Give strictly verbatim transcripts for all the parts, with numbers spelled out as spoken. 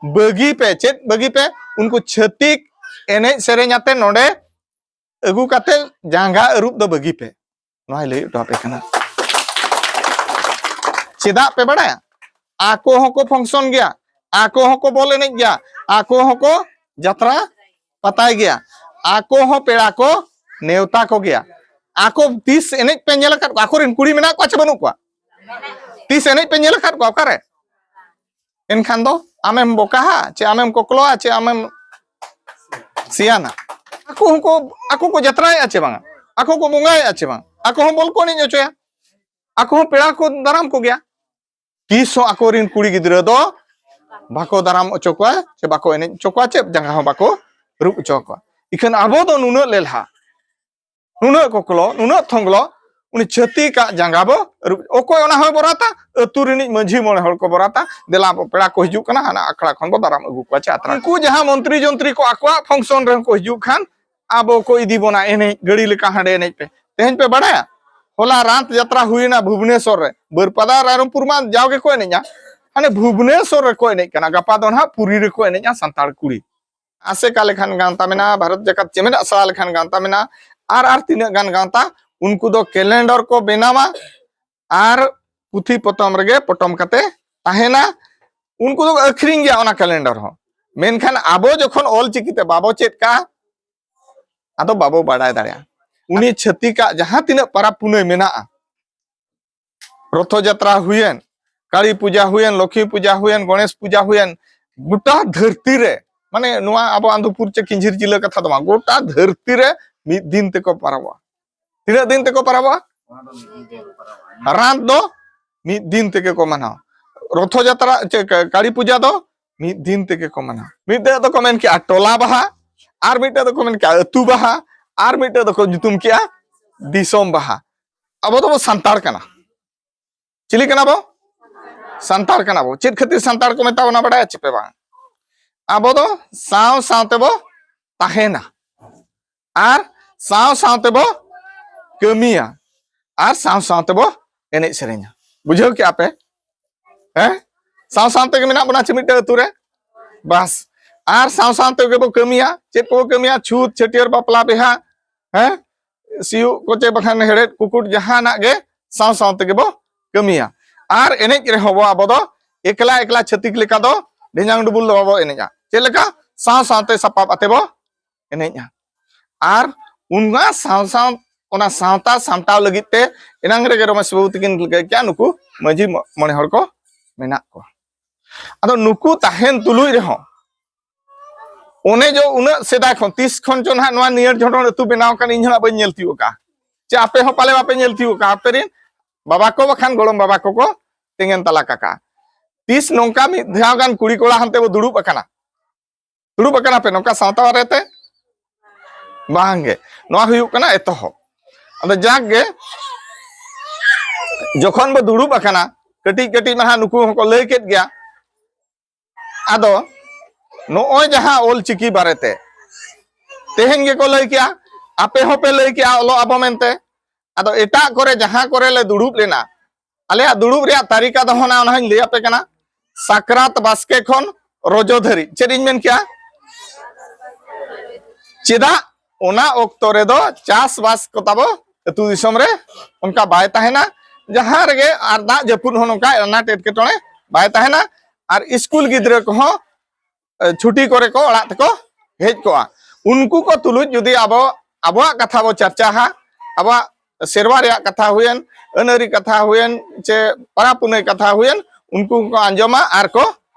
ᱵᱟᱹᱜᱤ ᱯᱮ᱾ ᱪᱮᱫ ᱵᱟᱹᱜᱤ ᱯᱮ? ᱩᱱᱠᱩ ᱪᱷᱟᱹᱛᱤᱠ ᱮᱱᱮᱡ ᱥᱮᱨᱮᱧ ᱟᱛᱮ ᱱᱚᱰᱮ ᱟᱹᱜᱩ ᱠᱟᱛᱮ ᱡᱟᱸᱜᱟ ᱟᱹᱨᱩᱵ ᱫᱚ ᱵᱟᱹᱜᱤ ᱯᱮ᱾ ᱱᱚᱣᱟᱭ ᱞᱟᱹᱭ ᱦᱚᱴᱚ ᱟᱯᱮ ᱠᱟᱱᱟ᱾ ᱪᱮᱫᱟᱜ ᱯᱮ ᱵᱟᱲᱟᱭᱟ? ᱟᱠᱚ ᱦᱚᱸᱠᱚ function ᱜᱮᱭᱟ, ᱟᱠᱚ ᱦᱚᱸᱠᱚ ᱵᱚᱞ ᱮᱱᱮᱡ ᱜᱮᱭᱟ, ᱟᱠᱚ ᱦᱚᱸᱠᱚ ᱡᱟᱛᱨᱟ ᱯᱟᱛᱟᱭ ᱜᱮᱭᱟ, ᱟᱠᱚ ᱦᱚᱸ ᱯᱮᱲᱟ ᱠᱚ ᱱᱮᱣᱛᱟ ᱠᱚ ᱜᱮᱭᱟ᱾ ᱟᱠᱚ ᱛᱤᱥ ᱮᱱᱮᱡ ᱯᱮ ᱧᱮᱞ ᱟᱠᱟᱫ ᱠᱚᱣᱟ? ᱟᱠᱚᱨᱮᱱ ᱠᱩᱲᱤ ᱢᱮᱱᱟᱜ ᱠᱚᱣᱟ ᱪᱮ ᱵᱟᱹᱱᱩᱜ ᱠᱚᱣᱟ? ᱛᱤᱥ ᱮᱱᱮᱡ ᱯᱮ ᱧᱮᱞ ᱟᱠᱟᱫ ᱠᱚᱣᱟ? ᱚᱠᱟᱨᱮ? ᱮᱱᱠᱷᱟᱱ ᱫᱚ ᱟᱢᱮᱢ ᱵᱚᱠᱟᱦᱟ ᱪᱮ ᱟᱢᱮᱢ ᱠᱚᱠᱞᱚᱜᱼᱟ ᱪᱮ ᱟᱢᱮᱢ ᱥᱮᱭᱟᱱᱟ? ᱟᱠᱚ ᱦᱚᱸᱠᱚ, ᱟᱠᱚ ᱠᱚ ᱡᱟᱛᱨᱟᱭᱮᱫᱼᱟ ᱪᱮ ᱵᱟᱝᱟ? ᱟᱠᱚ ᱠᱚ ᱵᱚᱸᱜᱟᱭᱮᱫᱼᱟ ᱪᱮ ᱵᱟᱝ? ᱟᱠᱚ ᱦᱚᱸ ᱵᱚᱞ ᱠᱚ ᱮᱱᱮᱡ ᱦᱚᱪᱚᱭᱟ, ᱟᱠᱚ ᱦᱚᱸ ᱯᱮᱲᱟ ᱠᱚ ᱫᱟᱨᱟᱢ ᱠᱚᱜᱮᱭᱟ᱾ ᱛᱤᱥ ᱦᱚᱸ ᱟᱠᱚᱨᱮᱱ ᱠᱩᱲᱤ ᱜᱤᱫᱽᱨᱟᱹ ᱫᱚ ᱵᱟᱠᱚ ᱫᱟᱨᱟᱢ ᱦᱚᱪᱚ ᱠᱚᱣᱟ ᱪᱮ ᱵᱟᱠᱚ ᱮᱱᱮᱡ ᱦᱚᱪᱚ ᱠᱚᱣᱟ ᱪᱮ ᱡᱟᱸᱜᱟ ᱦᱚᱸ ᱵᱟᱠᱚ ᱟᱹᱨᱩᱵ ᱦᱚᱪᱚ ᱠᱚᱣᱟ᱾ ᱤᱠᱷᱟᱹᱱ ᱟᱵᱚ ᱫᱚ ᱱᱩᱱᱟᱹᱜ ᱞᱮᱞᱦᱟ, ᱱᱩᱱᱟᱹᱜ ᱠᱚᱠᱞᱚ, ᱱᱩᱱᱟᱹᱜ ᱛᱷᱚᱝᱜᱞᱚ, ᱩᱱᱤ ᱪᱷᱟᱹᱛᱤᱠᱟᱜ ᱡᱟᱸᱜᱟ ᱵᱚ ᱟᱹᱨᱩᱵ᱾ ᱚᱠᱚᱭ ᱚᱱᱟ ᱦᱚᱸᱭ ᱵᱚᱨᱟᱛᱟ? ᱟᱹᱛᱩ ᱨᱤᱱᱤᱡ ᱢᱟᱹᱡᱷᱤ ᱢᱚᱬᱮ ᱦᱚᱲ ᱠᱚ ᱵᱚᱨᱟᱛᱟ, "ᱫᱮᱞᱟ ᱵᱚ, ᱯᱮᱲᱟ ᱠᱚ ᱦᱤᱡᱩᱜ ᱠᱟᱱᱟ, ᱦᱟᱱᱟ ᱟᱠᱷᱲᱟ ᱠᱷᱚᱱ ᱵᱚ ᱫᱟᱨᱟᱢ ᱟᱹᱜᱩ ᱠᱚᱣᱟ ᱪᱮ ᱟᱛᱨᱟ ᱠᱚ᱾" ᱩᱱᱠᱩ ᱡᱟᱦᱟᱸ ᱢᱚᱱᱛᱨᱤ ᱡᱚᱱᱛᱨᱤ ᱠᱚ ᱟᱠᱚᱣᱟᱜ function ᱨᱮᱦᱚᱸ ᱠᱚ ᱦᱤᱡᱩᱜ ᱠᱷᱟᱱ ᱟᱵᱚ ᱠᱚ ᱤᱫᱤ ᱵᱚᱱᱟ ᱮᱱᱮᱡ ᱜᱟᱹᱲᱤ ᱞᱮᱠᱟ ᱦᱟᱸᱰᱮ ᱮᱱᱮᱡ ᱯᱮ᱾ ᱛᱮᱦᱮᱧ ᱯᱮ ᱵᱟᱲᱟᱭᱟ, ᱦᱚᱞᱟ ᱨᱟᱛ ᱡᱟᱛᱨᱟ ᱦᱩᱭᱮᱱᱟ ᱵᱷᱩᱵᱽᱱᱮᱥᱚᱨ ᱨᱮ, ᱵᱟᱹᱨᱯᱟᱫᱟ ᱨᱟᱭᱨᱚᱝᱯᱩᱨ ᱢᱟ ᱡᱟᱣ ᱜᱮᱠᱚ ᱮᱱᱮᱡᱼᱟ, ᱦᱟᱱᱮ ᱵᱷᱩᱵᱽᱱᱮᱥᱚᱨ ᱨᱮᱠᱚ ᱮᱱᱮᱡ ᱠᱟᱱᱟ, ᱜᱟᱯᱟ ᱫᱚ ᱱᱟᱦᱟᱜ ᱯᱩᱨᱤ ᱨᱮᱠᱚ ᱮᱱᱮᱡᱼᱟ ᱥᱟᱱᱛᱟᱲ ᱠᱩᱲᱤ᱾ ᱟᱥᱮᱠᱟ ᱞᱮᱠᱷᱟᱱ ᱜᱟᱶᱛᱟ ᱢᱮᱱᱟᱜᱼᱟ, ᱵᱷᱟᱨᱚᱛ ᱡᱟᱠᱟᱛ ᱪᱮᱢᱮᱫ ᱟᱥᱲᱟ ᱞᱮᱠᱷᱟᱱ ᱜᱟᱶᱛᱟ ᱢᱮᱱᱟᱜᱼᱟ, ᱟᱨ ᱟᱨ ᱛᱤᱱᱟᱹᱜ ᱜᱟᱱ ᱜᱟᱶᱛᱟ, ᱩᱱᱠᱩ ᱫᱚ calendar ᱠᱚ ᱵᱮᱱᱟᱣᱟ ᱟᱨ ᱯᱩᱛᱷᱤ ᱯᱚᱛᱚᱵ ᱨᱮᱜᱮ ᱯᱚᱴᱚᱢ ᱠᱟᱛᱮ ᱛᱟᱦᱮᱱᱟ᱾ ᱩᱱᱠᱩ ᱫᱚ ᱟᱹᱠᱷᱨᱤᱧ ᱜᱮᱭᱟ ᱚᱱᱟ calendar ᱦᱚᱸ, ᱢᱮᱱᱠᱷᱟᱱ ᱟᱵᱚ ᱡᱚᱠᱷᱚᱱ ᱚᱞ ᱪᱤᱠᱤ ᱛᱮ ᱵᱟᱵᱚ ᱪᱮᱫ ᱠᱟᱜᱼᱟ, ᱟᱫᱚ ᱵᱟᱵᱚ ᱵᱟᱲᱟᱭ ᱫᱟᱲᱮᱭᱟᱜᱼᱟ᱾ ᱩᱱᱤ ᱪᱷᱟᱹᱛᱤᱠᱟᱜ ᱡᱟᱦᱟᱸ ᱛᱤᱱᱟᱹᱜ ᱯᱟᱨᱟᱵᱽ ᱯᱩᱱᱟᱹᱭ ᱢᱮᱱᱟᱜᱼᱟ, ᱨᱚᱛᱷᱚ ᱡᱟᱛᱨᱟ ᱦᱩᱭᱮᱱ, ᱠᱟᱹᱞᱤ ᱯᱩᱡᱟ ᱦᱩᱭᱮᱱ, ᱞᱚᱠᱷᱢᱤ ᱯᱩᱡᱟ ᱦᱩᱭᱮᱱ, ᱜᱚᱬᱮᱥ ᱯᱩᱡᱟ ᱦᱩᱭᱮᱱ, ᱜᱚᱴᱟ ᱫᱷᱟᱹᱨᱛᱤ ᱨᱮ, ᱢᱟᱱᱮ ᱱᱚᱣᱟ ᱟᱵᱚ ᱟᱱᱫᱚᱯᱩᱨ ᱪᱮ ᱠᱤᱧᱡᱷᱤᱨ ᱡᱤᱞᱟᱹ ᱠᱟᱛᱷᱟ ᱫᱚ ᱵᱟᱝ, ᱜᱚᱴᱟ ᱫᱷᱟᱹᱨᱛᱤ ᱨᱮ ᱢᱤᱫ ᱫᱤᱱ ᱛᱮᱠᱚ ᱯᱟᱨᱟᱵᱚᱜᱼᱟ᱾ ᱛᱤᱱᱟᱹᱜ ᱫᱤᱱ ᱛᱮᱠᱚ ᱯᱟᱨᱟᱵᱚᱜᱼᱟ? ᱨᱟᱛ ᱫᱚ ᱢᱤᱫ ᱫᱤᱱ ᱛᱮᱜᱮ ᱠᱚ ᱢᱟᱱᱟᱣᱟ᱾ ᱨᱚᱛᱷᱚ ᱡᱟᱛᱨᱟ ᱪᱮ ᱠᱟ-, ᱠᱟᱹᱞᱤ ᱯᱩᱡᱟ ᱫᱚ ᱢᱤᱫ ᱫᱤᱱ ᱛᱮᱜᱮ ᱠᱚ ᱢᱟᱱᱟᱣᱟ᱾ ᱢᱤᱫᱴᱮᱡ ᱫᱚᱠᱚ ᱢᱮᱱ ᱠᱮᱜᱼᱟ ᱴᱚᱞᱟ ᱵᱟᱦᱟ, ᱟᱨ ᱢᱤᱫᱴᱮᱡ ᱫᱚᱠᱚ ᱢᱮᱱ ᱠᱮᱜᱼᱟ ᱟᱹᱛᱩ ᱵᱟᱦᱟ, ᱟᱨ ᱢᱤᱫᱴᱮᱡ ᱫᱚᱠᱚ ᱧᱩᱛᱩᱢ ᱠᱮᱜᱼᱟ ᱫᱤᱥᱚᱢ ᱵᱟᱦᱟ᱾ ᱟᱵᱚ ᱫᱚᱵᱚ ᱥᱟᱱᱛᱟᱲ ᱠᱟᱱᱟ᱾ ᱪᱤᱞᱤ ᱠᱟᱱᱟ ᱵᱚ? ᱥᱟᱱᱛᱟᱲ ᱠᱟᱱᱟ ᱵᱚ᱾ ᱪᱮᱫ ᱠᱷᱟᱹᱛᱤᱨ ᱥᱟᱱᱛᱟᱲ ᱠᱚ ᱢᱮᱛᱟ ᱵᱚᱱᱟ ᱵᱟᱰᱟᱭᱟ ᱪᱮ ᱯᱮ ᱵᱟᱝ? ᱟᱵᱚ ᱫᱚ ᱥᱟᱶ ᱥᱟᱶ ᱛᱮᱵᱚ ᱛᱟᱦᱮᱱᱟ ᱟᱨ ᱥᱟᱶ ᱥᱟᱶ ᱛᱮᱵᱚ ᱠᱟᱹᱢᱤᱭᱟ ᱟᱨ ᱥᱟᱶ ᱥᱟᱶ ᱛᱮᱵᱚ ᱮᱱᱮᱡ ᱥᱮᱨᱮᱧᱟ᱾ ᱵᱩᱡᱷᱟᱹᱣ ᱠᱮᱜᱼᱟ ᱯᱮ? ᱦᱮᱸ, ᱥᱟᱶ ᱥᱟᱶ ᱛᱮᱜᱮ ᱢᱮᱱᱟᱜ ᱵᱚᱱᱟ ᱪᱮ ᱢᱤᱫᱴᱮᱡ ᱟᱹᱛᱩ ᱨᱮ? ᱵᱟᱥ᱾ ᱟᱨ ᱥᱟᱶ ᱥᱟᱶ ᱛᱮᱜᱮ ᱵᱚ ᱠᱟᱹᱢᱤᱭᱟ᱾ ᱪᱮᱫ ᱠᱚᱵᱚ ᱠᱟᱹᱢᱤᱭᱟ? ᱪᱷᱩᱛ, ᱪᱷᱟᱹᱴᱭᱟᱹᱨ, ᱵᱟᱯᱞᱟ, ᱵᱤᱦᱟ, ᱦᱮᱸ, ᱥᱤᱭᱳᱜ ᱠᱚ ᱪᱮ ᱵᱟᱠᱷᱟᱱ ᱦᱮᱲᱦᱮᱫ ᱠᱩᱠᱩᱴ, ᱡᱟᱦᱟᱱᱟᱜ ᱜᱮ ᱥᱟᱶ ᱥᱟᱶ ᱛᱮᱜᱮ ᱵᱚ ᱠᱟᱹᱢᱤᱭᱟ᱾ ᱟᱨ ᱮᱱᱮᱡ ᱨᱮᱦᱚᱸ ᱵᱚ ᱟᱵᱚ ᱫᱚ ᱮᱠᱞᱟ ᱮᱠᱞᱟ ᱪᱷᱟᱹᱛᱤᱠ ᱞᱮᱠᱟ ᱫᱚ ᱰᱷᱮᱧᱟᱝ ᱰᱩᱵᱩᱞ ᱫᱚ ᱵᱟᱵᱚ ᱮᱱᱮᱡᱼᱟ᱾ ᱪᱮᱫ ᱞᱮᱠᱟ? ᱥᱟᱶ ᱥᱟᱶᱛᱮ ᱥᱟᱯᱟᱵ ᱟᱛᱮ ᱵᱚ ᱮᱱᱮᱡᱼᱟ᱾ ᱟᱨ ᱚᱱᱟ ᱥᱟᱶ ᱥᱟᱶ, ᱚᱱᱟ ᱥᱟᱶᱛᱟ ᱥᱟᱢᱴᱟᱣ ᱞᱟᱹᱜᱤᱫ ᱛᱮ ᱮᱱᱟᱝ ᱨᱮᱜᱮ ᱨᱚᱢᱮᱥ ᱵᱟᱹᱵᱩ ᱛᱟᱹᱠᱤᱱ ᱞᱟᱹᱭ ᱠᱮᱜᱼᱟ, ᱱᱩᱠᱩ ᱢᱟᱹᱡᱷᱤ ᱢᱚ-, ᱢᱚᱬᱮ ᱦᱚᱲ ᱠᱚ ᱢᱮᱱᱟᱜ ᱠᱚᱣᱟ᱾ ᱟᱫᱚ ᱱᱩᱠᱩ ᱛᱟᱦᱮᱱ ᱛᱩᱞᱩᱡ ᱨᱮᱦᱚᱸ, ᱚᱱᱮ ᱡᱚ ᱩᱱᱟᱹᱜ ᱥᱮᱫᱟᱭ ᱠᱷᱚᱱ, ᱛᱤᱥ ᱠᱷᱚᱱ ᱪᱚ ᱱᱟᱦᱟᱜ ᱱᱚᱣᱟ ᱱᱤᱭᱟᱹᱨ ᱡᱷᱚᱸᱰᱚᱲ ᱟᱹᱛᱩ ᱵᱮᱱᱟᱣ ᱟᱠᱟᱱ, ᱤᱧ ᱦᱚᱸ ᱱᱟᱦᱟᱜ ᱵᱟᱹᱧ ᱧᱮᱞ ᱛᱤᱭᱳᱜ ᱟᱠᱟᱫᱼᱟ᱾ ᱪᱮ ᱟᱯᱮ ᱦᱚᱸ ᱯᱟᱞᱮ ᱵᱟᱯᱮ ᱧᱮᱞ ᱛᱤᱭᱳᱜ ᱟᱠᱟᱫᱼᱟ? ᱟᱯᱮ ᱨᱮᱱ ᱵᱟᱵᱟ ᱠᱚ ᱵᱟᱠᱷᱟᱱ ᱜᱚᱲᱚᱢ ᱵᱟᱵᱟ ᱠᱚᱠᱚ ᱛᱮᱸᱜᱮᱱ ᱛᱟᱞᱟ ᱠᱟᱠᱟᱜᱼᱟ᱾ ᱛᱤᱥ ᱱᱚᱝᱠᱟ ᱢᱤᱫ ᱫᱷᱟᱣ ᱜᱟᱱ ᱠᱩᱲᱤ ᱠᱚᱲᱟ ᱦᱟᱱᱛᱮ ᱵᱚ ᱫᱩᱲᱩᱵ ᱟᱠᱟᱱᱟ? ᱫᱩᱲᱩᱵ ᱟᱠᱟᱱᱟ ᱯᱮ ᱱᱚᱝᱠᱟ ᱥᱟᱶᱛᱟ ᱵᱟᱨᱮᱛᱮ? ᱵᱟᱝᱜᱮ᱾ ᱱᱚᱣᱟ ᱦᱩᱭᱩᱜ ᱠᱟᱱᱟ ᱮᱛᱚᱦᱚᱵ᱾ ᱟᱫᱚ ᱡᱟᱠ ᱜᱮ, ᱡᱚᱠᱷᱚᱱ ᱵᱚ ᱫᱩᱲᱩᱵ ᱟᱠᱟᱱᱟ, ᱠᱟᱹᱴᱤᱡ ᱠᱟᱹᱴᱤᱡ ᱢᱟ ᱱᱟᱦᱟᱜ ᱱᱩᱠᱩ ᱦᱚᱸᱠᱚ ᱞᱟᱹᱭ ᱠᱮᱫ ᱜᱮᱭᱟ᱾ ᱟᱫᱚ ᱱᱚᱜᱼᱚᱭ ᱡᱟᱦᱟᱸ ᱚᱞ ᱪᱤᱠᱤ ᱵᱟᱨᱮᱛᱮ ᱛᱮᱦᱮᱧ ᱜᱮᱠᱚ ᱞᱟᱹᱭ ᱠᱮᱜᱼᱟ, ᱟᱯᱮ ᱦᱚᱸᱯᱮ ᱞᱟᱹᱭ ᱠᱮᱜᱼᱟ ᱚᱞᱚᱜ ᱟᱵᱚ ᱢᱮᱱᱛᱮ᱾ ᱟᱫᱚ ᱮᱴᱟᱜ ᱠᱚᱨᱮ ᱡᱟᱦᱟᱸ ᱠᱚᱨᱮ ᱞᱮ ᱫᱩᱲᱩᱵ ᱞᱮᱱᱟ, ᱟᱞᱮᱭᱟᱜ ᱫᱩᱲᱩᱵ ᱨᱮᱭᱟᱜ ᱛᱟᱹᱨᱤᱠᱟ ᱫᱚ ᱦᱚᱸ ᱚᱱᱟ ᱦᱚᱸᱧ ᱞᱟᱹᱭ ᱟᱯᱮ ᱠᱟᱱᱟ᱾ ᱥᱟᱠᱨᱟᱛ ᱵᱟᱥᱠᱮ ᱠᱷᱚᱱ ᱨᱚᱡᱚ ᱫᱷᱟᱹᱨᱤᱡ᱾ ᱪᱮᱫ ᱤᱧ ᱢᱮᱱ ᱠᱮᱜᱼᱟ? ᱪᱮᱫᱟᱜ ᱚᱱᱟ ᱚᱠᱛᱚ ᱨᱮᱫᱚ ᱪᱟᱥᱵᱟᱥ ᱠᱚ ᱛᱟᱵᱚ ᱟᱹᱛᱩ ᱫᱤᱥᱚᱢ ᱨᱮ ᱚᱱᱠᱟ ᱵᱟᱭ ᱛᱟᱦᱮᱱᱟ, ᱡᱟᱦᱟᱸ ᱨᱮᱜᱮ ᱟᱨ ᱫᱟᱜ ᱡᱟᱹᱯᱩᱫ ᱦᱚᱸ ᱱᱚᱝᱠᱟ ᱟᱱᱟᱴ ᱮᱴᱠᱮᱴᱚᱬᱮ ᱵᱟᱭ ᱛᱟᱦᱮᱱᱟ, ᱟᱨ ᱥᱠᱩᱞ ᱜᱤᱫᱽᱨᱟᱹ ᱠᱚᱦᱚᱸ, ᱮ, ᱪᱷᱩᱴᱤ ᱠᱚᱨᱮ ᱠᱚ ᱚᱲᱟᱜ ᱛᱮᱠᱚ ᱦᱮᱡ ᱠᱚᱜᱼᱟ᱾ ᱩᱱᱠᱩ ᱠᱚ ᱛᱩᱞᱩᱡ ᱡᱩᱫᱤ ᱟᱵᱚ ᱟᱵᱚᱣᱟᱜ ᱠᱟᱛᱷᱟ ᱵᱚ ᱪᱟᱨᱪᱟᱦᱟ, ᱟᱵᱚᱣᱟᱜ ᱥᱮᱨᱣᱟ ᱨᱮᱭᱟᱜ ᱠᱟᱛᱷᱟ ᱦᱩᱭᱮᱱ, ᱟᱹᱱ ᱟᱹᱨᱤ ᱠᱟᱛᱷᱟ ᱦᱩᱭᱮᱱ, ᱪᱮ ᱯᱟᱨᱟᱵᱽ ᱯᱩᱱᱟᱹᱭ ᱠᱟᱛᱷᱟ ᱦᱩᱭᱮᱱ, ᱩᱱᱠᱩ ᱠᱚ ᱟᱸᱡᱚᱢᱟ ᱟᱨ ᱠᱚ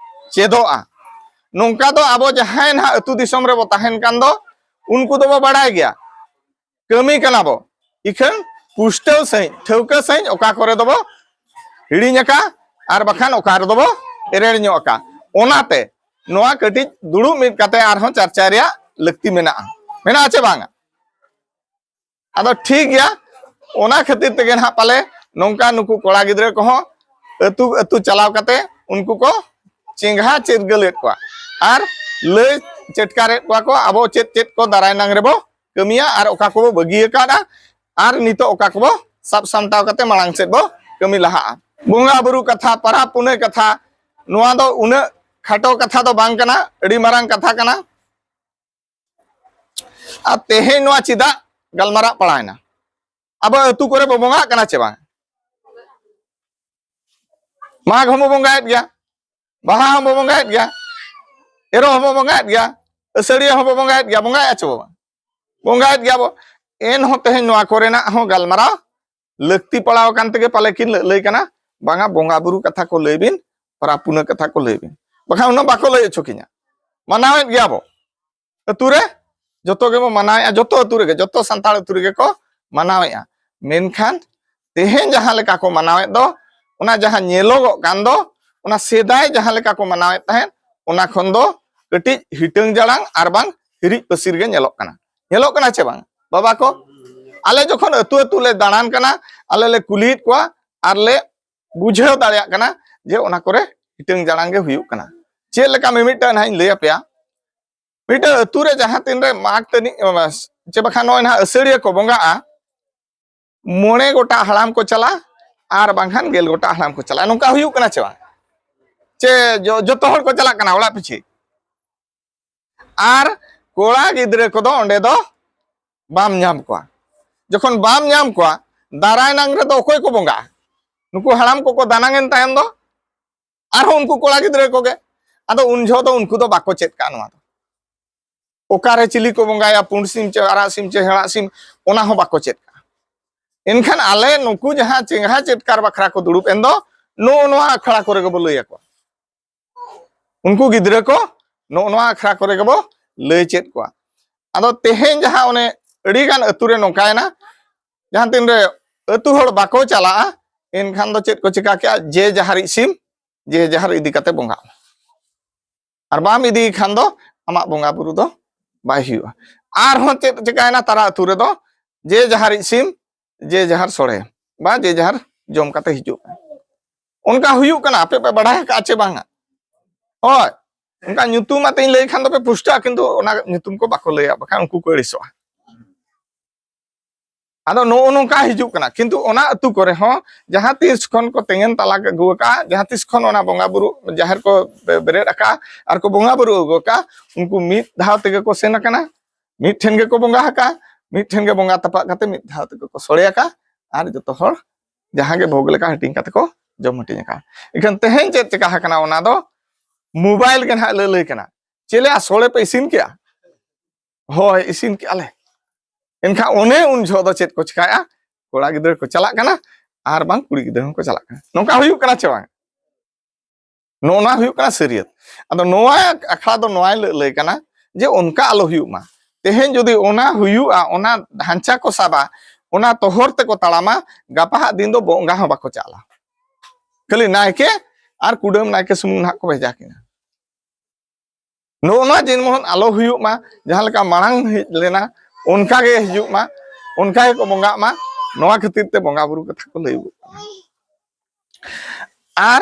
ᱪᱮᱫᱚᱜᱼᱟ᱾ ᱱᱚᱝᱠᱟ ᱫᱚ ᱟᱵᱚ ᱡᱟᱦᱟᱸᱭ ᱱᱟᱦᱟᱜ ᱟᱹᱛᱩ ᱫᱤᱥᱚᱢ ᱨᱮᱵᱚ ᱛᱟᱦᱮᱱ ᱠᱟᱱ ᱫᱚ, ᱩᱱᱠᱩ ᱫᱚᱵᱚ ᱵᱟᱲᱟᱭ ᱜᱮᱭᱟ, ᱠᱟᱹᱢᱤ ᱠᱟᱱᱟ ᱵᱚ᱾ ᱤᱠᱷᱟᱹᱱ ᱯᱩᱥᱴᱟᱹᱣ ᱥᱟᱺᱦᱤᱡ, ᱴᱷᱟᱹᱣᱠᱟᱹ ᱥᱟᱺᱦᱤᱡ ᱚᱠᱟ ᱠᱚᱨᱮ ᱫᱚᱵᱚ ᱦᱤᱲᱤᱧ ᱟᱠᱟ, ᱟᱨ ᱵᱟᱠᱷᱟᱱ ᱚᱠᱟ ᱨᱮᱫᱚ ᱵᱚ ᱮᱨᱮᱲ ᱧᱚᱜ ᱟᱠᱟ᱾ ᱚᱱᱟᱛᱮ ᱱᱚᱣᱟ ᱠᱟᱹᱴᱤᱡ ᱫᱩᱲᱩᱵ ᱢᱤᱫ ᱠᱟᱛᱮ ᱟᱨᱦᱚᱸ ᱪᱟᱨᱪᱟ ᱨᱮᱭᱟᱜ ᱞᱟᱹᱠᱛᱤ ᱢᱮᱱᱟᱜᱼᱟ᱾ ᱢᱮᱱᱟᱜᱼᱟ ᱪᱮ ᱵᱟᱝᱟ? ᱟᱫᱚ ᱴᱷᱤᱠ ᱜᱮᱭᱟ, ᱚᱱᱟ ᱠᱷᱟᱹᱛᱤᱨ ᱛᱮᱜᱮ ᱱᱟᱦᱟᱜ ᱯᱟᱞᱮ ᱱᱚᱝᱠᱟ ᱱᱩᱠᱩ ᱠᱚᱲᱟ ᱜᱤᱫᱽᱨᱟᱹ ᱠᱚᱦᱚᱸ ᱟᱹᱛᱩ ᱟᱹᱛᱩ ᱪᱟᱞᱟᱣ ᱠᱟᱛᱮ ᱩᱱᱠᱩ ᱠᱚ ᱪᱮᱸᱜᱷᱟ ᱪᱤᱨᱜᱟᱹᱞᱮᱫ ᱠᱚᱣᱟ ᱟᱨ ᱞᱟᱹᱭ ᱪᱮᱴᱠᱟᱨᱮᱫ ᱠᱚᱣᱟ ᱠᱚ, ᱟᱵᱚ ᱪᱮᱫ ᱪᱮᱫ ᱠᱚ ᱫᱟᱨᱟᱭ ᱱᱟᱝ ᱨᱮᱵᱚ ᱠᱟᱹᱢᱤᱭᱟ ᱟᱨ ᱚᱠᱟ ᱠᱚᱵᱚ ᱵᱟᱹᱜᱤ ᱟᱠᱟᱫᱼᱟ ᱟᱨ ᱱᱤᱛᱚᱜ ᱚᱠᱟ ᱠᱚᱵᱚ ᱥᱟᱵ ᱥᱟᱢᱴᱟᱣ ᱠᱟᱛᱮ ᱢᱟᱲᱟᱝ ᱥᱮᱫ ᱵᱚ ᱠᱟᱹᱢᱤ ᱞᱟᱦᱟᱜᱼᱟ᱾ ᱵᱚᱸᱜᱟ ᱵᱩᱨᱩ ᱠᱟᱛᱷᱟ, ᱯᱟᱨᱟᱵᱽ ᱯᱩᱱᱟᱹᱭ ᱠᱟᱛᱷᱟ, ᱱᱚᱣᱟ ᱫᱚ ᱩᱱᱟᱹᱜ ᱠᱷᱟᱴᱚ ᱠᱟᱛᱷᱟ ᱫᱚ ᱵᱟᱝ ᱠᱟᱱᱟ, ᱟᱹᱰᱤ ᱢᱟᱨᱟᱝ ᱠᱟᱛᱷᱟ ᱠᱟᱱᱟ᱾ ᱟᱨ ᱛᱮᱦᱮᱧ ᱱᱚᱣᱟ ᱪᱮᱫᱟᱜ ᱜᱟᱞᱢᱟᱨᱟᱣ ᱯᱟᱲᱟᱣᱮᱱᱟ? ᱟᱵᱚ ᱟᱹᱛᱩ ᱠᱚᱨᱮ ᱵᱚ ᱵᱚᱸᱜᱟᱜ ᱠᱟᱱᱟ ᱪᱮ ᱵᱟᱝ? ᱢᱟᱜᱽ ᱦᱚᱸᱵᱚ ᱵᱚᱸᱜᱟᱭᱮᱫ ᱜᱮᱭᱟ, ᱵᱟᱦᱟ ᱦᱚᱸᱵᱚ ᱵᱚᱸᱜᱟᱭᱮᱫ ᱜᱮᱭᱟ, ᱮᱨᱚᱜ ᱦᱚᱸᱵᱚ ᱵᱚᱸᱜᱟᱭᱮᱫ ᱜᱮᱭᱟ, ᱟᱹᱥᱟᱹᱲᱤᱭᱟᱹ ᱦᱚᱸᱵᱚ ᱵᱚᱸᱜᱟᱭᱮᱫ ᱜᱮᱭᱟ, ᱵᱚᱸᱜᱟᱭᱮᱫᱼᱟ ᱪᱮ ᱵᱟᱝ? ᱵᱚᱸᱜᱟᱭᱮᱫ ᱜᱮᱭᱟ ᱵᱚ᱾ ᱮᱱᱦᱚᱸ ᱛᱮᱦᱮᱧ ᱱᱚᱣᱟ ᱠᱚᱨᱮᱱᱟᱜ ᱦᱚᱸ ᱜᱟᱞᱢᱟᱨᱟᱣ ᱞᱟᱹᱠᱛᱤ ᱯᱟᱲᱟᱣ ᱟᱠᱟᱱ ᱛᱮᱜᱮ ᱯᱟᱞᱮ ᱠᱤᱱ ᱞᱟᱹᱞᱟᱹᱭ ᱠᱟᱱᱟ, ᱵᱟᱝᱟ, ᱵᱚᱸᱜᱟ ᱵᱩᱨᱩ ᱠᱟᱛᱷᱟ ᱠᱚ ᱞᱟᱹᱭ ᱵᱤᱱ, ᱯᱚᱨᱚᱵᱽ ᱯᱩᱱᱟᱹ ᱠᱟᱛᱷᱟ ᱠᱚ ᱞᱟᱹᱭ ᱵᱤᱱ, ᱵᱟᱠᱷᱟᱱ ᱩᱱᱟᱹᱜ ᱵᱟᱠᱚ ᱞᱟᱹᱭ ᱦᱚᱪᱚ ᱠᱤᱧᱟ᱾ ᱢᱟᱱᱟᱣᱮᱫ ᱜᱮᱭᱟ ᱵᱚ ᱟᱹᱛᱩ ᱨᱮ, ᱡᱚᱛᱚ ᱜᱮᱵᱚ ᱢᱟᱱᱟᱣᱮᱫᱼᱟ, ᱡᱚᱛᱚ ᱟᱹᱛᱩ ᱨᱮᱜᱮ, ᱡᱚᱛᱚ ᱥᱟᱱᱛᱟᱲ ᱟᱹᱛᱩ ᱨᱮᱜᱮ ᱠᱚ ᱢᱟᱱᱟᱣᱮᱫᱼᱟ᱾ ᱢᱮᱱᱠᱷᱟᱱ ᱛᱮᱦᱮᱧ ᱡᱟᱦᱟᱸ ᱞᱮᱠᱟ ᱠᱚ ᱢᱟᱱᱟᱣᱮᱫ ᱫᱚ, ᱚᱱᱟ ᱡᱟᱦᱟᱸ ᱧᱮᱞᱚᱜᱚᱜ ᱠᱟᱱ ᱫᱚ, ᱚᱱᱟ ᱥᱮᱫᱟᱭ ᱡᱟᱦᱟᱸ ᱞᱮᱠᱟ ᱠᱚ ᱢᱟᱱᱟᱣᱮᱫ ᱛᱟᱦᱮᱸᱫ, ᱚᱱᱟ ᱠᱷᱚᱱ ᱫᱚ ᱠᱟᱹᱴᱤᱡ ᱦᱤᱴᱟᱹᱝ ᱡᱟᱲᱟᱝ ᱟᱨ ᱵᱟᱝ ᱦᱤᱨᱤᱡ ᱯᱟᱹᱥᱤᱨ ᱜᱮ ᱧᱮᱞᱚᱜ ᱠᱟᱱᱟ᱾ ᱧᱮᱞᱚᱜ ᱠᱟᱱᱟ ᱪᱮ ᱵᱟᱝ, ᱵᱟᱵᱟ ᱠᱚ? ᱟᱞᱮ ᱡᱚᱠᱷᱚᱱ ᱟᱹᱛᱩ ᱟᱹᱛᱩ ᱞᱮ ᱫᱟᱬᱟᱱ ᱠᱟᱱᱟ, ᱟᱞᱮ ᱞᱮ ᱠᱩᱞᱤᱭᱮᱫ ᱠᱚᱣᱟ ᱟᱨ ᱞᱮ ᱵᱩᱡᱷᱟᱹᱣ ᱫᱟᱲᱮᱭᱟᱜ ᱠᱟᱱᱟ ᱡᱮ ᱚᱱᱟ ᱠᱚᱨᱮ ᱦᱤᱴᱟᱹᱝ ᱡᱟᱲᱟᱝ ᱜᱮ ᱦᱩᱭᱩᱜ ᱠᱟᱱᱟ᱾ ᱪᱮᱫ ᱞᱮᱠᱟ ᱢᱤᱢᱤᱫᱴᱟᱝ ᱱᱟᱦᱟᱜ ᱤᱧ ᱞᱟᱹᱭ ᱟᱯᱮᱭᱟ᱾ ᱢᱤᱫᱴᱟᱝ ᱟᱹᱛᱩ ᱨᱮ ᱡᱟᱦᱟᱸ ᱛᱤᱱ ᱨᱮ ᱢᱟᱜᱽ ᱛᱟᱹᱱᱤᱡ, ᱪᱮ ᱵᱟᱠᱷᱟᱱ ᱱᱚᱜᱼᱚᱭ ᱱᱟᱦᱟᱜ ᱟᱹᱥᱟᱹᱲᱤᱭᱟᱹ ᱠᱚ ᱵᱚᱸᱜᱟᱜᱼᱟ, ᱢᱚᱬᱮ ᱜᱚᱴᱟᱝ ᱦᱟᱲᱟᱢ ᱠᱚ ᱪᱟᱞᱟᱜᱼᱟ ᱟᱨ ᱵᱟᱝᱠᱷᱟᱱ ᱜᱮᱞ ᱜᱚᱴᱟᱝ ᱦᱟᱲᱟᱢ ᱠᱚ ᱪᱟᱞᱟᱜᱼᱟ᱾ ᱱᱚᱝᱠᱟ ᱦᱩᱭᱩᱜ ᱠᱟᱱᱟ ᱪᱮ ᱵᱟᱝ? ᱪᱮ ᱡᱚ-, ᱡᱚᱛᱚ ᱦᱚᱲ ᱠᱚ ᱪᱟᱞᱟᱜ ᱠᱟᱱᱟ ᱚᱲᱟᱜ ᱯᱤᱪᱷᱤ? ᱟᱨ ᱠᱚᱲᱟ ᱜᱤᱫᱽᱨᱟᱹ ᱠᱚᱫᱚ ᱚᱸᱰᱮ ᱫᱚ ᱵᱟᱢ ᱧᱟᱢ ᱠᱚᱣᱟ᱾ ᱡᱚᱠᱷᱚᱱ ᱵᱟᱢ ᱧᱟᱢ ᱠᱚᱣᱟ, ᱫᱟᱨᱟᱭ ᱱᱟᱝ ᱨᱮᱫᱚ ᱚᱠᱚᱭ ᱠᱚ ᱵᱚᱸᱜᱟᱜᱼᱟ? ᱱᱩᱠᱩ ᱦᱟᱲᱟᱢ ᱠᱚᱠᱚ ᱫᱟᱱᱟᱝ ᱮᱱ ᱛᱟᱭᱚᱢ ᱫᱚ ᱟᱨᱦᱚᱸ ᱩᱱᱠᱩ ᱠᱚᱲᱟ ᱜᱤᱫᱽᱨᱟᱹ ᱠᱚᱜᱮ᱾ ᱟᱫᱚ ᱩᱱ ᱡᱚᱦᱚᱜ ᱫᱚ ᱩᱱᱠᱩ ᱫᱚ ᱵᱟᱠᱚ ᱪᱮᱫ ᱠᱟᱜᱼᱟ ᱱᱚᱣᱟ ᱫᱚ᱾ ᱚᱠᱟᱨᱮ ᱪᱤᱞᱤ ᱠᱚ ᱵᱚᱸᱜᱟᱭᱟ, ᱯᱩᱸᱰ ᱥᱤᱢ ᱪᱮ ᱟᱨᱟᱜ ᱥᱤᱢ ᱪᱮ ᱦᱮᱲᱟᱜ ᱥᱤᱢ, ᱚᱱᱟ ᱦᱚᱸ ᱵᱟᱠᱚ ᱪᱮᱫ ᱠᱟᱜᱼᱟ᱾ ᱮᱱᱠᱷᱟᱱ ᱟᱞᱮ ᱱᱩᱠᱩ ᱡᱟᱦᱟᱸ ᱪᱮᱸᱜᱷᱟ ᱪᱮᱫᱠᱟᱨ ᱵᱟᱠᱷᱨᱟ ᱠᱚ ᱫᱩᱲᱩᱵ ᱮᱱ ᱫᱚ, ᱱᱚᱜᱼᱚ ᱱᱚᱣᱟ ᱟᱠᱷᱲᱟ ᱠᱚᱨᱮ ᱜᱮᱵᱚ ᱞᱟᱹᱭ ᱟᱠᱚᱣᱟ᱾ ᱩᱱᱠᱩ ᱜᱤᱫᱽᱨᱟᱹ ᱠᱚ ᱱᱚᱜᱼᱚ ᱱᱚᱣᱟ ᱟᱠᱷᱲᱟ ᱠᱚᱨᱮ ᱜᱮᱵᱚ ᱞᱟᱹᱭ ᱪᱮᱫ ᱠᱚᱣᱟ᱾ ᱟᱫᱚ ᱛᱮᱦᱮᱧ ᱡᱟᱦᱟᱸ ᱚᱱᱮ ᱟᱹᱰᱤᱜᱟᱱ ᱟᱹᱛᱩ ᱨᱮ ᱱᱚᱝᱠᱟᱭᱮᱱᱟ, ᱡᱟᱦᱟᱸ ᱛᱤᱱᱨᱮ ᱟᱹᱛᱩ ᱦᱚᱲ ᱵᱟᱠᱚ ᱪᱟᱞᱟᱜᱼᱟ, ᱮᱱᱠᱷᱟᱱ ᱫᱚ ᱪᱮᱫ ᱠᱚ ᱪᱤᱠᱟ ᱠᱮᱜᱼᱟ? ᱡᱮ ᱡᱟᱦᱟᱨᱤᱡ ᱥᱤᱢ ᱡᱮ ᱡᱟᱦᱟᱨ ᱤᱫᱤ ᱠᱟᱛᱮ ᱵᱚᱸᱜᱟᱜ ᱢᱮ᱾ ᱟᱨ ᱵᱟᱢ ᱤᱫᱤᱭ ᱠᱷᱟᱱ ᱫᱚ ᱟᱢᱟᱜ ᱵᱚᱸᱜᱟ ᱵᱩᱨᱩ ᱫᱚ ᱵᱟᱭ ᱦᱩᱭᱩᱜᱼᱟ᱾ ᱟᱨᱦᱚᱸ ᱪᱮᱫ ᱪᱤᱠᱟᱭᱮᱱᱟ? ᱛᱟᱨᱟ ᱟᱹᱛᱩ ᱨᱮᱫᱚ ᱡᱮ ᱡᱟᱦᱟᱨᱤᱡ ᱥᱤᱢ ᱡᱮ ᱡᱟᱦᱟᱨ ᱥᱚᱲᱮ ᱵᱟ ᱡᱮ ᱡᱟᱦᱟᱨ ᱡᱚᱢ ᱠᱟᱛᱮ ᱦᱤᱡᱩᱜ ᱢᱮ᱾ ᱚᱱᱠᱟ ᱦᱩᱭᱩᱜ ᱠᱟᱱᱟ, ᱟᱯᱮ ᱯᱮ ᱵᱟᱲᱟᱭ ᱟᱠᱟᱫᱼᱟ ᱪᱮ ᱵᱟᱝᱟ? ᱦᱳᱭ, ᱚᱱᱠᱟ ᱧᱩᱛᱩᱢ ᱟᱛᱮᱧ ᱞᱟᱹᱭ ᱠᱷᱟᱱ ᱫᱚᱯᱮ ᱯᱩᱥᱴᱟᱹᱜᱼᱟ, ᱠᱤᱱᱛᱩ ᱚᱱᱟ ᱧᱩᱛᱩᱢ ᱠᱚ ᱵᱟᱠᱚ ᱞᱟᱹᱭᱟ, ᱵᱟᱠᱷᱟᱱ ᱩᱱᱠᱩ ᱠᱚ ᱟᱹᱲᱤᱥᱚᱜᱼᱟ᱾ ᱟᱫᱚ ᱱᱚᱜᱼᱚ ᱱᱚᱝᱠᱟ ᱦᱤᱡᱩᱜ ᱠᱟᱱᱟ᱾ ᱠᱤᱱᱛᱩ ᱚᱱᱟ ᱟᱹᱛᱩ ᱠᱚᱨᱮ ᱦᱚᱸ ᱡᱟᱦᱟᱸ ᱛᱤᱥ ᱠᱷᱚᱱ ᱠᱚ ᱛᱮᱸᱜᱮᱱ ᱛᱟᱞᱟ ᱟᱹᱜᱩ ᱟᱠᱟᱫᱼᱟ, ᱡᱟᱦᱟᱸ ᱛᱤᱥ ᱠᱷᱚᱱ ᱚᱱᱟ ᱵᱚᱸᱜᱟ ᱵᱩᱨᱩ ᱡᱟᱦᱮᱨ ᱠᱚ ᱵᱮ- ᱵᱮᱨᱮᱫ ᱟᱠᱟᱫᱼᱟ ᱟᱨ ᱠᱚ ᱵᱚᱸᱜᱟ ᱵᱩᱨᱩ ᱟᱹᱜᱩ ᱟᱠᱟᱫᱼᱟ, ᱩᱱᱠᱩ ᱢᱤᱫ ᱫᱷᱟᱣ ᱛᱮᱜᱮ ᱠᱚ ᱥᱮᱱ ᱟᱠᱟᱱᱟ, ᱢᱤᱫ ᱴᱷᱮᱱ ᱜᱮᱠᱚ ᱵᱚᱸᱜᱟ ᱟᱠᱟᱫᱼᱟ, ᱢᱤᱫ ᱴᱷᱮᱱ ᱜᱮ ᱵᱚᱸᱜᱟ ᱛᱟᱯᱟᱜ ᱠᱟᱛᱮ ᱢᱤᱫ ᱫᱷᱟᱣ ᱛᱮᱜᱮ ᱠᱚ ᱥᱚᱲᱮ ᱟᱠᱟᱫᱼᱟ ᱟᱨ ᱡᱚᱛᱚ ᱦᱚᱲ ᱡᱟᱦᱟᱸ ᱜᱮ ᱵᱷᱳᱜᱽ ᱞᱮᱠᱟ ᱦᱟᱹᱴᱤᱧ ᱠᱟᱛᱮ ᱠᱚ ᱡᱚᱢ ᱦᱟᱹᱴᱤᱧ ᱟᱠᱟᱫᱼᱟ᱾ ᱮᱱᱠᱷᱟᱱ ᱛᱮᱦᱮᱧ ᱪᱮᱫ ᱪᱮᱠᱟ ᱟᱠᱟᱱᱟ? ᱚᱱᱟ ᱫᱚ ᱢᱳᱵᱟᱭᱤᱞ ᱜᱮ ᱱᱟᱦᱟᱜ ᱞᱟᱹᱞᱟᱹᱭ ᱠᱟᱱᱟ᱾ ᱪᱮᱞᱮ, ᱟᱨ ᱥᱚᱲᱮ ᱯᱮ ᱤᱥᱤᱱ ᱠᱮᱜᱼᱟ? ᱦᱳᱭ, ᱤᱥᱤᱱ ᱠᱮᱜᱼᱟ ᱞᱮ᱾ ᱮᱱᱠᱷᱟᱱ ᱚᱱᱮ ᱩᱱ ᱡᱚᱦᱚᱜ ᱫᱚ ᱪᱮᱫ ᱠᱚ ᱪᱮᱠᱟᱭᱮᱜᱼᱟ? ᱠᱚᱲᱟ ᱜᱤᱫᱽᱨᱟᱹ ᱠᱚ ᱪᱟᱞᱟᱜ ᱠᱟᱱᱟ ᱟᱨ ᱵᱟᱝ ᱠᱩᱲᱤ ᱜᱤᱫᱽᱨᱟᱹ ᱦᱚᱸᱠᱚ ᱪᱟᱞᱟᱜ ᱠᱟᱱᱟ᱾ ᱱᱚᱝᱠᱟ ᱦᱩᱭᱩᱜ ᱠᱟᱱᱟ ᱪᱮ ᱵᱟᱝ? ᱱᱚᱜᱼᱚ ᱱᱚᱣᱟ ᱦᱩᱭᱩᱜ ᱠᱟᱱᱟ ᱥᱟᱹᱨᱤᱭᱟᱹᱛ᱾ ᱟᱫᱚ ᱱᱚᱣᱟ ᱟᱠᱷᱲᱟ ᱫᱚ ᱱᱚᱣᱟᱭ ᱞᱟᱹ- ᱞᱟᱹᱭ ᱠᱟᱱᱟ ᱡᱮ ᱚᱱᱠᱟ ᱟᱞᱚ ᱦᱩᱭᱩᱜ ᱢᱟ᱾ ᱛᱮᱦᱮᱧ ᱡᱩᱫᱤ ᱚᱱᱟ ᱦᱩᱭᱩᱜᱼᱟ, ᱚᱱᱟ ᱰᱷᱟᱧᱪᱟ ᱠᱚ ᱥᱟᱵᱟ, ᱚᱱᱟ ᱛᱚᱦᱚᱨ ᱛᱮᱠᱚ ᱛᱟᱲᱟᱢᱟ, ᱜᱟᱯᱟ ᱦᱟᱜ ᱫᱤᱱ ᱫᱚ ᱵᱚᱸᱜᱟ ᱦᱚᱸ ᱵᱟᱠᱚ ᱪᱟᱞᱟᱜᱼᱟ᱾ ᱠᱷᱟᱹᱞᱤ ᱱᱟᱭᱠᱮ ᱟᱨ ᱠᱩᱰᱟᱹᱢ ᱱᱟᱭᱠᱮ ᱥᱩᱢᱩᱝ ᱱᱟᱦᱟᱜ ᱠᱚ ᱵᱷᱮᱡᱟ ᱠᱤᱱᱟ᱾ ᱱᱚᱜᱼᱚ ᱱᱚᱣᱟ ᱡᱮᱢᱚᱱ ᱟᱞᱚ ᱦᱩᱭᱩᱜ ᱢᱟ, ᱡᱟᱦᱟᱸ ᱞᱮᱠᱟ ᱢᱟᱲᱟᱝ ᱦᱮᱡ ᱞᱮᱱᱟ ᱚᱱᱠᱟ ᱜᱮ ᱦᱤᱡᱩᱜ ᱢᱟ, ᱚᱱᱠᱟ ᱜᱮᱠᱚ ᱵᱚᱸᱜᱟᱜ ᱢᱟ, ᱱᱚᱣᱟ ᱠᱷᱟᱹᱛᱤᱨ ᱛᱮ ᱵᱚᱸᱜᱟ ᱵᱩᱨᱩ ᱠᱟᱛᱷᱟ ᱠᱚ ᱞᱟᱹᱭᱚᱜ ᱠᱟᱱᱟ᱾ ᱟᱨ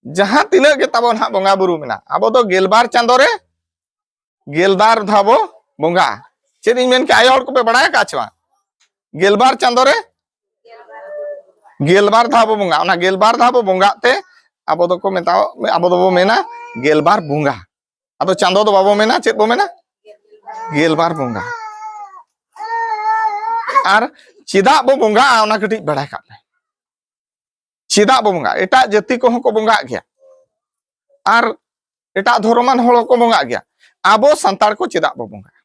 ᱡᱟᱦᱟᱸ ᱛᱤᱱᱟᱹᱜ ᱜᱮ ᱛᱟᱵᱚᱱ ᱦᱟᱸᱜ ᱵᱚᱸᱜᱟ ᱵᱩᱨᱩ ᱢᱮᱱᱟᱜ, ᱟᱵᱚ ᱫᱚ ᱜᱮᱞᱵᱟᱨ ᱪᱟᱸᱫᱳ ᱨᱮ ᱜᱮᱞᱵᱟᱨ ᱫᱷᱟᱣ ᱵᱚ ᱵᱚᱸᱜᱟᱜᱼᱟ᱾ ᱪᱮᱫ ᱤᱧ ᱢᱮᱱ ᱠᱮᱜᱼᱟ, ᱟᱭᱳ ᱦᱚᱲ ᱠᱚᱯᱮ ᱵᱟᱲᱟᱭ ᱟᱠᱟᱫ ᱪᱮ ᱵᱟᱝ? ᱜᱮᱞᱵᱟᱨ ᱪᱟᱸᱫᱳ ᱨᱮ ᱜᱮᱞᱵᱟᱨ ᱫᱷᱟᱣ ᱵᱚ ᱵᱚᱸᱜᱟᱜᱼᱟ᱾ ᱚᱱᱟ ᱜᱮᱞᱵᱟᱨ ᱫᱷᱟᱣ ᱵᱚ ᱵᱚᱸᱜᱟᱜ ᱛᱮ ᱟᱵᱚ ᱫᱚᱠᱚ ᱢᱮᱛᱟᱣ, ᱟᱵᱚ ᱫᱚᱵᱚ ᱢᱮᱱᱟ ᱜᱮᱞᱵᱟᱨ ᱵᱚᱸᱜᱟ᱾ ᱟᱫᱚ ᱪᱟᱸᱫᱳ ᱫᱚ ᱵᱟᱵᱚ ᱢᱮᱱᱟ, ᱪᱮᱫ ᱵᱚ ᱢᱮᱱᱟ? ᱜᱮᱞᱵᱟᱨ ᱵᱚᱸᱜᱟ᱾ ᱟᱨ ᱪᱮᱫᱟᱜ ᱵᱚ ᱵᱚᱸᱜᱟᱜᱼᱟ, ᱚᱱᱟ ᱠᱟᱹᱴᱤᱡ ᱵᱟᱲᱟᱭ ᱠᱟᱜ ᱯᱮ᱾ ᱪᱮᱫᱟᱜ ᱵᱚ ᱵᱚᱸᱜᱟᱜᱼᱟ? ᱮᱴᱟᱜ ᱡᱟᱹᱛᱤ ᱠᱚᱦᱚᱸ ᱠᱚ ᱵᱚᱸᱜᱟᱜ ᱜᱮᱭᱟ, ᱟᱨ ᱮᱴᱟᱜ ᱫᱷᱚᱨᱚᱢᱟᱱ ᱦᱚᱲ ᱦᱚᱸᱠᱚ ᱵᱚᱸᱜᱟᱜ ᱜᱮᱭᱟ᱾ ᱟᱵᱚ ᱥᱟᱱᱛᱟᱲ ᱠᱚ ᱪᱮᱫᱟᱜ ᱵᱚ ᱵᱚᱸᱜᱟᱜᱼᱟ?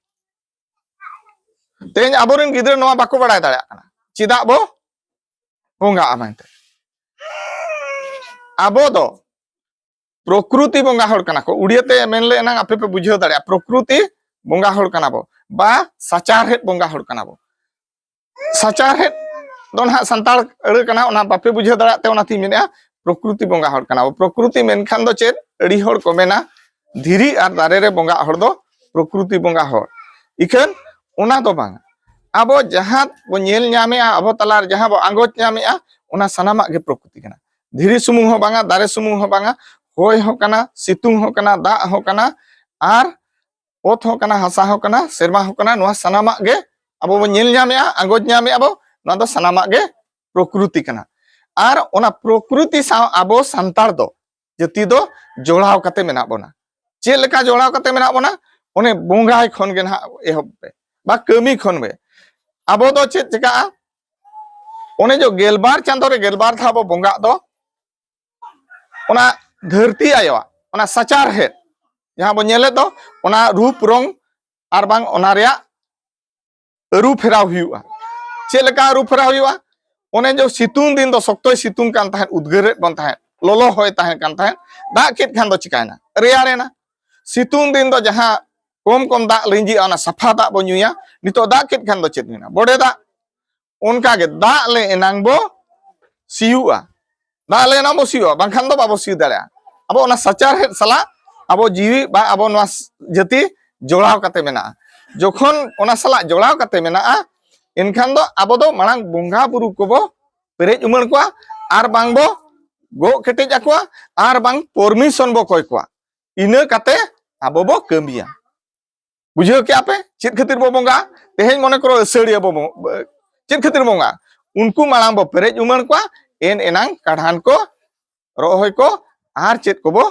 ᱛᱮᱦᱮᱧ ᱟᱵᱚᱨᱮᱱ ᱜᱤᱫᱽᱨᱟᱹ ᱱᱚᱣᱟ ᱵᱟᱠᱚ ᱵᱟᱲᱟᱭ ᱫᱟᱲᱮᱭᱟᱜ ᱠᱟᱱᱟ, ᱪᱮᱫᱟᱜ ᱵᱚ ᱵᱚᱸᱜᱟᱜᱼᱟ ᱢᱮᱱᱛᱮ᱾ ᱟᱵᱚ ᱫᱚ ᱯᱨᱚᱠᱨᱩᱛᱤ ᱵᱚᱸᱜᱟ ᱦᱚᱲ ᱠᱟᱱᱟ ᱠᱚ᱾ ᱩᱲᱤᱭᱟᱹ ᱛᱮ ᱢᱮᱱ ᱞᱮ ᱮᱱᱟᱝ ᱟᱯᱮ ᱯᱮ ᱵᱩᱡᱷᱟᱹᱣ ᱫᱟᱲᱮᱭᱟᱜᱼᱟ, ᱯᱨᱚᱠᱨᱩᱛᱤ ᱵᱚᱸᱜᱟ ᱦᱚᱲ ᱠᱟᱱᱟ ᱵᱚ, ᱵᱟ ᱥᱟᱪᱟᱨᱦᱮᱫ ᱵᱚᱸᱜᱟ ᱦᱚᱲ ᱠᱟᱱᱟ ᱵᱚ᱾ ᱥᱟᱪᱟᱨᱦᱮᱫ ᱫᱚ ᱱᱟᱦᱟᱜ ᱥᱟᱱᱛᱟᱲ ᱟᱹᱲᱟᱹ ᱠᱟᱱᱟ, ᱚᱱᱟ ᱵᱟᱯᱮ ᱵᱩᱡᱷᱟᱹᱣ ᱫᱟᱲᱮᱭᱟᱜ ᱛᱮ ᱚᱱᱟᱛᱤᱧ ᱢᱮᱱᱮᱫᱼᱟ, ᱯᱨᱚᱠᱨᱩᱛᱤ ᱵᱚᱸᱜᱟ ᱦᱚᱲ ᱠᱟᱱᱟ ᱵᱚ᱾ ᱯᱨᱚᱠᱨᱩᱛᱤ ᱢᱮᱱᱠᱷᱟᱱ ᱫᱚ ᱪᱮᱫ? ᱟᱹᱰᱤ ᱦᱚᱲ ᱠᱚ ᱢᱮᱱᱟ, ᱫᱷᱤᱨᱤ ᱟᱨ ᱫᱟᱨᱮ ᱨᱮ ᱵᱚᱸᱜᱟᱜ ᱦᱚᱲ ᱫᱚ ᱯᱨᱚᱠᱨᱩᱛᱤ ᱵᱚᱸᱜᱟ ᱦᱚᱲ᱾ ᱤᱠᱷᱟᱹᱱ ᱚᱱᱟ ᱫᱚ ᱵᱟᱝ᱾ ᱟᱵᱚ ᱡᱟᱦᱟᱸ ᱵᱚ ᱧᱮᱞ ᱧᱟᱢᱮᱜᱼᱟ, ᱟᱵᱚ ᱛᱟᱞᱟ ᱨᱮ ᱡᱟᱦᱟᱸ ᱵᱚ ᱟᱸᱜᱚᱪ ᱧᱟᱢᱮᱜᱼᱟ, ᱚᱱᱟ ᱥᱟᱱᱟᱢᱟᱜ ᱜᱮ ᱯᱨᱚᱠᱨᱩᱛᱤ ᱠᱟᱱᱟ᱾ ᱫᱷᱤᱨᱤ ᱥᱩᱢᱩᱝ ᱦᱚᱸ ᱵᱟᱝᱟ, ᱫᱟᱨᱮ ᱥᱩᱢᱩᱝ ᱦᱚᱸ ᱵᱟᱝᱟ, ᱦᱚᱭ ᱦᱚᱸ ᱠᱟᱱᱟ, ᱥᱤᱛᱩᱝ ᱦᱚᱸ ᱠᱟᱱᱟ, ᱫᱟᱜ ᱦᱚᱸ ᱠᱟᱱᱟ, ᱟᱨ ᱚᱛ ᱦᱚᱸ ᱠᱟᱱᱟ, ᱦᱟᱥᱟ ᱦᱚᱸ ᱠᱟᱱᱟ, ᱥᱮᱨᱢᱟ ᱦᱚᱸ ᱠᱟᱱᱟ, ᱱᱚᱣᱟ ᱥᱟᱱᱟᱢᱟᱜ ᱜᱮ ᱟᱵᱚ ᱵᱚᱱ ᱧᱮᱞ ᱧᱟᱢᱮᱜᱼᱟ, ᱟᱸᱜᱚᱪ ᱧᱟᱢᱮᱜᱼᱟ ᱵᱚ, ᱱᱚᱣᱟ ᱫᱚ ᱥᱟᱱᱟᱢᱟᱜ ᱜᱮ ᱯᱨᱚᱠᱨᱤᱛᱤ ᱠᱟᱱᱟ᱾ ᱟᱨ ᱚᱱᱟ ᱯᱨᱚᱠᱨᱤᱛᱤ ᱥᱟᱶ ᱟᱵᱚ ᱥᱟᱱᱛᱟᱲ ᱫᱚ, ᱡᱟᱹᱛᱤ ᱫᱚ ᱡᱚᱲᱟᱣ ᱠᱟᱛᱮ ᱢᱮᱱᱟᱜ ᱵᱚᱱᱟ᱾ ᱪᱮᱫ ᱞᱮᱠᱟ ᱡᱚᱲᱟᱣ ᱠᱟᱛᱮ ᱢᱮᱱᱟᱜ ᱵᱚᱱᱟ? ᱚᱱᱮ ᱵᱚᱸᱜᱟᱭ ᱠᱷᱚᱱ ᱜᱮ ᱱᱟᱦᱟᱜ ᱮᱦᱚᱵ ᱯᱮ, ᱵᱟ ᱠᱟᱹᱢᱤ ᱠᱷᱚᱱ ᱜᱮ᱾ ᱟᱵᱚ ᱫᱚ ᱪᱮᱫ ᱪᱮᱠᱟᱜᱼᱟ? ᱚᱱᱮ ᱡᱚ ᱜᱮᱞᱵᱟᱨ ᱪᱟᱸᱫᱳ ᱨᱮ ᱜᱮᱞᱵᱟᱨ ᱫᱷᱟᱣ ᱵᱚ ᱵᱚᱸᱜᱟᱜ ᱫᱚ, ᱚᱱᱟ ᱫᱷᱟᱹᱨᱛᱤ ᱟᱭᱳᱣᱟᱜ ᱚᱱᱟ ᱥᱟᱪᱟᱨᱦᱮᱫ ᱡᱟᱦᱟᱸ ᱵᱚ ᱧᱮᱞᱮᱫ ᱫᱚ, ᱚᱱᱟ ᱨᱩᱯ ᱨᱚᱝ ᱟᱨ ᱵᱟᱝ ᱚᱱᱟ ᱨᱮᱭᱟᱜ ᱟᱹᱨᱩ ᱯᱷᱮᱨᱟᱣ ᱦᱩᱭᱩᱜᱼᱟ᱾ ᱪᱮᱫ ᱞᱮᱠᱟ ᱟᱹᱨᱩ ᱯᱷᱮᱨᱟᱣ ᱦᱩᱭᱩᱜᱼᱟ? ᱚᱱᱮ ᱡᱚ ᱥᱤᱛᱩᱝ ᱫᱤᱱ ᱫᱚ ᱥᱚᱠᱛᱚᱭ ᱥᱤᱛᱩᱝ ᱠᱟᱱ ᱛᱟᱦᱮᱸᱫ, ᱩᱫᱽᱜᱟᱹᱨᱮᱫ ᱵᱚᱱ ᱛᱟᱦᱮᱸᱫ, ᱞᱚᱞᱚ ᱦᱚᱭ ᱛᱟᱦᱮᱸ ᱠᱟᱱ ᱛᱟᱦᱮᱸᱫ, ᱫᱟᱜ ᱠᱮᱫ ᱠᱷᱟᱱ ᱫᱚ ᱪᱤᱠᱟᱭᱱᱟ? ᱨᱮᱭᱟᱲᱮᱱᱟ᱾ ᱥᱤᱛᱩᱝ ᱫᱤᱱ ᱫᱚ ᱡᱟᱦᱟᱸ ᱠᱚᱢ ᱠᱚᱢ ᱫᱟᱜ ᱞᱤᱸᱡᱤᱜᱼᱟ, ᱚᱱᱟ ᱥᱟᱯᱷᱟ ᱫᱟᱜ ᱵᱚ ᱧᱩᱭᱟ᱾ ᱱᱤᱛᱚᱜ ᱫᱟᱜ ᱠᱮᱫ ᱠᱷᱟᱱ ᱫᱚ ᱪᱮᱫ ᱦᱩᱭᱱᱟ? ᱵᱚᱰᱮ ᱫᱟᱜ᱾ ᱚᱱᱠᱟᱜᱮ ᱫᱟᱜ ᱞᱮ ᱮᱱᱟᱝ ᱵᱚ ᱥᱤᱭᱳᱜᱼᱟ, ᱫᱟᱜ ᱞᱮ ᱮᱱᱟᱝ ᱵᱚ ᱥᱤᱭᱳᱜᱼᱟ, ᱵᱟᱝᱠᱷᱟᱱ ᱫᱚ ᱵᱟᱵᱚ ᱥᱤᱭᱳᱜ ᱫᱟᱲᱮᱭᱟᱜᱼᱟ᱾ ᱟᱵᱚ ᱚᱱᱟ ᱥᱟᱪᱟᱨᱦᱮᱫ ᱥᱟᱞᱟᱜ ᱟᱵᱚ ᱡᱤᱣᱤ ᱵᱟ ᱟᱵᱚ ᱱᱚᱣᱟ ᱡᱟᱹᱛᱤ ᱡᱚᱲᱟᱣ ᱠᱟᱛᱮ ᱢᱮᱱᱟᱜᱼᱟ᱾ ᱡᱚᱠᱷᱚᱱ ᱚᱱᱟ ᱥᱟᱞᱟᱜ ᱡᱚᱲᱟᱣ ᱠᱟᱛᱮ ᱢᱮᱱᱟᱜᱼᱟ, ᱮᱱᱠᱷᱟᱱ ᱫᱚ ᱟᱵᱚ ᱫᱚ ᱢᱟᱲᱟᱝ ᱵᱚᱸᱜᱟ ᱵᱩᱨᱩ ᱠᱚᱵᱚ ᱯᱮᱨᱮᱡ ᱩᱢᱟᱹᱲ ᱠᱚᱣᱟ, ᱟᱨ ᱵᱟᱝ ᱵᱚ ᱜᱚᱜ ᱠᱮᱴᱮᱡ ᱟᱠᱚᱣᱟ, ᱟᱨ ᱵᱟᱝ ᱯᱚᱨᱢᱤᱥᱚᱱ ᱵᱚ ᱠᱚᱭ ᱠᱚᱣᱟ᱾ ᱤᱱᱟᱹ ᱠᱟᱛᱮ ᱟᱵᱚ ᱵᱚ ᱠᱟᱹᱢᱤᱭᱟ᱾ ᱵᱩᱡᱷᱟᱹᱣ ᱠᱮᱜᱼᱟ ᱯᱮ? ᱪᱮᱫ ᱠᱷᱟᱹᱛᱤᱨ ᱵᱚ ᱵᱚᱸᱜᱟ? ᱛᱮᱦᱮᱧ ᱢᱚᱱᱮ ᱠᱚᱨᱚ ᱟᱹᱥᱟᱹᱲᱤᱭᱟᱹ ᱵᱚ ᱵᱚᱸ-, ᱪᱮᱫ ᱠᱷᱟᱹᱛᱤᱨ ᱵᱚᱸᱜᱟ? ᱩᱱᱠᱩ ᱢᱟᱲᱟᱝ ᱵᱚ ᱯᱮᱨᱮᱡ ᱩᱢᱟᱹᱲ ᱠᱚᱣᱟ, ᱮᱱ ᱮᱱᱟᱝ ᱠᱟᱰᱷᱟᱱ ᱠᱚ, ᱨᱚᱦᱚᱭ ᱠᱚ, ᱟᱨ ᱪᱮᱫ ᱠᱚᱵᱚ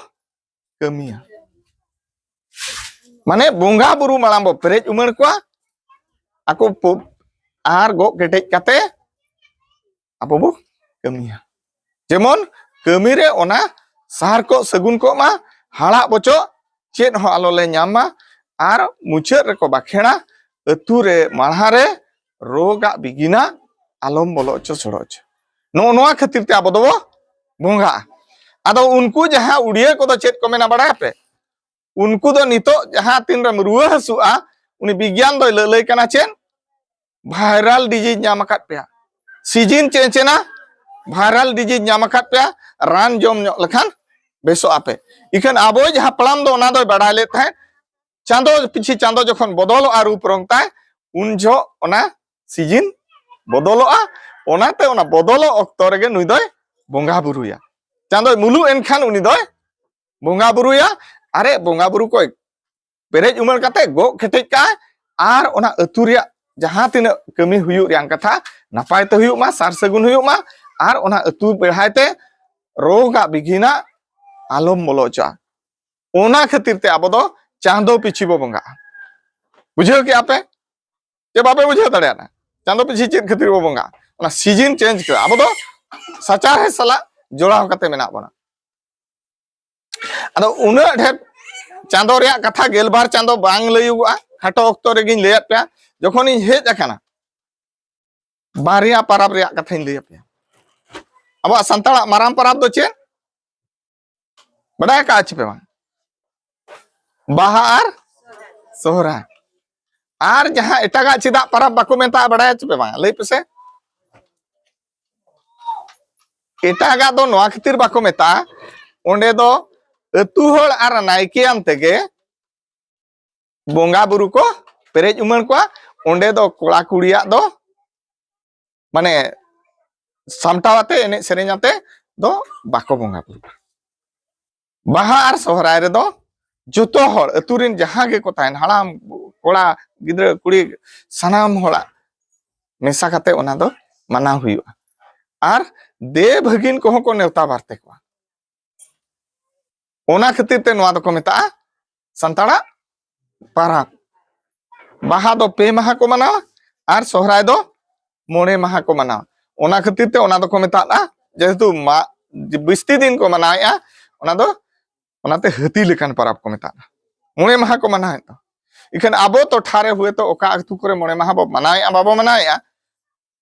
ᱠᱟᱹᱢᱤᱭᱟ᱾ ᱢᱟᱱᱮ ᱵᱚᱸᱜᱟ ᱵᱩᱨᱩ ᱢᱟᱲᱟᱝ ᱵᱚ ᱯᱮᱨᱮᱡ ᱩᱢᱟᱹᱲ ᱠᱚᱣᱟ, ᱟᱠᱚ ᱯᱚ-, ᱟᱨ ᱜᱚᱜ ᱠᱮᱴᱮᱡ ᱠᱟᱛᱮ ᱟᱵᱚ ᱵᱚ ᱠᱟᱹᱢᱤᱭᱟ᱾ ᱡᱮᱢᱚᱱ ᱠᱟᱹᱢᱤ ᱨᱮ ᱚᱱᱟ ᱥᱟᱨ ᱠᱚ ᱥᱟᱹᱜᱩᱱ ᱠᱚᱜ ᱢᱟ, ᱦᱟᱲᱟᱜ ᱵᱚᱪᱚᱜ ᱪᱮᱫ ᱦᱚᱸ ᱟᱞᱚ ᱞᱮ ᱧᱟᱢ ᱢᱟ, ᱟᱨ ᱢᱩᱪᱟᱹᱫ ᱨᱮᱠᱚ ᱵᱟᱠᱷᱮᱲᱟ, ᱟᱹᱛᱩ ᱨᱮ ᱢᱟᱲᱦᱟ ᱨᱮ ᱨᱳᱜᱟᱜ ᱵᱤᱜᱤᱱᱟ ᱟᱞᱚᱢ ᱵᱚᱞᱚ ᱦᱚᱪᱚ ᱥᱚᱲᱚ ᱦᱚᱪᱚ᱾ ᱱᱚᱜᱼᱚ ᱱᱚᱣᱟ ᱠᱷᱟᱹᱛᱤᱨ ᱛᱮ ᱟᱵᱚ ᱫᱚᱵᱚ ᱵᱚᱸᱜᱟᱜᱼᱟ᱾ ᱟᱫᱚ ᱩᱱᱠᱩ ᱡᱟᱦᱟᱸ ᱩᱲᱤᱭᱟᱹ ᱠᱚᱫᱚ ᱪᱮᱫ ᱠᱚ ᱢᱮᱱᱟ ᱵᱟᱲᱟᱭᱟᱯᱮ? ᱩᱱᱠᱩ ᱫᱚ ᱱᱤᱛᱚᱜ ᱡᱟᱦᱟᱸ ᱛᱤᱱ ᱨᱮᱢ ᱨᱩᱣᱟᱹ ᱦᱟᱹᱥᱩᱜᱼᱟ, ᱩᱱᱤ ᱵᱤᱜᱽᱭᱟᱱ ᱫᱚᱭ ᱞᱟᱹᱞᱟᱹᱭ ᱠᱟᱱᱟ ᱪᱮᱫ? ᱵᱷᱟᱭᱨᱟᱞ ᱰᱤᱡᱤᱡᱽ ᱧᱟᱢ ᱟᱠᱟᱫ ᱯᱮᱭᱟ, ᱥᱤᱡᱤᱱ ᱪᱮᱧᱡᱽ ᱮᱱᱟ, ᱵᱷᱟᱭᱨᱟᱞ ᱰᱤᱡᱤᱡᱽ ᱧᱟᱢ ᱟᱠᱟᱫ ᱯᱮᱭᱟ, ᱨᱟᱱ ᱡᱚᱢ ᱧᱚᱜ ᱞᱮᱠᱷᱟᱱ ᱵᱮᱥᱚᱜ ᱟᱯᱮ᱾ ᱤᱠᱷᱟᱹᱱ ᱟᱵᱚᱭᱤᱡ ᱦᱟᱯᱲᱟᱢ ᱫᱚ ᱚᱱᱟ ᱫᱚᱭ ᱵᱟᱲᱟᱭ ᱞᱮᱫ ᱛᱟᱦᱮᱸᱫ, ᱪᱟᱸᱫᱚ ᱯᱤᱪᱷᱤ ᱪᱟᱸᱫᱚ ᱡᱚᱠᱷᱚᱱ ᱵᱚᱫᱚᱞᱚᱜᱼᱟ ᱨᱩᱯ ᱨᱚᱝ ᱛᱟᱭ, ᱩᱱ ᱡᱚᱦᱚᱜ ᱚᱱᱟ ᱥᱤᱡᱤᱱ ᱵᱚᱫᱚᱞᱚᱜᱼᱟ᱾ ᱚᱱᱟᱛᱮ ᱚᱱᱟ ᱵᱚᱫᱚᱞᱚᱜ ᱚᱠᱛᱚ ᱨᱮᱜᱮ ᱱᱩᱭ ᱫᱚᱭ ᱵᱚᱸᱜᱟ ᱵᱩᱨᱩᱭᱟ᱾ ᱪᱟᱸᱫᱚᱭ ᱢᱩᱞᱩᱜ ᱮᱱᱠᱷᱟᱱ ᱩᱱᱤ ᱫᱚᱭ ᱵᱚᱸᱜᱟ ᱵᱩᱨᱩᱭᱟ᱾ ᱟᱨᱮ ᱵᱚᱸᱜᱟ ᱵᱩᱨᱩ ᱠᱚᱭ ᱯᱮᱨᱮᱡ ᱩᱢᱟᱹᱲ ᱠᱟᱛᱮ ᱜᱚᱜ ᱠᱮᱴᱮᱡ ᱠᱟᱜᱼᱟᱭ, ᱟᱨ ᱚᱱᱟ ᱟᱹᱛᱩ ᱨᱮᱭᱟᱜ ᱡᱟᱦᱟᱸ ᱛᱤᱱᱟᱹᱜ ᱠᱟᱹᱢᱤ ᱦᱩᱭᱩᱜ ᱨᱮᱭᱟᱜ ᱠᱟᱛᱷᱟ, ᱱᱟᱯᱟᱭ ᱛᱮ ᱦᱩᱭᱩᱜ ᱢᱟ, ᱥᱟᱨ ᱥᱟᱹᱜᱩᱱ ᱦᱩᱭᱩᱜ ᱢᱟ, ᱟᱨ ᱚᱱᱟ ᱟᱹᱛᱩ ᱵᱮᱲᱦᱟᱭ ᱛᱮ ᱨᱳᱜᱽ ᱟᱜ ᱵᱤᱜᱷᱤᱱᱟᱜ ᱟᱞᱚᱢ ᱵᱚᱞᱚ ᱦᱚᱪᱚᱜᱼᱟ᱾ ᱚᱱᱟ ᱠᱷᱟᱹᱛᱤᱨ ᱛᱮ ᱟᱵᱚ ᱫᱚ ᱪᱟᱸᱫᱚ ᱯᱤᱪᱷᱤ ᱵᱚ ᱵᱚᱸᱜᱟᱜᱼᱟ᱾ ᱵᱩᱡᱷᱟᱹᱣ ᱠᱮᱜᱼᱟ ᱯᱮ? ᱪᱮ ᱵᱟᱯᱮ ᱵᱩᱡᱷᱟᱹᱣ ᱫᱟᱲᱮᱭᱟᱜᱼᱟ? ᱪᱟᱸᱫᱚ ᱯᱤᱪᱷᱤ ᱪᱮᱫ ᱠᱷᱟᱹᱛᱤᱨ ᱵᱚ ᱵᱚᱸᱜᱟᱜᱼᱟ? ᱚᱱᱟ ᱥᱤᱡᱤᱱ ᱪᱮᱧᱡᱽ ᱠᱟᱛᱮ ᱟᱵᱚ ᱫᱚ ᱥᱟᱪᱟᱨᱦᱮ ᱥᱟᱞᱟᱜ ᱡᱚᱲᱟᱣ ᱠᱟᱛᱮ ᱢᱮᱱᱟᱜ ᱵᱚᱱᱟ᱾ ᱟᱫᱚ ᱩᱱᱟᱹᱜ ᱰᱷᱮᱨ ᱪᱟᱸᱫᱚ ᱨᱮᱭᱟᱜ ᱠᱟᱛᱷᱟ ᱜᱮᱞᱵᱟᱨ ᱪᱟᱸᱫᱚ ᱵᱟᱝ ᱞᱟᱹᱭᱩᱜᱚᱜᱼᱟ, ᱠᱷᱟᱴᱚ ᱚᱠᱛᱚ ᱨᱮᱜᱤᱧ ᱞᱟᱹᱭᱟᱫ ᱯᱮᱭᱟ᱾ ᱡᱚᱠᱷᱚᱱᱤᱧ ᱦᱮᱡ ᱟᱠᱟᱱᱟ, ᱵᱟᱨᱭᱟ ᱯᱟᱨᱟᱵᱽ ᱨᱮᱭᱟᱜ ᱠᱟᱛᱷᱟᱧ ᱞᱟᱹᱭ ᱟᱯᱮᱭᱟ᱾ ᱟᱵᱚᱣᱟᱜ ᱥᱟᱱᱛᱟᱲᱟᱜ ᱢᱟᱨᱟᱝ ᱯᱟᱨᱟᱵᱽ ᱫᱚ ᱪᱮᱫ? ᱵᱟᱰᱟᱭ ᱟᱠᱟᱫ ᱪᱮ ᱯᱮ ᱵᱟᱝ? ᱵᱟᱦᱟ ᱟᱨ ᱥᱚᱦᱨᱟᱭ᱾ ᱟᱨ ᱡᱟᱦᱟᱸ ᱮᱴᱟᱜᱟᱜ ᱪᱮᱫᱟᱜ ᱯᱟᱨᱟᱵᱽ ᱵᱟᱠᱚ ᱢᱮᱛᱟᱜᱼᱟ, ᱵᱟᱰᱟᱭᱟ ᱪᱮ ᱯᱮ ᱵᱟᱝ? ᱞᱟᱹᱭ ᱯᱮᱥᱮ᱾ ᱮᱴᱟᱜᱟᱜ ᱫᱚ ᱱᱚᱣᱟ ᱠᱷᱟᱹᱛᱤᱨ ᱵᱟᱠᱚ ᱢᱮᱛᱟᱜᱼᱟ, ᱚᱸᱰᱮ ᱫᱚ ᱟᱹᱛᱩ ᱦᱚᱲ ᱟᱨ ᱱᱟᱭᱠᱮᱭᱟᱱ ᱛᱮᱜᱮ ᱵᱚᱸᱜᱟ ᱵᱩᱨᱩ ᱠᱚ ᱯᱮᱨᱮᱡ ᱩᱢᱟᱹᱲ ᱠᱚᱣᱟ᱾ ᱚᱸᱰᱮ ᱫᱚ ᱠᱚᱲᱟ ᱠᱩᱲᱤᱭᱟᱜ ᱫᱚ, ᱢᱟᱱᱮ, ᱥᱟᱢᱴᱟᱣ ᱟᱛᱮ, ᱮᱱᱮᱡ ᱥᱮᱨᱮᱧ ᱟᱛᱮ ᱫᱚ ᱵᱟᱠᱚ ᱵᱚᱸᱜᱟ ᱵᱩᱨᱩᱜᱼᱟ᱾ ᱵᱟᱦᱟ ᱟᱨ ᱥᱚᱦᱨᱟᱭ ᱨᱮᱫᱚ ᱡᱚᱛᱚ ᱦᱚᱲ, ᱟᱹᱛᱩ ᱨᱮᱱ ᱡᱟᱦᱟᱸ ᱜᱮᱠᱚ ᱛᱟᱦᱮᱱ, ᱦᱟᱲᱟᱢ, ᱠᱚᱲᱟ, ᱜᱤᱫᱽᱨᱟᱹ, ᱠᱩᱲᱤ, ᱥᱟᱱᱟᱢ ᱦᱚᱲᱟᱜ ᱢᱮᱥᱟ ᱠᱟᱛᱮ ᱚᱱᱟ ᱫᱚ ᱢᱟᱱᱟᱣ ᱦᱩᱭᱩᱜᱼᱟ᱾ ᱟᱨ ᱫᱮᱣ ᱵᱷᱟᱹᱜᱤᱱ ᱠᱚᱦᱚᱸ ᱠᱚ ᱱᱮᱣᱛᱟ ᱵᱟᱨᱛᱮ ᱠᱚᱣᱟ᱾ ᱚᱱᱟ ᱠᱷᱟᱹᱛᱤᱨ ᱛᱮ ᱱᱚᱣᱟ ᱫᱚᱠᱚ ᱢᱮᱛᱟᱜᱼᱟ ᱥᱟᱱᱛᱟᱲᱟᱜ ᱯᱟᱨᱟᱵᱽ᱾ ᱵᱟᱦᱟ ᱫᱚ ᱯᱮ ᱢᱟᱦᱟ ᱠᱚ ᱢᱟᱱᱟᱣᱟ ᱟᱨ ᱥᱚᱦᱨᱟᱭ ᱫᱚ ᱢᱚᱬᱮ ᱢᱟᱦᱟ ᱠᱚ ᱢᱟᱱᱟᱣᱟ᱾ ᱚᱱᱟ ᱠᱷᱟᱹᱛᱤᱨ ᱛᱮ ᱚᱱᱟ ᱫᱚᱠᱚ ᱢᱮᱛᱟᱜᱼᱟ, ᱡᱮᱦᱮᱛᱩ ᱢᱟ-, ᱵᱤᱥᱛᱤ ᱫᱤᱱ ᱠᱚ ᱢᱟᱱᱟᱣᱮᱫᱼᱟ, ᱚᱱᱟ ᱫᱚ, ᱚᱱᱟᱛᱮ ᱦᱟᱹᱛᱤ ᱞᱮᱠᱟᱱ ᱯᱟᱨᱟᱵᱽ ᱠᱚ ᱢᱮᱛᱟᱜᱼᱟ᱾ ᱢᱚᱬᱮ ᱢᱟᱦᱟ ᱠᱚ ᱢᱟᱱᱟᱣᱮᱫ ᱫᱚ᱾ ᱤᱠᱷᱟᱹᱱ ᱟᱵᱚ ᱴᱚᱴᱷᱟ ᱨᱮ ᱦᱚᱭᱛᱳ ᱚᱠᱟ ᱟᱹᱛᱩ ᱠᱚᱨᱮ ᱢᱚᱬᱮ ᱢᱟᱦᱟ ᱵᱚ ᱢᱟᱱᱟᱣᱮᱫᱼᱟ, ᱵᱟᱵᱚ ᱢᱟᱱᱟᱣᱮᱫᱼᱟ,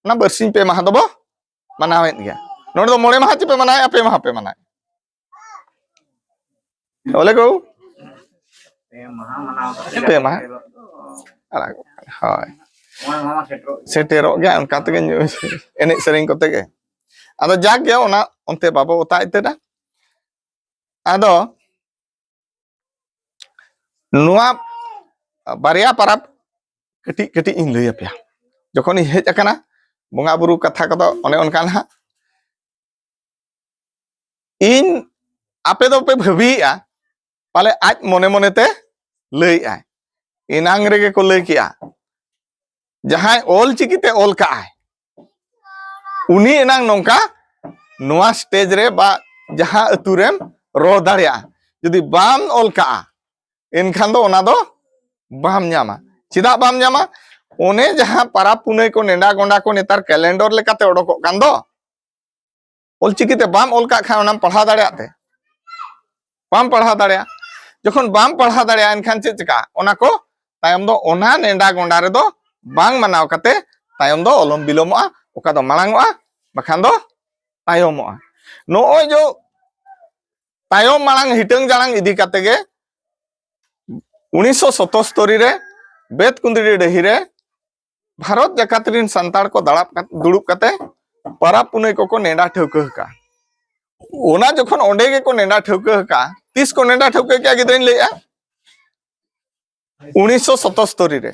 ᱚᱱᱟ ᱵᱟᱨᱥᱤᱧ ᱯᱮ ᱢᱟᱦᱟ ᱫᱚᱵᱚ ᱢᱟᱱᱟᱣᱮᱫ ᱜᱮᱭᱟ᱾ ᱱᱚᱰᱮ ᱫᱚ ᱢᱚᱬᱮ ᱢᱟᱦᱟ ᱪᱮᱫ ᱯᱮ ᱢᱟᱱᱟᱣᱮᱫᱼᱟ? ᱯᱮ ᱢᱟᱦᱟ ᱯᱮ ᱢᱟᱱᱟᱣᱮᱫᱼᱟ᱾ ᱵᱚᱞᱮ ᱠᱚ ᱯᱮ ᱢᱟᱦᱟ ᱢᱟᱱᱟᱣ ᱠᱟᱛᱮ ᱯᱮ ᱢᱟᱦᱟ᱾ ᱟᱲᱟᱜ, ᱦᱳᱭ᱾ ᱢᱚᱬᱮ ᱢᱟᱦᱟ ᱥᱮᱴᱮᱨᱚᱜ ᱜᱮᱭᱟ᱾ ᱥᱮᱴᱮᱨᱚᱜ ᱜᱮᱭᱟ, ᱚᱱᱠᱟ ᱛᱮᱜᱮ ᱧᱩ-, ᱮᱱᱮᱡ ᱥᱮᱨᱮᱧ ᱠᱚᱛᱮ ᱜᱮ᱾ ᱟᱫᱚ ᱡᱟᱠ ᱜᱮ, ᱚᱱᱟ ᱚᱱᱛᱮ ᱵᱟᱵᱚ ᱚᱛᱟ ᱤᱛᱟᱹᱫᱟ᱾ ᱟᱫᱚ ᱱᱚᱣᱟ ᱵᱟᱨᱭᱟ ᱯᱟᱨᱟᱵᱽ ᱠᱟᱹᱴᱤᱡ ᱠᱟᱹᱴᱤᱡ ᱤᱧ ᱞᱟᱹᱭ ᱟᱯᱮᱭᱟ᱾ ᱡᱚᱠᱷᱚᱱᱤᱧ ᱦᱮᱡ ᱟᱠᱟᱱᱟ, ᱵᱚᱸᱜᱟ ᱵᱩᱨᱩ ᱠᱟᱛᱷᱟ ᱠᱚᱫᱚ ᱚᱱᱮ ᱚᱱᱠᱟ ᱱᱟᱦᱟᱜ᱾ ᱤᱧ, ᱟᱯᱮ ᱫᱚᱯᱮ ᱵᱷᱟᱹᱵᱤᱭᱮᱜᱼᱟ, ᱯᱟᱞᱮ ᱟᱡ ᱢᱚᱱᱮ ᱢᱚᱱᱮ ᱛᱮ ᱞᱟᱹᱭᱮᱜᱼᱟᱭ᱾ ᱮᱱᱟᱝ ᱨᱮᱜᱮ ᱠᱚ ᱞᱟᱹᱭ ᱠᱮᱜᱼᱟ, ᱡᱟᱦᱟᱸᱭ ᱚᱞ ᱪᱤᱠᱤᱛᱮ ᱚᱞ ᱠᱟᱜᱼᱟᱭ, ᱩᱱᱤ ᱮᱱᱟᱝ ᱱᱚᱝᱠᱟ ᱱᱚᱣᱟ ᱥᱴᱮᱡᱽ ᱨᱮ ᱵᱟ ᱡᱟᱦᱟᱸ ᱟᱹᱛᱩ ᱨᱮᱢ ᱨᱚᱲ ᱫᱟᱲᱮᱭᱟᱜᱼᱟ᱾ ᱡᱩᱫᱤ ᱵᱟᱢ ᱚᱞ ᱠᱟᱜᱼᱟ, ᱮᱱᱠᱷᱟᱱ ᱫᱚ ᱚᱱᱟ ᱫᱚ ᱵᱟᱢ ᱧᱟᱢᱟ᱾ ᱪᱮᱫᱟᱜ ᱵᱟᱢ ᱧᱟᱢᱟ? ᱚᱱᱮ ᱡᱟᱦᱟᱸ ᱯᱟᱨᱟᱵᱽ ᱯᱩᱱᱟᱹᱭ ᱠᱚ, ᱱᱮᱰᱟ ᱜᱚᱸᱰᱟ ᱠᱚ ᱱᱮᱛᱟᱨ ᱠᱮᱞᱮᱱᱰᱚᱨ ᱞᱮᱠᱟᱛᱮ ᱚᱰᱚᱠᱚᱜ ᱠᱟᱱ ᱫᱚ, ᱚᱞᱪᱤᱠᱤ ᱛᱮ ᱵᱟᱢ ᱚᱞ ᱠᱟᱜ ᱠᱷᱟᱱ ᱚᱱᱟᱢ ᱯᱟᱲᱦᱟᱣ ᱫᱟᱲᱮᱭᱟᱜ ᱛᱮ? ᱵᱟᱢ ᱯᱟᱲᱦᱟᱣ ᱫᱟᱲᱮᱭᱟᱜᱼᱟ᱾ ᱡᱚᱠᱷᱚᱱ ᱵᱟᱢ ᱯᱟᱲᱦᱟᱣ ᱫᱟᱲᱮᱭᱟᱜᱼᱟ, ᱮᱱᱠᱷᱟᱱ ᱪᱮᱫ ᱪᱤᱠᱟᱹᱜᱼᱟ? ᱚᱱᱟ ᱠᱚ ᱛᱟᱭᱚᱢ ᱫᱚ ᱚᱱᱟ ᱱᱮᱰᱟ ᱜᱚᱸᱰᱟ ᱨᱮᱫᱚ ᱵᱟᱝ ᱢᱟᱱᱟᱣ ᱠᱟᱛᱮ ᱛᱟᱭᱚᱢ ᱫᱚ ᱚᱞᱚᱢ ᱵᱤᱞᱚᱢᱚᱜᱼᱟ, ᱚᱠᱟ ᱫᱚ ᱢᱟᱲᱟᱝᱚᱜᱼᱟ, ᱵᱟᱠᱷᱟᱱ ᱫᱚ ᱛᱟᱭᱚᱢᱚᱜᱼᱟ᱾ ᱱᱚᱜᱼᱚᱭ ᱡᱮ ᱛᱟᱭᱚᱢ ᱢᱟᱲᱟᱝ ᱦᱤᱴᱟᱹᱝ ᱡᱟᱲᱟᱝ ᱤᱫᱤ ᱠᱟᱛᱮ ᱜᱮ ᱩᱱᱤᱥᱥᱚ ᱥᱚᱛᱚᱥᱛᱚᱨᱤ ᱨᱮ ᱵᱮᱛᱠᱩᱸᱫᱽᱨᱤ ᱰᱟᱹᱦᱤ ᱨᱮ ᱵᱷᱟᱨᱚᱛ ᱡᱟᱠᱟᱛ ᱨᱤᱱ ᱥᱟᱱᱛᱟᱲ ᱠᱚ ᱫᱟᱲᱟᱵ ᱠᱟᱛ-, ᱫᱩᱲᱩᱵ ᱠᱟᱛᱮ ᱯᱟᱨᱟᱵᱽ ᱯᱩᱱᱟᱹᱭ ᱠᱚᱠᱚ ᱱᱮᱰᱟ ᱴᱷᱟᱹᱣᱠᱟᱹ ᱟᱠᱟᱫᱼᱟ᱾ ᱚᱱᱟ ᱡᱚᱠᱷᱚᱱ ᱚᱸᱰᱮ ᱜᱮᱠᱚ ᱱᱮᱰᱟ ᱴᱷᱟᱹᱣᱠᱟᱹ ᱟᱠᱟᱫᱼᱟ, ᱛᱤᱥ ᱠᱚ ᱱᱮᱰᱟ ᱴᱷᱟᱹᱣᱠᱟᱹ ᱠᱮᱫᱼᱟ ᱜᱤᱫᱽᱨᱟᱹᱧ ᱞᱟᱹᱭᱮᱫᱼᱟ? ᱩᱱᱤᱥᱥᱚ ᱥᱚᱛᱚᱥᱛᱚᱨᱤ ᱨᱮ᱾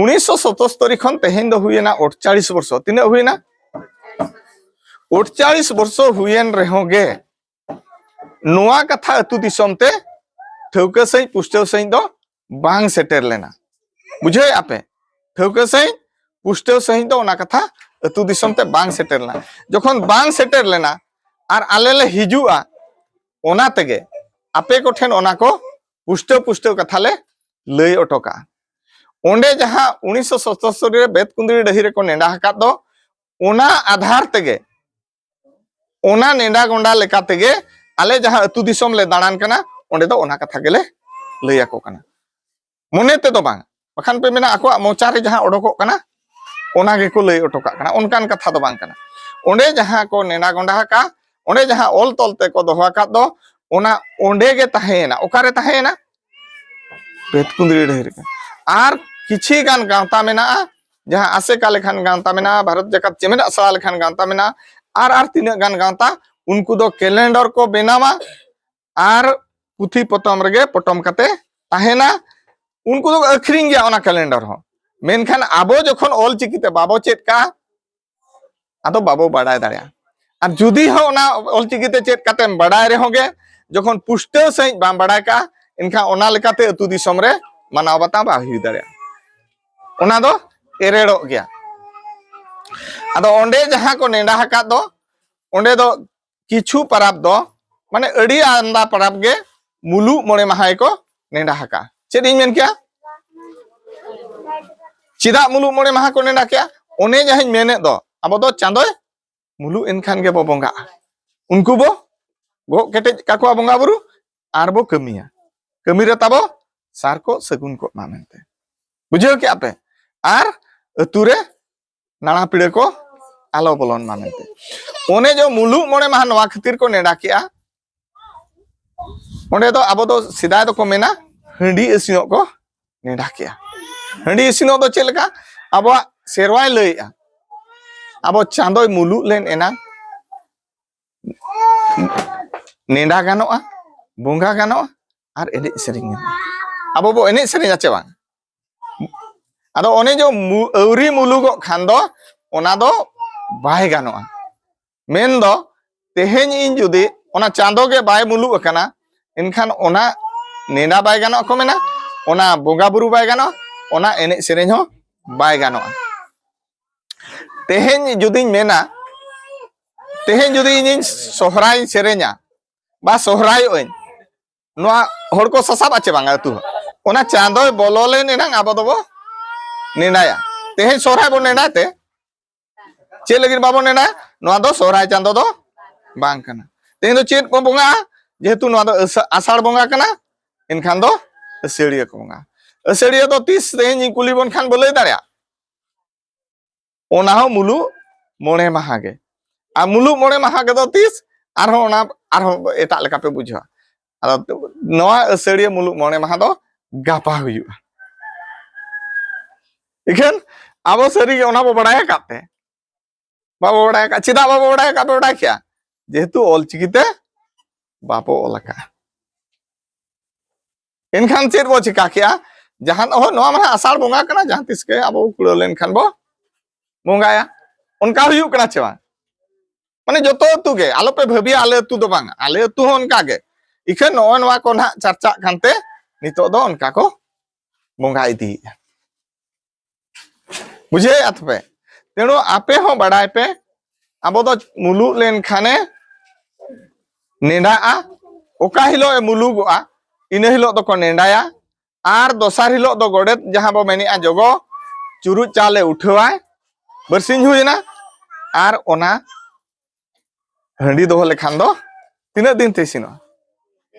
ᱩᱱᱤᱥᱥᱚ ᱥᱚᱛᱚᱥᱛᱚᱨᱤ ᱠᱷᱚᱱ ᱛᱮᱦᱮᱧ ᱫᱚ ᱦᱩᱭᱮᱱᱟ ᱟᱴᱪᱟᱲᱤᱥ ᱵᱚᱨᱥᱚ᱾ ᱛᱤᱱᱟᱹᱜ ᱦᱩᱭᱮᱱᱟ? ᱟᱴᱪᱟᱲᱤᱥ ᱵᱚᱨᱥᱚ ᱦᱩᱭᱮᱱ ᱨᱮᱦᱚᱸ ᱜᱮ ᱱᱚᱣᱟ ᱠᱟᱛᱷᱟ ᱟᱹᱛᱩ ᱫᱤᱥᱚᱢ ᱛᱮ ᱴᱷᱟᱹᱣᱠᱟᱹ ᱥᱟᱺᱦᱤᱡ ᱯᱩᱥᱴᱟᱹᱣ ᱥᱟᱺᱦᱤᱡ ᱫᱚ ᱵᱟᱝ ᱥᱮᱴᱮᱨ ᱞᱮᱱᱟ᱾ ᱵᱩᱡᱷᱟᱹᱣᱮᱫᱼᱟ ᱯᱮ? ᱴᱷᱟᱹᱣᱠᱟᱹ ᱥᱟᱺᱦᱤᱡ ᱯᱩᱥᱴᱟᱹᱣ ᱥᱟᱺᱦᱤᱡ ᱫᱚ ᱚᱱᱟ ᱠᱟᱛᱷᱟ ᱟᱹᱛᱩ ᱫᱤᱥᱚᱢ ᱛᱮ ᱵᱟᱝ ᱥᱮᱴᱮᱨ ᱞᱮᱱᱟ᱾ ᱡᱚᱠᱷᱚᱱ ᱵᱟᱝ ᱥᱮᱴᱮᱨ ᱞᱮᱱᱟ ᱟᱨ ᱟᱞᱮ ᱞᱮ ᱦᱤᱡᱩᱜᱼᱟ, ᱚᱱᱟ ᱛᱮᱜᱮ ᱟᱯᱮ ᱠᱚᱴᱷᱮᱱ ᱚᱱᱟ ᱠᱚ ᱯᱩᱥᱴᱟᱹᱣ ᱯᱩᱥᱴᱟᱹᱣ ᱠᱟᱛᱷᱟ ᱞᱮ ᱞᱟᱹᱭ ᱚᱴᱚ ᱠᱟᱜᱼᱟ᱾ ᱚᱸᱰᱮ ᱡᱟᱦᱟᱸ ᱩᱱᱤᱥᱥᱚ ᱥᱚᱛᱚᱥᱛᱚᱨᱤ ᱨᱮ ᱵᱮᱛᱠᱩᱸᱫᱽᱨᱤ ᱰᱟᱹᱦᱤ ᱨᱮᱠᱚ ᱱᱮᱰᱟ ᱟᱠᱟᱫ ᱫᱚ, ᱚᱱᱟ ᱟᱫᱷᱟᱨ ᱛᱮᱜᱮ, ᱚᱱᱟ ᱱᱮᱰᱟ ᱜᱚᱸᱰᱟ ᱞᱮᱠᱟ ᱛᱮᱜᱮ ᱟᱞᱮ ᱡᱟᱦᱟᱸ ᱟᱹᱛᱩ ᱫᱤᱥᱚᱢ ᱞᱮ ᱫᱟᱬᱟᱱ ᱠᱟᱱᱟ, ᱚᱸᱰᱮ ᱫᱚ ᱚᱱᱟ ᱠᱟᱛᱷᱟ ᱜᱮᱞᱮ ᱞᱟᱹᱭ ᱟᱠᱚ ᱠᱟᱱᱟ᱾ ᱢᱚᱱᱮ ᱛᱮᱫᱚ ᱵᱟᱝ, ᱵᱟᱠᱷᱟᱱ ᱯᱮ ᱢᱮᱱᱟ ᱟᱠᱚᱣᱟᱜ ᱢᱚᱪᱟ ᱨᱮ ᱡᱟᱦᱟᱸ ᱚᱰᱚᱠᱚᱜ ᱠᱟᱱᱟ, ᱚᱱᱟ ᱜᱮᱠᱚ ᱞᱟᱹᱭ ᱚᱴᱚ ᱠᱟᱜ ᱠᱟᱱᱟ᱾ ᱚᱱᱠᱟᱱ ᱠᱟᱛᱷᱟ ᱫᱚ ᱵᱟᱝ ᱠᱟᱱᱟ᱾ ᱚᱸᱰᱮ ᱡᱟᱦᱟᱸ ᱠᱚ ᱱᱮᱰᱟ ᱜᱚᱸᱰᱟ ᱟᱠᱟᱫ, ᱚᱸᱰᱮ ᱡᱟᱦᱟᱸ ᱚᱞ ᱛᱚᱞ ᱛᱮᱠᱚ ᱫᱚᱦᱚ ᱟᱠᱟᱫ ᱫᱚ, ᱚᱱᱟ ᱚᱸᱰᱮ ᱜᱮ ᱛᱟᱦᱮᱸᱭᱮᱱᱟ᱾ ᱚᱠᱟᱨᱮ ᱛᱟᱦᱮᱸᱭᱮᱱᱟ? ᱵᱮᱛᱠᱩᱸᱫᱽᱨᱤ ᱰᱟᱹᱦᱤ ᱨᱮᱜᱮ᱾ ᱟᱨ ᱠᱤᱪᱷᱤ ᱜᱟᱱ ᱜᱟᱶᱛᱟ ᱢᱮᱱᱟᱜᱼᱟ, ᱡᱟᱦᱟᱸ ᱟᱥᱮᱠᱟ ᱞᱮᱠᱷᱟᱱ ᱜᱟᱶᱛᱟ ᱢᱮᱱᱟᱜᱼᱟ, ᱵᱷᱟᱨᱚᱛ ᱡᱟᱠᱟᱛ ᱪᱮᱢᱮᱫ ᱟᱥᱲᱟ ᱞᱮᱠᱷᱟᱱ ᱜᱟᱶᱛᱟ ᱢᱮᱱᱟᱜᱼᱟ, ᱟᱨ, ᱟᱨ ᱛᱤᱱᱟᱹᱜ ᱜᱟᱱ ᱜᱟᱶᱛᱟ, ᱩᱱᱠᱩ ᱫᱚ ᱠᱮᱞᱮᱱᱰᱚᱨ ᱠᱚ ᱵᱮᱱᱟᱣᱟ ᱟᱨ ᱯᱩᱛᱷᱤ ᱯᱚᱛᱚᱢ ᱨᱮᱜᱮ ᱯᱚᱴᱚᱢ ᱠᱟᱛᱮ ᱛᱟᱦᱮᱱᱟ᱾ ᱩᱱᱠᱩ ᱫᱚ ᱟᱹᱠᱷᱨᱤᱧ ᱜᱮᱭᱟ ᱚᱱᱟ ᱠᱮᱞᱮᱱᱰᱚᱨ ᱦᱚᱸ᱾ ᱢᱮᱱᱠᱷᱟᱱ ᱟᱵᱚ ᱡᱚᱠᱷᱚᱱ ᱚᱞ ᱪᱤᱠᱤ ᱛᱮ ᱵᱟᱵᱚ ᱪᱮᱫ ᱠᱟᱜᱼᱟ, ᱟᱫᱚ ᱵᱟᱵᱚ ᱵᱟᱰᱟᱭ ᱫᱟᱲᱮᱭᱟᱜᱼᱟ᱾ ᱟᱨ ᱡᱩᱫᱤ ᱦᱚᱸ ᱚᱱᱟ ᱚᱞ ᱪᱤᱠᱤ ᱛᱮ ᱪᱮᱫ ᱠᱟᱛᱮᱢ ᱵᱟᱰᱟᱭ ᱨᱮᱦᱚᱸ ᱜᱮ, ᱡᱚᱠᱷᱚᱱ ᱯᱩᱥᱴᱟᱹᱣ ᱥᱟᱺᱦᱤᱡ ᱵᱟᱢ ᱵᱟᱰᱟᱭ ᱠᱟᱜᱼᱟ, ᱮᱱᱠᱷᱟᱱ ᱚᱱᱟ ᱞᱮᱠᱟᱛᱮ ᱟᱹᱛᱩ ᱫᱤᱥᱚᱢ ᱨᱮ ᱢᱟᱱᱟᱣ ᱵᱟᱛᱟᱣ ᱵᱟᱝ ᱦᱩᱭ ᱫᱟᱲᱮᱭᱟᱜᱼᱟ᱾ ᱚᱱᱟ ᱫᱚ ᱮᱨᱮᱲᱚᱜ ᱜᱮᱭᱟ᱾ ᱟᱫᱚ ᱚᱸᱰᱮ ᱡᱟᱦᱟᱸ ᱠᱚ ᱱᱮᱰᱟ ᱟᱠᱟᱫ ᱫᱚ, ᱚᱸᱰᱮ ᱫᱚ ᱠᱤᱪᱷᱩ ᱯᱟᱨᱟᱵᱽ ᱫᱚ, ᱢᱟᱱᱮ ᱟᱹᱰᱤ ᱟᱢᱫᱟ ᱯᱟᱨᱟᱵᱽ ᱜᱮ ᱢᱩᱞᱩᱜ ᱢᱚᱬᱮ ᱢᱟᱦᱟ ᱜᱮᱠᱚ ᱱᱮᱰᱟ ᱟᱠᱟᱫᱼᱟ᱾ ᱪᱮᱫ ᱤᱧ ᱢᱮᱱ ᱠᱮᱜᱼᱟ? ᱪᱮᱫᱟᱜ ᱢᱩᱞᱩᱜ ᱢᱚᱬᱮ ᱢᱟᱦᱟ ᱠᱚ ᱱᱮᱰᱟ ᱠᱮᱜᱼᱟ? ᱚᱱᱮ ᱡᱟᱦᱟᱸᱧ ᱢᱮᱱᱮᱫ ᱫᱚ, ᱟᱵᱚ ᱫᱚ ᱪᱟᱸᱫᱚᱭ ᱢᱩᱞᱩᱜ ᱮᱱᱠᱷᱟᱱ ᱜᱮᱵᱚ ᱵᱚᱸᱜᱟᱜᱼᱟ᱾ ᱩᱱᱠᱩ ᱵᱚ ᱜᱚᱜ ᱠᱮᱴᱮᱡ ᱠᱟᱠᱚᱣᱟ ᱵᱚᱸᱜᱟ ᱵᱩᱨᱩ, ᱟᱨ ᱵᱚ ᱠᱟᱹᱢᱤᱭᱟ᱾ ᱠᱟᱹᱢᱤ ᱨᱮ ᱛᱟᱵᱚ ᱥᱟᱨ ᱠᱚ ᱥᱟᱹᱜᱩᱱ ᱠᱚᱜ ᱢᱟ ᱢᱮᱱᱛᱮ᱾ ᱵᱩᱡᱷᱟᱹᱣ ᱠᱮᱜᱼᱟ ᱯᱮ? ᱟᱨ ᱟᱹᱛᱩ ᱨᱮ ᱱᱟᱲᱟ ᱯᱤᱲᱟᱹ ᱠᱚ ᱟᱞᱚ ᱵᱚᱞᱚᱱ ᱢᱟ ᱢᱮᱱᱛᱮ᱾ ᱚᱱᱮ ᱡᱮ ᱢᱩᱞᱩᱜ ᱢᱚᱬᱮ ᱢᱟᱦᱟ ᱱᱚᱣᱟ ᱠᱷᱟᱹᱛᱤᱨ ᱠᱚ ᱱᱮᱰᱟ ᱠᱮᱜᱼᱟ᱾ ᱚᱸᱰᱮ ᱫᱚ ᱟᱵᱚ ᱫᱚ ᱥᱮᱫᱟᱭ ᱫᱚᱠᱚ ᱢᱮᱱᱟ ᱦᱟᱺᱰᱤ ᱤᱥᱤᱱᱚᱜ ᱠᱚ ᱱᱮᱰᱟ ᱠᱮᱜᱼᱟ᱾ ᱦᱟᱺᱰᱤ ᱤᱥᱤᱱᱚᱜ ᱫᱚ ᱪᱮᱫ ᱞᱮᱠᱟ? ᱟᱵᱚᱣᱟᱜ ᱥᱮᱨᱣᱟᱭ ᱞᱟᱹᱭᱮᱜᱼᱟ, ᱟᱵᱚ ᱪᱟᱸᱫᱚᱭ ᱢᱩᱞᱩᱜ ᱞᱮᱱ ᱮᱱᱟᱝ ᱱᱮᱰᱟ ᱜᱟᱱᱚᱜᱼᱟ, ᱵᱚᱸᱜᱟ ᱜᱟᱱᱚᱜᱼᱟ, ᱟᱨ ᱮᱱᱮᱡ ᱥᱮᱨᱮᱧ ᱜᱟᱱᱚᱜᱼᱟ᱾ ᱟᱵᱚ ᱵᱚ ᱮᱱᱮᱡ ᱥᱮᱨᱮᱧᱟ ᱪᱮ ᱵᱟᱝ? ᱟᱫᱚ ᱚᱱᱮ ᱡᱮ ᱢᱩ-, ᱟᱹᱣᱨᱤ ᱢᱩᱞᱩᱜᱚᱜ ᱠᱷᱟᱱ ᱫᱚ ᱚᱱᱟ ᱫᱚ ᱵᱟᱭ ᱜᱟᱱᱚᱜᱼᱟ᱾ ᱢᱮᱱᱫᱚ ᱛᱮᱦᱮᱧ ᱤᱧ ᱡᱩᱫᱤ ᱚᱱᱟ ᱪᱟᱸᱫᱚ ᱜᱮ ᱵᱟᱭ ᱢᱩᱞᱩᱜ ᱟᱠᱟᱱᱟ, ᱮᱱᱠᱷᱟᱱ ᱚᱱᱟ ᱱᱮᱰᱟ ᱵᱟᱭ ᱜᱟᱱᱚᱜᱼᱟ ᱠᱚ ᱢᱮᱱᱟ, ᱚᱱᱟ ᱵᱚᱸᱜᱟ ᱵᱩᱨᱩ ᱵᱟᱭ ᱜᱟᱱᱚᱜᱼᱟ, ᱚᱱᱟ ᱮᱱᱮᱡ ᱥᱮᱨᱮᱧ ᱦᱚᱸ ᱵᱟᱭ ᱜᱟᱱᱚᱜᱼᱟ᱾ ᱛᱮᱦᱮᱧ ᱡᱩᱫᱤᱧ ᱢᱮᱱᱟ, ᱛᱮᱦᱮᱧ ᱡᱩᱫᱤ ᱤᱧᱤᱧ ᱥᱚᱦᱨᱟᱭᱤᱧ ᱥᱮᱨᱮᱧᱟ ᱵᱟ ᱥᱚᱦᱨᱟᱭᱚᱜ ᱟᱹᱧ, ᱱᱚᱣᱟ ᱦᱚᱲ ᱠᱚ ᱥᱟᱥᱟᱵ ᱟᱪᱮ ᱵᱟᱝᱟ ᱟᱹᱛᱩ ᱦᱚᱲ? ᱚᱱᱟ ᱪᱟᱸᱫᱚᱭ ᱵᱚᱞᱚ ᱞᱮᱱ ᱮᱱᱟᱝ ᱟᱵᱚ ᱫᱚᱵᱚ ᱱᱮᱰᱟᱭᱟ᱾ ᱛᱮᱦᱮᱧ ᱥᱚᱦᱨᱟᱭ ᱵᱚᱱ ᱱᱮᱰᱟᱭ ᱛᱮ ᱪᱮᱫ ᱞᱟᱹᱜᱤᱫ ᱵᱟᱵᱚᱱ ᱱᱮᱰᱟᱭᱟ? ᱱᱚᱣᱟ ᱫᱚ ᱥᱚᱦᱨᱟᱭ ᱪᱟᱸᱫᱚ ᱫᱚ ᱵᱟᱝ ᱠᱟᱱᱟ᱾ ᱛᱮᱦᱮᱧ ᱫᱚ ᱪᱮᱫ ᱵᱚᱱ ᱵᱚᱸᱜᱟᱜᱼᱟ? ᱡᱮᱦᱮᱛᱩ ᱱᱚᱣᱟ ᱫᱚ ᱟᱥᱟ-, ᱟᱥᱟᱲ ᱵᱚᱸᱜᱟ ᱠᱟᱱᱟ, ᱮᱱᱠᱷᱟᱱ ᱫᱚ ᱟᱹᱥᱟᱹᱲᱤᱭᱟᱹ ᱠᱚ ᱵᱚᱸᱜᱟᱜᱼᱟ᱾ ᱟᱹᱥᱟᱹᱲᱤᱭᱟᱹ ᱫᱚ ᱛᱤᱥ? ᱛᱮᱦᱮᱧ ᱤᱧ ᱠᱩᱞᱤ ᱵᱚᱱ ᱠᱷᱟᱱ ᱵᱚ ᱞᱟᱹᱭ ᱫᱟᱲᱮᱭᱟᱜᱼᱟ? ᱚᱱᱟ ᱦᱚᱸ ᱢᱩᱞᱩᱜ ᱢᱚᱬᱮ ᱢᱟᱦᱟ ᱜᱮ᱾ ᱟᱨ ᱢᱩᱞᱩᱜ ᱢᱚᱬᱮ ᱢᱟᱦᱟ ᱜᱮᱫᱚ ᱛᱤᱥ? ᱟᱨᱦᱚᱸ ᱚᱱᱟ, ᱟᱨᱦᱚᱸ ᱮᱴᱟᱜ ᱞᱮᱠᱟ ᱯᱮ ᱵᱩᱡᱷᱟᱹᱣᱟ᱾ ᱟᱫᱚ ᱱᱚᱣᱟ ᱟᱹᱥᱟᱹᱲᱤᱭᱟᱹ ᱢᱩᱞᱩᱜ ᱢᱚᱬᱮ ᱢᱟᱦᱟ ᱫᱚ ᱜᱟᱯᱟ ᱦᱩᱭᱩᱜᱼᱟ᱾ ᱤᱠᱷᱟᱹᱱ ᱟᱵᱚ ᱥᱟᱹᱨᱤᱜᱮ ᱚᱱᱟ ᱵᱚ ᱵᱟᱲᱟᱭ ᱟᱠᱟᱫ ᱛᱮ ᱵᱟᱵᱚ ᱵᱟᱲᱟᱭ ᱟᱠᱟᱫ᱾ ᱪᱮᱫᱟᱜ ᱵᱟᱵᱚ ᱵᱟᱲᱟᱭ ᱟᱠᱟᱫ? ᱯᱮ ᱵᱟᱲᱟᱭ ᱠᱮᱭᱟ, ᱡᱮᱦᱮᱛᱩ ᱚᱞᱪᱤᱠᱤ ᱛᱮ ᱵᱟᱵᱚ ᱚᱞ ᱟᱠᱟᱫᱼᱟ᱾ ᱮᱱᱠᱷᱟᱱ ᱪᱮᱫ ᱵᱚ ᱪᱤᱠᱟ ᱠᱮᱜᱼᱟ? ᱡᱟᱦᱟᱸ ᱫᱚ ᱱᱚᱣᱟ ᱢᱟ ᱟᱥᱟᱲ ᱵᱚᱸᱜᱟ ᱠᱟᱱᱟ, ᱡᱟᱦᱟᱸ ᱛᱤᱥ ᱜᱮ ᱟᱵᱚ ᱠᱩᱲᱟᱹᱣ ᱞᱮᱱᱠᱷᱟᱱ ᱵᱚ ᱵᱚᱸᱜᱟᱭᱟ᱾ ᱚᱱᱠᱟ ᱦᱩᱭᱩᱜ ᱠᱟᱱᱟ ᱪᱮ ᱵᱟᱝ? ᱢᱟᱱᱮ ᱡᱚᱛᱚ ᱟᱹᱛᱩ ᱜᱮ, ᱟᱞᱚᱯᱮ ᱵᱷᱟᱹᱵᱤᱭᱟ ᱟᱞᱮ ᱟᱹᱛᱩ ᱫᱚ ᱵᱟᱝ, ᱟᱞᱮ ᱟᱹᱛᱩ ᱦᱚᱸ ᱚᱱᱠᱟ ᱜᱮ᱾ ᱤᱠᱷᱟᱹᱱ ᱱᱚᱜᱼᱚᱭ ᱱᱚᱣᱟ ᱠᱚ ᱱᱟᱦᱟᱜ ᱪᱟᱨᱪᱟᱜ ᱠᱟᱱᱛᱮ ᱱᱤᱛᱚᱜ ᱫᱚ ᱚᱱᱠᱟ ᱠᱚ ᱵᱚᱸᱜᱟ ᱤᱫᱤᱭᱮᱫᱼᱟ᱾ ᱵᱩᱡᱷᱟᱹᱣᱮᱫᱼᱟ ᱛᱚᱯᱮ? ᱛᱮᱬᱩ ᱟᱯᱮ ᱦᱚᱸ ᱵᱟᱰᱟᱭ ᱯᱮ, ᱟᱵᱚ ᱫᱚ ᱢᱩᱞᱩᱜ ᱞᱮᱱᱠᱷᱟᱱᱮ ᱱᱮᱰᱟᱜᱼᱟ᱾ ᱚᱠᱟ ᱦᱤᱞᱳᱜ ᱮ ᱢᱩᱞᱩᱜᱚᱜᱼᱟ, ᱤᱱᱟᱹ ᱦᱤᱞᱳᱜ ᱫᱚᱠᱚ ᱱᱮᱰᱟᱭᱟ᱾ ᱟᱨ ᱫᱚᱥᱟᱨ ᱦᱤᱞᱳᱜ ᱫᱚ ᱜᱚᱰᱮᱛ, ᱡᱟᱦᱟᱸ ᱵᱚ ᱢᱮᱱᱮᱜᱼᱟ ᱡᱚᱜᱚ, ᱪᱩᱨᱩᱡ ᱪᱟᱣᱞᱮ ᱩᱴᱷᱟᱹᱣᱟᱭ, ᱵᱟᱨᱥᱤᱧ ᱦᱩᱭᱮᱱᱟ, ᱟᱨ ᱚᱱᱟ ᱦᱟᱺᱰᱤ ᱫᱚᱦᱚ ᱞᱮᱠᱷᱟᱱ ᱫᱚ ᱛᱤᱱᱟᱹᱜ ᱫᱤᱱ ᱛᱮ ᱤᱥᱤᱱᱚᱜᱼᱟ?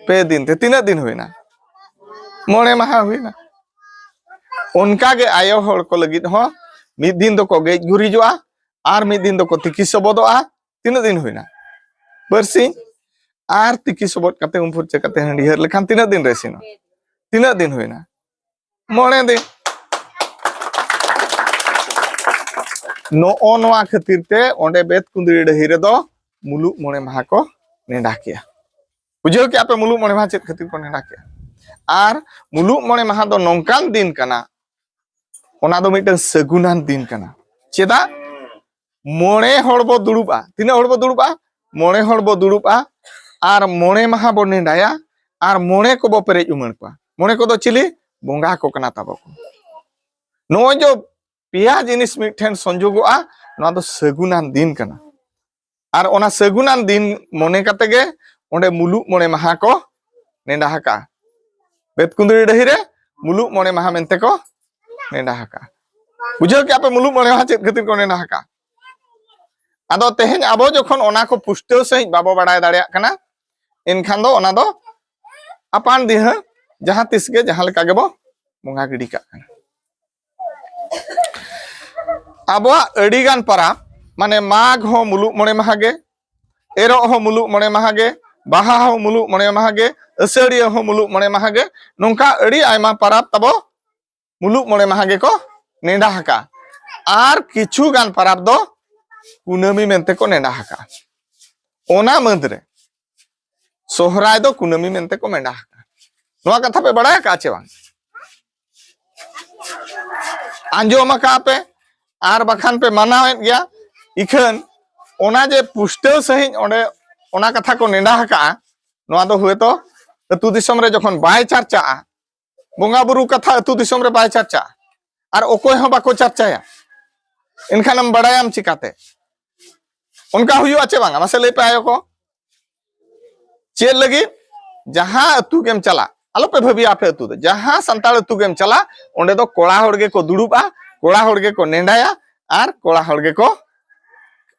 ᱯᱮ ᱫᱤᱱ ᱛᱮ᱾ ᱛᱤᱱᱟᱹᱜ ᱫᱤᱱ ᱦᱩᱭᱱᱟ? ᱢᱚᱬᱮ ᱢᱟᱦᱟ ᱦᱩᱭᱱᱟ᱾ ᱚᱱᱠᱟ ᱜᱮ ᱟᱭᱳ ᱦᱚᱲ ᱠᱚ ᱞᱟᱹᱜᱤᱫ ᱦᱚᱸ ᱢᱤᱫ ᱫᱤᱱ ᱫᱚᱠᱚ ᱜᱮᱡ ᱜᱩᱨᱤᱡᱚᱜᱼᱟ, ᱟᱨ ᱢᱤᱫ ᱫᱤᱱ ᱫᱚᱠᱚ ᱛᱤᱠᱤ ᱥᱚᱵᱚᱫᱚᱜᱼᱟ᱾ ᱛᱤᱱᱟᱹᱜ ᱫᱤᱱ ᱦᱩᱭᱱᱟ? ᱵᱟᱨᱥᱤᱧ᱾ ᱟᱨ ᱛᱤᱠᱤ ᱥᱚᱵᱚᱫ ᱠᱟᱛᱮ, ᱩᱢ ᱯᱷᱩᱨᱪᱟᱹ ᱠᱟᱛᱮ, ᱦᱟᱺᱰᱤᱦᱟᱹᱨ ᱞᱮᱠᱷᱟᱱ ᱛᱤᱱᱟᱹᱜ ᱫᱤᱱ ᱨᱮ ᱤᱥᱤᱱᱚᱜᱼᱟ? ᱛᱤᱱᱟᱹᱜ ᱫᱤᱱ ᱦᱩᱭᱱᱟ? ᱢᱚᱬᱮ ᱫᱤᱱ᱾ ᱱᱚᱜᱼᱚ ᱱᱚᱣᱟ ᱠᱷᱟᱹᱛᱤᱨ ᱛᱮ ᱚᱸᱰᱮ ᱵᱮᱛ ᱠᱩᱸᱫᱽᱨᱤ ᱰᱟᱹᱦᱤ ᱨᱮᱫᱚ ᱢᱩᱞᱩᱜ ᱢᱚᱬᱮ ᱢᱟᱦᱟ ᱠᱚ ᱱᱮᱰᱟ ᱠᱮᱜᱼᱟ᱾ ᱵᱩᱡᱷᱟᱹᱣ ᱠᱮᱜᱼᱟ ᱯᱮ ᱢᱩᱞᱩᱜ ᱢᱚᱬᱮ ᱢᱟᱦᱟ ᱪᱮᱫ ᱠᱷᱟᱹᱛᱤᱨ ᱠᱚ ᱱᱮᱰᱟ ᱠᱮᱜᱼᱟ? ᱟᱨ ᱢᱩᱞᱩᱜ ᱢᱚᱬᱮ ᱢᱟᱦᱟ ᱫᱚ ᱱᱚᱝᱠᱟᱱ ᱫᱤᱱ ᱠᱟᱱᱟ, ᱚᱱᱟ ᱫᱚ ᱢᱤᱫᱴᱟᱝ ᱥᱟᱹᱜᱩᱱᱟᱱ ᱫᱤᱱ ᱠᱟᱱᱟ᱾ ᱪᱮᱫᱟᱜ? ᱢᱚᱬᱮ ᱦᱚᱲ ᱵᱚ ᱫᱩᱲᱩᱵᱼᱟ᱾ ᱛᱤᱱᱟᱹᱜ ᱦᱚᱲ ᱵᱚ ᱫᱩᱲᱩᱵᱼᱟ? ᱢᱚᱬᱮ ᱦᱚᱲ ᱵᱚ ᱫᱩᱲᱩᱵᱼᱟ᱾ ᱟᱨ ᱢᱚᱬᱮ ᱢᱟᱦᱟ ᱵᱚ ᱱᱮᱰᱟᱭᱟ, ᱟᱨ ᱢᱚᱬᱮ ᱠᱚᱵᱚ ᱯᱮᱨᱮᱡ ᱩᱢᱟᱹᱲ ᱠᱚᱣᱟ᱾ ᱢᱚᱬᱮ ᱠᱚᱫᱚ ᱪᱤᱞᱤ? ᱵᱚᱸᱜᱟ ᱠᱚ ᱠᱟᱱᱟ ᱛᱟᱵᱚ ᱠᱚ᱾ ᱱᱚᱜᱼᱚᱭ ᱡᱮ ᱯᱮᱭᱟ ᱡᱤᱱᱤᱥ ᱢᱤᱫ ᱴᱷᱮᱱ ᱥᱚᱝᱡᱳᱜᱚᱜᱼᱟ, ᱱᱚᱣᱟ ᱫᱚ ᱥᱟᱹᱜᱩᱱᱟᱱ ᱫᱤᱱ ᱠᱟᱱᱟ᱾ ᱟᱨ ᱚᱱᱟ ᱥᱟᱹᱜᱩᱱᱟᱱ ᱫᱤᱱ ᱢᱚᱱᱮ ᱠᱟᱛᱮ ᱜᱮ ᱚᱸᱰᱮ ᱢᱩᱞᱩᱜ ᱢᱚᱬᱮ ᱢᱟᱦᱟ ᱠᱚ ᱱᱮᱰᱟ ᱟᱠᱟᱜᱼᱟ᱾ ᱵᱮᱛᱠᱩᱸᱫᱽᱨᱤ ᱰᱟᱹᱦᱤ ᱨᱮ ᱢᱩᱞᱩᱜ ᱢᱚᱬᱮ ᱢᱟᱦᱟ ᱢᱮᱱᱛᱮ ᱠᱚ ᱱᱮᱰᱟ ᱟᱠᱟᱜᱼᱟ᱾ ᱵᱩᱡᱷᱟᱹᱣ ᱠᱮᱜᱼᱟ ᱯᱮ ᱢᱩᱞᱩᱜ ᱢᱚᱬᱮ ᱢᱟᱦᱟ ᱪᱮᱫ ᱠᱷᱟᱹᱛᱤᱨ ᱠᱚ ᱱᱮᱰᱟ ᱟᱠᱟᱜᱼᱟ? ᱟᱫᱚ ᱛᱮᱦᱮᱧ ᱟᱵᱚ ᱡᱚᱠᱷᱚᱱ ᱚᱱᱟ ᱠᱚ ᱯᱩᱥᱴᱟᱹᱣ ᱥᱟᱺᱦᱤᱡ ᱵᱟᱵᱚ ᱵᱟᱲᱟᱭ ᱫᱟᱲᱮᱭᱟᱜ ᱠᱟᱱᱟ, ᱮᱱᱠᱷᱟᱱ ᱫᱚ ᱚᱱᱟ ᱫᱚ ᱟᱯᱟᱱ ᱫᱤᱦᱟᱹ ᱡᱟᱦᱟᱸ ᱛᱤᱥ ᱜᱮ ᱡᱟᱦᱟᱸ ᱞᱮᱠᱟ ᱜᱮᱵᱚ ᱵᱚᱸᱜᱟ ᱜᱤᱰᱤ ᱠᱟᱜ ᱠᱟᱱᱟ᱾ ᱟᱵᱚᱣᱟᱜ ᱟᱹᱰᱤᱜᱟᱱ ᱯᱟᱨᱟᱵᱽ, ᱢᱟᱱᱮ ᱢᱟᱜᱽ ᱦᱚᱸ ᱢᱩᱞᱩᱜ ᱢᱚᱬᱮ ᱢᱟᱦᱟ ᱜᱮ, ᱮᱨᱚᱜ ᱦᱚᱸ ᱢᱩᱞᱩᱜ ᱢᱚᱬᱮ ᱢᱟᱦᱟ ᱜᱮ, ᱵᱟᱦᱟ ᱦᱚᱸ ᱢᱩᱞᱩᱜ ᱢᱚᱬᱮ ᱢᱟᱦᱟ ᱜᱮ, ᱟᱹᱥᱟᱹᱲᱤᱭᱟᱹ ᱦᱚᱸ ᱢᱩᱞᱩᱜ ᱢᱚᱬᱮ ᱢᱟᱦᱟ ᱜᱮ, ᱱᱚᱝᱠᱟ ᱟᱹᱰᱤ ᱟᱭᱢᱟ ᱯᱟᱨᱟᱵᱽ ᱛᱟᱵᱚ ᱢᱩᱞᱩᱜ ᱢᱚᱬᱮ ᱢᱟᱦᱟ ᱜᱮᱠᱚ ᱱᱮᱰᱟ ᱟᱠᱟᱜᱼᱟ᱾ ᱟᱨ ᱠᱤᱪᱷᱩ ᱜᱟᱱ ᱯᱟᱨᱟᱵᱽ ᱫᱚ ᱠᱩᱱᱟᱹᱢᱤ ᱢᱮᱱᱛᱮ ᱠᱚ ᱱᱮᱰᱟ ᱟᱠᱟᱜᱼᱟ᱾ ᱚᱱᱟ ᱢᱩᱫᱽᱨᱮ ᱥᱚᱦᱨᱟᱭ ᱫᱚ ᱠᱩᱱᱟᱹᱢᱤ ᱢᱮᱱᱛᱮ ᱠᱚ ᱱᱮᱰᱟ ᱟᱠᱟᱜᱼᱟ᱾ ᱱᱚᱣᱟ ᱠᱟᱛᱷᱟ ᱯᱮ ᱵᱟᱲᱟᱭ ᱟᱠᱟᱜᱼᱟ ᱪᱮ ᱵᱟᱝ? ᱟᱸᱡᱚᱢ ᱟᱠᱟᱜᱼᱟ ᱯᱮ, ᱟᱨ ᱵᱟᱠᱷᱟᱱ ᱯᱮ ᱢᱟᱱᱟᱣᱮᱫ ᱜᱮᱭᱟ᱾ ᱤᱠᱷᱟᱹᱱ ᱚᱱᱟ ᱡᱮ ᱯᱩᱥᱴᱟᱹᱣ ᱥᱟᱺᱦᱤᱡ ᱚᱸᱰᱮ ᱚᱱᱟ ᱠᱟᱛᱷᱟ ᱠᱚ ᱱᱮᱰᱟ ᱟᱠᱟᱜᱼᱟ, ᱱᱚᱣᱟ ᱫᱚ ᱦᱚᱭᱛᱳ ᱟᱹᱛᱩ ᱫᱤᱥᱚᱢ ᱨᱮ ᱡᱚᱠᱷᱚᱱ ᱵᱟᱭ ᱪᱟᱨᱪᱟᱜᱼᱟ, ᱵᱚᱸᱜᱟ ᱵᱩᱨᱩ ᱠᱟᱛᱷᱟ ᱟᱹᱛᱩ ᱫᱤᱥᱚᱢ ᱨᱮ ᱵᱟᱭ ᱪᱟᱨᱪᱟᱜᱼᱟ, ᱟᱨ ᱚᱠᱚᱭ ᱦᱚᱸ ᱵᱟᱠᱚ ᱪᱟᱨᱪᱟᱭᱟ, ᱮᱱᱠᱷᱟᱱᱮᱢ ᱵᱟᱲᱟᱭᱟᱢ ᱪᱤᱠᱟᱛᱮ? ᱚᱱᱠᱟ ᱦᱩᱭᱩᱜᱼᱟ ᱪᱮ ᱵᱟᱝᱟ? ᱢᱟᱥᱮ ᱞᱟᱹᱭ ᱯᱮ ᱟᱭᱳ ᱠᱚ᱾ ᱪᱮᱫ ᱞᱟᱹᱜᱤᱫ? ᱡᱟᱦᱟᱸ ᱟᱹᱛᱩ ᱜᱮᱢ ᱪᱟᱞᱟᱜ, ᱟᱞᱚᱯᱮ ᱵᱷᱟᱹᱵᱤᱭᱟ ᱟᱯᱮ ᱟᱹᱛᱩ ᱫᱚ, ᱡᱟᱦᱟᱸ ᱥᱟᱱᱛᱟᱲ ᱟᱹᱛᱩ ᱜᱮᱢ ᱪᱟᱞᱟᱜ, ᱚᱸᱰᱮ ᱫᱚ ᱠᱚᱲᱟ ᱦᱚᱲ ᱜᱮᱠᱚ ᱫᱩᱲᱩᱵᱼᱟ, ᱠᱚᱲᱟ ᱦᱚᱲ ᱜᱮᱠᱚ ᱱᱮᱰᱟᱭᱟ ᱟᱨ ᱠᱚᱲᱟ ᱦᱚᱲ ᱜᱮᱠᱚ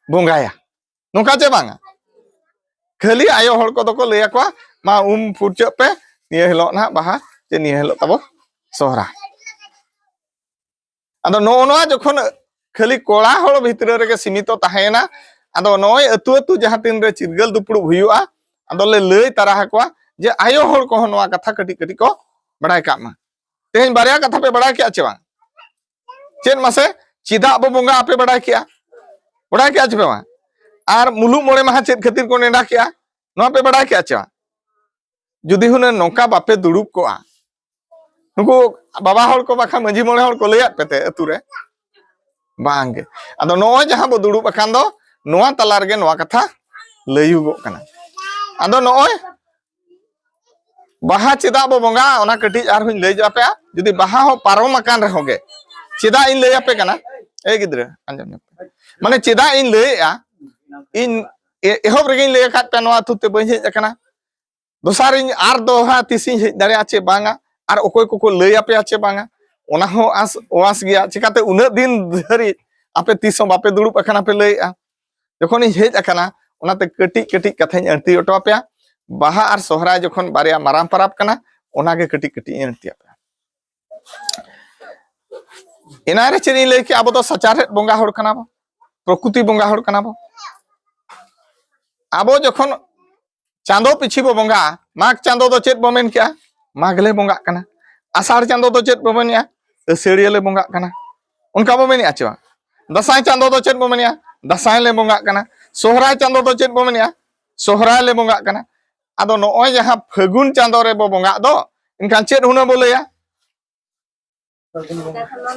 ᱵᱚᱸᱜᱟᱭᱟ᱾ ᱱᱚᱝᱠᱟ ᱪᱮ ᱵᱟᱝᱟ? ᱠᱷᱟᱹᱞᱤ ᱟᱭᱳ ᱦᱚᱲ ᱠᱚᱫᱚ ᱠᱚ ᱞᱟᱹᱭ ᱟᱠᱚᱣᱟ, "ᱢᱟ ᱩᱢ ᱯᱷᱩᱨᱪᱟᱹᱜ ᱯᱮ, ᱱᱤᱭᱟᱹ ᱦᱤᱞᱳᱜ ᱱᱟᱦᱟᱜ ᱵᱟᱦᱟ, ᱪᱮ ᱱᱤᱭᱟᱹ ᱦᱤᱞᱳᱜ ᱛᱟᱵᱚ ᱥᱚᱦᱨᱟᱭ᱾" ᱟᱫᱚ ᱱᱚᱜᱼᱚ ᱱᱚᱣᱟ ᱡᱚᱠᱷᱚᱱ ᱠᱷᱟᱹᱞᱤ ᱠᱚᱲᱟ ᱦᱚᱲ ᱵᱷᱤᱛᱨᱤ ᱨᱮᱜᱮ ᱥᱤᱢᱤᱛᱚ ᱛᱟᱦᱮᱸᱭᱮᱱᱟ, ᱟᱫᱚ ᱱᱚᱜᱼᱚᱭ ᱟᱹᱛᱩ ᱟᱹᱛᱩ ᱡᱟᱦᱟᱸ ᱛᱤᱱ ᱨᱮ ᱪᱤᱨᱜᱟᱹᱞ ᱫᱩᱯᱲᱩᱵ ᱦᱩᱭᱩᱜᱼᱟ, ᱟᱫᱚ ᱞᱮ ᱞᱟᱹᱭ ᱛᱟᱨᱟ ᱟᱠᱚᱣᱟ ᱡᱮ ᱟᱭᱳ ᱦᱚᱲ ᱠᱚᱦᱚᱸ ᱱᱚᱣᱟ ᱠᱟᱛᱷᱟ ᱠᱟᱹᱴᱤᱡ ᱠᱟᱹᱴᱤᱡ ᱠᱚ ᱵᱟᱲᱟᱭ ᱠᱟᱜ ᱢᱟ᱾ ᱛᱮᱦᱮᱧ ᱵᱟᱨᱭᱟ ᱠᱟᱛᱷᱟ ᱯᱮ ᱵᱟᱲᱟᱭ ᱠᱮᱜᱼᱟ ᱪᱮ ᱵᱟᱝ? ᱪᱮᱫ ᱢᱟᱥᱮ? ᱪᱮᱫᱟᱜ ᱵᱚ ᱵᱚᱸᱜᱟ ᱟᱯᱮ ᱵᱟᱲᱟᱭ ᱠᱮᱜᱼᱟ? ᱵᱟᱲᱟᱭ ᱠᱮᱜᱼᱟ ᱪᱮ ᱯᱮ ᱵᱟᱝ? ᱟᱨ ᱢᱩᱞᱩᱜ ᱢᱚᱬᱮ ᱢᱟᱦᱟ ᱪᱮᱫ ᱠᱷᱟᱹᱛᱤᱨ ᱠᱚ ᱱᱮᱰᱟ ᱠᱮᱜᱼᱟ? ᱱᱚᱣᱟ ᱯᱮ ᱵᱟᱲᱟᱭ ᱠᱮᱜᱼᱟ ᱪᱮ ᱵᱟᱝ? ᱡᱩᱫᱤ ᱦᱩᱱᱟᱹᱝ ᱱᱚᱝᱠᱟ ᱵᱟᱯᱮ ᱫᱩᱲᱩᱵ ᱠᱚᱜᱼᱟ, ᱱᱩᱠᱩ ᱵᱟᱵᱟ ᱦᱚᱲ ᱠᱚ ᱵᱟᱠᱷᱟᱱ ᱢᱟᱹᱡᱷᱤ ᱢᱚᱬᱮ ᱦᱚᱲ ᱠᱚ ᱞᱟᱹᱭᱟᱫ ᱯᱮ ᱛᱮ ᱟᱹᱛᱩ ᱨᱮ? ᱵᱟᱝᱜᱮ᱾ ᱟᱫᱚ ᱱᱚᱜᱼᱚᱭ ᱡᱟᱦᱟᱸ ᱵᱚ ᱫᱩᱲᱩᱵ ᱟᱠᱟᱱ ᱫᱚ, ᱱᱚᱣᱟ ᱛᱟᱞᱟ ᱨᱮᱜᱮ ᱱᱚᱣᱟ ᱠᱟᱛᱷᱟ ᱞᱟᱹᱭᱩᱜᱚᱜ ᱠᱟᱱᱟ᱾ ᱟᱫᱚ ᱱᱚᱜᱼᱚᱭ ᱵᱟᱦᱟ ᱪᱮᱫᱟᱜ ᱵᱚ ᱵᱚᱸᱜᱟᱜᱼᱟ, ᱚᱱᱟ ᱠᱟᱹᱴᱤᱡ ᱟᱨᱦᱚᱸᱧ ᱞᱟᱹᱭ ᱟᱯᱮᱭᱟ᱾ ᱡᱩᱫᱤ ᱵᱟᱦᱟ ᱦᱚᱸ ᱯᱟᱨᱚᱢ ᱟᱠᱟᱱ ᱨᱮᱦᱚᱸ ᱜᱮ, ᱪᱮᱫᱟᱜ ᱤᱧ ᱞᱟᱹᱭ ᱟᱯᱮ ᱠᱟᱱᱟ? ᱮ ᱜᱤᱫᱽᱨᱟᱹ, ᱟᱸᱡᱚᱢ ᱧᱚᱜ ᱯᱮ᱾ ᱢᱟᱱᱮ ᱪᱮᱫᱟᱜ ᱤᱧ ᱞᱟᱹᱭᱮᱜᱼᱟ? ᱤᱧ ᱮ-, ᱮᱦᱚᱵ ᱨᱮᱜᱮᱧ ᱞᱟᱹᱭ ᱟᱠᱟᱫ ᱯᱮᱭᱟ, ᱱᱚᱣᱟ ᱟᱹᱛᱩ ᱛᱮ ᱵᱟᱹᱧ ᱦᱮᱡ ᱟᱠᱟᱱᱟ᱾ ᱫᱚᱥᱟᱨ, ᱤᱧ ᱟᱨ ᱫᱚᱦᱲᱟ ᱛᱤᱥᱤᱧ ᱦᱮᱡ ᱫᱟᱲᱮᱭᱟᱜᱼᱟ ᱪᱮ ᱵᱟᱝᱟ, ᱟᱨ ᱚᱠᱚᱭ ᱠᱚᱠᱚ ᱞᱟᱹᱭ ᱟᱯᱮᱭᱟ ᱪᱮ ᱵᱟᱝᱟ, ᱚᱱᱟ ᱦᱚᱸ ᱟᱸᱥ ᱚᱣᱟᱥ ᱜᱮᱭᱟ᱾ ᱪᱤᱠᱟᱛᱮ ᱩᱱᱟᱹᱜ ᱫᱤᱱ ᱫᱷᱟᱹᱨᱤᱡ ᱟᱯᱮ ᱛᱤᱥ ᱦᱚᱸ ᱵᱟᱯᱮ ᱫᱩᱲᱩᱵ ᱟᱠᱟᱱᱟ ᱯᱮ ᱞᱟᱹᱭᱮᱜᱼᱟ᱾ ᱡᱚᱠᱷᱚᱱᱤᱧ ᱦᱮᱡ ᱟᱠᱟᱱᱟ, ᱚᱱᱟᱛᱮ ᱠᱟᱹᱴᱤᱡ ᱠᱟᱹᱴᱤᱡ ᱠᱟᱛᱷᱟᱧ ᱟᱹᱬᱛᱤ ᱦᱚᱴᱚ ᱟᱯᱮᱭᱟ᱾ ᱵᱟᱦᱟ ᱟᱨ ᱥᱚᱦᱨᱟᱭ ᱡᱚᱠᱷᱚᱱ ᱵᱟᱨᱭᱟ ᱢᱟᱨᱟᱝ ᱯᱚᱨᱚᱵᱽ ᱠᱟᱱᱟ, ᱚᱱᱟᱜᱮ ᱠᱟᱹᱴᱤᱡ ᱠᱟᱹᱴᱤᱡ ᱤᱧ ᱟᱹᱬᱛᱤ ᱟᱯᱮᱭᱟ᱾ ᱮᱱᱟᱱ ᱨᱮ ᱪᱮᱫ ᱤᱧ ᱞᱟᱹᱭ ᱠᱮᱜᱼᱟ? ᱟᱵᱚ ᱫᱚ ᱥᱟᱪᱟᱨᱦᱮᱫ ᱵᱚᱸᱜᱟ ᱦᱚᱲ ᱠᱟᱱᱟ ᱵᱚ, ᱯᱨᱚᱠᱨᱤᱛᱤ ᱵᱚᱸᱜᱟ ᱦᱚᱲ ᱠᱟᱱᱟ ᱵᱚ᱾ ᱟᱵᱚ ᱡᱚᱠᱷᱚᱱ ᱪᱟᱸᱫᱚ ᱯᱤᱪᱷᱤ ᱵᱚ ᱵᱚᱸᱜᱟᱜᱼᱟ, ᱢᱟᱜᱽ ᱪᱟᱸᱫᱚ ᱫᱚ ᱪᱮᱫ ᱵᱚ ᱢᱮᱱ ᱠᱮᱜᱼᱟ? ᱢᱟᱜᱽ ᱞᱮ ᱵᱚᱸᱜᱟᱜ ᱠᱟᱱᱟ᱾ ᱟᱥᱟᱲ ᱪᱟᱸᱫᱚ ᱫᱚ ᱪᱮᱫ ᱵᱚ ᱢᱮᱱᱮᱜᱼᱟ? ᱟᱹᱥᱟᱹᱲᱤᱭᱟᱹ ᱞᱮ ᱵᱚᱸᱜᱟᱜ ᱠᱟᱱᱟ᱾ ᱚᱱᱠᱟ ᱵᱚ ᱢᱮᱱᱮᱜᱼᱟ ᱪᱮ ᱵᱟᱝ? ᱫᱟᱸᱥᱟᱭ ᱪᱟᱸᱫᱚ ᱫᱚ ᱪᱮᱫ ᱵᱚ ᱢᱮᱱᱮᱜᱼᱟ? ᱫᱟᱸᱥᱟᱭ ᱞᱮ ᱵᱚᱸᱜᱟᱜ ᱠᱟᱱᱟ᱾ ᱥᱚᱦᱨᱟᱭ ᱪᱟᱸᱫᱚ ᱫᱚ ᱪᱮᱫ ᱵᱚ ᱢᱮᱱᱮᱜᱼᱟ? ᱥᱚᱦᱨᱟᱭ ᱞᱮ ᱵᱚᱸᱜᱟᱜ ᱠᱟᱱᱟ᱾ ᱟᱫᱚ ᱱᱚᱜᱼᱚᱭ ᱡᱟᱦᱟᱸ ᱯᱷᱟᱹᱜᱩᱱ ᱪᱟᱸᱫᱚ ᱨᱮᱵᱚ ᱵᱚᱸᱜᱟᱜ ᱫᱚ, ᱮᱱᱠᱷᱟᱱ ᱪᱮᱫ ᱦᱩᱱᱟᱹᱝ ᱵᱚ ᱞᱟᱹᱭᱟ?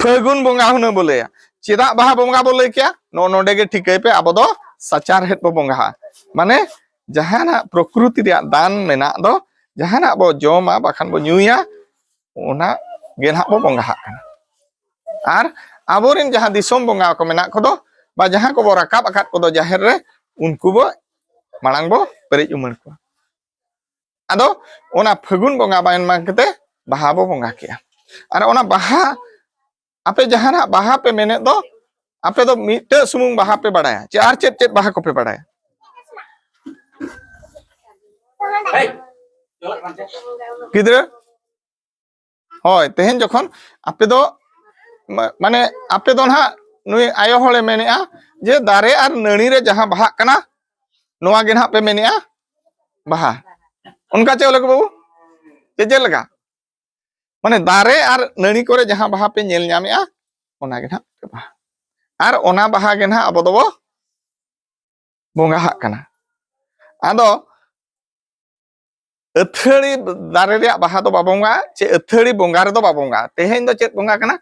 ᱯᱷᱟᱹᱜᱩᱱ ᱵᱚᱸᱜᱟ ᱦᱩᱱᱟᱹᱝ ᱵᱚ ᱞᱟᱹᱭᱟ᱾ ᱪᱮᱫᱟᱜ ᱵᱟᱦᱟ ᱵᱚᱸᱜᱟ ᱵᱚ ᱞᱟᱹᱭ ᱠᱮᱭᱟ? ᱱᱚᱜᱼᱚ ᱱᱚᱰᱮ ᱜᱮ ᱴᱷᱤᱠᱟᱹᱭ ᱯᱮ, ᱟᱵᱚ ᱫᱚ ᱥᱟᱪᱟᱨᱦᱮᱫ ᱵᱚ ᱵᱚᱸᱜᱟᱜᱼᱟ᱾ ᱢᱟᱱᱮ ᱡᱟᱦᱟᱱᱟᱜ ᱯᱨᱚᱠᱨᱤᱛᱤ ᱨᱮᱭᱟᱜ ᱫᱟᱱ ᱢᱮᱱᱟᱜ ᱫᱚ, ᱡᱟᱦᱟᱱᱟᱜ ᱵᱚ ᱡᱚᱢᱟ ᱵᱟᱠᱷᱟᱱ ᱵᱚ ᱧᱩᱭᱟ, ᱚᱱᱟ ᱜᱮ ᱱᱟᱦᱟᱜ ᱵᱚ ᱵᱚᱸᱜᱟᱦᱟᱜ ᱠᱟᱱᱟ᱾ ᱟᱨ ᱟᱵᱚᱨᱮᱱ ᱡᱟᱦᱟᱸ ᱫᱤᱥᱚᱢ ᱵᱚᱸᱜᱟ ᱠᱚ ᱢᱮᱱᱟᱜ ᱠᱚᱫᱚ, ᱵᱟ ᱡᱟᱦᱟᱸ ᱠᱚᱵᱚ ᱨᱟᱠᱟᱵ ᱟᱠᱟᱫ ᱠᱚᱫᱚ ᱡᱟᱦᱮᱨ ᱨᱮ, ᱩᱱᱠᱩ ᱵᱚ ᱢᱟᱲᱟᱝ ᱵᱚ ᱯᱮᱨᱮᱡ ᱩᱢᱟᱹᱲ ᱠᱚᱣᱟ᱾ ᱟᱫᱚ ᱚᱱᱟ ᱯᱷᱟᱹᱜᱩᱱ ᱵᱚᱸᱜᱟ ᱢᱟᱭ ᱢᱟ ᱠᱟᱛᱮ ᱵᱟᱦᱟ ᱵᱚ ᱵᱚᱸᱜᱟ ᱠᱮᱜᱼᱟ᱾ ᱟᱨ ᱚᱱᱟ ᱵᱟᱦᱟ, ᱟᱯᱮ ᱡᱟᱦᱟᱱᱟᱜ ᱵᱟᱦᱟ ᱯᱮ ᱢᱮᱱᱮᱫ ᱫᱚ, ᱟᱯᱮ ᱫᱚ ᱢᱤᱫᱴᱟᱹᱜ ᱥᱩᱢᱩᱝ ᱵᱟᱦᱟ ᱯᱮ ᱵᱟᱲᱟᱭᱟ ᱪᱮ ᱟᱨ ᱪᱮᱫ ᱪᱮᱫ ᱵᱟᱦᱟ ᱠᱚᱯᱮ ᱵᱟᱲᱟᱭᱟ? ᱜᱤᱫᱽᱨᱟᱹ, ᱦᱳᱭ, ᱛᱮᱦᱮᱧ ᱡᱚᱠᱷᱚᱱ ᱟᱯᱮ ᱫᱚ, ᱢᱟ-, ᱢᱟᱱᱮ ᱟᱯᱮ ᱫᱚ ᱱᱟᱦᱟᱜ ᱱᱩᱭ ᱟᱭᱳ ᱦᱚᱲᱮ ᱢᱮᱱᱮᱜᱼᱟ ᱡᱮ ᱫᱟᱨᱮ ᱟᱨ ᱱᱟᱹᱲᱤ ᱨᱮ ᱡᱟᱦᱟᱸ ᱵᱟᱦᱟᱜ ᱠᱟᱱᱟ, ᱱᱚᱣᱟ ᱜᱮ ᱱᱟᱦᱟᱜ ᱯᱮ ᱢᱮᱱᱮᱜᱼᱟ ᱵᱟᱦᱟ᱾ ᱚᱱᱠᱟ ᱪᱮᱫ ᱞᱮᱠᱟ ᱵᱟᱹᱵᱩ? ᱪᱮᱫ, ᱪᱮᱫ ᱞᱮᱠᱟ? ᱢᱟᱱᱮ ᱫᱟᱨᱮ ᱟᱨ ᱱᱟᱹᱲᱤ ᱠᱚᱨᱮ ᱡᱟᱦᱟᱸ ᱵᱟᱦᱟ ᱯᱮ ᱧᱮᱞ ᱧᱟᱢᱮᱜᱼᱟ, ᱚᱱᱟ ᱜᱮ ᱱᱟᱦᱟᱜ ᱵᱟᱦᱟ᱾ ᱟᱨ ᱚᱱᱟ ᱵᱟᱦᱟ ᱜᱮ ᱱᱟᱦᱟᱜ ᱟᱵᱚ ᱫᱚᱵᱚ ᱵᱚᱸᱜᱟᱦᱟᱜ ᱠᱟᱱᱟ᱾ ᱟᱫᱚ ᱟᱹᱛᱷᱟᱹᱲᱤ ᱫᱟᱨᱮ ᱨᱮᱭᱟᱜ ᱵᱟᱦᱟ ᱫᱚ ᱵᱟᱵᱚ ᱵᱚᱸᱜᱟᱜᱼᱟ, ᱪᱮ ᱟᱹᱛᱷᱟᱹᱲᱤ ᱵᱚᱸᱜᱟ ᱨᱮᱫᱚ ᱵᱟᱵᱚ ᱵᱚᱸᱜᱟᱜᱼᱟ᱾ ᱛᱮᱦᱮᱧ ᱫᱚ ᱪᱮᱫ ᱵᱚᱸᱜᱟ ᱠᱟᱱᱟ?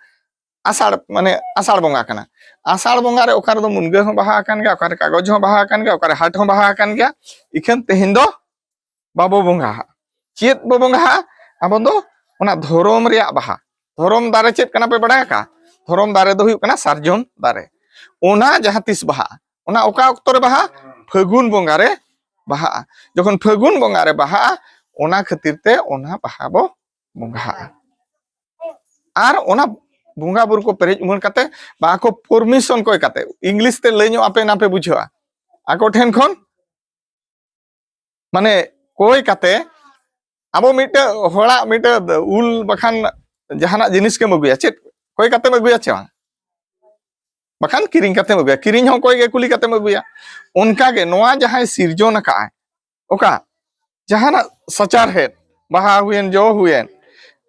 ᱟᱥᱟᱲ, ᱢᱟᱱᱮ ᱟᱥᱟᱲ ᱵᱚᱸᱜᱟ ᱠᱟᱱᱟ᱾ ᱟᱥᱟᱲ ᱵᱚᱸᱜᱟ ᱨᱮ ᱚᱠᱟ ᱨᱮᱫᱚ ᱢᱩᱱᱜᱟᱹ ᱦᱚᱸ ᱵᱟᱦᱟ ᱟᱠᱟᱱ ᱜᱮᱭᱟ, ᱚᱠᱟᱨᱮ ᱠᱟᱜᱚᱡᱽ ᱦᱚᱸ ᱵᱟᱦᱟ ᱟᱠᱟᱱ ᱜᱮᱭᱟ, ᱚᱠᱟᱨᱮ ᱦᱟᱴ ᱦᱚᱸ ᱵᱟᱦᱟ ᱟᱠᱟᱱ ᱜᱮᱭᱟ᱾ ᱤᱠᱷᱟᱹᱱ ᱛᱮᱦᱮᱧ ᱫᱚ ᱵᱟᱵᱚ ᱵᱚᱸᱜᱟᱦᱟᱜᱼᱟ᱾ ᱪᱮᱫ ᱵᱚ ᱵᱚᱸᱜᱟᱦᱟᱜᱼᱟ? ᱟᱵᱚ ᱫᱚ ᱚᱱᱟ ᱫᱷᱚᱨᱚᱢ ᱨᱮᱭᱟᱜ ᱵᱟᱦᱟ᱾ ᱫᱷᱚᱨᱚᱢ ᱫᱟᱨᱮ ᱪᱮᱫ ᱠᱟᱱᱟ ᱯᱮ ᱵᱟᱲᱟᱭ ᱟᱠᱟᱫᱼᱟ? ᱫᱷᱚᱨᱚᱢ ᱫᱟᱨᱮ ᱫᱚ ᱦᱩᱭᱩᱜ ᱠᱟᱱᱟ ᱥᱟᱨᱡᱚᱢ ᱫᱟᱨᱮ᱾ ᱚᱱᱟ ᱡᱟᱦᱟᱸ ᱛᱤᱥ ᱵᱟᱦᱟᱜᱼᱟ, ᱚᱱᱟ ᱚᱠᱟ ᱚᱠᱛᱚ ᱨᱮ ᱵᱟᱦᱟ? ᱯᱷᱟᱹᱜᱩᱱ ᱵᱚᱸᱜᱟ ᱨᱮ ᱵᱟᱦᱟᱜᱼᱟ᱾ ᱡᱚᱠᱷᱚᱱ ᱯᱷᱟᱹᱜᱩᱱ ᱵᱚᱸᱜᱟ ᱨᱮ ᱵᱟᱦᱟᱜᱼᱟ, ᱚᱱᱟ ᱠᱷᱟᱹᱛᱤᱨ ᱛᱮ ᱚᱱᱟ ᱵᱟᱦᱟ ᱵᱚ ᱵᱚᱸᱜᱟᱦᱟᱜᱼᱟ᱾ ᱟᱨ ᱚᱱᱟ ᱵᱚᱸᱜᱟ ᱵᱩᱨᱩ ᱠᱚ ᱯᱮᱨᱮᱡ ᱩᱢᱟᱹᱲ ᱠᱟᱛᱮ, ᱵᱟ ᱟᱠᱚ ᱯᱟᱨᱢᱤᱥᱚᱱ ᱠᱚᱭ ᱠᱟᱛᱮ, ᱤᱝᱞᱤᱥ ᱛᱮ ᱞᱟᱹᱭ ᱧᱚᱜ ᱟᱯᱮ ᱱᱟᱯᱮ ᱵᱩᱡᱷᱟᱹᱣᱟ, ᱟᱠᱚ ᱴᱷᱮᱱ ᱠᱷᱚᱱ ᱢᱟᱱᱮ ᱠᱚᱭ ᱠᱟᱛᱮ, ᱟᱵᱚ ᱢᱤᱫᱴᱮᱡ ᱦᱚᱲᱟᱜ ᱢᱤᱫᱴᱮᱡ ᱩᱞ ᱵᱟᱠᱷᱟᱱ ᱡᱟᱦᱟᱱᱟᱜ ᱡᱤᱱᱤᱥ ᱜᱮᱢ ᱟᱹᱜᱩᱭᱟ, ᱪᱮᱫ ᱠᱚᱭ ᱠᱟᱛᱮᱢ ᱟᱹᱜᱩᱭᱟ ᱪᱮ ᱵᱟᱝ? ᱵᱟᱠᱷᱟᱱ ᱠᱤᱨᱤᱧ ᱠᱟᱛᱮᱢ ᱟᱹᱜᱩᱭᱟ, ᱠᱤᱨᱤᱧ ᱦᱚᱸ ᱠᱚᱭ ᱜᱮ ᱠᱩᱞᱤ ᱠᱟᱛᱮᱢ ᱟᱹᱜᱩᱭᱟ᱾ ᱚᱱᱠᱟᱜᱮ ᱱᱚᱣᱟ ᱡᱟᱦᱟᱸᱭ ᱥᱤᱨᱡᱚᱱ ᱟᱠᱟᱫᱼᱟᱭ, ᱚᱠᱟ ᱡᱟᱦᱟᱱᱟᱜ ᱥᱟᱪᱟᱨᱦᱮᱫ, ᱵᱟᱦᱟ ᱦᱩᱭᱮᱱ, ᱡᱚ ᱦᱩᱭᱮᱱ,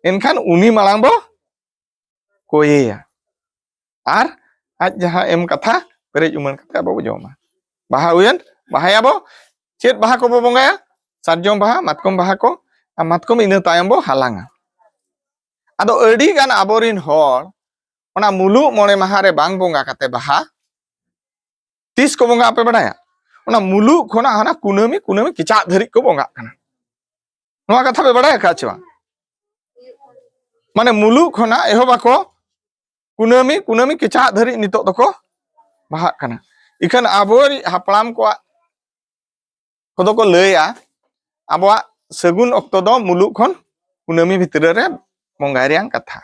ᱮᱱᱠᱷᱟᱱ ᱩᱱᱤ ᱢᱟᱲᱟᱝ ᱵᱚ ᱠᱚᱭᱮᱭᱟ᱾ ᱟᱨ ᱟᱡ ᱡᱟᱦᱟᱸ ᱮᱢ ᱠᱟᱛᱷᱟ ᱯᱮᱨᱮᱡ ᱩᱢᱟᱹᱱ ᱠᱟᱛᱮ ᱟᱵᱚ ᱵᱚ ᱡᱚᱢᱟ᱾ ᱵᱟᱦᱟ ᱦᱩᱭᱮᱱ, ᱵᱟᱦᱟᱭᱟᱵᱚ᱾ ᱪᱮᱫ ᱵᱟᱦᱟ ᱠᱚᱵᱚ ᱵᱚᱸᱜᱟᱭᱟ? ᱥᱟᱨᱡᱚᱢ ᱵᱟᱦᱟ, ᱢᱟᱛᱠᱚᱢ ᱵᱟᱦᱟ ᱠᱚ, ᱟᱨ ᱢᱟᱛᱠᱚᱢ ᱤᱱᱟᱹ ᱛᱟᱭᱚᱢ ᱵᱚ ᱦᱟᱞᱟᱝᱟ᱾ ᱟᱫᱚ ᱟᱹᱰᱤ ᱜᱟᱱ ᱟᱵᱚᱨᱤᱱ ᱦᱚᱲ ᱚᱱᱟ ᱢᱩᱞᱩᱜ ᱢᱚᱬᱮ ᱢᱟᱦᱟ ᱨᱮ ᱵᱟᱝ ᱵᱚᱸᱜᱟ ᱠᱟᱛᱮ ᱵᱟᱦᱟ ᱛᱤᱥ ᱠᱚ ᱵᱚᱸᱜᱟ ᱟᱯᱮ ᱵᱟᱲᱟᱭᱟ? ᱚᱱᱟ ᱢᱩᱞᱩᱜ ᱠᱷᱚᱱᱟᱜ ᱦᱟᱱᱟ ᱠᱩᱱᱟᱹᱢᱤ, ᱠᱩᱱᱟᱹᱢᱤ ᱠᱮᱪᱟᱜ ᱫᱷᱟᱹᱨᱤᱡ ᱠᱚ ᱵᱚᱸᱜᱟᱜ ᱠᱟᱱᱟ᱾ ᱱᱚᱣᱟ ᱠᱟᱛᱷᱟ ᱯᱮ ᱵᱟᱲᱟᱭ ᱟᱠᱟᱫ ᱪᱮ ᱵᱟᱝ? ᱢᱟᱱᱮ ᱢᱩᱞᱩᱜ ᱠᱷᱚᱱᱟᱜ ᱮᱦᱚᱵ ᱟᱠᱚ, ᱠᱩᱱᱟᱹᱢᱤ, ᱠᱩᱱᱟᱹᱢᱤ ᱠᱮᱪᱟᱜ ᱫᱷᱟᱹᱨᱤᱡ ᱱᱤᱛᱚᱜ ᱫᱚᱠᱚ ᱵᱟᱦᱟᱜ ᱠᱟᱱᱟ᱾ ᱤᱠᱷᱟᱹᱱ ᱟᱵᱚᱨᱤᱡ ᱦᱟᱯᱲᱟᱢ ᱠᱚᱣᱟᱜ ᱠᱚᱫᱚ ᱠᱚ ᱞᱟᱹᱭᱟ, ᱟᱵᱚᱣᱟᱜ ᱥᱟᱹᱜᱩᱱ ᱚᱠᱛᱚ ᱫᱚ ᱢᱩᱞᱩᱜ ᱠᱷᱚᱱ ᱠᱩᱱᱟᱹᱢᱤ ᱵᱷᱤᱛᱨᱤ ᱨᱮ ᱵᱚᱸᱜᱟᱭ ᱨᱮᱭᱟᱜ ᱠᱟᱛᱷᱟ᱾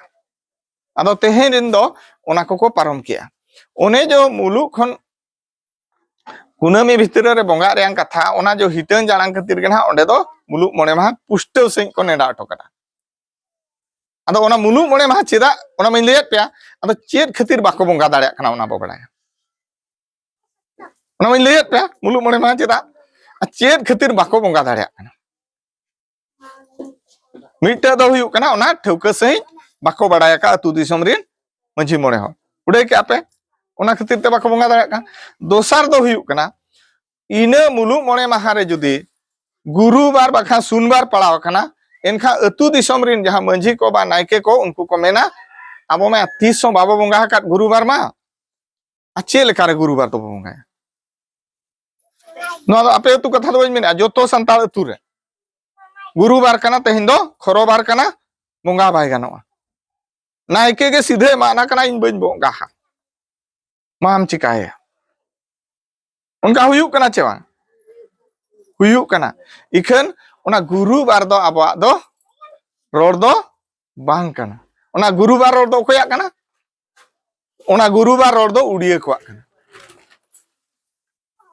ᱟᱫᱚ ᱛᱮᱦᱮᱧ ᱨᱮᱱ ᱫᱚ ᱚᱱᱟ ᱠᱚᱠᱚ ᱯᱟᱨᱚᱢ ᱠᱮᱜᱼᱟ᱾ ᱚᱱᱮ ᱡᱮ ᱢᱩᱞᱩᱜ ᱠᱷᱚᱱ ᱠᱩᱱᱟᱹᱢᱤ ᱵᱷᱤᱛᱨᱤ ᱨᱮ ᱵᱚᱸᱜᱟᱜ ᱨᱮᱭᱟᱜ ᱠᱟᱛᱷᱟ, ᱚᱱᱟ ᱡᱮ ᱦᱤᱴᱟᱹᱝ ᱡᱟᱲᱟᱝ ᱠᱷᱟᱹᱛᱤᱨ ᱜᱮ ᱱᱟᱦᱟᱜ ᱚᱸᱰᱮ ᱫᱚ ᱢᱩᱞᱩᱜ ᱢᱚᱬᱮ ᱢᱟᱦᱟ ᱯᱩᱥᱴᱟᱹᱣ ᱥᱟᱺᱦᱤᱡ ᱠᱚ ᱱᱮᱰᱟ ᱦᱚᱴᱚ ᱠᱟᱫᱟ᱾ ᱟᱫᱚ ᱚᱱᱟ ᱢᱩᱞᱩᱜ ᱢᱚᱬᱮ ᱢᱟᱦᱟ ᱪᱮᱫᱟᱜ, ᱚᱱᱟ ᱢᱟᱧ ᱞᱟᱹᱭᱟᱫ ᱯᱮᱭᱟ, ᱟᱫᱚ ᱪᱮᱫ ᱠᱷᱟᱹᱛᱤᱨ ᱵᱟᱠᱚ ᱵᱚᱸᱜᱟ ᱫᱟᱲᱮᱭᱟᱜ ᱠᱟᱱᱟ ᱚᱱᱟ ᱵᱚ ᱵᱟᱲᱟᱭᱟ᱾ ᱚᱱᱟ ᱢᱟᱧ ᱞᱟᱹᱭᱟᱫ ᱯᱮᱭᱟ, ᱢᱩᱞᱩᱜ ᱢᱚᱬᱮ ᱢᱟᱦᱟ ᱪᱮᱫᱟᱜ ᱟᱨ ᱪᱮᱫ ᱠᱷᱟᱹᱛᱤᱨ ᱵᱟᱠᱚ ᱵᱚᱸᱜᱟ ᱫᱟᱲᱮᱭᱟᱜ ᱠᱟᱱᱟ᱾ ᱢᱤᱫᱴᱟᱹ ᱫᱚ ᱦᱩᱭᱩᱜ ᱠᱟᱱᱟ, ᱚᱱᱟ ᱴᱷᱟᱹᱣᱠᱟᱹ ᱥᱟᱺᱦᱤᱡ ᱵᱟᱠᱚ ᱵᱟᱲᱟᱭ ᱟᱠᱟᱫ ᱟᱹᱛᱩ ᱫᱤᱥᱚᱢ ᱨᱮᱱ ᱢᱟᱹᱡᱷᱤ ᱢᱚᱬᱮ ᱦᱚᱲ᱾ ᱩᱰᱟᱹᱭ ᱠᱮᱜᱼᱟ ᱯᱮ, ᱚᱱᱟ ᱠᱷᱟᱹᱛᱤᱨ ᱛᱮ ᱵᱟᱠᱚ ᱵᱚᱸᱜᱟ ᱫᱟᱲᱮᱭᱟᱜ ᱠᱟᱱᱟ᱾ ᱫᱚᱥᱟᱨ ᱫᱚ ᱦᱩᱭᱩᱜ ᱠᱟᱱᱟ, ᱤᱱᱟᱹ ᱢᱩᱞᱩᱜ ᱢᱚᱬᱮ ᱢᱟᱦᱟ ᱨᱮ ᱡᱩᱫᱤ ᱜᱩᱨᱩᱵᱟᱨ ᱵᱟᱠᱷᱟᱱ ᱥᱩᱱᱵᱟᱨ ᱯᱟᱲᱟᱣ ᱟᱠᱟᱱᱟ, ᱮᱱᱠᱷᱟᱱ ᱟᱹᱛᱩ ᱫᱤᱥᱚᱢ ᱨᱮᱱ ᱡᱟᱦᱟᱸ ᱢᱟᱹᱡᱷᱤ ᱠᱚ ᱵᱟ ᱱᱟᱭᱠᱮ ᱠᱚ, ᱩᱱᱠᱩ ᱠᱚ ᱢᱮᱱᱟ, ᱟᱵᱚ ᱢᱟ ᱛᱤᱥ ᱦᱚᱸ ᱵᱟᱵᱚ ᱵᱚᱸᱜᱟ ᱟᱠᱟᱫ ᱜᱩᱨᱩᱵᱟᱨ ᱢᱟ, ᱟᱨ ᱪᱮᱫ ᱞᱮᱠᱟᱨᱮ ᱜᱩᱨᱩᱵᱟᱨ ᱫᱚᱵᱚ ᱵᱚᱸᱜᱟᱭᱟ? ᱱᱚᱣᱟ ᱫᱚ ᱟᱯᱮ ᱟᱹᱛᱩ ᱠᱟᱛᱷᱟ ᱫᱚ ᱵᱟᱹᱧ ᱢᱮᱱᱮᱫᱼᱟ, ᱡᱚᱛᱚ ᱥᱟᱱᱛᱟᱲ ᱟᱹᱛᱩ ᱨᱮ ᱜᱩᱨᱩᱵᱟᱨ ᱠᱟᱱᱟ, ᱛᱮᱦᱮᱧ ᱫᱚ ᱠᱷᱚᱨᱚᱵᱟᱨ ᱠᱟᱱᱟ, ᱵᱚᱸᱜᱟ ᱵᱟᱭ ᱜᱟᱱᱚᱜᱼᱟ᱾ ᱱᱟᱭᱠᱮ ᱜᱮ ᱥᱤᱫᱷᱟᱹ ᱮᱢᱟᱜ ᱠᱟᱱᱟ, ᱤᱧ ᱵᱟᱹᱧ ᱵᱚᱸᱜᱟᱦᱟ, ᱢᱟᱢ ᱪᱤᱠᱟᱭᱟ? ᱚᱱᱠᱟ ᱦᱩᱭᱩᱜ ᱠᱟᱱᱟ ᱪᱮ ᱵᱟᱝ? ᱦᱩᱭᱩᱜ ᱠᱟᱱᱟ᱾ ᱤᱠᱷᱟᱹᱱ ᱚᱱᱟ ᱜᱩᱨᱩᱵᱟᱨ ᱫᱚ ᱟᱵᱚᱣᱟᱜ ᱫᱚ ᱨᱚᱲ ᱫᱚ ᱵᱟᱝ ᱠᱟᱱᱟ᱾ ᱚᱱᱟ ᱜᱩᱨᱩᱵᱟᱨ ᱨᱚᱲ ᱫᱚ ᱚᱠᱚᱭᱟᱜ ᱠᱟᱱᱟ? ᱚᱱᱟ ᱜᱩᱨᱩᱵᱟᱨ ᱨᱚᱲ ᱫᱚ ᱩᱲᱤᱭᱟᱹ ᱠᱚᱣᱟᱜ ᱠᱟᱱᱟ᱾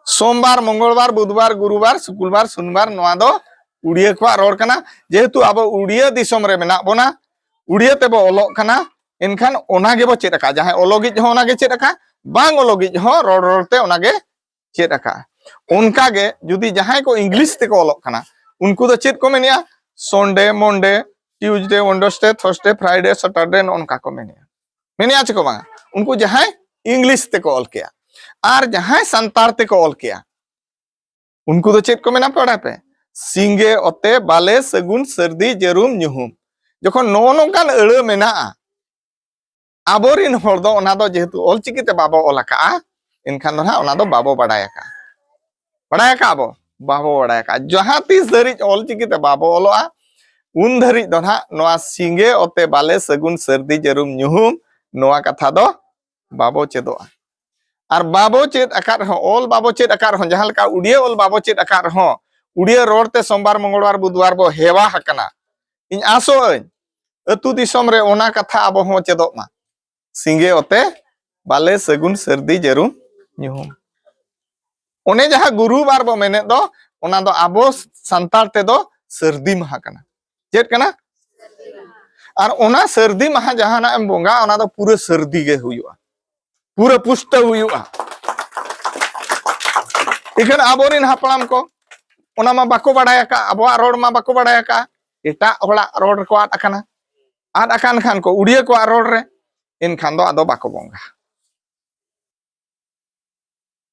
ᱥᱳᱢᱵᱟᱨ, ᱢᱚᱝᱜᱚᱞᱵᱟᱨ, ᱵᱩᱫᱷᱵᱟᱨ, ᱜᱩᱨᱩᱵᱟᱨ, ᱥᱩᱠᱩᱞᱵᱟᱨ, ᱥᱩᱱᱵᱟᱨ, ᱱᱚᱣᱟ ᱫᱚ ᱩᱲᱤᱭᱟᱹ ᱠᱚᱣᱟᱜ ᱨᱚᱲ ᱠᱟᱱᱟ᱾ ᱡᱮᱦᱮᱛᱩ ᱟᱵᱚ ᱩᱲᱤᱭᱟᱹ ᱫᱤᱥᱚᱢ ᱨᱮ ᱢᱮᱱᱟᱜ ᱵᱚᱱᱟ, ᱩᱲᱤᱭᱟᱹ ᱛᱮᱵᱚ ᱚᱞᱚᱜ ᱠᱟᱱᱟ, ᱮᱱᱠᱷᱟᱱ ᱚᱱᱟ ᱜᱮᱵᱚ ᱪᱮᱫ ᱟᱠᱟᱫᱼᱟ᱾ ᱡᱟᱦᱟᱸᱭ ᱚᱞᱚᱜᱤᱡ ᱦᱚᱸ ᱚᱱᱟ ᱜᱮ ᱪᱮᱫ ᱟᱠᱟᱫᱼᱟ, ᱵᱟᱝ ᱚᱞᱚᱜᱤᱡ ᱦᱚᱸ ᱨᱚᱲ ᱨᱚᱲ ᱛᱮ ᱚᱱᱟ ᱜᱮ ᱪᱮᱫ ᱟᱠᱟᱫᱼᱟ᱾ ᱚᱱᱠᱟ ᱜᱮ ᱡᱩᱫᱤ ᱡᱟᱦᱟᱸᱭ ᱠᱚ ᱤᱝᱞᱤᱥ ᱛᱮᱠᱚ ᱚᱞᱚᱜ ᱠᱟᱱᱟ, ᱩᱱᱠᱩ ᱫᱚ ᱪᱮᱫ ᱠᱚ ᱢᱮᱱᱮᱜᱼᱟ? Sunday, Monday, Tuesday, Wednesday, Thursday, Friday, Saturday, ᱱᱚᱜᱼᱚ ᱱᱚᱝᱠᱟ ᱠᱚ ᱢᱮᱱᱮᱜᱼᱟ᱾ ᱢᱮᱱᱮᱜᱼᱟ ᱪᱮ ᱠᱚ ᱵᱟᱝᱟ? ᱩᱱᱠᱩ ᱡᱟᱦᱟᱸᱭ ᱤᱝᱞᱤᱥ ᱛᱮᱠᱚ ᱚᱞ ᱠᱮᱜᱼᱟ ᱟᱨ ᱡᱟᱦᱟᱸᱭ ᱥᱟᱱᱛᱟᱲ ᱛᱮᱠᱚ ᱚᱞ ᱠᱮᱜᱼᱟ, ᱩᱱᱠᱩ ᱫᱚ ᱪᱮᱫ ᱠᱚ ᱢᱮᱱᱟ? ᱯᱟᱲᱦᱟᱣ ᱯᱮ, ᱥᱤᱸᱜᱮ ᱚᱛᱮ ᱵᱟᱞᱮ ᱥᱟᱹᱜᱩᱱ ᱥᱟᱹᱨᱫᱤ ᱡᱟᱹᱨᱩᱢ ᱧᱩᱦᱩᱢ᱾ ᱡᱚᱠᱷᱚᱱ ᱱᱚᱜᱼᱚ ᱱᱚᱝᱠᱟᱱ ᱟᱹᱲᱟᱹ ᱢᱮᱱᱟᱜᱼᱟ, ᱟᱵᱚᱨᱤᱱ ᱦᱚᱲ ᱫᱚ ᱚᱱᱟ ᱫᱚ ᱡᱮᱦᱮᱛᱩ ᱚᱞᱪᱤᱠᱤ ᱛᱮ ᱵᱟᱵᱚ ᱚᱞ ᱟᱠᱟᱜᱼᱟ, ᱮᱱᱠᱷᱟᱱ ᱫᱚ ᱱᱟᱦᱟᱜ ᱚᱱᱟ ᱫᱚ ᱵᱟᱵᱚ ᱵᱟᱲᱟᱭ ᱟᱠᱟᱜᱼᱟ᱾ ᱵᱟᱲᱟᱭ ᱟᱠᱟᱜᱼᱟ ᱵᱚ? ᱵᱟᱵᱚ ᱵᱟᱲᱟᱭ ᱟᱠᱟᱜᱼᱟ᱾ ᱡᱟᱦᱟᱸ ᱛᱤᱥ ᱫᱷᱟᱹᱨᱤᱡ ᱚᱞᱪᱤᱠᱤ ᱛᱮ ᱵᱟᱵᱚ ᱚᱞᱚᱜᱼᱟ, ᱩᱱ ᱫᱷᱟᱹᱨᱤᱡ ᱫᱚ ᱱᱟᱦᱟᱜ ᱱᱚᱣᱟ ᱥᱤᱸᱜᱮ ᱚᱛᱮ ᱵᱟᱞᱮ ᱥᱟᱹᱜᱩᱱ ᱥᱟᱹᱨᱫᱤ ᱡᱟᱹᱨᱩᱢ ᱧᱩᱦᱩᱢ ᱱᱚᱣᱟ ᱠᱟᱛᱷᱟ ᱫᱚ ᱵᱟᱵᱚ ᱪᱮᱫᱚᱜᱼᱟ᱾ ᱟᱨ ᱵᱟᱵᱚ ᱪᱮᱫ ᱟᱠᱟᱫ ᱨᱮᱦᱚᱸ, ᱚᱞ ᱵᱟᱵᱚ ᱪᱮᱫ ᱟᱠᱟᱫ ᱨᱮᱦᱚᱸ, ᱡᱟᱦᱟᱸ ᱞᱮᱠᱟ ᱩᱲᱤᱭᱟᱹ ᱚᱞ ᱵᱟᱵᱚ ᱪᱮᱫ ᱟᱠᱟᱫ ᱨᱮᱦᱚᱸ, ᱩᱲᱤᱭᱟᱹ ᱨᱚᱲ ᱛᱮ ᱥᱳᱢᱵᱟᱨ, ᱢᱚᱝᱜᱚᱞᱵᱟᱨ, ᱵᱩᱫᱷᱵᱟᱨ ᱵᱚ ᱦᱮᱣᱟ ᱟᱠᱟᱱᱟ᱾ ᱤᱧ ᱟᱥᱚᱜ ᱟᱹᱧ, ᱟᱹᱛᱩ ᱫᱤᱥᱚᱢ ᱨᱮ ᱚᱱᱟ ᱠᱟᱛᱷᱟ ᱟᱵᱚ ᱦᱚᱸ ᱪᱮᱫᱚᱜ ᱢᱟ᱾ ᱥᱤᱸᱜᱮ ᱚᱛᱮ ᱵᱟᱞᱮ ᱥᱟᱹᱜᱩᱱ ᱥᱟᱹᱨᱫᱤ ᱡᱟᱹᱨᱩᱢ ᱧᱩᱦᱩᱢ᱾ ᱚᱱᱮ ᱡᱟᱦᱟᱸ ᱜᱩᱨᱩ ᱵᱟᱨ ᱵᱚ ᱢᱮᱱᱮᱫ ᱫᱚ, ᱚᱱᱟ ᱫᱚ ᱟᱵᱚ ᱥᱟᱱᱛᱟᱲ ᱛᱮᱫᱚ ᱥᱟᱹᱨᱫᱤ ᱢᱟᱦᱟ ᱠᱟᱱᱟ᱾ ᱪᱮᱫ ᱠᱟᱱᱟ? ᱟᱨ ᱚᱱᱟ ᱥᱟᱹᱨᱫᱤ ᱢᱟᱦᱟ ᱡᱟᱦᱟᱱᱟᱜ ᱮᱢ ᱵᱚᱸᱜᱟ, ᱚᱱᱟ ᱫᱚ ᱯᱩᱨᱟᱹ ᱥᱟᱹᱨᱫᱤ ᱜᱮ ᱦᱩᱭᱩᱜᱼᱟ, ᱯᱩᱨᱟᱹ ᱯᱩᱥᱴᱟᱹᱣ ᱦᱩᱭᱩᱜᱼᱟ᱾ ᱤᱠᱷᱟᱹᱱ ᱟᱵᱚᱨᱮᱱ ᱦᱟᱯᱲᱟᱢ ᱠᱚ ᱚᱱᱟ ᱢᱟ ᱵᱟᱠᱚ ᱵᱟᱲᱟᱭ ᱟᱠᱟᱫ, ᱟᱵᱚᱣᱟᱜ ᱨᱚᱲ ᱢᱟ ᱵᱟᱠᱚ ᱵᱟᱲᱟᱭ ᱟᱠᱟᱫ, ᱮᱴᱟᱜ ᱦᱚᱲᱟᱜ ᱨᱚᱲ ᱨᱮᱠᱚ ᱟᱫ ᱟᱠᱟᱱᱟ᱾ ᱟᱫ ᱟᱠᱟᱱ ᱠᱷᱟᱱ ᱠᱚ ᱩᱲᱤᱭᱟᱹ ᱠᱚᱣᱟᱜ ᱨᱚᱲ ᱨᱮ, ᱮᱱᱠᱷᱟᱱ ᱫᱚ ᱟᱫᱚ ᱵᱟᱠᱚ ᱵᱚᱸᱜᱟ᱾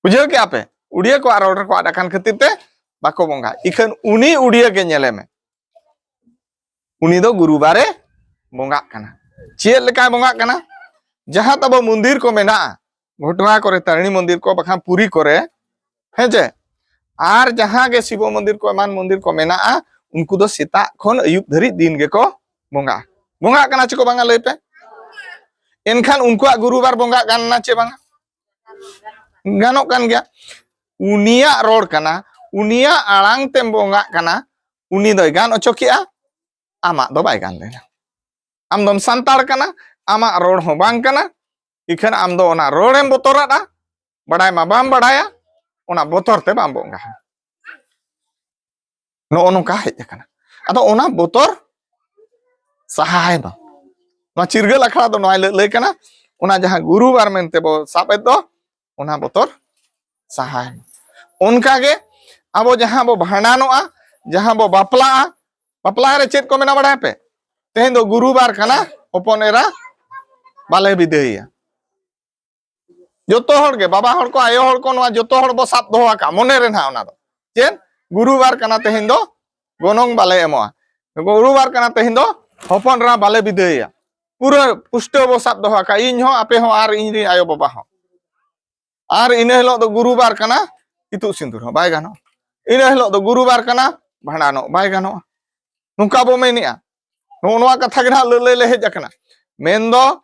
ᱵᱩᱡᱷᱟᱹᱣ ᱠᱮᱜᱼᱟ ᱯᱮ? ᱩᱲᱤᱭᱟᱹ ᱠᱚᱣᱟᱜ ᱨᱚᱲ ᱨᱮᱠᱚ ᱟᱫ ᱟᱠᱟᱱ ᱠᱷᱟᱹᱛᱤᱨ ᱛᱮ ᱵᱟᱠᱚ ᱵᱚᱸᱜᱟ᱾ ᱤᱠᱷᱟᱹᱱ ᱩᱱᱤ ᱩᱲᱤᱭᱟᱹ ᱜᱮ ᱧᱮᱞᱮ ᱢᱮ, ᱩᱱᱤ ᱫᱚ ᱜᱩᱨᱩ ᱵᱟᱨᱮ ᱵᱚᱸᱜᱟᱜ ᱠᱟᱱᱟ᱾ ᱪᱮᱫ ᱞᱮᱠᱟᱭ ᱵᱚᱸᱜᱟᱜ ᱠᱟᱱᱟ? ᱡᱟᱦᱟᱸ ᱛᱟᱵᱚ ᱢᱚᱱᱫᱤᱨ ᱠᱚ ᱢᱮᱱᱟᱜᱼᱟ, ᱜᱷᱚᱴᱚᱣᱟ ᱠᱚᱨᱮ, ᱛᱟᱨᱤᱬᱤ ᱢᱚᱱᱫᱤᱨ ᱠᱚ, ᱵᱟᱠᱷᱟᱱ ᱯᱩᱨᱤ ᱠᱚᱨᱮ, ᱦᱮᱸ ᱪᱮ? ᱟᱨ ᱡᱟᱦᱟᱸ ᱜᱮ ᱥᱤᱵᱚ ᱢᱚᱱᱫᱤᱨ ᱠᱚ, ᱮᱢᱟᱱ ᱢᱚᱱᱫᱤᱨ ᱠᱚ ᱢᱮᱱᱟᱜᱼᱟ, ᱩᱱᱠᱩ ᱫᱚ ᱥᱮᱛᱟᱜ ᱠᱷᱚᱱ ᱟᱹᱭᱩᱵ ᱫᱷᱟᱹᱨᱤᱡ ᱫᱤᱱ ᱜᱮᱠᱚ ᱵᱚᱸᱜᱟᱜᱼᱟ᱾ ᱵᱚᱸᱜᱟᱜ ᱠᱟᱱᱟ ᱪᱮ ᱠᱚ ᱵᱟᱝᱟ, ᱞᱟᱹᱭ ᱯᱮ? ᱮᱱᱠᱷᱟᱱ ᱩᱱᱠᱩᱣᱟᱜ ᱜᱩᱨᱩ ᱵᱟᱨ ᱵᱚᱸᱜᱟᱜ ᱜᱟᱱ ᱱᱟ ᱪᱮ ᱵᱟᱝᱟ? ᱜᱟᱱᱚᱜ ᱠᱟᱱ ᱜᱮᱭᱟ᱾ ᱩᱱᱤᱭᱟᱜ ᱨᱚᱲ ᱠᱟᱱᱟ, ᱩᱱᱤᱭᱟᱜ ᱟᱲᱟᱝ ᱛᱮᱢ ᱵᱚᱸᱜᱟᱜ ᱠᱟᱱᱟ, ᱩᱱᱤ ᱫᱚᱭ ᱜᱟᱱ ᱚᱪᱚ ᱠᱮᱜᱼᱟ, ᱟᱢᱟᱜ ᱫᱚ ᱵᱟᱭ ᱜᱟᱱ ᱞᱮᱱᱟ᱾ ᱟᱢ ᱫᱚᱢ ᱥᱟᱱᱛᱟᱲ ᱠᱟᱱᱟ, ᱟᱢᱟᱜ ᱨᱚᱲ ᱦᱚᱸ ᱵᱟᱝ ᱠᱟᱱᱟ, ᱤᱠᱷᱟᱹᱱ ᱟᱢ ᱫᱚ ᱚᱱᱟ ᱨᱚᱲᱮᱢ ᱵᱚᱛᱚᱨᱟᱫᱼᱟ, ᱵᱟᱰᱟᱭ ᱢᱟ ᱵᱟᱢ ᱵᱟᱰᱟᱭᱟ, ᱚᱱᱟ ᱵᱚᱛᱚᱨ ᱛᱮ ᱵᱟᱢ ᱵᱚᱸᱜᱟ᱾ ᱱᱚᱜᱼᱚ ᱱᱚᱝᱠᱟ ᱦᱮᱡ ᱟᱠᱟᱱᱟ᱾ ᱟᱫᱚ ᱚᱱᱟ ᱵᱚᱛᱚᱨ ᱥᱟᱦᱟᱭ ᱢᱟ᱾ ᱱᱚᱣᱟ ᱪᱤᱨᱜᱟᱹᱞ ᱟᱠᱷᱲᱟ ᱫᱚ ᱱᱚᱣᱟᱭ ᱞᱟᱹ-, ᱞᱟᱹᱭ ᱠᱟᱱᱟ, ᱚᱱᱟ ᱡᱟᱦᱟᱸ ᱜᱩᱨᱩ ᱵᱟᱨ ᱢᱮᱱᱛᱮ ᱵᱚ ᱥᱟᱵ ᱮᱫ ᱫᱚ, ᱚᱱᱟ ᱵᱚᱛᱚᱨ ᱥᱟᱦᱟᱭ ᱢᱟ᱾ ᱚᱱᱠᱟ ᱜᱮ ᱟᱵᱚ ᱡᱟᱦᱟᱸ ᱵᱚ ᱵᱷᱟᱸᱰᱟᱱᱚᱜᱼᱟ, ᱡᱟᱦᱟᱸ ᱵᱚ ᱵᱟᱯᱞᱟᱜᱼᱟ, ᱵᱟᱯᱞᱟ ᱨᱮ ᱪᱮᱫ ᱠᱚ ᱢᱮᱱᱟ ᱵᱟᱲᱟᱭ ᱯᱮ? ᱛᱮᱦᱮᱧ ᱫᱚ ᱜᱩᱨᱩ ᱵᱟᱨ ᱠᱟᱱᱟ, ᱦᱚᱯᱚᱱ ᱮᱨᱟ ᱵᱟᱞᱮ ᱵᱤᱫᱟᱹᱭᱮᱭᱟ᱾ ᱡᱚᱛᱚ ᱦᱚᱲ ᱜᱮ, ᱵᱟᱵᱟ ᱦᱚᱲ ᱠᱚ, ᱟᱭᱳ ᱦᱚᱲ ᱠᱚ, ᱱᱚᱣᱟ ᱡᱚᱛᱚ ᱦᱚᱲ ᱵᱚ ᱥᱟᱵ ᱫᱚᱦᱚ ᱟᱠᱟᱫ ᱢᱚᱱᱮ ᱨᱮ ᱱᱟᱦᱟᱜ ᱚᱱᱟ ᱫᱚ᱾ ᱪᱮᱫ? ᱜᱩᱨᱩ ᱵᱟᱨ ᱠᱟᱱᱟ, ᱛᱮᱦᱮᱧ ᱫᱚ ᱜᱚᱱᱚᱝ ᱵᱟᱞᱮ ᱮᱢᱚᱜᱼᱟ, ᱜᱩᱨᱩ ᱵᱟᱨ ᱠᱟᱱᱟ, ᱛᱮᱦᱮᱧ ᱫᱚ ᱦᱚᱯᱚᱱ ᱮᱨᱟ ᱵᱟᱞᱮ ᱵᱤᱫᱟᱹᱭᱮᱭᱟ᱾ ᱯᱩᱨᱟᱹ ᱯᱩᱥᱴᱟᱹᱣ ᱵᱚ ᱥᱟᱵ ᱫᱚᱦᱚ ᱟᱠᱟᱫ, ᱤᱧ ᱦᱚᱸ, ᱟᱯᱮ ᱦᱚᱸ, ᱟᱨ ᱤᱧ ᱨᱮᱱ ᱟᱭᱳ ᱵᱟᱵᱟ ᱦᱚᱸ᱾ ᱟᱨ ᱤᱱᱟᱹ ᱦᱤᱞᱳᱜ ᱫᱚ ᱜᱩᱨᱩ ᱵᱟᱨ ᱠᱟᱱᱟ, ᱤᱛᱩᱫ ᱥᱤᱸᱫᱩᱨ ᱦᱚᱸ ᱵᱟᱭ ᱜᱟᱱᱚᱜᱼᱟ᱾ ᱤᱱᱟᱹ ᱦᱤᱞᱳᱜ ᱫᱚ ᱜᱩᱨᱩ ᱵᱟᱨ ᱠᱟᱱᱟ, ᱵᱷᱟᱸᱰᱟᱱᱚᱜ ᱵᱟᱭ ᱜᱟᱱᱚᱜᱼᱟ᱾ ᱱᱚᱝᱠᱟ ᱵᱚ ᱢᱮᱱᱮᱜᱼᱟ᱾ ᱱᱚᱜᱼᱚ ᱱᱚᱣᱟ ᱠᱟᱛᱷᱟ ᱜᱮ ᱱᱟᱦᱟᱜ ᱞᱟᱹᱞᱟᱹᱭ ᱞᱮ ᱦᱮᱡ ᱟᱠᱟᱱᱟ᱾ ᱢᱮᱱᱫᱚ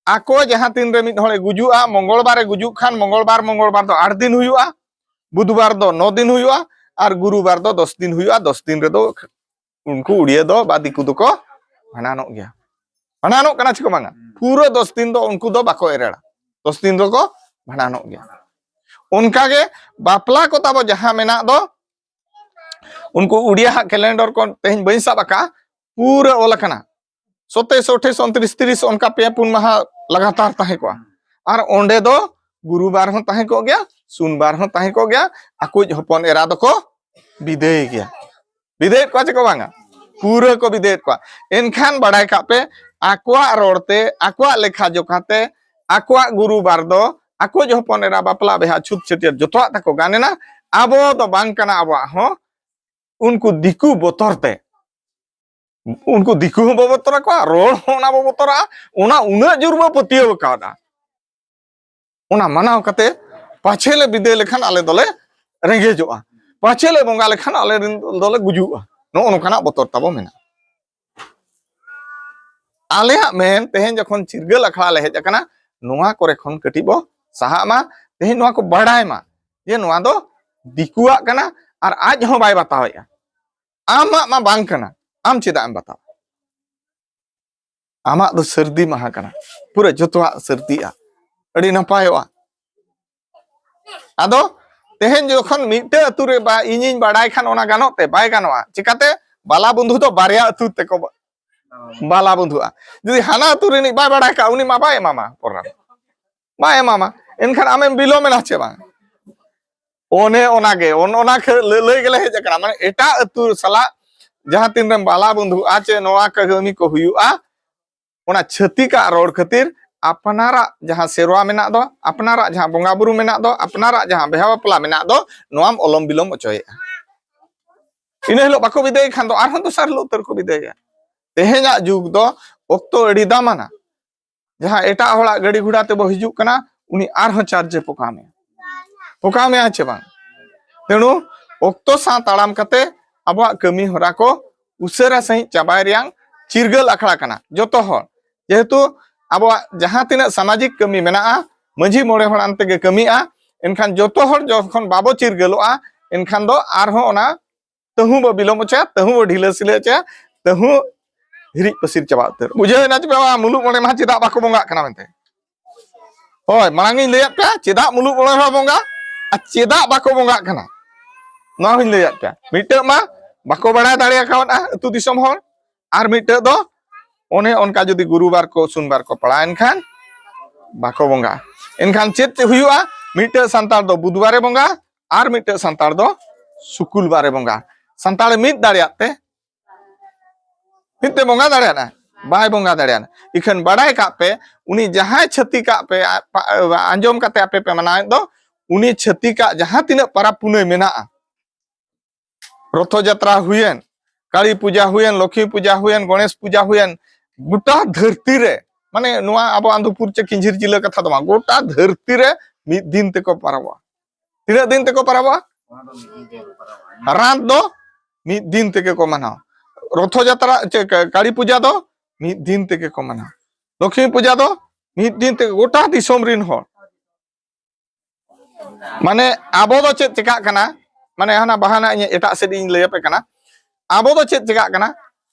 ᱟᱠᱚ ᱡᱟᱦᱟᱸ ᱛᱤᱱ ᱨᱮ ᱢᱤᱫ ᱦᱚᱲᱮ ᱜᱩᱡᱩᱜᱼᱟ, ᱢᱚᱝᱜᱚᱞ ᱵᱟᱨ ᱮ ᱜᱩᱡᱩᱜ ᱠᱷᱟᱱ ᱢᱚᱝᱜᱚᱞ ᱵᱟᱨ, ᱢᱚᱝᱜᱚᱞ ᱵᱟᱨ ᱫᱚ ᱟᱴ ᱫᱤᱱ ᱦᱩᱭᱩᱜᱼᱟ, ᱵᱩᱫᱷᱵᱟᱨ ᱫᱚ ᱱᱚ ᱫᱤᱱ ᱦᱩᱭᱩᱜᱼᱟ, ᱟᱨ ᱜᱩᱨᱩᱵᱟᱨ ᱫᱚ ᱫᱚᱥ ᱫᱤᱱ ᱦᱩᱭᱩᱜᱼᱟ᱾ ᱫᱚᱥ ᱫᱤᱱ ᱨᱮᱫᱚ ᱩᱱᱠᱩ ᱩᱲᱤᱭᱟᱹ ᱫᱚ ᱵᱟ ᱫᱤᱠᱩ ᱫᱚᱠᱚ ᱵᱷᱟᱸᱰᱟᱱᱚᱜ ᱜᱮᱭᱟ᱾ ᱵᱷᱟᱸᱰᱟᱱᱚᱜ ᱠᱟᱱᱟ ᱪᱮ ᱠᱚ ᱵᱟᱝᱟ? ᱯᱩᱨᱟᱹ ᱫᱚᱥ ᱫᱤᱱ ᱫᱚ ᱩᱱᱠᱩ ᱫᱚ ᱵᱟᱠᱚ ᱮᱨᱮᱲᱟ, ᱫᱚᱥ ᱫᱤᱱ ᱫᱚᱠᱚ ᱵᱷᱟᱸᱰᱟᱱᱚᱜ ᱜᱮᱭᱟ᱾ ᱚᱱᱠᱟᱜᱮ ᱵᱟᱯᱞᱟ ᱠᱚ ᱛᱟᱵᱚ ᱡᱟᱦᱟᱸ ᱢᱮᱱᱟᱜ ᱫᱚ, ᱩᱱᱠᱩ ᱩᱲᱤᱭᱟ ᱦᱟᱜ ᱠᱮᱞᱮᱱᱰᱚᱨ ᱠᱚ ᱛᱮᱦᱮᱧ ᱵᱟᱹᱧ ᱥᱟᱵ ᱟᱠᱟᱫᱼᱟ, ᱯᱩᱨᱟᱹ ᱚᱞ ᱟᱠᱟᱱᱟ᱾ ᱥᱚᱛᱟᱭᱤᱥ, ᱟᱴᱷᱟᱭᱤᱥ, ᱩᱱᱛᱨᱤᱥ, ᱛᱤᱨᱤᱥ, ᱚᱱᱠᱟ ᱯᱮ ᱯᱩᱱ ᱢᱟᱦᱟ ᱞᱟᱜᱟᱛᱟᱨ ᱛᱟᱦᱮᱸ ᱠᱚᱜᱼᱟ᱾ ᱟᱨ ᱚᱸᱰᱮ ᱫᱚ ᱜᱩᱨᱩᱵᱟᱨ ᱦᱚᱸ ᱛᱟᱦᱮᱸ ᱠᱚᱜ ᱜᱮᱭᱟ, ᱥᱩᱱᱵᱟᱨ ᱦᱚᱸ ᱛᱟᱦᱮᱸ ᱠᱚᱜ ᱜᱮᱭᱟ, ᱟᱠᱚᱭᱤᱡ ᱦᱚᱯᱚᱱ ᱮᱨᱟ ᱫᱚᱠᱚ ᱵᱤᱫᱟᱹᱭ ᱜᱮᱭᱟ᱾ ᱵᱤᱫᱟᱹᱭᱮᱫ ᱠᱚᱣᱟ ᱪᱮ ᱠᱚ ᱵᱟᱝᱟ? ᱯᱩᱨᱟᱹ ᱠᱚ ᱵᱤᱫᱟᱹᱭᱮᱫ ᱠᱚᱣᱟ᱾ ᱮᱱᱠᱷᱟᱱ ᱵᱟᱲᱟᱭ ᱠᱟᱜ ᱯᱮ, ᱟᱠᱚᱣᱟᱜ ᱨᱚᱲ ᱛᱮ, ᱟᱠᱚᱣᱟᱜ ᱞᱮᱠᱷᱟ ᱡᱚᱠᱷᱟ ᱛᱮ, ᱟᱠᱚᱣᱟᱜ ᱜᱩᱨᱩᱵᱟᱨ ᱫᱚ, ᱟᱠᱚᱭᱤᱡ ᱦᱚᱯᱚᱱ ᱮᱨᱟ ᱵᱟᱯᱞᱟ, ᱵᱤᱦᱟ, ᱪᱷᱩᱛ, ᱪᱷᱟᱹᱴᱭᱟᱹᱨ ᱡᱚᱛᱚᱣᱟᱜ ᱛᱟᱠᱚ ᱜᱟᱱ ᱮᱱᱟ᱾ ᱟᱵᱚ ᱫᱚ ᱵᱟᱝ ᱠᱟᱱᱟ ᱟᱵᱚᱣᱟᱜ ᱦᱚᱸ, ᱩᱱᱠᱩ ᱫᱤᱠᱩ ᱵᱚᱛᱚᱨ ᱛᱮ᱾ ᱩᱱᱠᱩ ᱫᱤᱠᱩ ᱦᱚᱸ ᱵᱚ ᱵᱚᱛᱚᱨ ᱟᱠᱚᱣᱟ, ᱨᱚᱲ ᱦᱚᱸ ᱚᱱᱟ ᱵᱚ ᱵᱚᱛᱚᱨᱟᱜᱼᱟ, ᱚᱱᱟ ᱩᱱᱟᱹᱜ ᱡᱳᱨ ᱵᱚ ᱯᱟᱹᱛᱭᱟᱹᱣ ᱠᱟᱣᱫᱟ᱾ ᱚᱱᱟ ᱢᱟᱱᱟᱣ ᱠᱟᱛᱮ ᱯᱟᱪᱷᱮ ᱞᱮ ᱵᱤᱫᱟᱹᱭ ᱞᱮᱠᱷᱟᱱ ᱟᱞᱮ ᱫᱚᱞᱮ ᱨᱮᱸᱜᱮᱡᱚᱜᱼᱟ, ᱯᱟᱪᱷᱮ ᱞᱮ ᱵᱚᱸᱜᱟ ᱞᱮᱠᱷᱟᱱ ᱟᱞᱮ ᱨᱮᱱ ᱫᱚᱞᱮ ᱜᱩᱡᱩᱜᱼᱟ, ᱱᱚᱜᱼᱚ ᱱᱚᱝᱠᱟᱱᱟᱜ ᱵᱚᱛᱚᱨ ᱛᱟᱵᱚ ᱢᱮᱱᱟᱜᱼᱟ᱾ ᱟᱞᱮᱭᱟᱜ ᱢᱮᱱ, ᱛᱮᱦᱮᱧ ᱡᱚᱠᱷᱚᱱ ᱪᱤᱨᱜᱟᱹᱞ ᱟᱠᱷᱲᱟ ᱞᱮ ᱦᱮᱡ ᱟᱠᱟᱱᱟ, ᱱᱚᱣᱟ ᱠᱚᱨᱮ ᱠᱷᱚᱱ ᱠᱟᱹᱴᱤᱡ ᱵᱚ ᱥᱟᱦᱟᱜ ᱢᱟ, ᱛᱮᱦᱮᱧ ᱱᱚᱣᱟ ᱠᱚ ᱵᱟᱲᱟᱭ ᱢᱟ ᱡᱮ ᱱᱚᱣᱟ ᱫᱚ ᱫᱤᱠᱩᱣᱟᱜ ᱠᱟᱱᱟ ᱟᱨ ᱟᱡ ᱦᱚᱸ ᱵᱟᱭ ᱵᱟᱛᱟᱣᱮᱫᱼᱟ᱾ ᱟᱢᱟᱜ ᱢᱟ ᱵᱟᱝ ᱠᱟᱱᱟ, ᱟᱢ ᱪᱮᱫᱟᱜ ᱮᱢ ᱵᱟᱛᱟᱣᱟ? ᱟᱢᱟᱜ ᱫᱚ ᱥᱟᱹᱨᱫᱤ ᱢᱟᱦᱟ ᱠᱟᱱᱟ, ᱯᱩᱨᱟᱹ ᱡᱚᱛᱚᱣᱟᱜ ᱥᱟᱹᱨᱫᱤᱜᱼᱟ, ᱟᱹᱰᱤ ᱱᱟᱯᱟᱭᱚᱜᱼᱟ᱾ ᱟᱫᱚ ᱛᱮᱦᱮᱧ ᱡᱚᱠᱷᱚᱱ ᱢᱤᱫᱴᱟᱹ ᱟᱹᱛᱩ ᱨᱮ ᱵᱟ-, ᱤᱧᱤᱧ ᱵᱟᱲᱟᱭ ᱠᱷᱟᱱ ᱚᱱᱟ ᱜᱟᱱᱚᱜ ᱛᱮ? ᱵᱟᱭ ᱜᱟᱱᱚᱜᱼᱟ᱾ ᱪᱤᱠᱟᱛᱮ? ᱵᱟᱞᱟ ᱵᱚᱱᱫᱷᱩ ᱫᱚ ᱵᱟᱨᱭᱟ ᱟᱹᱛᱩ ᱛᱮᱠᱚ ᱵᱟ-, ᱵᱟᱞᱟ ᱵᱚᱱᱫᱷᱩᱜᱼᱟ᱾ ᱡᱩᱫᱤ ᱦᱟᱱᱟ ᱟᱹᱛᱩ ᱨᱤᱱᱤᱡ ᱵᱟᱭ ᱵᱟᱲᱟᱭ ᱠᱟᱜᱼᱟ, ᱩᱱᱤ ᱢᱟ ᱵᱟᱭ ᱮᱢᱟᱢᱟ ᱯᱨᱳᱜᱨᱟᱢ, ᱵᱟᱭ ᱮᱢᱟᱢᱟ᱾ ᱮᱱᱠᱷᱟᱱ ᱟᱢᱮᱢ ᱵᱤᱞᱚᱢᱮᱱᱟ ᱪᱮ ᱵᱟᱝ? ᱚᱱᱮ ᱚᱱᱟᱜᱮ, ᱚᱱ-, ᱚᱱᱟ ᱠᱷᱟᱹ-, ᱞᱟᱹ-, ᱞᱟᱹᱭ ᱜᱮᱞᱮ ᱦᱮᱡ ᱟᱠᱟᱱᱟ᱾ ᱢᱟᱱᱮ ᱮᱴᱟᱜ ᱟᱹᱛᱩ ᱥᱟᱞᱟᱜ ᱡᱟᱦᱟᱸ ᱛᱤᱱ ᱨᱮᱢ ᱵᱟᱞᱟ ᱵᱚᱱᱫᱷᱩᱜᱼᱟ ᱪᱮ ᱱᱚᱣᱟ ᱠᱟᱹᱢᱤ ᱠᱚ ᱦᱩᱭᱩᱜᱼᱟ, ᱚᱱᱟ ᱪᱷᱟᱹᱛᱤᱠᱟᱜ ᱨᱚᱲ ᱠᱷᱟᱹᱛᱤᱨ ᱟᱯᱱᱟᱨᱟᱜ ᱡᱟᱦᱟᱸ ᱥᱮᱨᱣᱟ ᱢᱮᱱᱟᱜ ᱫᱚ, ᱟᱯᱱᱟᱨᱟᱜ ᱡᱟᱦᱟᱸ ᱵᱚᱸᱜᱟ ᱵᱩᱨᱩ ᱢᱮᱱᱟᱜ ᱫᱚ, ᱟᱯᱱᱟᱨᱟᱜ ᱡᱟᱦᱟᱸ ᱵᱤᱦᱟ ᱵᱟᱯᱞᱟ ᱢᱮᱱᱟᱜ ᱫᱚ, ᱱᱚᱣᱟᱢ ᱚᱞᱚᱢ ᱵᱤᱞᱚᱢ ᱚᱪᱚᱭᱮᱫᱼᱟ᱾ ᱤᱱᱟᱹ ᱦᱤᱞᱳᱜ ᱵᱟᱠᱚ ᱵᱤᱫᱟᱹᱭ ᱠᱷᱟᱱ ᱫᱚ ᱟᱨᱦᱚᱸ ᱫᱚᱥᱟᱨ ᱦᱤᱞᱳᱜ ᱩᱛᱟᱹᱨ ᱠᱚ ᱵᱤᱫᱟᱹᱭᱮᱭᱟ᱾ ᱛᱮᱦᱮᱧᱟᱜ ᱡᱩᱜᱽ ᱫᱚ ᱚᱠᱛᱚ ᱟᱹᱰᱤ ᱫᱟᱢᱟᱱᱟ᱾ ᱡᱟᱦᱟᱸ ᱮᱴᱟᱜ ᱦᱚᱲᱟᱜ ᱜᱟᱹᱰᱤ ᱜᱷᱚᱲᱟ ᱛᱮᱵᱚ ᱦᱤᱡᱩᱜ ᱠᱟᱱᱟ, ᱩᱱᱤ ᱟᱨᱦᱚᱸ ᱪᱟᱨᱡᱽ ᱮ ᱯᱚᱠᱟᱣ ᱢᱮᱭᱟ, ᱯᱚᱠᱟᱣ ᱢᱮᱭᱟ ᱪᱮ ᱵᱟᱝ? ᱛᱮᱬᱩ ᱚᱠᱛᱚ ᱥᱟᱶ ᱛᱟᱲᱟᱢ ᱠᱟᱛᱮ ᱟᱵᱚᱣᱟᱜ ᱠᱟᱹᱢᱤ ᱦᱚᱨᱟ ᱠᱚ ᱩᱥᱟᱹᱨᱟ ᱥᱟᱺᱦᱤᱡ ᱪᱟᱵᱟᱭ ᱨᱮᱭᱟᱝ ᱪᱤᱨᱜᱟᱹᱞ ᱟᱠᱷᱲᱟ ᱠᱟᱱᱟ᱾ ᱡᱚᱛᱚ ᱦᱚᱲ, ᱡᱮᱦᱮᱛᱩ ᱟᱵᱚᱣᱟᱜ ᱡᱟᱦᱟᱸ ᱛᱤᱱᱟᱹᱜ ᱥᱟᱢᱟᱡᱤᱠ ᱠᱟᱹᱢᱤ ᱢᱮᱱᱟᱜᱼᱟ, ᱢᱟᱹᱡᱷᱤ ᱢᱚᱬᱮ ᱦᱚᱲ ᱟᱱ ᱛᱮᱜᱮ ᱠᱟᱹᱢᱤᱜᱼᱟ᱾ ᱮᱱᱠᱷᱟᱱ ᱡᱚᱛᱚ ᱦᱚᱲ ᱡᱚᱠᱷᱚᱱ ᱵᱟᱵᱚ ᱪᱤᱨᱜᱟᱹᱞᱚᱜᱼᱟ, ᱮᱱᱠᱷᱟᱱ ᱫᱚ ᱟᱨᱦᱚᱸ ᱚᱱᱟ ᱛᱟᱹᱦᱩ ᱵᱚ ᱵᱤᱞᱚᱢ ᱦᱚᱪᱚᱭᱟ, ᱛᱟᱹᱦᱩ ᱵᱚ ᱰᱷᱤᱞᱟᱹ ᱥᱤᱞᱟᱹ ᱦᱚᱪᱚᱭᱟ, ᱛᱟᱹᱦᱩ ᱦᱤᱨᱤᱡ ᱯᱟᱹᱥᱤᱨ ᱪᱟᱵᱟ ᱩᱛᱟᱹᱨ᱾ ᱵᱩᱡᱷᱟᱹᱣ ᱮᱱᱟ ᱪᱮ ᱵᱟᱵᱟ, ᱢᱩᱞᱩᱜ ᱢᱚᱬᱮ ᱢᱟᱦᱟ ᱪᱮᱫᱟᱜ ᱵᱟᱠᱚ ᱵᱚᱸᱜᱟᱜ ᱠᱟᱱᱟ ᱢᱮᱱᱛᱮ? ᱦᱳᱭ, ᱢᱟᱲᱟᱝ ᱤᱧ ᱞᱟᱹᱭᱟᱫ ᱯᱮᱭᱟ ᱪᱮᱫᱟᱜ ᱢᱩᱞᱩᱜ ᱢᱚᱬᱮ ᱢᱟᱦᱟ ᱵᱚᱸᱜᱟ ᱟᱨ ᱪᱮᱫᱟᱜ ᱵᱟᱠᱚ ᱵᱚᱸᱜᱟᱜ ᱠᱟᱱᱟ, ᱱᱚᱣᱟ ᱦᱚᱸᱧ ᱞᱟᱹᱭᱟᱫ ᱯᱮᱭᱟ᱾ ᱢᱤᱫᱴᱟᱹᱜ ᱢᱟ ᱵᱟᱠᱚ ᱵᱟᱲᱟᱭ ᱫᱟᱲᱮ ᱠᱟᱣᱫᱟ ᱟᱹᱛᱩ ᱫᱤᱥᱚᱢ ᱦᱚᱲ, ᱟᱨ ᱢᱤᱫᱴᱟᱹᱜ ᱫᱚ ᱚᱱᱮ ᱚᱱᱠᱟ ᱡᱩᱫᱤ ᱜᱩᱨᱩᱵᱟᱨ ᱠᱚ ᱥᱩᱱᱵᱟᱨ ᱠᱚ ᱯᱟᱲᱟᱣᱮᱱ ᱠᱷᱟᱱ ᱵᱟᱠᱚ ᱵᱚᱸᱜᱟᱜᱼᱟ᱾ ᱮᱱᱠᱷᱟᱱ ᱪᱮᱫ ᱪᱮᱫ ᱦᱩᱭᱩᱜᱼᱟ? ᱢᱤᱫᱴᱟᱹᱜ ᱥᱟᱱᱛᱟᱲ ᱫᱚ ᱵᱩᱫᱷᱵᱟᱨᱮ ᱵᱚᱸᱜᱟ, ᱟᱨ ᱢᱤᱫᱴᱟᱹᱜ ᱥᱟᱱᱛᱟᱲ ᱫᱚ ᱥᱩᱠᱩᱞ ᱵᱟᱨᱮ ᱵᱚᱸᱜᱟ᱾ ᱥᱟᱱᱛᱟᱲᱮ ᱢᱤᱫ ᱫᱟᱲᱮᱭᱟᱜ ᱛᱮ, ᱢᱤᱫ ᱛᱮ ᱵᱚᱸᱜᱟ ᱫᱟᱲᱮᱭᱟᱜᱼᱟ? ᱵᱟᱭ ᱵᱚᱸᱜᱟ ᱫᱟᱲᱮᱭᱟᱜᱼᱟ᱾ ᱤᱠᱷᱟᱹᱱ ᱵᱟᱲᱟᱭ ᱠᱟᱜ ᱯᱮ, ᱩᱱᱤ ᱡᱟᱦᱟᱸᱭ ᱪᱷᱟᱹᱛᱤᱠᱟᱜ ᱯᱮ, ᱟ-, ᱯᱟ-, ᱟᱸᱡᱚᱢ ᱠᱟᱛᱮ ᱟᱯᱮ ᱯᱮ ᱢᱟᱱᱟᱣᱮᱫ ᱫᱚ, ᱩᱱᱤ ᱪᱷᱟᱹᱛᱤᱠᱟᱜ ᱡᱟᱦᱟᱸ ᱛᱤᱱᱟᱹᱜ ᱯᱟᱨᱟᱵᱽ ᱯᱩᱱᱟᱹᱭ ᱢᱮᱱᱟᱜᱼᱟ, ᱨᱚᱛᱷᱚ ᱡᱟᱛᱨᱟ ᱦᱩᱭᱮᱱ, ᱠᱟᱹᱞᱤ ᱯᱩᱡᱟ ᱦᱩᱭᱮᱱ, ᱞᱚᱠᱷᱢᱤ ᱯᱩᱡᱟ ᱦᱩᱭᱮᱱ, ᱜᱚᱬᱮᱥ ᱯᱩᱡᱟ ᱦᱩᱭᱮᱱ, ᱜᱚᱴᱟ ᱫᱷᱟᱹᱨᱛᱤ ᱨᱮ, ᱢᱟᱱᱮ ᱱᱚᱣᱟ ᱟᱵᱚ ᱟᱱᱫᱩᱯᱩᱨ ᱪᱮ ᱠᱤᱧᱡᱷᱤᱨ ᱡᱤᱞᱟᱹ ᱠᱟᱛᱷᱟ ᱫᱚ ᱵᱟᱝ, ᱜᱚᱴᱟ ᱫᱷᱟᱹᱨᱛᱤ ᱨᱮ ᱢᱤᱫ ᱫᱤᱱ ᱛᱮᱠᱚ ᱯᱟᱨᱟᱵᱚᱜᱼᱟ᱾ ᱛᱤᱱᱟᱹᱜ ᱫᱤᱱ ᱛᱮᱠᱚ ᱯᱟᱨᱟᱵᱚᱜᱼᱟ? ᱨᱟᱛ ᱫᱚ ᱢᱤᱫ ᱫᱤᱱ ᱛᱮᱜᱮ ᱠᱚ ᱢᱟᱱᱟᱣᱟ᱾ ᱨᱚᱛᱷᱚ ᱡᱟᱛᱨᱟ ᱪᱮ ᱠᱟ-, ᱠᱟᱹᱞᱤ ᱯᱩᱡᱟ ᱫᱚ ᱢᱤᱫ ᱫᱤᱱ ᱛᱮᱜᱮ ᱠᱚ ᱢᱟᱱᱟᱣᱟ᱾ ᱞᱚᱠᱷᱢᱤ ᱯᱩᱡᱟ ᱫᱚ ᱢᱤᱫ ᱫᱤᱱ ᱛᱮᱜᱮ ᱜᱚᱴᱟ ᱫᱤᱥᱚᱢ ᱨᱤᱱ ᱦᱚᱲ᱾ ᱢᱟᱱᱮ ᱟᱵᱚ ᱫᱚ ᱪᱮᱫ ᱪᱮᱠᱟᱜ ᱠᱟᱱᱟ? ᱢᱟᱱᱮ ᱦᱟᱱᱟ ᱵᱟᱦᱟᱱᱟ ᱤᱧ ᱮᱴᱟᱜ ᱥᱮᱫ ᱤᱧ ᱞᱟᱹᱭ ᱟᱯᱮ ᱠᱟᱱᱟ᱾ ᱟᱵᱚ ᱫᱚ ᱪᱮᱫ ᱪᱮᱠᱟᱜ ᱠᱟᱱᱟ?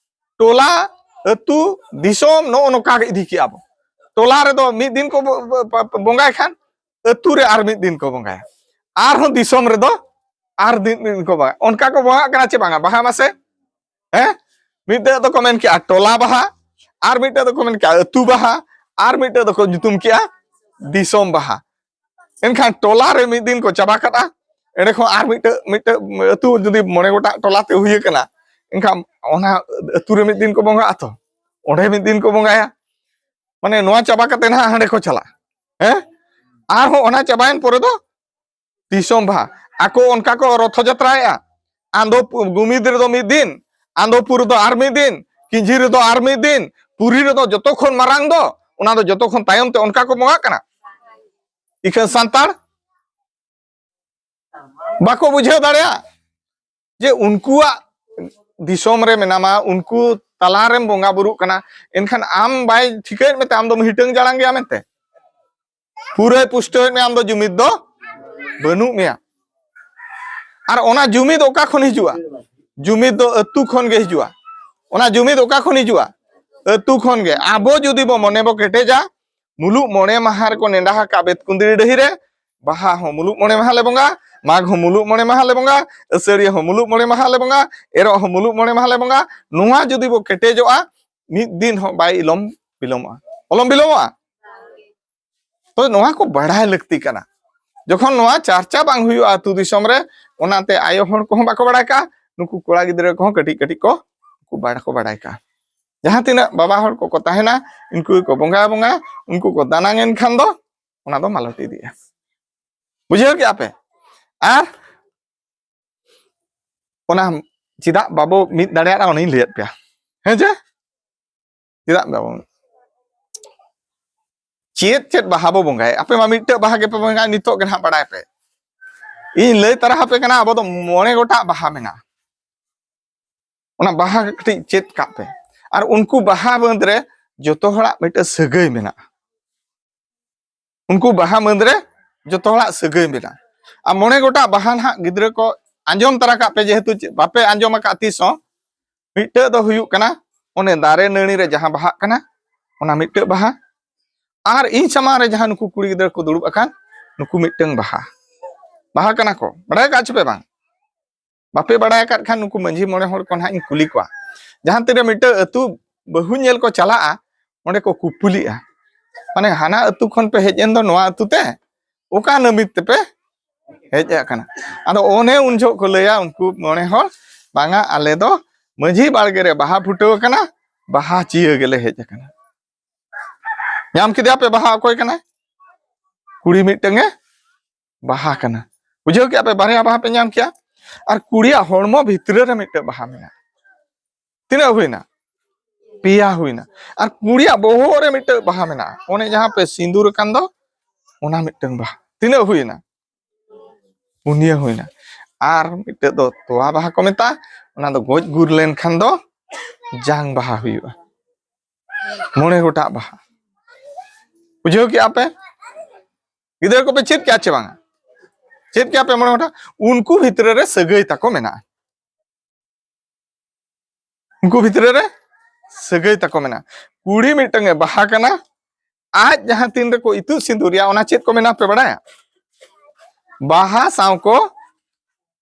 ᱴᱚᱞᱟ, ᱟᱹᱛᱩ, ᱫᱤᱥᱚᱢ ᱱᱚᱜᱼᱚ ᱱᱚᱝᱠᱟ ᱜᱮ ᱤᱫᱤ ᱠᱮᱜᱼᱟ ᱵᱚ᱾ ᱴᱚᱞᱟ ᱨᱮᱫᱚ ᱢᱤᱫ ᱫᱤᱱ ᱠᱚ ᱵᱚ-, ᱵᱚ-, ᱵᱚ-, ᱵᱚᱸᱜᱟᱭ ᱠᱷᱟᱱ, ᱟᱹᱛᱩ ᱨᱮ ᱟᱨ ᱢᱤᱫ ᱫᱤᱱ ᱠᱚ ᱵᱚᱸᱜᱟᱭᱟ, ᱟᱨᱦᱚᱸ ᱫᱤᱥᱚᱢ ᱨᱮᱫᱚ ᱟᱨ ᱫᱤᱱ, ᱫᱤᱱ ᱠᱚ ᱵᱚᱸᱜᱟᱭᱟ᱾ ᱚᱱᱠᱟ ᱠᱚ ᱵᱚᱸᱜᱟᱜ ᱠᱟᱱᱟ ᱪᱮ ᱵᱟᱝᱟ ᱵᱟᱦᱟ ᱢᱟᱥᱮ? ᱦᱮᱸ? ᱢᱤᱫᱴᱟᱹᱜ ᱫᱚᱠᱚ ᱢᱮᱱ ᱠᱮᱜᱼᱟ ᱴᱚᱞᱟ ᱵᱟᱦᱟ, ᱟᱨ ᱢᱤᱫᱴᱟᱹᱜ ᱫᱚᱠᱚ ᱢᱮᱱ ᱠᱮᱜᱼᱟ ᱟᱹᱛᱩ ᱵᱟᱦᱟ, ᱟᱨ ᱢᱤᱫᱴᱟᱹᱜ ᱫᱚᱠᱚ ᱧᱩᱛᱩᱢ ᱠᱮᱜᱼᱟ ᱫᱤᱥᱚᱢ ᱵᱟᱦᱟ᱾ ᱮᱱᱠᱷᱟᱱ ᱴᱚᱞᱟ ᱨᱮ ᱢᱤᱫ ᱫᱤᱱ ᱠᱚ ᱪᱟᱵᱟ ᱠᱟᱫᱼᱟ, ᱮᱸᱰᱮ ᱠᱷᱚᱱ ᱟᱨ ᱢᱤᱫᱴᱟᱹᱜ, ᱢᱤᱫᱴᱟᱹᱜ ᱟᱹᱛᱩ ᱡᱩᱫᱤ ᱢᱚᱬᱮ ᱜᱚᱴᱟᱜ ᱴᱚᱞᱟ ᱛᱮ ᱦᱩᱭ ᱟᱠᱟᱱᱟ, ᱮᱱᱠᱷᱟᱱ ᱚᱱᱟ ᱟᱹᱛᱩ ᱨᱮ ᱢᱤᱫ ᱫᱤᱱ ᱠᱚ ᱵᱚᱸᱜᱟᱜᱼᱟ ᱛᱚ, ᱚᱸᱰᱮ ᱢᱤᱫ ᱫᱤᱱ ᱠᱚ ᱵᱚᱸᱜᱟᱭᱟ᱾ ᱢᱟᱱᱮ ᱱᱚᱣᱟ ᱪᱟᱵᱟ ᱠᱟᱛᱮ ᱱᱟᱦᱟᱜ ᱦᱟᱸᱰᱮ ᱠᱚ ᱪᱟᱞᱟᱜᱼᱟ᱾ ᱦᱮᱸ? ᱟᱨᱦᱚᱸ ᱚᱱᱟ ᱪᱟᱵᱟᱭᱮᱱ ᱯᱚᱨᱮ ᱫᱚ ᱫᱤᱥᱚᱢ ᱵᱟᱦᱟ᱾ ᱟᱠᱚ ᱚᱱᱠᱟ ᱠᱚ ᱨᱚᱛᱷᱚ ᱡᱟᱛᱨᱟᱭᱮᱜᱼᱟ᱾ ᱟᱸᱫᱚ ᱯᱩ-, ᱜᱩᱢᱤᱫ ᱨᱮᱫᱚ ᱢᱤᱫ ᱫᱤᱱ, ᱟᱸᱫᱚᱯᱩᱨ ᱨᱮᱫᱚ ᱟᱨ ᱢᱤᱫ ᱫᱤᱱ, ᱠᱤᱧᱡᱷᱤ ᱨᱮᱫᱚ ᱟᱨ ᱢᱤᱫ ᱫᱤᱱ, ᱯᱩᱨᱤ ᱨᱮᱫᱚ ᱡᱚᱛᱚ ᱠᱷᱚᱱ ᱢᱟᱨᱟᱝ ᱫᱚ, ᱚᱱᱟ ᱫᱚ ᱡᱚᱛᱚ ᱠᱷᱚᱱ ᱛᱟᱭᱚᱢ ᱛᱮ ᱚᱱᱠᱟ ᱠᱚ ᱵᱚᱸᱜᱟᱜ ᱠᱟᱱᱟ᱾ ᱤᱠᱷᱟᱹᱱ ᱥᱟᱱᱛᱟᱲ ᱵᱟᱠᱚ ᱵᱩᱡᱷᱟᱹᱣ ᱫᱟᱲᱮᱭᱟᱜ ᱡᱮ ᱩᱱᱠᱩᱣᱟᱜ ᱫᱤᱥᱚᱢ ᱨᱮ ᱢᱮᱱᱟᱢᱟ, ᱩᱱᱠᱩ ᱛᱟᱞᱟᱨᱮᱢ ᱵᱚᱸᱜᱟ ᱵᱩᱨᱩᱜ ᱠᱟᱱᱟ, ᱮᱱᱠᱷᱟᱱ ᱟᱢ ᱵᱟᱭ ᱴᱷᱤᱠᱟᱹᱭᱮᱫ ᱢᱮᱛᱮ ᱟᱢ ᱫᱚᱢ ᱦᱤᱴᱟᱹᱝ ᱡᱟᱲᱟᱝ ᱜᱮᱭᱟ ᱢᱮᱱᱛᱮ? ᱯᱩᱨᱟᱹᱭ ᱯᱩᱥᱴᱟᱹᱣᱮᱫ ᱢᱮᱭᱟ, ᱟᱢ ᱫᱚ ᱡᱩᱢᱤᱫ ᱫᱚ ᱵᱟᱹᱱᱩᱜ ᱢᱮᱭᱟ᱾ ᱟᱨ ᱚᱱᱟ ᱡᱩᱢᱤᱫ ᱚᱠᱟ ᱠᱷᱚᱱ ᱦᱤᱡᱩᱜᱼᱟ? ᱡᱩᱢᱤᱫ ᱫᱚ ᱟᱹᱛᱩ ᱠᱷᱚᱱ ᱜᱮ ᱦᱤᱡᱩᱜᱼᱟ᱾ ᱚᱱᱟ ᱡᱩᱢᱤᱫ ᱚᱠᱟ ᱠᱷᱚᱱ ᱦᱤᱡᱩᱜᱼᱟ? ᱟᱹᱛᱩ ᱠᱷᱚᱱ ᱜᱮ᱾ ᱟᱵᱚ ᱡᱩᱫᱤ ᱵᱚ ᱢᱚᱱᱮ ᱵᱚ ᱠᱮᱴᱮᱡᱟ, ᱢᱩᱞᱩᱜ ᱢᱚᱬᱮ ᱢᱟᱦᱟ ᱨᱮᱠᱚ ᱱᱮᱰᱟ ᱟᱠᱟᱫ ᱵᱮᱛᱠᱩᱸᱫᱽᱨᱤ ᱰᱟᱹᱦᱤ ᱨᱮ, ᱵᱟᱦᱟ ᱦᱚᱸ ᱢᱩᱞᱩᱜ ᱢᱚᱬᱮ ᱢᱟᱦᱟ ᱞᱮ ᱵᱚᱸᱜᱟ, ᱢᱟᱜᱽ ᱦᱚᱸ ᱢᱩᱞᱩᱜ ᱢᱚᱬᱮ ᱢᱟᱦᱟ ᱞᱮ ᱵᱚᱸᱜᱟ, ᱟᱹᱥᱟᱹᱲᱤᱭᱟᱹ ᱦᱚᱸ ᱢᱩᱞᱩᱜ ᱢᱚᱬᱮ ᱢᱟᱦᱟ ᱞᱮ ᱵᱚᱸᱜᱟ, ᱮᱨᱚᱜ ᱦᱚᱸ ᱢᱩᱞᱩᱜ ᱢᱚᱬᱮ ᱢᱟᱦᱟ ᱞᱮ ᱵᱚᱸᱜᱟ, ᱱᱚᱣᱟ ᱡᱩᱫᱤ ᱵᱚ ᱠᱮᱴᱮᱡᱚᱜᱼᱟ, ᱢᱤᱫ ᱫᱤᱱ ᱦᱚᱸ ᱵᱟᱭ ᱤᱞᱚᱢ ᱵᱤᱞᱚᱢᱚᱜᱼᱟ᱾ ᱚᱞᱚᱢ ᱵᱤᱞᱚᱢᱚᱜᱼᱟ? ᱛᱚ ᱱᱚᱣᱟ ᱠᱚ ᱵᱟᱲᱟᱭ ᱞᱟᱹᱠᱛᱤ ᱠᱟᱱᱟ᱾ ᱡᱚᱠᱷᱚᱱ ᱱᱚᱣᱟ ᱪᱟᱨᱪᱟ ᱵᱟᱝ ᱦᱩᱭᱩᱜᱼᱟ ᱟᱹᱛᱩ ᱫᱤᱥᱚᱢ ᱨᱮ, ᱚᱱᱟᱛᱮ ᱟᱭᱳ ᱦᱚᱲ ᱠᱚᱦᱚᱸ ᱵᱟᱠᱚ ᱵᱟᱲᱟᱭ ᱠᱟᱜᱼᱟ, ᱱᱩᱠᱩ ᱠᱚᱲᱟ ᱜᱤᱫᱽᱨᱟᱹ ᱠᱚᱦᱚᱸ ᱠᱟᱹᱴᱤᱡ ᱠᱟᱹᱴᱤᱡ ᱠᱚ, ᱠᱚ ᱵᱟᱲ-, ᱠᱚ ᱵᱟᱲᱟᱭ ᱠᱟᱜᱼᱟ᱾ ᱡᱟᱦᱟᱸ ᱛᱤᱱᱟᱹᱜ ᱵᱟᱵᱟ ᱦᱚᱲ ᱠᱚᱠᱚ ᱛᱟᱦᱮᱱᱟ, ᱩᱱᱠᱩ ᱜᱮᱠᱚ ᱵᱚᱸᱜᱟ ᱵᱚᱸᱜᱟ, ᱩᱱᱠᱩ ᱠᱚ ᱫᱟᱱᱟᱝ ᱮᱱ ᱠᱷᱟᱱ ᱫᱚ ᱚᱱᱟ ᱫᱚ ᱢᱟᱞᱚᱴ ᱤᱫᱤᱜᱼᱟ᱾ ᱵᱩᱡᱷᱟᱹᱣ ᱠᱮᱜᱼᱟ ᱯᱮ? ᱟᱨ ᱚᱱᱟ ᱪᱮᱫᱟᱜ ᱵᱟᱵᱚ ᱢᱤᱫ ᱫᱟᱲᱮᱭᱟᱜᱼᱟ, ᱚᱱᱟᱧ ᱞᱟᱹᱭᱟᱫ ᱯᱮᱭᱟ᱾ ᱦᱮᱸ ᱪᱮ? ᱪᱮᱫᱟᱜ ᱵᱟᱵᱚ? ᱪᱮᱫ ᱪᱮᱫ ᱵᱟᱦᱟ ᱵᱚ ᱵᱚᱸᱜᱟᱭᱟ? ᱟᱯᱮ ᱢᱟ ᱢᱤᱫᱴᱟᱹᱜ ᱵᱟᱦᱟ ᱜᱮᱯᱮ ᱵᱚᱸᱜᱟᱭᱟ, ᱱᱤᱛᱚᱜ ᱜᱮ ᱱᱟᱦᱟᱜ ᱵᱟᱲᱟᱭ ᱯᱮ᱾ ᱤᱧ ᱞᱟᱹᱭ ᱛᱟᱨᱟ ᱟᱯᱮ ᱠᱟᱱᱟ, ᱟᱵᱚ ᱫᱚ ᱢᱚᱬᱮ ᱜᱚᱴᱟᱜ ᱵᱟᱦᱟ ᱢᱮᱱᱟᱜᱼᱟ᱾ ᱚᱱᱟ ᱵᱟᱦᱟ ᱠᱟᱹᱴᱤᱡ ᱪᱮᱫ ᱠᱟᱜ ᱯᱮ᱾ ᱟᱨ ᱩᱱᱠᱩ ᱵᱟᱦᱟ ᱢᱟᱹᱫᱽ ᱨᱮ ᱡᱚᱛᱚ ᱦᱚᱲᱟᱜ ᱢᱤᱫᱴᱟᱹᱜ ᱥᱟᱹᱜᱟᱹᱭ ᱢᱮᱱᱟᱜᱼᱟ᱾ ᱩᱱᱠᱩ ᱵᱟᱦᱟ ᱢᱟᱹᱫᱽ ᱨᱮ ᱡᱚᱛᱚ ᱦᱚᱲᱟᱜ ᱥᱟᱹᱜᱟᱹᱭ ᱢᱮᱱᱟᱜᱼᱟ᱾ ᱟᱨ ᱢᱚᱬᱮ ᱜᱚᱴᱟᱜ ᱵᱟᱦᱟ ᱱᱟᱦᱟᱜ ᱜᱤᱫᱽᱨᱟᱹ ᱠᱚ ᱟᱸᱡᱚᱢ ᱛᱟᱨᱟ ᱠᱟᱜ ᱯᱮ, ᱡᱮᱦᱮᱛᱩ ᱪᱮᱫ ᱵᱟᱯᱮ ᱟᱸᱡᱚᱢ ᱟᱠᱟᱫ ᱛᱤᱥ ᱦᱚᱸ᱾ ᱢᱤᱫᱴᱟᱹᱜ ᱫᱚ ᱦᱩᱭᱩᱜ ᱠᱟᱱᱟ ᱚᱱᱮ ᱫᱟᱨᱮ ᱱᱟᱹᱲᱤ ᱨᱮ ᱡᱟᱦᱟᱸ ᱵᱟᱦᱟᱜ ᱠᱟᱱᱟ, ᱚᱱᱟ ᱢᱤᱫᱴᱟᱹᱜ ᱵᱟᱦᱟ᱾ ᱟᱨ ᱤᱧ ᱥᱟᱢᱟᱝ ᱨᱮ ᱡᱟᱦᱟᱸ ᱱᱩᱠᱩ ᱠᱩᱲᱤ ᱜᱤᱫᱽᱨᱟᱹ ᱠᱚ ᱫᱩᱲᱩᱵ ᱟᱠᱟᱱ, ᱱᱩᱠᱩ ᱢᱤᱫᱴᱟᱹᱝ ᱵᱟᱦᱟ, ᱵᱟᱦᱟ ᱠᱟᱱᱟ ᱠᱚ, ᱵᱟᱲᱟᱭ ᱟᱠᱟᱫ ᱪᱮ ᱯᱮ ᱵᱟᱝ? ᱵᱟᱯᱮ ᱵᱟᱲᱟᱭ ᱟᱠᱟᱫ ᱠᱷᱟᱱ ᱱᱩᱠᱩ ᱢᱟᱹᱡᱷᱤ ᱢᱚᱬᱮ ᱦᱚᱲ ᱠᱚ ᱱᱟᱦᱟᱜ ᱤᱧ ᱠᱩᱞᱤ ᱠᱚᱣᱟ᱾ ᱡᱟᱦᱟᱸ ᱛᱤᱱᱟᱹᱜ ᱢᱤᱫᱴᱟᱹᱝ ᱟᱹᱛᱩ ᱵᱟᱹᱦᱩ ᱧᱮᱞ ᱠᱚ ᱪᱟᱞᱟᱜᱼᱟ, ᱚᱸᱰᱮ ᱠᱚ ᱠᱩᱯᱩᱞᱤᱜᱼᱟ, ᱢᱟᱱᱮ ᱦᱟᱱᱟ ᱟᱹᱛᱩ ᱠᱷᱚᱱ ᱯᱮ ᱦᱮᱡ ᱮᱱ ᱫᱚ ᱱᱚᱣᱟ ᱟᱹᱛᱩ ᱛᱮ, ᱚᱠᱟ ᱱᱟᱹᱢᱤᱛ ᱛᱮᱯᱮ ᱦᱮᱡ ᱟᱠᱟᱱᱟ? ᱟᱫᱚ ᱚᱱᱮ ᱩᱱ ᱡᱚᱦᱚᱜ ᱠᱚ ᱞᱟᱹᱭᱟ ᱩᱱᱠᱩ ᱢᱚᱬᱮ ᱦᱚᱲ, ᱵᱟᱝᱟ, ᱟᱞᱮ ᱫᱚ ᱢᱟᱹᱡᱷᱤ ᱵᱟᱲᱜᱮ ᱨᱮ ᱵᱟᱦᱟ ᱯᱷᱩᱴᱟᱹᱣ ᱟᱠᱟᱱᱟ, ᱵᱟᱦᱟ ᱪᱤᱭᱟᱹ ᱜᱮᱞᱮ ᱦᱮᱡ ᱟᱠᱟᱱᱟ᱾ ᱧᱟᱢ ᱠᱮᱫᱮᱭᱟ ᱯᱮ ᱵᱟᱦᱟ ᱚᱠᱚᱭ ᱠᱟᱱᱟᱭ? ᱠᱩᱲᱤ ᱢᱤᱫᱴᱟᱹᱝ ᱮ ᱵᱟᱦᱟ ᱠᱟᱱᱟ᱾ ᱵᱩᱡᱷᱟᱹᱣ ᱠᱮᱜᱼᱟ ᱯᱮ? ᱵᱟᱨᱭᱟ ᱵᱟᱦᱟ ᱯᱮ ᱧᱟᱢ ᱠᱮᱜᱼᱟ᱾ ᱟᱨ ᱠᱩᱲᱤᱭᱟᱜ ᱦᱚᱲᱢᱚ ᱵᱷᱤᱛᱨᱤ ᱨᱮ ᱢᱤᱫᱴᱟᱹᱝ ᱵᱟᱦᱟ ᱢᱮᱱᱟᱜᱼᱟ᱾ ᱛᱤᱱᱟᱹᱜ ᱦᱩᱭᱱᱟ? ᱯᱮᱭᱟ ᱦᱩᱭᱱᱟ᱾ ᱟᱨ ᱠᱩᱲᱤᱭᱟᱜ ᱵᱚᱦᱚᱜ ᱨᱮ ᱢᱤᱫᱴᱟᱹᱝ ᱵᱟᱦᱟ ᱢᱮᱱᱟᱜᱼᱟ, ᱚᱱᱮ ᱡᱟᱦᱟᱸ ᱯᱮ ᱥᱤᱸᱫᱩᱨ ᱟᱠᱟᱱ ᱫᱚ, ᱚᱱᱟ ᱢᱤᱫᱴᱟᱹᱝ ᱵᱟᱦᱟ᱾ ᱛᱤᱱᱟᱹᱜ ᱦᱩᱭᱱᱟ? ᱯᱩᱱᱭᱟᱹ ᱦᱩᱭᱱᱟ᱾ ᱟᱨ ᱢᱤᱫᱴᱟᱹᱝ ᱫᱚ ᱛᱚᱣᱟ ᱵᱟᱦᱟ ᱠᱚ ᱢᱮᱛᱟᱜᱼᱟ, ᱚᱱᱟ ᱫᱚ ᱜᱚᱡ ᱜᱩᱨ ᱞᱮᱱᱠᱷᱟᱱ ᱫᱚ ᱡᱟᱝ ᱵᱟᱦᱟ ᱦᱩᱭᱩᱜᱼᱟ᱾ ᱢᱚᱬᱮ ᱜᱚᱴᱟᱜ ᱵᱟᱦᱟ᱾ ᱵᱩᱡᱷᱟᱹᱣ ᱠᱮᱜᱼᱟ ᱯᱮ? ᱜᱤᱫᱽᱨᱟᱹ ᱠᱚᱯᱮ ᱪᱮᱫ ᱠᱮᱜᱼᱟ ᱪᱮ ᱵᱟᱝᱟ? ᱪᱮᱫ ᱠᱮᱜᱼᱟ ᱯᱮ ᱢᱚᱬᱮ ᱜᱚᱴᱟ? ᱩᱱᱠᱩ ᱵᱷᱤᱛᱨᱤ ᱨᱮ ᱥᱟᱹᱜᱟᱹᱭ ᱛᱟᱠᱚ ᱢᱮᱱᱟᱜᱼᱟ᱾ ᱩᱱᱠᱩ ᱵᱷᱤᱛᱨᱤ ᱨᱮ ᱥᱟᱹᱜᱟᱹᱭ ᱛᱟᱠᱚ ᱢᱮᱱᱟᱜᱼᱟ᱾ ᱠᱩᱲᱤ ᱢᱤᱫᱴᱟᱝ ᱮ ᱵᱟᱦᱟ ᱠᱟᱱᱟ, ᱟᱡ ᱡᱟᱦᱟᱸ ᱛᱤᱱ ᱨᱮᱠᱚ ᱤᱛᱩᱫ ᱥᱤᱸᱫᱩᱨᱮᱭᱟ, ᱚᱱᱟ ᱪᱮᱫ ᱠᱚ ᱢᱮᱱᱟ ᱯᱮ ᱵᱟᱲᱟᱭᱟ? ᱵᱟᱦᱟ ᱥᱟᱶ ᱠᱚ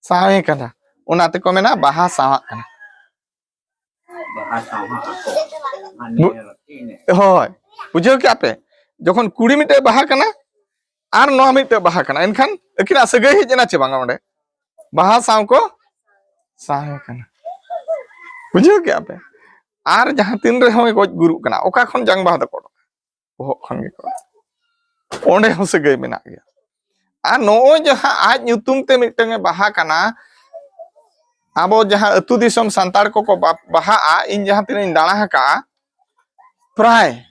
ᱥᱟᱶᱮ ᱠᱟᱱᱟ, ᱚᱱᱟ ᱛᱮᱠᱚ ᱢᱮᱱᱟ ᱵᱟᱦᱟ ᱥᱟᱶᱟᱜ ᱠᱟᱱᱟ᱾ ᱵᱟᱦᱟ ᱥᱟᱶᱦᱟ ᱟᱠᱚ᱾ ᱵᱩ- ᱦᱳᱭ, ᱵᱩᱡᱷᱟᱹᱣ ᱠᱮᱜᱼᱟ ᱯᱮ? ᱡᱚᱠᱷᱚᱱ ᱠᱩᱲᱤ ᱢᱤᱫᱴᱮᱡ ᱵᱟᱦᱟ ᱠᱟᱱᱟ ᱟᱨ ᱱᱚᱣᱟ ᱢᱤᱫᱴᱮᱡ ᱵᱟᱦᱟ ᱠᱟᱱᱟ, ᱮᱱᱠᱷᱟᱱ ᱟᱹᱠᱤᱱᱟᱜ ᱥᱟᱹᱜᱟᱹᱭ ᱦᱮᱡ ᱮᱱᱟ ᱪᱮ ᱵᱟᱝᱟ ᱚᱸᱰᱮ? ᱵᱟᱦᱟ ᱥᱟᱶ ᱠᱚ ᱥᱟᱶᱮ ᱠᱟᱱᱟ᱾ ᱵᱩᱡᱷᱟᱹᱣ ᱠᱮᱜᱼᱟ ᱯᱮ? ᱟᱨ ᱡᱟᱦᱟᱸ ᱛᱤᱱ ᱨᱮᱦᱚᱸᱭ ᱜᱚᱡ ᱜᱩᱨᱩᱜ ᱠᱟᱱᱟ, ᱚᱠᱟ ᱠᱷᱚᱱ ᱡᱟᱝ ᱵᱟᱦᱟ ᱫᱚᱠᱚ ᱚᱰᱚᱠᱟ? ᱵᱚᱦᱚᱜ ᱠᱷᱚᱱ ᱜᱮᱠᱚ᱾ ᱚᱸᱰᱮ ᱦᱚᱸ ᱥᱟᱹᱜᱟᱹᱭ ᱢᱮᱱᱟᱜ ᱜᱮᱭᱟ᱾ ᱟᱨ ᱱᱚᱜᱼᱚᱭ ᱡᱟᱦᱟᱸ ᱟᱡ ᱧᱩᱛᱩᱢ ᱛᱮ ᱢᱤᱫᱴᱟᱝ ᱮ ᱵᱟᱦᱟ ᱠᱟᱱᱟ, ᱟᱵᱚ ᱡᱟᱦᱟᱸ ᱟᱹᱛᱩ ᱫᱤᱥᱚᱢ ᱥᱟᱱᱛᱟᱲ ᱠᱚᱠᱚ ᱵᱟ- ᱵᱟᱦᱟᱜᱼᱟ, ᱤᱧ ᱡᱟᱦᱟᱸ ᱛᱤᱱᱟᱹᱜ ᱤᱧ ᱫᱟᱬᱟ ᱟᱠᱟᱜᱼᱟ, ᱯᱨᱟᱭ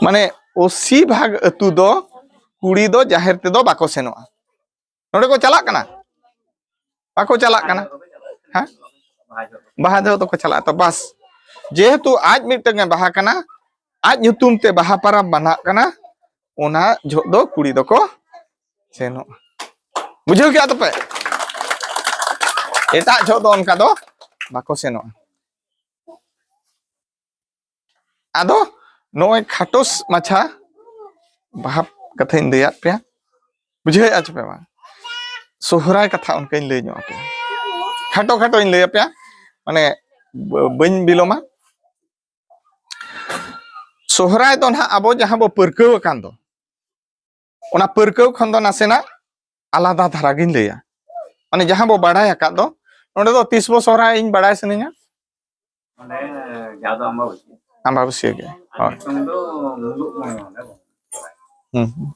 ᱢᱟᱱᱮ ᱟᱥᱤ ᱵᱷᱟᱜᱽ ᱟᱹᱛᱩ ᱫᱚ ᱠᱩᱲᱤ ᱫᱚ ᱡᱟᱦᱮᱨ ᱛᱮᱫᱚ ᱵᱟᱠᱚ ᱥᱮᱱᱚᱜᱼᱟ᱾ ᱱᱚᱰᱮ ᱠᱚ ᱪᱟᱞᱟᱜ ᱠᱟᱱᱟ? ᱵᱟᱠᱚ ᱪᱟᱞᱟᱜ ᱠᱟᱱᱟ? ᱦᱮᱸ? ᱵᱟᱦᱟ ᱡᱚᱦᱚᱜ ᱫᱚᱠᱚ ᱪᱟᱞᱟᱜᱼᱟ᱾ ᱛᱚ ᱵᱟᱥ, ᱡᱮᱦᱮᱛᱩ ᱟᱡ ᱢᱤᱫᱴᱟᱝ ᱮ ᱵᱟᱦᱟ ᱠᱟᱱᱟ, ᱟᱡ ᱧᱩᱛᱩᱢ ᱛᱮ ᱵᱟᱦᱟ ᱯᱟᱨᱟᱵᱽ ᱢᱟᱱᱟᱜ ᱠᱟᱱᱟ, ᱚᱱᱟ ᱡᱚᱦᱚᱜ ᱫᱚ ᱠᱩᱲᱤ ᱫᱚᱠᱚ ᱥᱮᱱᱚᱜᱼᱟ᱾ ᱵᱩᱡᱷᱟᱹᱣ ᱠᱮᱜᱼᱟ ᱛᱚᱯᱮ? ᱮᱴᱟᱜ ᱡᱚᱦᱚᱜ ᱫᱚ ᱚᱱᱠᱟ ᱫᱚ ᱵᱟᱠᱚ ᱥᱮᱱᱚᱜᱼᱟ᱾ ᱟᱫᱚ ᱱᱚᱜᱼᱚᱭ ᱠᱷᱟᱴᱚ ᱢᱟᱪᱷᱟ ᱵᱟᱦᱟ ᱠᱟᱛᱷᱟᱧ ᱞᱟᱹᱭᱟᱫ ᱯᱮᱭᱟ, ᱵᱩᱡᱷᱟᱹᱣᱮᱫᱼᱟ ᱪᱮ ᱯᱮ ᱵᱟᱝ? ᱥᱚᱦᱨᱟᱭ ᱠᱟᱛᱷᱟ ᱚᱱᱠᱟᱧ ᱞᱟᱹᱭ ᱧᱚᱜ ᱟᱯᱮᱭᱟ, ᱠᱷᱟᱴᱚ ᱠᱷᱟᱴᱚᱧ ᱞᱟᱹᱭ ᱟᱯᱮᱭᱟ, ᱢᱟᱱᱮ ᱵᱟᱹᱧ ᱵᱤᱞᱚᱢᱟ᱾ ᱥᱚᱦᱨᱟᱭ ᱫᱚ ᱱᱟᱦᱟᱜ ᱟᱵᱚ ᱡᱟᱦᱟᱸ ᱵᱚ ᱯᱟᱹᱨᱠᱟᱹᱣ ᱟᱠᱟᱱ ᱫᱚ, ᱚᱱᱟ ᱯᱟᱹᱨᱠᱟᱹᱣ ᱠᱷᱚᱱ ᱫᱚ ᱱᱟᱥᱮᱱᱟᱜ ᱟᱞᱟᱫᱟ ᱫᱷᱟᱨᱟ ᱜᱤᱧ ᱞᱟᱹᱭᱟ᱾ ᱢᱟᱱᱮ ᱡᱟᱦᱟᱸ ᱵᱚ ᱵᱟᱲᱟᱭ ᱟᱠᱟᱫ ᱫᱚ, ᱱᱚᱰᱮ ᱫᱚ ᱛᱤᱥ ᱵᱚ ᱥᱚᱦᱨᱟᱭ ᱤᱧ ᱵᱟᱲᱟᱭ ᱥᱟᱱᱟᱧᱟ᱾ ᱚᱸᱰᱮ ᱡᱟᱦᱟᱸ ᱫᱚ ᱟᱢᱵᱟᱵᱟᱹᱥᱭᱟᱹ᱾ ᱟᱢᱵᱟᱵᱟᱹᱥᱭᱟᱹ ᱜᱮ᱾ ᱦᱳᱭ᱾ ᱱᱤᱛᱚᱝ ᱫᱚ ᱢᱩᱞᱩᱜ ᱢᱚᱬᱮ ᱢᱟᱦᱟ ᱵᱚᱱ ᱥᱚᱦᱨᱟᱭ᱾ ᱦᱩᱸ, ᱦᱩᱸ᱾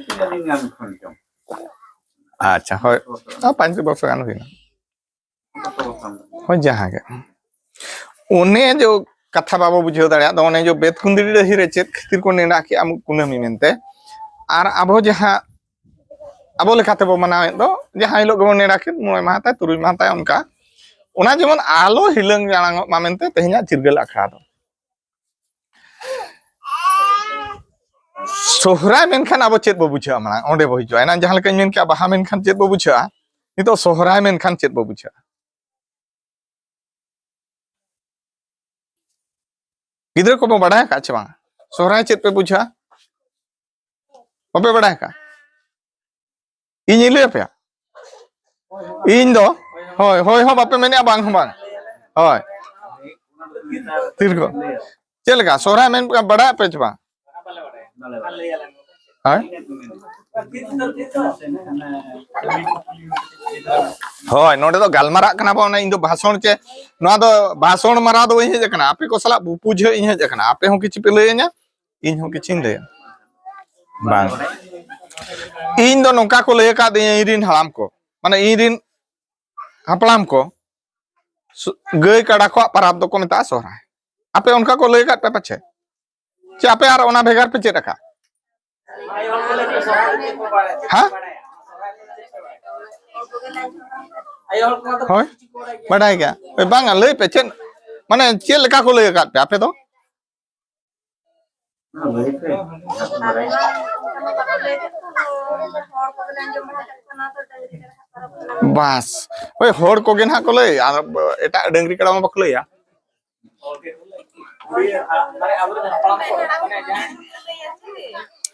ᱛᱤᱱᱟᱹᱜ ᱫᱤᱱ ᱜᱟᱱ ᱠᱷᱚᱱ ᱪᱚᱝ? ᱟᱪᱪᱷᱟ, ᱦᱳᱭ᱾ ᱵᱚᱪᱷᱚᱨ᱾ ᱟᱨ ᱯᱟᱸᱪ ᱵᱚᱪᱷᱚᱨ ᱜᱟᱱ ᱦᱩᱭᱱᱟ᱾ ᱦᱳᱭ, ᱡᱟᱦᱟᱸ ᱜᱮ᱾ ᱚᱱᱮ ᱡᱮ ᱠᱟᱛᱷᱟ ᱵᱟᱵᱚ ᱵᱩᱡᱷᱟᱹᱣ ᱫᱟᱲᱮᱭᱟᱜ ᱫᱚ, ᱚᱱᱮ ᱡᱮ ᱵᱮᱛᱠᱩᱸᱫᱽᱨᱤ ᱰᱟᱹᱦᱤ ᱨᱮ ᱪᱮᱫ ᱠᱷᱟᱹᱛᱤᱨ ᱠᱚ ᱱᱮᱰᱟ ᱠᱮᱜᱼᱟ ᱢᱩᱠ ᱠᱩᱱᱟᱹᱢᱤ ᱢᱮᱱᱛᱮ, ᱟᱨ ᱟᱵᱚ ᱡᱟᱦᱟᱸ ᱟᱵᱚ ᱞᱮᱠᱟ ᱛᱮᱵᱚ ᱢᱟᱱᱟᱣᱮᱫ ᱫᱚ, ᱡᱟᱦᱟᱸ ᱦᱤᱞᱳᱜ ᱜᱮᱵᱚᱱ ᱱᱮᱰᱟ ᱠᱮᱫ, ᱢᱚᱬᱮ ᱢᱟᱦᱟ ᱛᱟᱭ, ᱛᱩᱨᱩᱭ ᱢᱟᱦᱟ ᱛᱟᱭ, ᱚᱱᱠᱟ ᱚᱱᱟ ᱡᱮᱢᱚᱱ ᱟᱞᱚ ᱦᱤᱞᱟᱹᱝ ᱡᱟᱲᱟᱝᱚᱜ ᱢᱟ ᱢᱮᱱᱛᱮ ᱛᱮᱦᱮᱧᱟᱜ ᱪᱤᱨᱜᱟᱹᱞ ᱟᱠᱷᱲᱟ ᱫᱚ᱾ ᱥᱚᱦᱨᱟᱭ ᱢᱮᱱᱠᱷᱟᱱ ᱟᱵᱚ ᱪᱮᱫ ᱵᱚ ᱵᱩᱡᱷᱟᱹᱣᱟ? ᱢᱟᱲᱟᱝ ᱚᱸᱰᱮ ᱵᱚ ᱦᱤᱡᱩᱜᱼᱟ᱾ ᱮᱱᱟᱝ ᱡᱟᱦᱟᱸ ᱞᱮᱠᱟᱧ ᱢᱮᱱ ᱠᱮᱜᱼᱟ, ᱵᱟᱦᱟ ᱢᱮᱱᱠᱷᱟᱱ ᱪᱮᱫ ᱵᱚ ᱵᱩᱡᱷᱟᱹᱣᱟ? ᱱᱤᱛᱚᱜ ᱥᱚᱦᱨᱟᱭ ᱢᱮᱱᱠᱷᱟᱱ ᱪᱮᱫ ᱵᱚ ᱵᱩᱡᱷᱟᱹᱣᱟ? ᱜᱤᱫᱽᱨᱟᱹ ᱠᱚᱵᱚ ᱵᱟᱰᱟᱭ ᱟᱠᱟᱫ ᱪᱮ ᱵᱟᱝ? ᱥᱚᱦᱨᱟᱭ ᱪᱮᱫ ᱯᱮ ᱵᱩᱡᱷᱟᱹᱣᱟ? ᱵᱟᱯᱮ ᱵᱟᱰᱟᱭ ᱟᱠᱟᱫ? ᱤᱧᱤᱧ ᱞᱟᱹᱭ ᱟᱯᱮᱭᱟ᱾ ᱤᱧ ᱫᱚ ᱦᱳᱭ, ᱦᱳᱭ ᱦᱚᱸ ᱵᱟᱯᱮ ᱢᱮᱱᱮᱜᱼᱟ, ᱵᱟᱝ ᱦᱚᱸ ᱵᱟᱝ᱾ ᱦᱳᱭ, ᱛᱤᱨ ᱠᱚ ᱪᱮᱫ ᱞᱮᱠᱟ ᱥᱚᱦᱨᱟᱭ ᱢᱮᱱ ᱵᱟᱲᱟᱭ ᱟᱯᱮ ᱪᱮ ᱵᱟᱝ? ᱦᱳᱭ᱾ ᱦᱳᱭ, ᱱᱚᱰᱮ ᱫᱚ ᱜᱟᱞᱢᱟᱨᱟᱜ ᱠᱟᱱᱟ ᱵᱚᱱ᱾ ᱤᱧ ᱫᱚ ᱵᱷᱟᱥᱚᱱ ᱪᱮ ᱱᱚᱣᱟ ᱫᱚ ᱵᱷᱟᱥᱚᱱ ᱢᱟᱨᱟᱣ ᱫᱚ ᱵᱟᱹᱧ ᱦᱮᱡ ᱟᱠᱟᱱᱟ, ᱟᱯᱮ ᱠᱚ ᱥᱟᱞᱟᱜ ᱵᱩᱯᱩᱡᱷᱟᱹᱜ ᱤᱧ ᱦᱮᱡ ᱟᱠᱟᱱᱟ᱾ ᱟᱯᱮ ᱦᱚᱸ ᱠᱤᱪᱷᱩ ᱯᱮ ᱞᱟᱹᱭ ᱟᱹᱧᱟ, ᱤᱧ ᱦᱚᱸ ᱠᱤᱪᱷᱩᱧ ᱞᱟᱹᱭᱟ᱾ ᱵᱟᱝ, ᱤᱧ ᱫᱚ ᱱᱚᱝᱠᱟ ᱠᱚ ᱞᱟᱹᱭ ᱟᱠᱟᱫᱤᱧᱟ ᱤᱧ ᱨᱤᱱ ᱦᱟᱲᱟᱢ ᱠᱚ, ᱢᱟᱱᱮ ᱤᱧ ᱨᱤᱱ ᱦᱟᱯᱲᱟᱢ ᱠᱚ, ᱥᱩ- ᱜᱟᱹᱭ ᱠᱟᱰᱟ ᱠᱚᱣᱟᱜ ᱯᱟᱨᱟᱵᱽ ᱫᱚᱠᱚ ᱢᱮᱛᱟᱜᱼᱟ ᱥᱚᱦᱨᱟᱭ᱾ ᱟᱯᱮ ᱚᱱᱠᱟ ᱠᱚ ᱞᱟᱹᱭ ᱟᱠᱟᱫ ᱯᱮ ᱯᱟᱪᱷᱮ? ᱪᱮ ᱟᱯᱮ ᱟᱨ ᱚᱱᱟ ᱵᱷᱮᱜᱟᱨ ᱯᱮ ᱪᱮᱫ ᱟᱠᱟᱫ? ᱦᱮᱸ? ᱦᱳᱭ, ᱵᱟᱰᱟᱭ ᱜᱮᱭᱟ᱾ ᱦᱳᱭ, ᱵᱟᱝᱟ, ᱞᱟᱹᱭ ᱯᱮ, ᱪᱮᱫ ᱢᱟᱱᱮ ᱪᱮᱫ ᱞᱮᱠᱟ ᱠᱚ ᱞᱟᱹᱭ ᱟᱠᱟᱫ ᱯᱮ ᱟᱯᱮ ᱫᱚ? ᱵᱟᱥ, ᱦᱳᱭ, ᱦᱚᱲ ᱠᱚᱜᱮ ᱱᱟᱦᱟᱜ ᱠᱚ ᱞᱟᱹᱭ, ᱟᱨ ᱮᱴᱟᱜ ᱰᱟᱹᱝᱨᱤ ᱠᱟᱰᱟ ᱢᱟ ᱵᱟᱠᱚ ᱞᱟᱹᱭᱟ᱾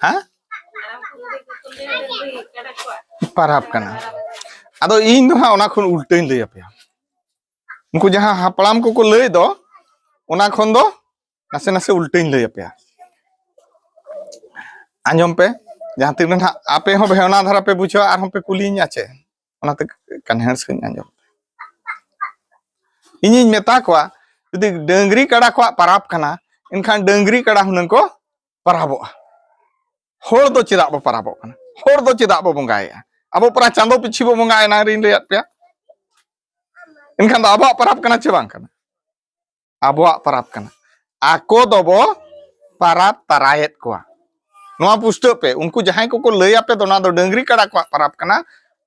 ᱦᱮᱸ? ᱯᱟᱨᱟᱵᱽ ᱠᱟᱱᱟ᱾ ᱟᱫᱚ ᱤᱧ ᱫᱚ ᱦᱟᱸᱜ ᱚᱱᱟ ᱠᱷᱚᱱ ᱩᱞᱴᱟᱹᱧ ᱞᱟᱹᱭ ᱟᱯᱮᱭᱟ᱾ ᱩᱱᱠᱩ ᱡᱟᱦᱟᱸ ᱦᱟᱯᱲᱟᱢ ᱠᱚᱠᱚ ᱞᱟᱹᱭ ᱫᱚ, ᱚᱱᱟ ᱠᱷᱚᱱ ᱫᱚ ᱱᱟᱥᱮ ᱱᱟᱥᱮ ᱩᱞᱴᱟᱹᱧ ᱞᱟᱹᱭ ᱟᱯᱮᱭᱟ᱾ ᱟᱸᱡᱚᱢ ᱯᱮ, ᱡᱟᱦᱟᱸ ᱛᱤᱱᱟᱹᱜ ᱱᱟᱦᱟᱜ ᱟᱯᱮ ᱦᱚᱸ ᱵᱷᱮᱣᱱᱟ ᱫᱷᱟᱨᱟ ᱯᱮ ᱵᱩᱡᱷᱟᱹᱣᱟ, ᱟᱨᱦᱚᱸ ᱯᱮ ᱠᱩᱞᱤᱧᱟ ᱪᱮ? ᱚᱱᱟᱛᱮ ᱠᱟᱹᱱᱦᱮᱲ ᱥᱟᱺᱦᱤᱡ ᱟᱸᱡᱚᱢ ᱯᱮ᱾ ᱤᱧᱤᱧ ᱢᱮᱛᱟ ᱠᱚᱣᱟ, ᱡᱩᱫᱤ ᱰᱟᱹᱝᱨᱤ ᱠᱟᱰᱟ ᱠᱚᱣᱟᱜ ᱯᱟᱨᱟᱵᱽ ᱠᱟᱱᱟ, ᱮᱱᱠᱷᱟᱱ ᱰᱟᱹᱝᱨᱤ ᱠᱟᱰᱟ ᱦᱩᱱᱟᱹᱝ ᱠᱚ ᱯᱟᱨᱟᱵᱚᱜᱼᱟ᱾ ᱦᱚᱲ ᱫᱚ ᱪᱮᱫᱟᱜ ᱵᱚ ᱯᱟᱨᱟᱵᱚᱜ ᱠᱟᱱᱟ? ᱦᱚᱲ ᱫᱚ ᱪᱮᱫᱟᱜ ᱵᱚ ᱵᱚᱸᱜᱟᱭᱮᱫᱼᱟ? ᱟᱵᱚ ᱯᱟᱨᱟ ᱪᱟᱸᱫᱚ ᱯᱤᱪᱷᱤ ᱵᱚ ᱵᱚᱸᱜᱟᱭᱮᱫᱼᱟ, ᱮᱱᱟᱝ ᱨᱤᱧ ᱞᱟᱹᱭᱟᱫ ᱯᱮᱭᱟ᱾ ᱮᱱᱠᱷᱟᱱ ᱫᱚ ᱟᱵᱚᱣᱟᱜ ᱯᱟᱨᱟᱵᱽ ᱠᱟᱱᱟ ᱪᱮ ᱵᱟᱝ ᱠᱟᱱᱟ? ᱟᱵᱚᱣᱟᱜ ᱯᱟᱨᱟᱵᱽ ᱠᱟᱱᱟ᱾ ᱟᱠᱚ ᱫᱚᱵᱚ ᱯᱟᱨᱟᱵᱽ ᱛᱟᱨᱟᱭᱮᱫ ᱠᱚᱣᱟ᱾ ᱱᱚᱣᱟ ᱯᱩᱥᱴᱟᱹᱜ ᱯᱮ, ᱩᱱᱠᱩ ᱡᱟᱦᱟᱸᱭ ᱠᱚᱠᱚ ᱞᱟᱹᱭ ᱟᱯᱮ ᱫᱚ ᱱᱚᱣᱟ ᱫᱚ ᱰᱟᱹᱝᱨᱤ ᱠᱟᱰᱟ ᱠᱚᱣᱟᱜ ᱯᱟᱨᱟᱵᱽ ᱠᱟᱱᱟ,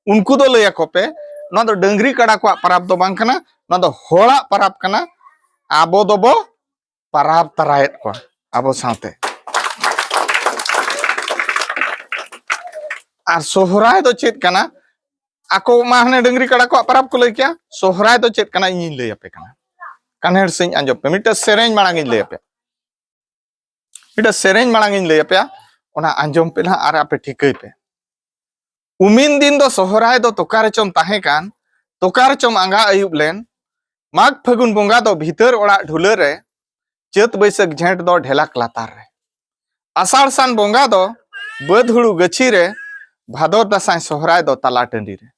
ᱩᱱᱠᱩ ᱫᱚ ᱞᱟᱹᱭ ᱟᱠᱚ ᱯᱮ ᱱᱚᱣᱟ ᱫᱚ ᱰᱟᱹᱝᱨᱤ ᱠᱟᱰᱟ ᱠᱚᱣᱟᱜ ᱯᱟᱨᱟᱵᱽ ᱫᱚ ᱵᱟᱝ ᱠᱟᱱᱟ, ᱱᱚᱣᱟ ᱫᱚ ᱦᱚᱲᱟᱜ ᱯᱟᱨᱟᱵᱽ ᱠᱟᱱᱟ᱾ ᱟᱵᱚ ᱫᱚᱵᱚ ᱯᱟᱨᱟᱵᱽ ᱛᱟᱨᱟᱭᱮᱫ ᱠᱚᱣᱟ ᱟᱵᱚ ᱥᱟᱶᱛᱮ᱾ ᱟᱨ ᱥᱚᱦᱨᱟᱭ ᱫᱚ ᱪᱮᱫ ᱠᱟᱱᱟ? ᱟᱠᱚ ᱢᱟ ᱦᱟᱱᱮ ᱰᱟᱹᱝᱨᱤ ᱠᱟᱰᱟ ᱠᱚᱣᱟᱜ ᱯᱟᱨᱟᱵᱽ ᱠᱚ ᱞᱟᱹᱭ ᱠᱮᱭᱟ, ᱥᱚᱦᱨᱟᱭ ᱫᱚ ᱪᱮᱫ ᱠᱟᱱᱟ ᱤᱧᱤᱧ ᱞᱟᱹᱭ ᱟᱯᱮ ᱠᱟᱱᱟ᱾ ᱠᱟᱱᱦᱮᱲ ᱥᱮᱧ ᱟᱸᱡᱚᱢ ᱯᱮ, ᱢᱤᱫᱴᱮᱱ ᱥᱮᱨᱮᱧ ᱢᱟᱲᱟᱝ ᱤᱧ ᱞᱟᱹᱭ ᱟᱯᱮᱭᱟ᱾ ᱢᱤᱫᱴᱮᱱ ᱥᱮᱨᱮᱧ ᱢᱟᱲᱟᱝ ᱤᱧ ᱞᱟᱹᱭ ᱟᱯᱮᱭᱟ, ᱚᱱᱟ ᱟᱸᱡᱚᱢ ᱯᱮ ᱱᱟᱦᱟᱜ ᱟᱨ ᱟᱯᱮ ᱴᱷᱤᱠᱟᱹᱭ ᱯᱮ᱾ ᱩᱢᱤᱱ ᱫᱤᱱ ᱫᱚ ᱥᱚᱦᱨᱟᱭ ᱫᱚ ᱛᱚᱠᱟ ᱨᱮᱪᱚᱢ ᱛᱟᱦᱮᱸ ᱠᱟᱱ, ᱛᱚᱠᱟ ᱨᱮᱪᱚᱢ ᱟᱸᱜᱟ ᱟᱹᱭᱩᱵ ᱞᱮᱱ, ᱢᱟᱜᱽ ᱯᱷᱟᱹᱜᱩᱱ ᱵᱚᱸᱜᱟ ᱫᱚ ᱵᱷᱤᱛᱟᱹᱨ ᱚᱲᱟᱜ ᱰᱷᱩᱞᱟᱹ ᱨᱮ, ᱪᱟᱹᱛ ᱵᱟᱹᱭᱥᱟᱹᱠᱷ ᱡᱷᱮᱸᱴ ᱫᱚ ᱰᱷᱮᱞᱟᱠ ᱞᱟᱛᱟᱨ ᱨᱮ, ᱟᱥᱟᱲ ᱥᱟᱱ ᱵᱚᱸᱜᱟ ᱫᱚ ᱵᱟᱹᱫᱽ ᱦᱩᱲᱩ ᱜᱟᱹᱪᱷᱤ ᱨᱮ, ᱵᱷᱟᱫᱚᱨ ᱫᱟᱸᱥᱟᱭ ᱥᱚᱦᱨᱟᱭ ᱫᱚ ᱛᱟᱞᱟ ᱴᱟᱺᱰᱤ ᱨᱮ᱾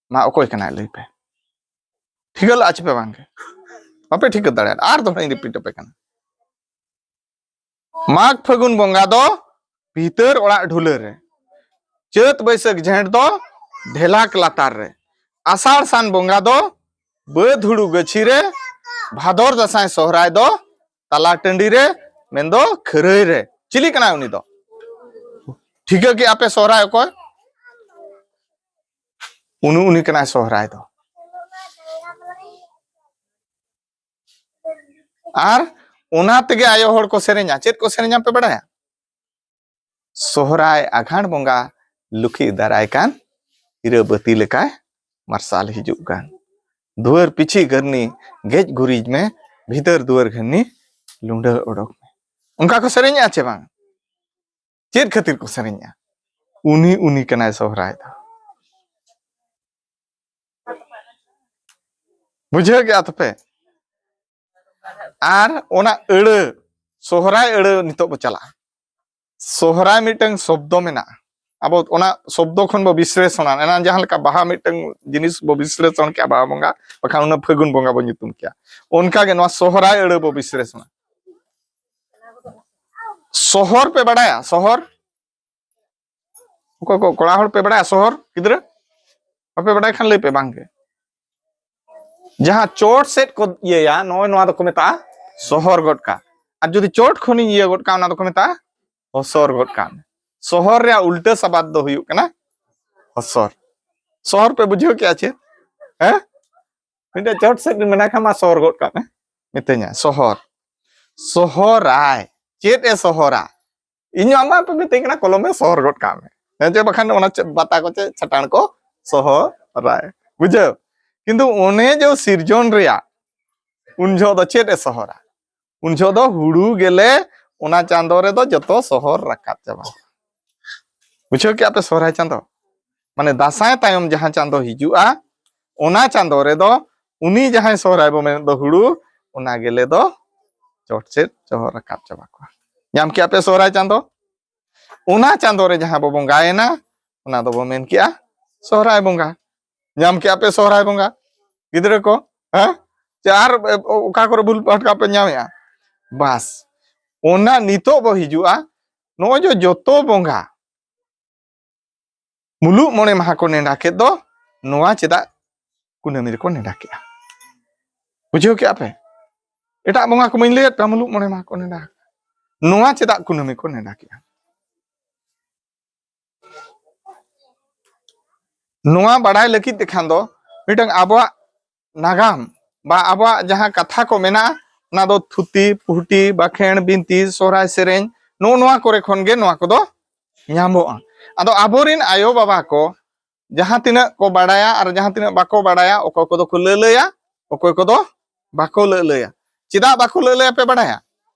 ᱢᱟ, ᱚᱠᱚᱭ ᱠᱟᱱᱟᱭ ᱞᱟᱹᱭ ᱯᱮ? ᱴᱷᱤᱠᱟᱹ ᱞᱟᱜᱼᱟ ᱪᱮ ᱯᱮ ᱵᱟᱝ ᱜᱮ? ᱵᱟᱯᱮ ᱴᱷᱤᱠᱟᱹ ᱫᱟᱲᱮᱭᱟᱜᱼᱟ, ᱟᱨ ᱫᱚᱦᱲᱟᱧ ᱨᱤᱯᱤᱴ ᱟᱯᱮ ᱠᱟᱱᱟ᱾ ᱢᱟᱜᱽ ᱯᱷᱟᱹᱜᱩᱱ ᱵᱚᱸᱜᱟ ᱫᱚ ᱵᱷᱤᱛᱟᱹᱨ ᱚᱲᱟᱜ ᱰᱷᱩᱞᱟᱹ ᱨᱮ, ᱪᱟᱹᱛ ᱵᱟᱹᱭᱥᱟᱹᱠᱷ ᱡᱷᱮᱸᱴ ᱫᱚ ᱰᱷᱮᱞᱟᱠ ᱞᱟᱛᱟᱨ ᱨᱮ, ᱟᱥᱟᱲ ᱥᱟᱱ ᱵᱚᱸᱜᱟ ᱫᱚ ᱵᱟᱹᱫᱽ ᱦᱩᱲᱩ ᱜᱟᱹᱪᱷᱤ ᱨᱮ, ᱵᱷᱟᱫᱚᱨ ᱫᱟᱸᱥᱟᱭ ᱥᱚᱦᱨᱟᱭ ᱫᱚ ᱛᱟᱞᱟ ᱴᱟᱺᱰᱤ ᱨᱮ, ᱢᱮᱱᱫᱚ ᱠᱷᱟᱹᱨᱟᱹᱭ ᱨᱮ᱾ ᱪᱤᱞᱤ ᱠᱟᱱᱟᱭ ᱩᱱᱤ ᱫᱚ? ᱴᱷᱤᱠᱟᱹ ᱠᱮᱜᱼᱟ ᱯᱮ ᱥᱚᱦᱨᱟᱭ ᱚᱠᱚᱭ? ᱩᱱᱤ, ᱩᱱᱤ ᱠᱟᱱᱟᱭ ᱥᱚᱦᱨᱟᱭ ᱫᱚ᱾ ᱟᱨ ᱚᱱᱟ ᱛᱮᱜᱮ ᱟᱭᱳ ᱦᱚᱲ ᱠᱚ ᱥᱮᱨᱮᱧᱟ᱾ ᱪᱮᱫ ᱠᱚ ᱥᱮᱨᱮᱧᱟ ᱯᱮ ᱵᱟᱲᱟᱭᱟ? ᱥᱚᱦᱨᱟᱭ ᱟᱜᱷᱟᱬ ᱵᱚᱸᱜᱟ ᱞᱩᱠᱷᱤ ᱫᱟᱨᱟᱭ ᱠᱟᱱ, ᱦᱤᱨᱟᱹ ᱵᱟᱹᱛᱤ ᱞᱮᱠᱟᱭ ᱢᱟᱨᱥᱟᱞ ᱦᱤᱡᱩᱜ ᱠᱟᱱ᱾ ᱫᱩᱣᱟᱹᱨ ᱯᱤᱪᱷᱤ ᱜᱟᱹᱨᱱᱤ ᱜᱮᱡ ᱜᱩᱨᱤᱡ ᱢᱮ, ᱵᱷᱤᱛᱟᱹᱨ ᱫᱩᱣᱟᱹᱨ ᱜᱷᱟᱹᱨᱱᱤ ᱞᱩᱸᱰᱟᱹ ᱚᱰᱚᱠ ᱢᱮ᱾ ᱚᱱᱠᱟ ᱠᱚ ᱥᱮᱨᱮᱧᱮᱜᱼᱟ ᱪᱮ ᱵᱟᱝ? ᱪᱮᱫ ᱠᱷᱟᱹᱛᱤᱨ ᱠᱚ ᱥᱮᱨᱮᱧᱮᱜᱼᱟ? ᱩᱱᱤ, ᱩᱱᱤ ᱠᱟᱱᱟᱭ ᱥᱚᱦᱨᱟᱭ ᱫᱚ᱾ ᱵᱩᱡᱷᱟᱹᱣ ᱠᱮᱜᱼᱟ ᱛᱚᱯᱮ? ᱟᱨ ᱚᱱᱟ ᱟᱹᱲᱟᱹ, ᱥᱚᱦᱨᱟᱭ ᱟᱹᱲᱟᱹ ᱱᱤᱛᱚᱜ ᱵᱚ ᱪᱟᱞᱟᱜᱼᱟ᱾ ᱥᱚᱦᱨᱟᱭ ᱢᱤᱫᱴᱟᱝ ᱥᱚᱵᱫᱚ ᱢᱮᱱᱟᱜᱼᱟ᱾ ᱟᱵᱚ ᱚᱱᱟ ᱥᱚᱵᱫᱚ ᱠᱷᱚᱱ ᱵᱚ ᱵᱤᱥᱞᱮᱥᱚᱱᱟ᱾ ᱮᱱᱟᱝ ᱡᱟᱦᱟᱸ ᱞᱮᱠᱟ ᱵᱟᱦᱟ ᱢᱤᱫᱴᱟᱝ ᱡᱤᱱᱤᱥ ᱵᱚ ᱵᱤᱥᱞᱮᱥᱚᱱ ᱠᱮᱜᱼᱟ, ᱵᱟᱦᱟ ᱵᱚᱸᱜᱟ, ᱵᱟᱠᱷᱟᱱ ᱚᱱᱟ ᱯᱷᱟᱹᱜᱩᱱ ᱵᱚᱸᱜᱟ ᱵᱚ ᱧᱩᱛᱩᱢ ᱠᱮᱜᱼᱟ, ᱚᱱᱠᱟ ᱜᱮ ᱱᱚᱣᱟ ᱥᱚᱦᱨᱟᱭ ᱟᱹᱲᱟᱹ ᱵᱚ ᱵᱤᱥᱞᱮᱥᱚᱱᱟ᱾ ᱥᱚᱦᱚᱨ ᱯᱮ ᱵᱟᱲᱟᱭᱟ? ᱥᱚᱦᱚᱨ? ᱚᱠᱚᱭ ᱠᱚ ᱠᱚᱲᱟ ᱦᱚᱲ ᱯᱮ ᱵᱟᱲᱟᱭᱟ ᱥᱚᱦᱚᱨ, ᱜᱤᱫᱽᱨᱟᱹ? ᱵᱟᱯᱮ ᱵᱟᱲᱟᱭ ᱠᱷᱟᱱ ᱞᱟᱹᱭ ᱯᱮ, ᱵᱟᱝ ᱜᱮ᱾ ᱡᱟᱦᱟᱸ ᱪᱚᱴ ᱥᱮᱫ ᱠᱚ ᱤᱭᱟᱹᱭᱟ, ᱱᱚᱜᱼᱚᱭ ᱱᱚᱣᱟ ᱫᱚᱠᱚ ᱢᱮᱛᱟᱜᱼᱟ ᱥᱚᱦᱚᱨ ᱜᱚᱫ ᱠᱟᱜ᱾ ᱟᱨ ᱡᱩᱫᱤ ᱪᱚᱴ ᱠᱷᱚᱱᱤᱧ ᱤᱭᱟᱹ ᱜᱚᱫ ᱠᱟᱜᱼᱟ, ᱚᱱᱟ ᱫᱚᱠᱚ ᱢᱮᱛᱟᱜᱼᱟ ᱦᱚᱥᱚᱨ ᱜᱚᱫ ᱠᱟᱜ ᱢᱮ᱾ ᱥᱚᱦᱚᱨ ᱨᱮᱭᱟᱜ ᱩᱞᱴᱟᱹ ᱥᱟᱵᱟᱫ ᱫᱚ ᱦᱩᱭᱩᱜ ᱠᱟᱱᱟ ᱦᱚᱥᱚᱨ᱾ ᱥᱚᱦᱚᱨ ᱯᱮ ᱵᱩᱡᱷᱟᱹᱣ ᱠᱮᱜᱼᱟ ᱪᱮ? ᱦᱮᱸ? ᱢᱤᱫᱴᱮᱡ ᱪᱚᱴ ᱥᱮᱫ ᱢᱮᱱᱟᱭ ᱠᱷᱟᱱ ᱢᱟ ᱥᱚᱦᱚᱨ ᱜᱚᱫ ᱠᱟᱜ ᱢᱮ, ᱢᱤᱛᱟᱹᱧᱟ ᱥᱚᱦᱚᱨ᱾ ᱥᱚᱦᱚᱨᱟᱭ᱾ ᱪᱮᱫ ᱮ ᱥᱚᱦᱚᱨᱟ? ᱤᱧ ᱟᱢ ᱢᱟ ᱯᱮ ᱢᱤᱛᱟᱹᱧ ᱠᱟᱱᱟ ᱠᱚᱞᱚᱢᱮ ᱥᱚᱦᱚᱨ ᱜᱚᱫ ᱠᱟᱜ ᱢᱮ᱾ ᱦᱮᱸ ᱪᱮ? ᱵᱟᱠᱷᱟᱱ ᱚᱱᱟ ᱪᱮᱫ ᱵᱟᱛᱟ ᱠᱚ ᱪᱮᱫ ᱪᱷᱟᱴᱟᱱ ᱠᱚ ᱥᱚᱦᱚᱨᱟᱭ᱾ ᱵᱩᱡᱷᱟᱹᱣ? ᱠᱤᱱᱛᱩ ᱚᱱᱮ ᱡᱮ ᱥᱤᱨᱡᱚᱱ ᱨᱮᱭᱟᱜ ᱩᱱ ᱡᱚᱦᱚᱜ ᱫᱚ ᱪᱮᱫ ᱮ ᱥᱚᱦᱚᱨᱟ? ᱩᱱ ᱡᱚᱦᱚᱜ ᱫᱚ ᱦᱩᱲᱩ ᱜᱮᱞᱮ ᱚᱱᱟ ᱪᱟᱸᱫᱚ ᱨᱮᱫᱚ ᱡᱚᱛᱚ ᱥᱚᱦᱚᱨ ᱨᱟᱠᱟᱵ ᱪᱟᱵᱟ᱾ ᱵᱩᱡᱷᱟᱹᱣ ᱠᱮᱜᱼᱟ ᱯᱮ? ᱥᱚᱦᱨᱟᱭ ᱪᱟᱸᱫᱚ, ᱢᱟᱱᱮ ᱫᱟᱸᱥᱟᱭ ᱛᱟᱭᱚᱢ ᱡᱟᱦᱟᱸ ᱪᱟᱸᱫᱚ ᱦᱤᱡᱩᱜᱼᱟ, ᱚᱱᱟ ᱪᱟᱸᱫᱚ ᱨᱮᱫᱚ ᱩᱱᱤ ᱡᱟᱦᱟᱸᱭ ᱥᱚᱦᱨᱟᱭ ᱵᱚ ᱢᱮᱱᱮᱫ ᱫᱚ ᱦᱩᱲᱩ, ᱚᱱᱟ ᱜᱮᱞᱮ ᱫᱚ ᱪᱚᱴ ᱥᱮᱫ ᱥᱚᱦᱚᱨ ᱨᱟᱠᱟᱵ ᱪᱟᱵᱟ ᱠᱚᱣᱟ᱾ ᱧᱟᱢ ᱠᱮᱜᱼᱟ ᱯᱮ ᱥᱚᱦᱨᱟᱭ ᱪᱟᱸᱫᱚ? ᱚᱱᱟ ᱪᱟᱸᱫᱚ ᱨᱮ ᱡᱟᱦᱟᱸ ᱵᱚ ᱵᱚᱸᱜᱟᱭᱮᱱᱟ, ᱚᱱᱟ ᱫᱚᱵᱚ ᱢᱮᱱ ᱠᱮᱜᱼᱟ ᱥᱚᱦᱨᱟᱭ ᱵᱚᱸᱜᱟ᱾ ᱧᱟᱢ ᱠᱮᱜᱼᱟ ᱯᱮ ᱥᱚᱦᱨᱟᱭ ᱵᱚᱸᱜᱟ, ᱜᱤᱫᱽᱨᱟᱹ ᱠᱚ? ᱦᱮᱸ? ᱪᱮ ᱟᱨ ᱚᱠᱟ ᱠᱚᱨᱮ ᱵᱷᱩᱞ ᱵᱷᱟᱴᱠᱟ ᱯᱮ ᱧᱟᱢᱮᱜᱼᱟ? ᱵᱟᱥ, ᱚᱱᱟ ᱱᱤᱛᱚᱜ ᱵᱚ ᱦᱤᱡᱩᱜᱼᱟ᱾ ᱱᱚᱜᱼᱚᱭ ᱡᱮ ᱡᱚᱛᱚ ᱵᱚᱸᱜᱟ ᱢᱩᱞᱩᱜ ᱢᱚᱬᱮ ᱢᱟᱦᱟ ᱠᱚ ᱱᱮᱰᱟ ᱠᱮᱫ ᱫᱚ, ᱱᱚᱣᱟ ᱪᱮᱫᱟᱜ ᱠᱩᱱᱟᱹᱢᱤ ᱨᱮᱠᱚ ᱱᱮᱰᱟ ᱠᱮᱜᱼᱟ? ᱵᱩᱡᱷᱟᱹᱣ ᱠᱮᱜᱼᱟ ᱯᱮ? ᱮᱴᱟᱜ ᱵᱚᱸᱜᱟ ᱠᱚ ᱢᱟᱧ ᱞᱟᱹᱭᱮᱫ ᱯᱮ, ᱢᱩᱞᱩᱜ ᱢᱚᱬᱮ ᱢᱟᱦᱟ ᱠᱚ ᱱᱮᱰᱟ, ᱱᱚᱣᱟ ᱪᱮᱫᱟᱜ ᱠᱩᱱᱟᱹᱢᱤ ᱠᱚ ᱱᱮᱰᱟ ᱠᱮᱜᱼᱟ? ᱱᱚᱣᱟ ᱵᱟᱲᱟᱭ ᱞᱟᱹᱜᱤᱫ ᱛᱮᱠᱷᱟᱱ ᱫᱚ ᱢᱤᱫᱴᱟᱝ ᱟᱵᱚᱣᱟᱜ ᱱᱟᱜᱟᱢ ᱵᱟ ᱟᱵᱚᱣᱟᱜ ᱡᱟᱦᱟᱸ ᱠᱟᱛᱷᱟ ᱠᱚ ᱢᱮᱱᱟᱜᱼᱟ, ᱚᱱᱟ ᱫᱚ ᱛᱷᱩᱛᱤ, ᱯᱩᱦᱴᱤ, ᱵᱟᱠᱷᱮᱬ, ᱵᱤᱱᱛᱤ, ᱥᱚᱦᱨᱟᱭ ᱥᱮᱨᱮᱧ, ᱱᱚᱜᱼᱚ ᱱᱚᱣᱟ ᱠᱚᱨᱮ ᱠᱷᱚᱱ ᱜᱮ ᱱᱚᱣᱟ ᱠᱚᱫᱚ ᱧᱟᱢᱚᱜᱼᱟ᱾ ᱟᱫᱚ ᱟᱵᱚᱨᱮᱱ ᱟᱭᱳ ᱵᱟᱵᱟ ᱠᱚ ᱡᱟᱦᱟᱸ ᱛᱤᱱᱟᱹᱜ ᱠᱚ ᱵᱟᱲᱟᱭᱟ ᱟᱨ ᱡᱟᱦᱟᱸ ᱛᱤᱱᱟᱹᱜ ᱵᱟᱠᱚ ᱵᱟᱲᱟᱭᱟ, ᱚᱠᱚᱭ ᱠᱚᱫᱚ ᱠᱚ ᱞᱟᱹᱞᱟᱹᱭᱟ, ᱚᱠᱚᱭ ᱠᱚᱫᱚ ᱵᱟᱠᱚ ᱞᱟᱹᱞᱟᱹᱭᱟ᱾ ᱪᱮᱫᱟᱜ ᱵᱟᱠᱚ ᱞᱟᱹᱞᱟᱹᱭᱟ ᱯᱮ ᱵᱟᱲᱟᱭᱟ?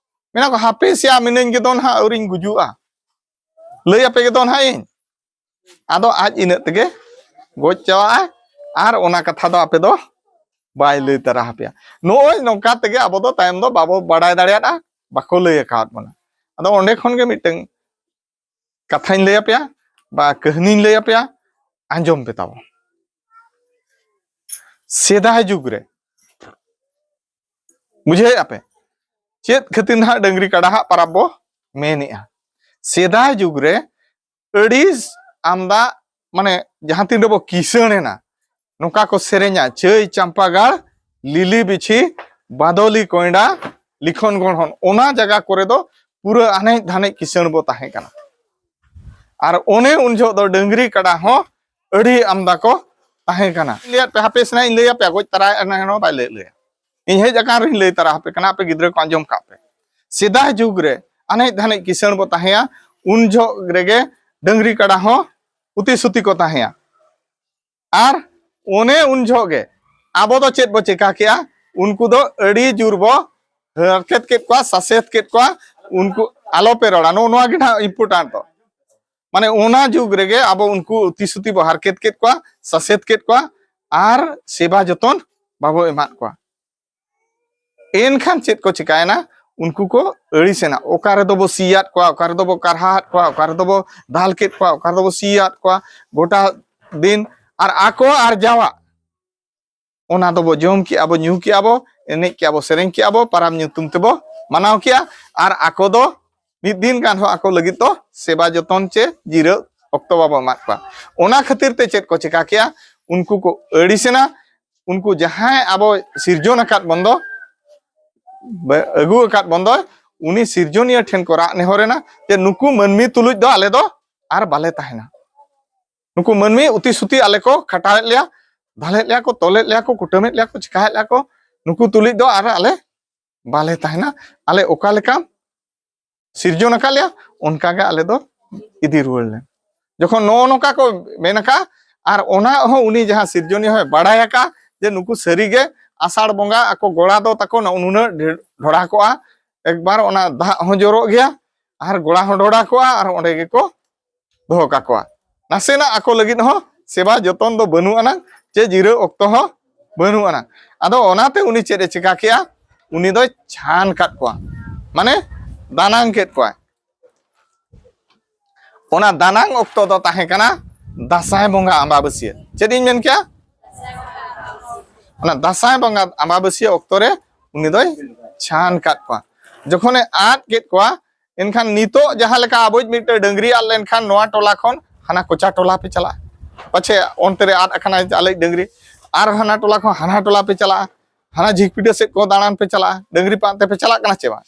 ᱢᱮᱱᱟ ᱠᱚ, "ᱦᱟᱯᱮ ᱥᱮᱭᱟ, ᱢᱤᱱᱟᱹᱧ ᱜᱮᱫᱚ ᱱᱟᱦᱟᱜ, ᱟᱹᱣᱨᱤᱧ ᱜᱩᱡᱩᱜᱼᱟ, ᱞᱟᱹᱭ ᱟᱯᱮ ᱜᱮᱫᱚ ᱱᱟᱦᱟᱜ ᱤᱧ᱾" ᱟᱫᱚ ᱟᱡ ᱤᱱᱟᱹᱜ ᱛᱮᱜᱮ ᱜᱚᱡ ᱪᱟᱵᱟᱜᱼᱟᱭ, ᱟᱨ ᱚᱱᱟ ᱠᱟᱛᱷᱟ ᱫᱚ ᱟᱯᱮ ᱫᱚ ᱵᱟᱭ ᱞᱟᱹᱭ ᱛᱟᱨᱟ ᱟᱯᱮᱭᱟ᱾ ᱱᱚᱜᱼᱚᱭ ᱱᱚᱝᱠᱟ ᱛᱮᱜᱮ ᱟᱵᱚ ᱫᱚ ᱛᱟᱭᱚᱢ ᱫᱚ ᱵᱟᱵᱚ ᱵᱟᱲᱟᱭ ᱫᱟᱲᱮᱭᱟᱫᱼᱟ, ᱵᱟᱠᱚ ᱞᱟᱹᱭ ᱟᱠᱟᱣᱟᱫ ᱵᱚᱱᱟ᱾ ᱟᱫᱚ ᱚᱸᱰᱮ ᱠᱷᱚᱱ ᱜᱮ ᱢᱤᱫᱴᱟᱝ ᱠᱟᱛᱷᱟᱧ ᱞᱟᱹᱭ ᱟᱯᱮᱭᱟ ᱵᱟ ᱠᱟᱹᱦᱱᱤᱧ ᱞᱟᱹᱭ ᱟᱯᱮᱭᱟ, ᱟᱸᱡᱚᱢ ᱯᱮ ᱛᱟᱵᱚᱱ᱾ ᱥᱮᱫᱟᱭ ᱡᱩᱜᱽ ᱨᱮ, ᱵᱩᱡᱷᱟᱹᱣᱮᱫᱼᱟ ᱯᱮ ᱪᱮᱫ ᱠᱷᱟᱹᱛᱤᱨ ᱱᱟᱦᱟᱜ ᱰᱟᱹᱝᱨᱤ ᱠᱟᱰᱟ ᱦᱟᱜ ᱯᱟᱨᱟᱵᱽ ᱵᱚ ᱢᱮᱱᱮᱜᱼᱟ? ᱥᱮᱫᱟᱭ ᱡᱩᱜᱽ ᱨᱮ ᱟᱹᱰᱤ ᱟᱢᱫᱟ, ᱢᱟᱱᱮ ᱡᱟᱦᱟᱸ ᱛᱤᱱ ᱨᱮᱵᱚ ᱠᱤᱥᱟᱹᱬ ᱮᱱᱟ, ᱱᱚᱝᱠᱟ ᱠᱚ ᱥᱮᱨᱮᱧᱟ, "ᱪᱟᱹᱭ ᱪᱟᱢᱯᱟᱜᱟᱲ, ᱞᱤᱞᱤ ᱵᱤᱪᱷᱤ, ᱵᱟᱫᱚᱞᱤ ᱠᱚᱭᱰᱟ, ᱞᱤᱠᱷᱚᱱ ᱜᱚᱲᱦᱚᱱ", ᱚᱱᱟ ᱡᱟᱭᱜᱟ ᱠᱚᱨᱮ ᱫᱚ ᱯᱩᱨᱟᱹ ᱟᱱᱮᱡ ᱫᱷᱟᱱᱮᱡ ᱠᱤᱥᱟᱹᱬ ᱵᱚ ᱛᱟᱦᱮᱸ ᱠᱟᱱᱟ᱾ ᱟᱨ ᱚᱱᱮ ᱩᱱ ᱡᱚᱦᱚᱜ ᱫᱚ ᱰᱟᱹᱝᱨᱤ ᱠᱟᱰᱟ ᱦᱚᱸ ᱟᱹᱰᱤ ᱟᱢᱫᱟ ᱠᱚ ᱛᱟᱦᱮᱸ ᱠᱟᱱᱟ᱾ ᱞᱟᱹᱭᱟᱫ ᱯᱮ, ᱦᱟᱯᱮ ᱥᱮᱱᱟᱜ ᱤᱧ ᱞᱟᱹᱭ ᱟᱯᱮᱭᱟ, ᱜᱚᱡ ᱛᱟᱨᱟ ᱮᱱ ᱨᱮᱦᱚᱸ ᱵᱟᱭ ᱞᱟᱹᱭ ᱞᱮᱭᱟ᱾ ᱤᱧ ᱦᱮᱡ ᱟᱠᱟᱱ ᱨᱮᱦᱚᱸᱧ ᱞᱟᱹᱭ ᱛᱟᱨᱟ ᱟᱯᱮ ᱠᱟᱱᱟ, ᱟᱯᱮ ᱜᱤᱫᱽᱨᱟᱹ ᱠᱚ ᱟᱸᱡᱚᱢ ᱠᱟᱜ ᱯᱮ᱾ ᱥᱮᱫᱟᱭ ᱡᱩᱜᱽ ᱨᱮ ᱟᱱᱮᱡ ᱫᱷᱟᱱᱮᱡ ᱠᱤᱥᱟᱹᱬ ᱵᱚ ᱛᱟᱦᱮᱸᱭᱟ, ᱩᱱ ᱡᱚᱦᱚᱜ ᱨᱮᱜᱮ ᱰᱟᱹᱝᱨᱤ ᱠᱟᱰᱟ ᱦᱚᱸ ᱩᱛᱤ ᱥᱩᱛᱤ ᱠᱚ ᱛᱟᱦᱮᱸᱭᱟ᱾ ᱟᱨ ᱚᱱᱮ ᱩᱱ ᱡᱚᱦᱚᱜ ᱜᱮ ᱟᱵᱚ ᱫᱚ ᱪᱮᱫ ᱵᱚ ᱪᱮᱠᱟ ᱠᱮᱜᱼᱟ? ᱩᱱᱠᱩ ᱫᱚ ᱟᱹᱰᱤ ᱡᱳᱨ ᱵᱚ ᱦᱟᱨᱠᱮᱛ ᱠᱮᱫ ᱠᱚᱣᱟ, ᱥᱟᱥᱮᱛ ᱠᱮᱫ ᱠᱚᱣᱟ᱾ ᱩᱱᱠᱩ ᱟᱞᱚ ᱯᱮ ᱨᱚᱲᱟ, ᱱᱚᱜᱼᱚ ᱱᱚᱣᱟ ᱜᱮ ᱱᱟᱦᱟᱜ important ᱫᱚ᱾ ᱢᱟᱱᱮ ᱚᱱᱟ ᱡᱩᱜᱽ ᱨᱮᱜᱮ ᱟᱵᱚ ᱩᱱᱠᱩ ᱩᱛᱤ ᱥᱩᱛᱤ ᱵᱚ ᱦᱟᱨᱠᱮᱛ ᱠᱮᱫ ᱠᱚᱣᱟ, ᱥᱟᱥᱮᱛ ᱠᱮᱫ ᱠᱚᱣᱟ, ᱟᱨ ᱥᱮᱵᱟ ᱡᱚᱛᱚᱱ ᱵᱟᱵᱚ ᱮᱢᱟᱫ ᱠᱚᱣᱟ᱾ ᱮᱱᱠᱷᱟᱱ ᱪᱮᱫ ᱠᱚ ᱪᱤᱠᱟᱭᱮᱱᱟ? ᱩᱱᱠᱩ ᱠᱚ ᱟᱹᱲᱤᱥᱮᱱᱟ᱾ ᱚᱠᱟ ᱨᱮᱫᱚ ᱵᱚ ᱥᱤᱭᱟᱫ ᱠᱚᱣᱟ, ᱚᱠᱟ ᱨᱮᱫᱚ ᱵᱚ ᱠᱟᱨᱦᱟᱣᱟᱫ ᱠᱚᱣᱟ, ᱚᱠᱟ ᱨᱮᱫᱚ ᱵᱚ ᱫᱟᱞ ᱠᱮᱫ ᱠᱚᱣᱟ, ᱚᱠᱟ ᱨᱮᱫᱚ ᱵᱚ ᱥᱤᱭᱟᱫ ᱠᱚᱣᱟ, ᱜᱚᱴᱟ ᱫᱤᱱ ᱟᱨ ᱟᱠᱚ ᱟᱨᱡᱟᱣᱟᱜ ᱚᱱᱟ ᱫᱚᱵᱚ ᱡᱚᱢ ᱠᱮᱜᱼᱟ ᱵᱚ, ᱧᱩ ᱠᱮᱜᱼᱟ ᱵᱚ, ᱮᱱᱮᱡ ᱠᱮᱜᱼᱟ ᱵᱚ, ᱥᱮᱨᱮᱧ ᱠᱮᱜᱼᱟ ᱵᱚ, ᱯᱟᱨᱟᱵᱽ ᱧᱩᱛᱩᱢ ᱛᱮᱵᱚ ᱢᱟᱱᱟᱣ ᱠᱮᱜᱼᱟ᱾ ᱟᱨ ᱟᱠᱚ ᱫᱚ ᱢᱤᱫ ᱫᱤᱱ ᱜᱟᱱ ᱦᱚᱸ ᱟᱠᱚ ᱞᱟᱹᱜᱤᱫ ᱫᱚ ᱥᱮᱵᱟ ᱡᱚᱛᱚᱱ ᱪᱮ ᱡᱤᱨᱟᱹᱜ ᱚᱠᱛᱚ ᱵᱟᱵᱚ ᱮᱢᱟᱫ ᱠᱚᱣᱟ᱾ ᱚᱱᱟ ᱠᱷᱟᱹᱛᱤᱨ ᱛᱮ ᱪᱮᱫ ᱠᱚ ᱪᱮᱠᱟ ᱠᱮᱜᱼᱟ? ᱩᱱᱠᱩ ᱠᱚ ᱟᱹᱲᱤᱥᱮᱱᱟ᱾ ᱩᱱᱠᱩ ᱡᱟᱦᱟᱸᱭ ᱟᱵᱚ ᱥᱤᱨᱡᱚᱱ ᱟᱠᱟᱫ ᱵᱚᱱ ᱫᱚ, ᱵᱟ-, ᱟᱹᱜᱩ ᱟᱠᱟᱫ ᱵᱚᱱ ᱫᱚ, ᱩᱱᱤ ᱥᱤᱨᱡᱚᱱᱤᱭᱟᱹ ᱴᱷᱮᱱ ᱠᱚ ᱨᱟᱜ ᱱᱮᱦᱚᱨᱮᱱᱟ ᱡᱮ, ᱱᱩᱠᱩ ᱢᱟᱹᱱᱢᱤ ᱛᱩᱞᱩᱡ ᱫᱚ ᱟᱞᱮ ᱫᱚ ᱟᱨ ᱵᱟᱞᱮ ᱛᱟᱦᱮᱱᱟ᱾ ᱱᱩᱠᱩ ᱢᱟᱹᱱᱢᱤ ᱩᱛᱤ ᱥᱩᱛᱤ ᱟᱞᱮ ᱠᱚ ᱠᱷᱟᱴᱟᱣᱮᱫ ᱞᱮᱭᱟ, ᱫᱟᱞᱮᱫ ᱞᱮᱭᱟ ᱠᱚ, ᱛᱚᱞᱮᱫ ᱞᱮᱭᱟ ᱠᱚ, ᱠᱩᱴᱟᱹᱢᱮᱫ ᱞᱮᱭᱟ ᱠᱚ, ᱪᱤᱠᱟᱭᱮᱫ ᱞᱮᱭᱟ ᱠᱚ, ᱱᱩᱠᱩ ᱛᱩᱞᱩᱡ ᱫᱚ ᱟᱨ ᱟᱞᱮ ᱵᱟᱞᱮ ᱛᱟᱦᱮᱱᱟ᱾ ᱟᱞᱮ ᱚᱠᱟ ᱞᱮᱠᱟ ᱥᱤᱨᱡᱚᱱ ᱟᱠᱟᱫ ᱞᱮᱭᱟ, ᱚᱱᱠᱟ ᱜᱮ ᱟᱞᱮ ᱫᱚ ᱤᱫᱤ ᱨᱩᱣᱟᱹᱲ ᱞᱮ᱾ ᱡᱚᱠᱷᱚᱱ ᱱᱚᱜᱼᱚ ᱱᱚᱝᱠᱟ ᱠᱚ ᱢᱮᱱ ᱟᱠᱟᱫᱼᱟ, ᱟᱨ ᱚᱱᱟ ᱦᱚᱸ ᱩᱱᱤ ᱡᱟᱦᱟᱸ ᱥᱤᱨᱡᱚᱱᱤᱭᱟᱹ ᱦᱚᱸᱭ ᱵᱟᱲᱟᱭ ᱟᱠᱟᱫᱼᱟ ᱡᱮ ᱱᱩᱠᱩ ᱥᱟᱹᱨᱤ ᱜᱮ ᱟᱥᱟᱲ ᱵᱚᱸᱜᱟ ᱟᱠᱚ ᱜᱚᱲᱟ ᱫᱚ ᱛᱟᱠᱚ ᱱᱩᱱᱟᱹᱜ ᱰᱷᱮᱨ ᱰᱷᱚᱲᱟ ᱠᱚᱜᱼᱟ, ᱮᱠᱵᱟᱨ ᱚᱱᱟ ᱫᱟᱜ ᱦᱚᱸ ᱡᱚᱨᱚᱜ ᱜᱮᱭᱟ, ᱟᱨ ᱜᱚᱲᱟ ᱦᱚᱸ ᱰᱷᱚᱲᱟ ᱠᱚᱜᱼᱟ, ᱟᱨ ᱚᱸᱰᱮ ᱜᱮᱠᱚ ᱫᱚᱦᱚ ᱠᱟᱠᱚᱣᱟ᱾ ᱱᱟᱥᱮᱱᱟᱜ ᱟᱠᱚ ᱞᱟᱹᱜᱤᱫ ᱦᱚᱸ ᱥᱮᱵᱟ ᱡᱚᱛᱚᱱ ᱫᱚ ᱵᱟᱹᱱᱩᱜ ᱟᱱᱟᱝ, ᱪᱮ ᱡᱤᱨᱟᱹᱣ ᱚᱠᱛᱚ ᱦᱚᱸ ᱵᱟᱹᱱᱩᱜ ᱟᱱᱟᱝ᱾ ᱟᱫᱚ ᱚᱱᱟᱛᱮ ᱩᱱᱤ ᱪᱮᱫ ᱮ ᱪᱮᱠᱟ ᱠᱮᱜᱼᱟ? ᱩᱱᱤ ᱫᱚᱭ ᱪᱷᱟᱱ ᱠᱟᱫ ᱠᱚᱣᱟ, ᱢᱟᱱᱮ ᱫᱟᱱᱟᱝ ᱠᱮᱫ ᱠᱚᱣᱟᱭ᱾ ᱚᱱᱟ ᱫᱟᱱᱟᱝ ᱚᱠᱛᱚ ᱫᱚ ᱛᱟᱦᱮᱸ ᱠᱟᱱᱟ ᱫᱟᱸᱥᱟᱭ ᱵᱚᱸᱜᱟ ᱟᱢᱵᱟᱵᱟᱹᱥᱭᱟᱹ᱾ ᱪᱮᱫ ᱤᱧ ᱢᱮᱱ ᱠᱮᱜᱼᱟ? ᱚᱱᱟ ᱫᱟᱸᱥᱟᱭ ᱵᱚᱸᱜᱟ ᱟᱢᱵᱟᱵᱟᱹᱥᱭᱟᱹ ᱚᱠᱛᱚ ᱨᱮ ᱩᱱᱤ ᱫᱚᱭ ᱪᱷᱟᱱ ᱠᱟᱫ ᱠᱚᱣᱟ᱾ ᱡᱚᱠᱷᱚᱱᱮ ᱟᱫ ᱠᱮᱫ ᱠᱚᱣᱟ, ᱮᱱᱠᱷᱟᱱ ᱱᱤᱛᱚᱜ ᱡᱟᱦᱟᱸ ᱞᱮᱠᱟ ᱟᱵᱚᱭᱤᱡ ᱢᱤᱫᱴᱮᱱ ᱰᱟᱹᱝᱨᱤ ᱟᱫ ᱞᱮᱱᱠᱷᱟᱱ ᱱᱚᱣᱟ ᱴᱚᱞᱟ ᱠᱷᱚᱱ ᱦᱟᱱᱟ ᱠᱚᱪᱟ ᱴᱚᱞᱟ ᱯᱮ ᱪᱟᱞᱟᱜᱼᱟ, ᱯᱟᱪᱷᱮ ᱚᱱᱛᱮ ᱨᱮ ᱟᱫ ᱟᱠᱟᱱᱟᱭ ᱟᱞᱮᱭᱤᱡ ᱰᱟᱹᱝᱨᱤ, ᱟᱨ ᱦᱟᱱᱟ ᱴᱚᱞᱟ ᱠᱷᱚᱱ ᱦᱟᱱᱟ ᱴᱚᱞᱟ ᱯᱮ ᱪᱟᱞᱟᱜᱼᱟ, ᱦᱟᱱᱟ ᱡᱷᱤᱠᱯᱤᱰᱟᱹ ᱥᱮᱫ ᱠᱚ ᱫᱟᱬᱟᱱ ᱯᱮ ᱪᱟᱞᱟᱜᱼᱟ, ᱰᱟᱹᱝᱨᱤ ᱯᱟᱸᱡᱟ ᱯᱮ ᱪᱟᱞᱟᱜ ᱠᱟᱱᱟ ᱪᱮ ᱵᱟᱝ?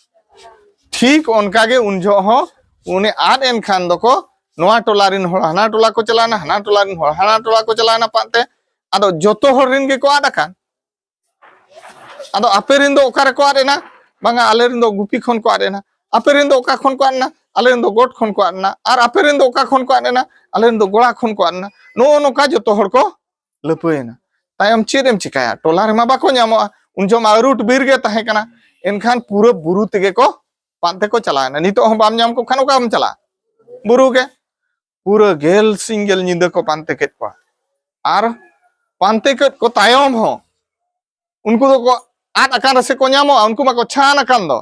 ᱴᱷᱤᱠ ᱚᱱᱠᱟ ᱜᱮ ᱩᱱ ᱡᱚᱦᱚᱜ ᱦᱚᱸ ᱩᱱᱤ ᱟᱫ ᱮᱱ ᱠᱷᱟᱱ ᱫᱚᱠᱚ ᱱᱚᱣᱟ ᱴᱚᱞᱟ ᱨᱮᱱ ᱦᱚᱲ ᱦᱟᱱᱟ ᱴᱚᱞᱟ ᱠᱚ ᱪᱟᱞᱟᱣᱱᱟ, ᱦᱟᱱᱟ ᱴᱚᱞᱟ ᱨᱮᱱ ᱦᱚᱲ ᱦᱟᱱᱟ ᱴᱚᱞᱟ ᱠᱚ ᱪᱟᱞᱟᱣᱱᱟ ᱯᱟᱸᱡᱟ ᱛᱮ᱾ ᱟᱫᱚ ᱡᱚᱛᱚ ᱦᱚᱲ ᱨᱮᱱ ᱜᱮᱠᱚ ᱟᱫ ᱟᱠᱟᱱ᱾ ᱟᱫᱚ ᱟᱯᱮ ᱨᱮᱱ ᱫᱚ ᱚᱠᱟ ᱨᱮᱠᱚ ᱟᱫ ᱮᱱᱟ? ᱵᱟᱝᱟ, ᱟᱞᱮ ᱨᱮᱱ ᱫᱚ ᱜᱩᱯᱤ ᱠᱷᱚᱱ ᱠᱚ ᱟᱫ ᱮᱱᱟ᱾ ᱟᱯᱮ ᱨᱮᱱ ᱫᱚ ᱚᱠᱟ ᱠᱷᱚᱱ ᱠᱚ ᱟᱫ ᱮᱱᱟ? ᱟᱞᱮ ᱨᱮᱱ ᱫᱚ ᱜᱚᱴ ᱠᱷᱚᱱ ᱠᱚ ᱟᱫ ᱮᱱᱟ᱾ ᱟᱨ ᱟᱯᱮ ᱨᱮᱱ ᱫᱚ ᱚᱠᱟ ᱠᱷᱚᱱ ᱠᱚ ᱟᱫ ᱮᱱᱟ? ᱟᱞᱮ ᱨᱮᱱ ᱫᱚ ᱜᱚᱲᱟ ᱠᱷᱚᱱ ᱠᱚ ᱟᱫ ᱮᱱᱟ᱾ ᱱᱚᱜᱼᱚ ᱱᱚᱝᱠᱟ ᱡᱚᱛᱚ ᱦᱚᱲ ᱠᱚ ᱞᱟᱹᱯᱟᱹᱭᱮᱱᱟ᱾ ᱛᱟᱭᱚᱢ ᱪᱮᱫ ᱮᱢ ᱪᱤᱠᱟᱭᱟ? ᱴᱚᱞᱟ ᱨᱮᱢᱟ ᱵᱟᱠᱚ ᱧᱟᱢᱚᱜᱼᱟ᱾ ᱩᱱ ᱡᱚᱦᱚᱜ ᱢᱟ ᱟᱹᱨᱩᱴ ᱵᱤᱨ ᱜᱮ ᱛᱟᱦᱮᱸ ᱠᱟᱱᱟ᱾ ᱮᱱᱠᱷᱟᱱ ᱯᱩᱨᱟᱹ ᱵᱩᱨᱩ ᱛᱮᱜᱮ ᱠᱚ ᱯᱟᱱᱛᱮ ᱠᱚ ᱪᱟᱞᱟᱣᱮᱱᱟ᱾ ᱱᱤᱛᱚᱜ ᱦᱚᱸ ᱵᱟᱢ ᱧᱟᱢ ᱠᱚ ᱠᱷᱟᱱ ᱚᱠᱟᱢ ᱪᱟᱞᱟᱜᱼᱟ? ᱵᱩᱨᱩ ᱜᱮ᱾ ᱯᱩᱨᱟᱹ ᱜᱮᱞ ᱥᱤᱧ ᱜᱮᱞ ᱧᱤᱫᱟᱹ ᱠᱚ ᱯᱟᱱᱛᱮ ᱠᱮᱫ ᱠᱚᱣᱟ᱾ ᱟᱨ ᱯᱟᱱᱛᱮ ᱠᱮᱫ ᱠᱚ ᱛᱟᱭᱚᱢ ᱦᱚᱸ ᱩᱱᱠᱩ ᱫᱚᱠᱚ ᱟᱫ ᱟᱠᱟᱱ ᱨᱮᱥᱮ ᱠᱚ ᱧᱟᱢᱚᱜᱼᱟ? ᱩᱱᱠᱩ ᱢᱟᱠᱚ ᱪᱷᱟᱱ ᱟᱠᱟᱱ ᱫᱚ᱾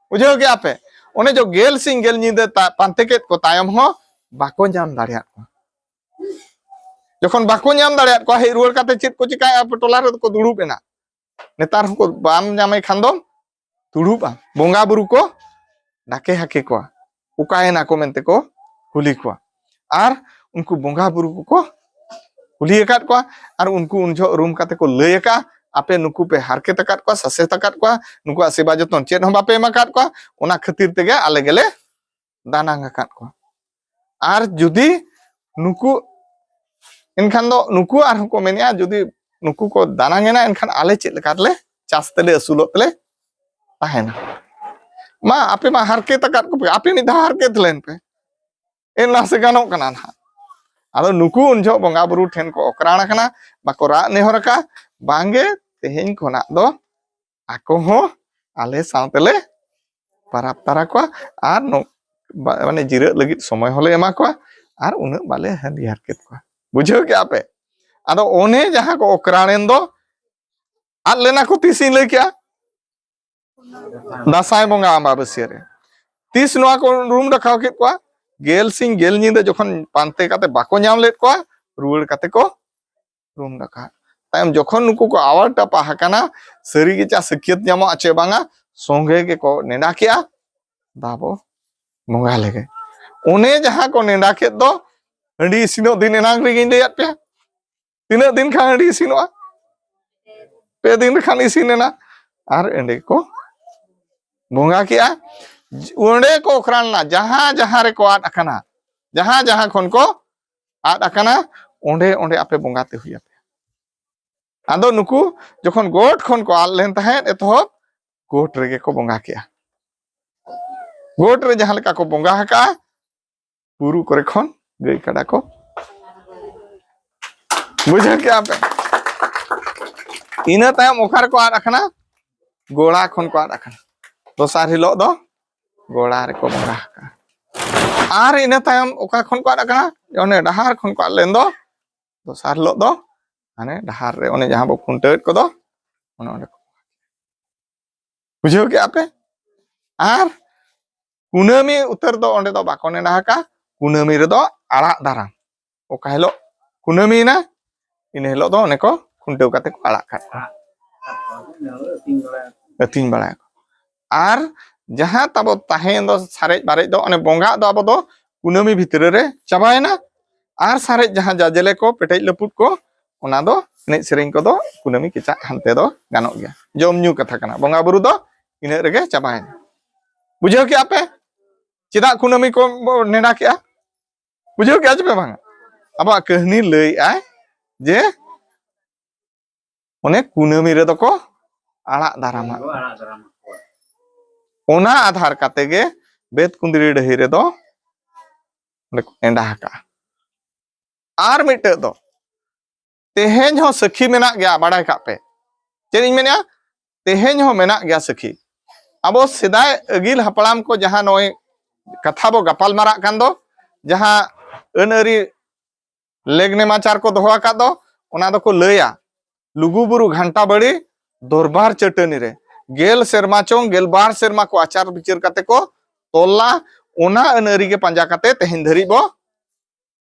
ᱵᱩᱡᱷᱟᱹᱣ ᱠᱮᱜᱼᱟ ᱯᱮ? ᱚᱱᱮ ᱡᱚ ᱜᱮᱞ ᱥᱤᱧ ᱜᱮᱞ ᱧᱤᱫᱟᱹ ᱛᱟ-, ᱯᱟᱱᱛᱮ ᱠᱮᱫ ᱠᱚ ᱛᱟᱭᱚᱢ ᱦᱚᱸ ᱵᱟᱠᱚ ᱧᱟᱢ ᱫᱟᱲᱮᱭᱟᱫ ᱠᱚᱣᱟ᱾ ᱡᱚᱠᱷᱚᱱ ᱵᱟᱠᱚ ᱧᱟᱢ ᱫᱟᱲᱮᱭᱟᱫ ᱠᱚᱣᱟ, ᱦᱮᱡ ᱨᱩᱣᱟᱹᱲ ᱠᱟᱛᱮ ᱪᱮᱫ ᱠᱚ ᱪᱤᱠᱟᱭᱟ? ᱴᱚᱞᱟ ᱨᱮᱫᱚ ᱠᱚ ᱫᱩᱲᱩᱵ ᱮᱱᱟ᱾ ᱱᱮᱛᱟᱨ ᱦᱚᱸᱠᱚ ᱵᱟᱢ ᱧᱟᱢᱮ ᱠᱷᱟᱱ ᱫᱚᱢ ᱫᱩᱲᱩᱵᱼᱟ᱾ ᱵᱚᱸᱜᱟ ᱵᱩᱨᱩ ᱠᱚ ᱰᱟᱠᱮ ᱦᱟᱠᱮ ᱠᱚᱣᱟ, ᱚᱠᱟᱭᱮᱱᱟ ᱠᱚ ᱢᱮᱱᱛᱮ ᱠᱚ ᱠᱩᱞᱤ ᱠᱚᱣᱟ᱾ ᱟᱨ ᱩᱱᱠᱩ ᱵᱚᱸᱜᱟ ᱵᱩᱨᱩ ᱠᱚᱠᱚ ᱠᱩᱞᱤ ᱟᱠᱟᱫ ᱠᱚᱣᱟ᱾ ᱟᱨ ᱩᱱᱠᱩ ᱩᱱ ᱡᱚᱦᱚᱜ ᱨᱩᱢ ᱠᱟᱛᱮ ᱠᱚ ᱞᱟᱹᱭ ᱟᱠᱟᱫᱼᱟ, ᱟᱯᱮ ᱱᱩᱠᱩ ᱯᱮ ᱦᱟᱨᱠᱮᱛ ᱟᱠᱟᱫ ᱠᱚᱣᱟ, ᱥᱟᱥᱮᱛ ᱟᱠᱟᱫ ᱠᱚᱣᱟ, ᱱᱩᱠᱩᱣᱟᱜ ᱥᱮᱵᱟ ᱡᱚᱛᱚᱱ ᱪᱮᱫ ᱦᱚᱸ ᱵᱟᱯᱮ ᱮᱢ ᱟᱠᱟᱫ ᱠᱚᱣᱟ, ᱚᱱᱟ ᱠᱷᱟᱹᱛᱤᱨ ᱛᱮᱜᱮ ᱟᱞᱮ ᱜᱮᱞᱮ ᱫᱟᱱᱟᱝ ᱟᱠᱟᱫ ᱠᱚᱣᱟ᱾ ᱟᱨ ᱡᱩᱫᱤ ᱱᱩᱠᱩ, ᱮᱱᱠᱷᱟᱱ ᱫᱚ ᱱᱩᱠᱩ ᱟᱨᱦᱚᱸ ᱠᱚ ᱢᱮᱱᱮᱜᱼᱟ, ᱡᱩᱫᱤ ᱱᱩᱠᱩ ᱠᱚ ᱫᱟᱱᱟᱝ ᱮᱱᱟ, ᱮᱱᱠᱷᱟᱱ ᱟᱞᱮ ᱪᱮᱫ ᱞᱮᱠᱟ ᱛᱮᱞᱮ ᱪᱟᱥ ᱛᱮᱞᱮ ᱟᱹᱥᱩᱞᱚᱜ ᱛᱮᱞᱮ ᱛᱟᱦᱮᱱᱟ? ᱢᱟ, ᱟᱯᱮ ᱢᱟ ᱦᱟᱨᱠᱮᱛ ᱟᱠᱟᱫ ᱠᱚᱯᱮ, ᱟᱯᱮ ᱢᱤᱫ ᱫᱷᱟᱣ ᱦᱟᱨᱠᱮᱛ ᱞᱮᱱ ᱯᱮ, ᱮᱱ ᱱᱟᱥᱮ ᱜᱟᱱᱚᱜ ᱠᱟᱱᱟ ᱱᱟᱦᱟᱜ᱾ ᱟᱫᱚ ᱱᱩᱠᱩ ᱩᱱ ᱡᱚᱦᱚᱜ ᱵᱚᱸᱜᱟ ᱵᱩᱨᱩ ᱴᱷᱮᱱ ᱠᱚ ᱚᱠᱨᱟᱲ ᱟᱠᱟᱱᱟ, ᱵᱟᱠᱚ ᱨᱟᱜ ᱱᱮᱦᱚᱨ ᱟᱠᱟᱫᱼᱟ, ᱵᱟᱝᱜᱮ, ᱛᱮᱦᱮᱧ ᱠᱷᱚᱱᱟᱜ ᱫᱚ ᱟᱠᱚ ᱦᱚᱸ ᱟᱞᱮ ᱥᱟᱶ ᱛᱮᱞᱮ ᱯᱟᱨᱟᱵᱽ ᱛᱟᱨᱟ ᱠᱚᱣᱟ᱾ ᱟᱨ ᱱᱚ-, ᱵᱟ-, ᱢᱟᱱᱮ ᱡᱤᱨᱟᱹᱜ ᱞᱟᱹᱜᱤᱫ ᱥᱚᱢᱚᱭ ᱦᱚᱸᱞᱮ ᱮᱢᱟ ᱠᱚᱣᱟ, ᱟᱨ ᱩᱱᱟᱹᱜ ᱵᱟᱞᱮ ᱦᱟᱹᱱᱰᱤ ᱦᱟᱨᱠᱮᱛ ᱠᱚᱣᱟ᱾ ᱵᱩᱡᱷᱟᱹᱣ ᱠᱮᱜᱼᱟ ᱯᱮ? ᱟᱫᱚ ᱚᱱᱮ ᱡᱟᱦᱟᱸ ᱠᱚ ᱚᱠᱨᱟᱲ ᱮᱱ ᱫᱚ, ᱟᱫ ᱞᱮᱱᱟ ᱠᱚ, ᱛᱤᱥᱤᱧ ᱞᱟᱹᱭ ᱠᱮᱜᱼᱟ? ᱫᱟᱸᱥᱟᱭ ᱵᱚᱸᱜᱟ ᱟᱢᱵᱟᱵᱟᱹᱥᱭᱟᱹ ᱨᱮ᱾ ᱛᱤᱥ ᱱᱚᱣᱟ ᱠᱚ ᱨᱩᱢ ᱰᱟᱠᱟᱣ ᱠᱮᱫ ᱠᱚᱣᱟ? ᱜᱮᱞ ᱥᱤᱧ ᱜᱮᱞ ᱧᱤᱫᱟᱹ ᱡᱚᱠᱷᱚᱱ ᱯᱟᱱᱛᱮ ᱠᱟᱛᱮ ᱵᱟᱠᱚ ᱧᱟᱢ ᱞᱮᱫ ᱠᱚᱣᱟ, ᱨᱩᱣᱟᱹᱲ ᱠᱟᱛᱮ ᱠᱚ ᱨᱩᱢ ᱰᱟᱠᱟᱣ᱾ ᱛᱟᱭᱚᱢ ᱡᱚᱠᱷᱚᱱ ᱱᱩᱠᱩ ᱠᱚ ᱟᱣᱟᱨ ᱴᱟᱯᱟ ᱟᱠᱟᱱᱟ, ᱥᱟᱹᱨᱤ ᱜᱮ ᱪᱟ ᱥᱟᱹᱠᱷᱭᱟᱹᱛ ᱧᱟᱢᱚᱜᱼᱟ ᱪᱮ ᱵᱟᱝᱟ, ᱥᱚᱸᱜᱮ ᱜᱮᱠᱚ ᱱᱮᱰᱟ ᱠᱮᱜᱼᱟ, ᱫᱟᱵᱚ ᱵᱚᱸᱜᱟ ᱞᱮᱜᱮ᱾ ᱚᱱᱮ ᱡᱟᱦᱟᱸ ᱠᱚ ᱱᱮᱰᱟ ᱠᱮᱫ ᱫᱚ, ᱦᱟᱺᱰᱤ ᱤᱥᱤᱱᱚᱜ ᱫᱤᱱ ᱮᱱᱟᱝ ᱨᱮᱜᱮᱧ ᱞᱟᱹᱭᱟᱫ ᱯᱮᱭᱟ᱾ ᱛᱤᱱᱟᱹᱜ ᱫᱤᱱ ᱠᱷᱟᱱ ᱦᱟᱺᱰᱤ ᱤᱥᱤᱱᱚᱜᱼᱟ? ᱯᱮ ᱫᱤᱱ ᱨᱮᱠᱷᱟᱱ ᱤᱥᱤᱱ ᱮᱱᱟ᱾ ᱟᱨ ᱮᱸᱰᱮ ᱠᱚ ᱵᱚᱸᱜᱟ ᱠᱮᱜᱼᱟ᱾ ᱚᱸᱰᱮ ᱠᱚ ᱚᱠᱨᱟᱲ ᱞᱮᱱᱟ, ᱡᱟᱦᱟᱸ ᱡᱟᱦᱟᱸ ᱨᱮᱠᱚ ᱟᱫ ᱟᱠᱟᱱᱟ, ᱡᱟᱦᱟᱸ ᱡᱟᱦᱟᱸ ᱠᱷᱚᱱ ᱠᱚ ᱟᱫ ᱟᱠᱟᱱᱟ, ᱚᱸᱰᱮ ᱚᱸᱰᱮ ᱟᱯᱮ ᱵᱚᱸᱜᱟ ᱛᱮ ᱦᱩᱭ ᱟᱯᱮᱭᱟ᱾ ᱟᱫᱚ ᱱᱩᱠᱩ ᱡᱚᱠᱷᱚᱱ ᱜᱚᱴ ᱠᱷᱚᱱ ᱠᱚ ᱟᱫ ᱞᱮᱱ ᱛᱟᱦᱮᱸᱫ, ᱮᱛᱚᱦᱚᱵ ᱜᱚᱴ ᱨᱮᱜᱮ ᱠᱚ ᱵᱚᱸᱜᱟ ᱠᱮᱜᱼᱟ᱾ ᱜᱚᱴ ᱨᱮ ᱡᱟᱦᱟᱸ ᱞᱮᱠᱟ ᱠᱚ ᱵᱚᱸᱜᱟ ᱟᱠᱟᱜᱼᱟ, ᱵᱩᱨᱩ ᱠᱚᱨᱮ ᱠᱷᱚᱱ ᱜᱟᱹᱭ ᱠᱟᱰᱟ ᱠᱚ᱾ ᱵᱩᱡᱷᱟᱹᱣ ᱠᱮᱜᱼᱟ ᱯᱮ? ᱤᱱᱟᱹ ᱛᱟᱭᱚᱢ ᱚᱠᱟ ᱨᱮᱠᱚ ᱟᱫ ᱟᱠᱟᱱᱟ? ᱜᱚᱲᱟ ᱠᱷᱚᱱ ᱠᱚ ᱟᱫ ᱟᱠᱟᱱᱟ᱾ ᱫᱚᱥᱟᱨ ᱦᱤᱞᱳᱜ ᱫᱚ ᱜᱚᱲᱟ ᱨᱮᱠᱚ ᱵᱚᱸᱜᱟ ᱟᱠᱟᱱᱟ᱾ ᱟᱨ ᱤᱱᱟᱹ ᱛᱟᱭᱚᱢ ᱚᱠᱟ ᱠᱷᱚᱱ ᱠᱚ ᱟᱫ ᱟᱠᱟᱱᱟ? ᱚᱱᱮ ᱰᱟᱦᱟᱨ ᱠᱷᱚᱱ ᱠᱚ ᱟᱫ ᱞᱮᱱ ᱫᱚ, ᱫᱚᱥᱟᱨ ᱦᱤᱞᱳᱜ ᱫᱚ ᱦᱟᱱᱮ ᱰᱟᱦᱟᱨ ᱨᱮ, ᱚᱱᱮ ᱡᱟᱦᱟᱸ ᱵᱚ ᱠᱷᱩᱱᱴᱟᱹᱣᱮᱫ ᱠᱚᱫᱚ, ᱚᱱᱮ ᱚᱸᱰᱮ ᱠᱚ᱾ ᱵᱩᱡᱷᱟᱹᱣ ᱠᱮᱜᱼᱟ ᱯᱮ? ᱟᱨ ᱠᱩᱱᱟᱹᱢᱤ ᱩᱛᱟᱹᱨ ᱫᱚ ᱚᱸᱰᱮ ᱫᱚ ᱵᱟᱠᱚ ᱱᱮᱰᱟ ᱟᱠᱟᱫᱼᱟ, ᱠᱩᱱᱟᱹᱢᱤ ᱨᱮᱫᱚ ᱟᱲᱟᱜ ᱫᱟᱨᱟᱢ᱾ ᱚᱠᱟ ᱦᱤᱞᱳᱜ ᱠᱩᱱᱟᱹᱢᱤᱭᱮᱱᱟ, ᱤᱱᱟᱹ ᱦᱤᱞᱳᱜ ᱫᱚ ᱚᱱᱮ ᱠᱚ ᱠᱷᱩᱱᱴᱟᱹᱣ ᱠᱟᱛᱮ ᱠᱚ ᱟᱲᱟᱜ ᱠᱟᱜ ᱠᱚᱣᱟ, ᱟᱹᱛᱤᱧ ᱵᱟᱲᱟᱭᱟ ᱠᱚ᱾ ᱟᱨ ᱡᱟᱦᱟᱸ ᱛᱟᱵᱚ ᱛᱟᱦᱮᱸᱭᱮᱱ ᱫᱚ ᱥᱟᱨᱮᱡ ᱵᱟᱨᱮᱡ ᱫᱚ, ᱚᱱᱮ ᱵᱚᱸᱜᱟᱜ ᱫᱚ ᱟᱵᱚ ᱫᱚ ᱠᱩᱱᱟᱹᱢᱤ ᱵᱷᱤᱛᱨᱤ ᱨᱮ ᱪᱟᱵᱟᱭᱮᱱᱟ᱾ ᱟᱨ ᱥᱟᱨᱮᱡ ᱡᱟᱦᱟᱸ ᱡᱟᱡᱮᱞᱮ ᱠᱚ, ᱯᱮᱴᱮᱡ ᱞᱟᱹᱯᱩᱫ ᱠᱚ, ᱚᱱᱟ ᱫᱚ ᱮᱱᱮᱡ ᱥᱮᱨᱮᱧ ᱠᱚᱫᱚ ᱠᱩᱱᱟᱹᱢᱤ ᱠᱮᱪᱟᱜ ᱦᱟᱱᱛᱮ ᱫᱚ ᱜᱟᱱᱚᱜ ᱜᱮᱭᱟ᱾ ᱡᱚᱢ ᱧᱩ ᱠᱟᱛᱷᱟ ᱠᱟᱱᱟ, ᱵᱚᱸᱜᱟ ᱵᱩᱨᱩ ᱫᱚ ᱤᱱᱟᱹᱜ ᱨᱮᱜᱮ ᱪᱟᱵᱟᱭᱮᱱᱟ᱾ ᱵᱩᱡᱷᱟᱹᱣ ᱠᱮᱜᱼᱟ ᱯᱮ ᱪᱮᱫᱟᱜ ᱠᱩᱱᱟᱹᱢᱤ ᱠᱚ ᱵᱚ ᱱᱮᱰᱟ ᱠᱮᱜᱼᱟ? ᱵᱩᱡᱷᱟᱹᱣ ᱠᱮᱜᱼᱟ ᱪᱮ ᱯᱮ ᱵᱟᱝᱟ? ᱟᱵᱚᱣᱟᱜ ᱠᱟᱹᱦᱱᱤ ᱞᱟᱹᱭᱮᱜᱼᱟᱭ ᱡᱮ ᱚᱱᱮ ᱠᱩᱱᱟᱹᱢᱤ ᱨᱮᱫᱚ ᱠᱚ ᱟᱲᱟᱜ ᱫᱟᱨᱟᱢᱟ᱾ ᱟᱲᱟᱜ ᱫᱟᱨᱟᱢ ᱠᱚᱣᱟ᱾ ᱚᱱᱟ ᱟᱫᱷᱟᱨ ᱠᱟᱛᱮ ᱜᱮ ᱵᱮᱛ ᱠᱩᱸᱫᱽᱨᱤ ᱰᱟᱹᱦᱤ ᱨᱮᱫᱚ ᱚᱸᱰᱮ ᱠᱚ ᱱᱮᱰᱟ ᱟᱠᱟᱜᱼᱟ᱾ ᱟᱨ ᱢᱤᱫᱴᱟᱹᱜ ᱫᱚ ᱛᱮᱦᱮᱧ ᱦᱚᱸ ᱥᱟᱹᱠᱷᱤ ᱢᱮᱱᱟᱜ ᱜᱮᱭᱟ, ᱵᱟᱲᱟᱭ ᱠᱟᱜ ᱯᱮ᱾ ᱪᱮᱫ ᱤᱧ ᱢᱮᱱᱮᱜᱼᱟ? ᱛᱮᱦᱮᱧ ᱦᱚᱸ ᱢᱮᱱᱟᱜ ᱜᱮᱭᱟ ᱥᱟᱹᱠᱷᱤ᱾ ᱟᱵᱚ ᱥᱮᱫᱟᱭ ᱟᱹᱜᱤᱞ ᱦᱟᱯᱲᱟᱢ ᱠᱚ ᱡᱟᱦᱟᱸ ᱱᱚᱜᱼᱚᱭ ᱠᱟᱛᱷᱟ ᱵᱚ ᱜᱟᱯᱟᱞ ᱢᱟᱨᱟᱜ ᱠᱟᱱ ᱫᱚ, ᱡᱟᱦᱟᱸ ᱟᱹᱱ ᱟᱹᱨᱤ ᱞᱮᱜᱽ ᱱᱮᱢᱟᱪᱟᱨ ᱠᱚ ᱫᱚᱦᱚ ᱟᱠᱟᱫ ᱫᱚ, ᱚᱱᱟ ᱫᱚᱠᱚ ᱞᱟᱹᱭᱟ, ᱞᱩᱜᱩ ᱵᱩᱨᱩ ᱜᱷᱟᱱᱴᱟ ᱵᱟᱲᱤ ᱫᱚᱨᱵᱟᱨ ᱪᱟᱹᱴᱟᱹᱱᱤ ᱨᱮ ᱜᱮᱞ ᱥᱮᱨᱢᱟ ᱪᱚᱝ ᱜᱮᱞ ᱵᱟᱨ ᱥᱮᱨᱢᱟ ᱠᱚ ᱟᱪᱟᱨ ᱵᱤᱪᱟᱹᱨ ᱠᱟᱛᱮ ᱠᱚ ᱛᱚᱞᱟ, ᱚᱱᱟ ᱟᱹᱱ ᱟᱹᱨᱤ ᱜᱮ ᱯᱟᱸᱡᱟ ᱠᱟᱛᱮ ᱛᱮᱦᱮᱧ ᱫᱷᱟᱹᱨᱤᱡ ᱵᱚ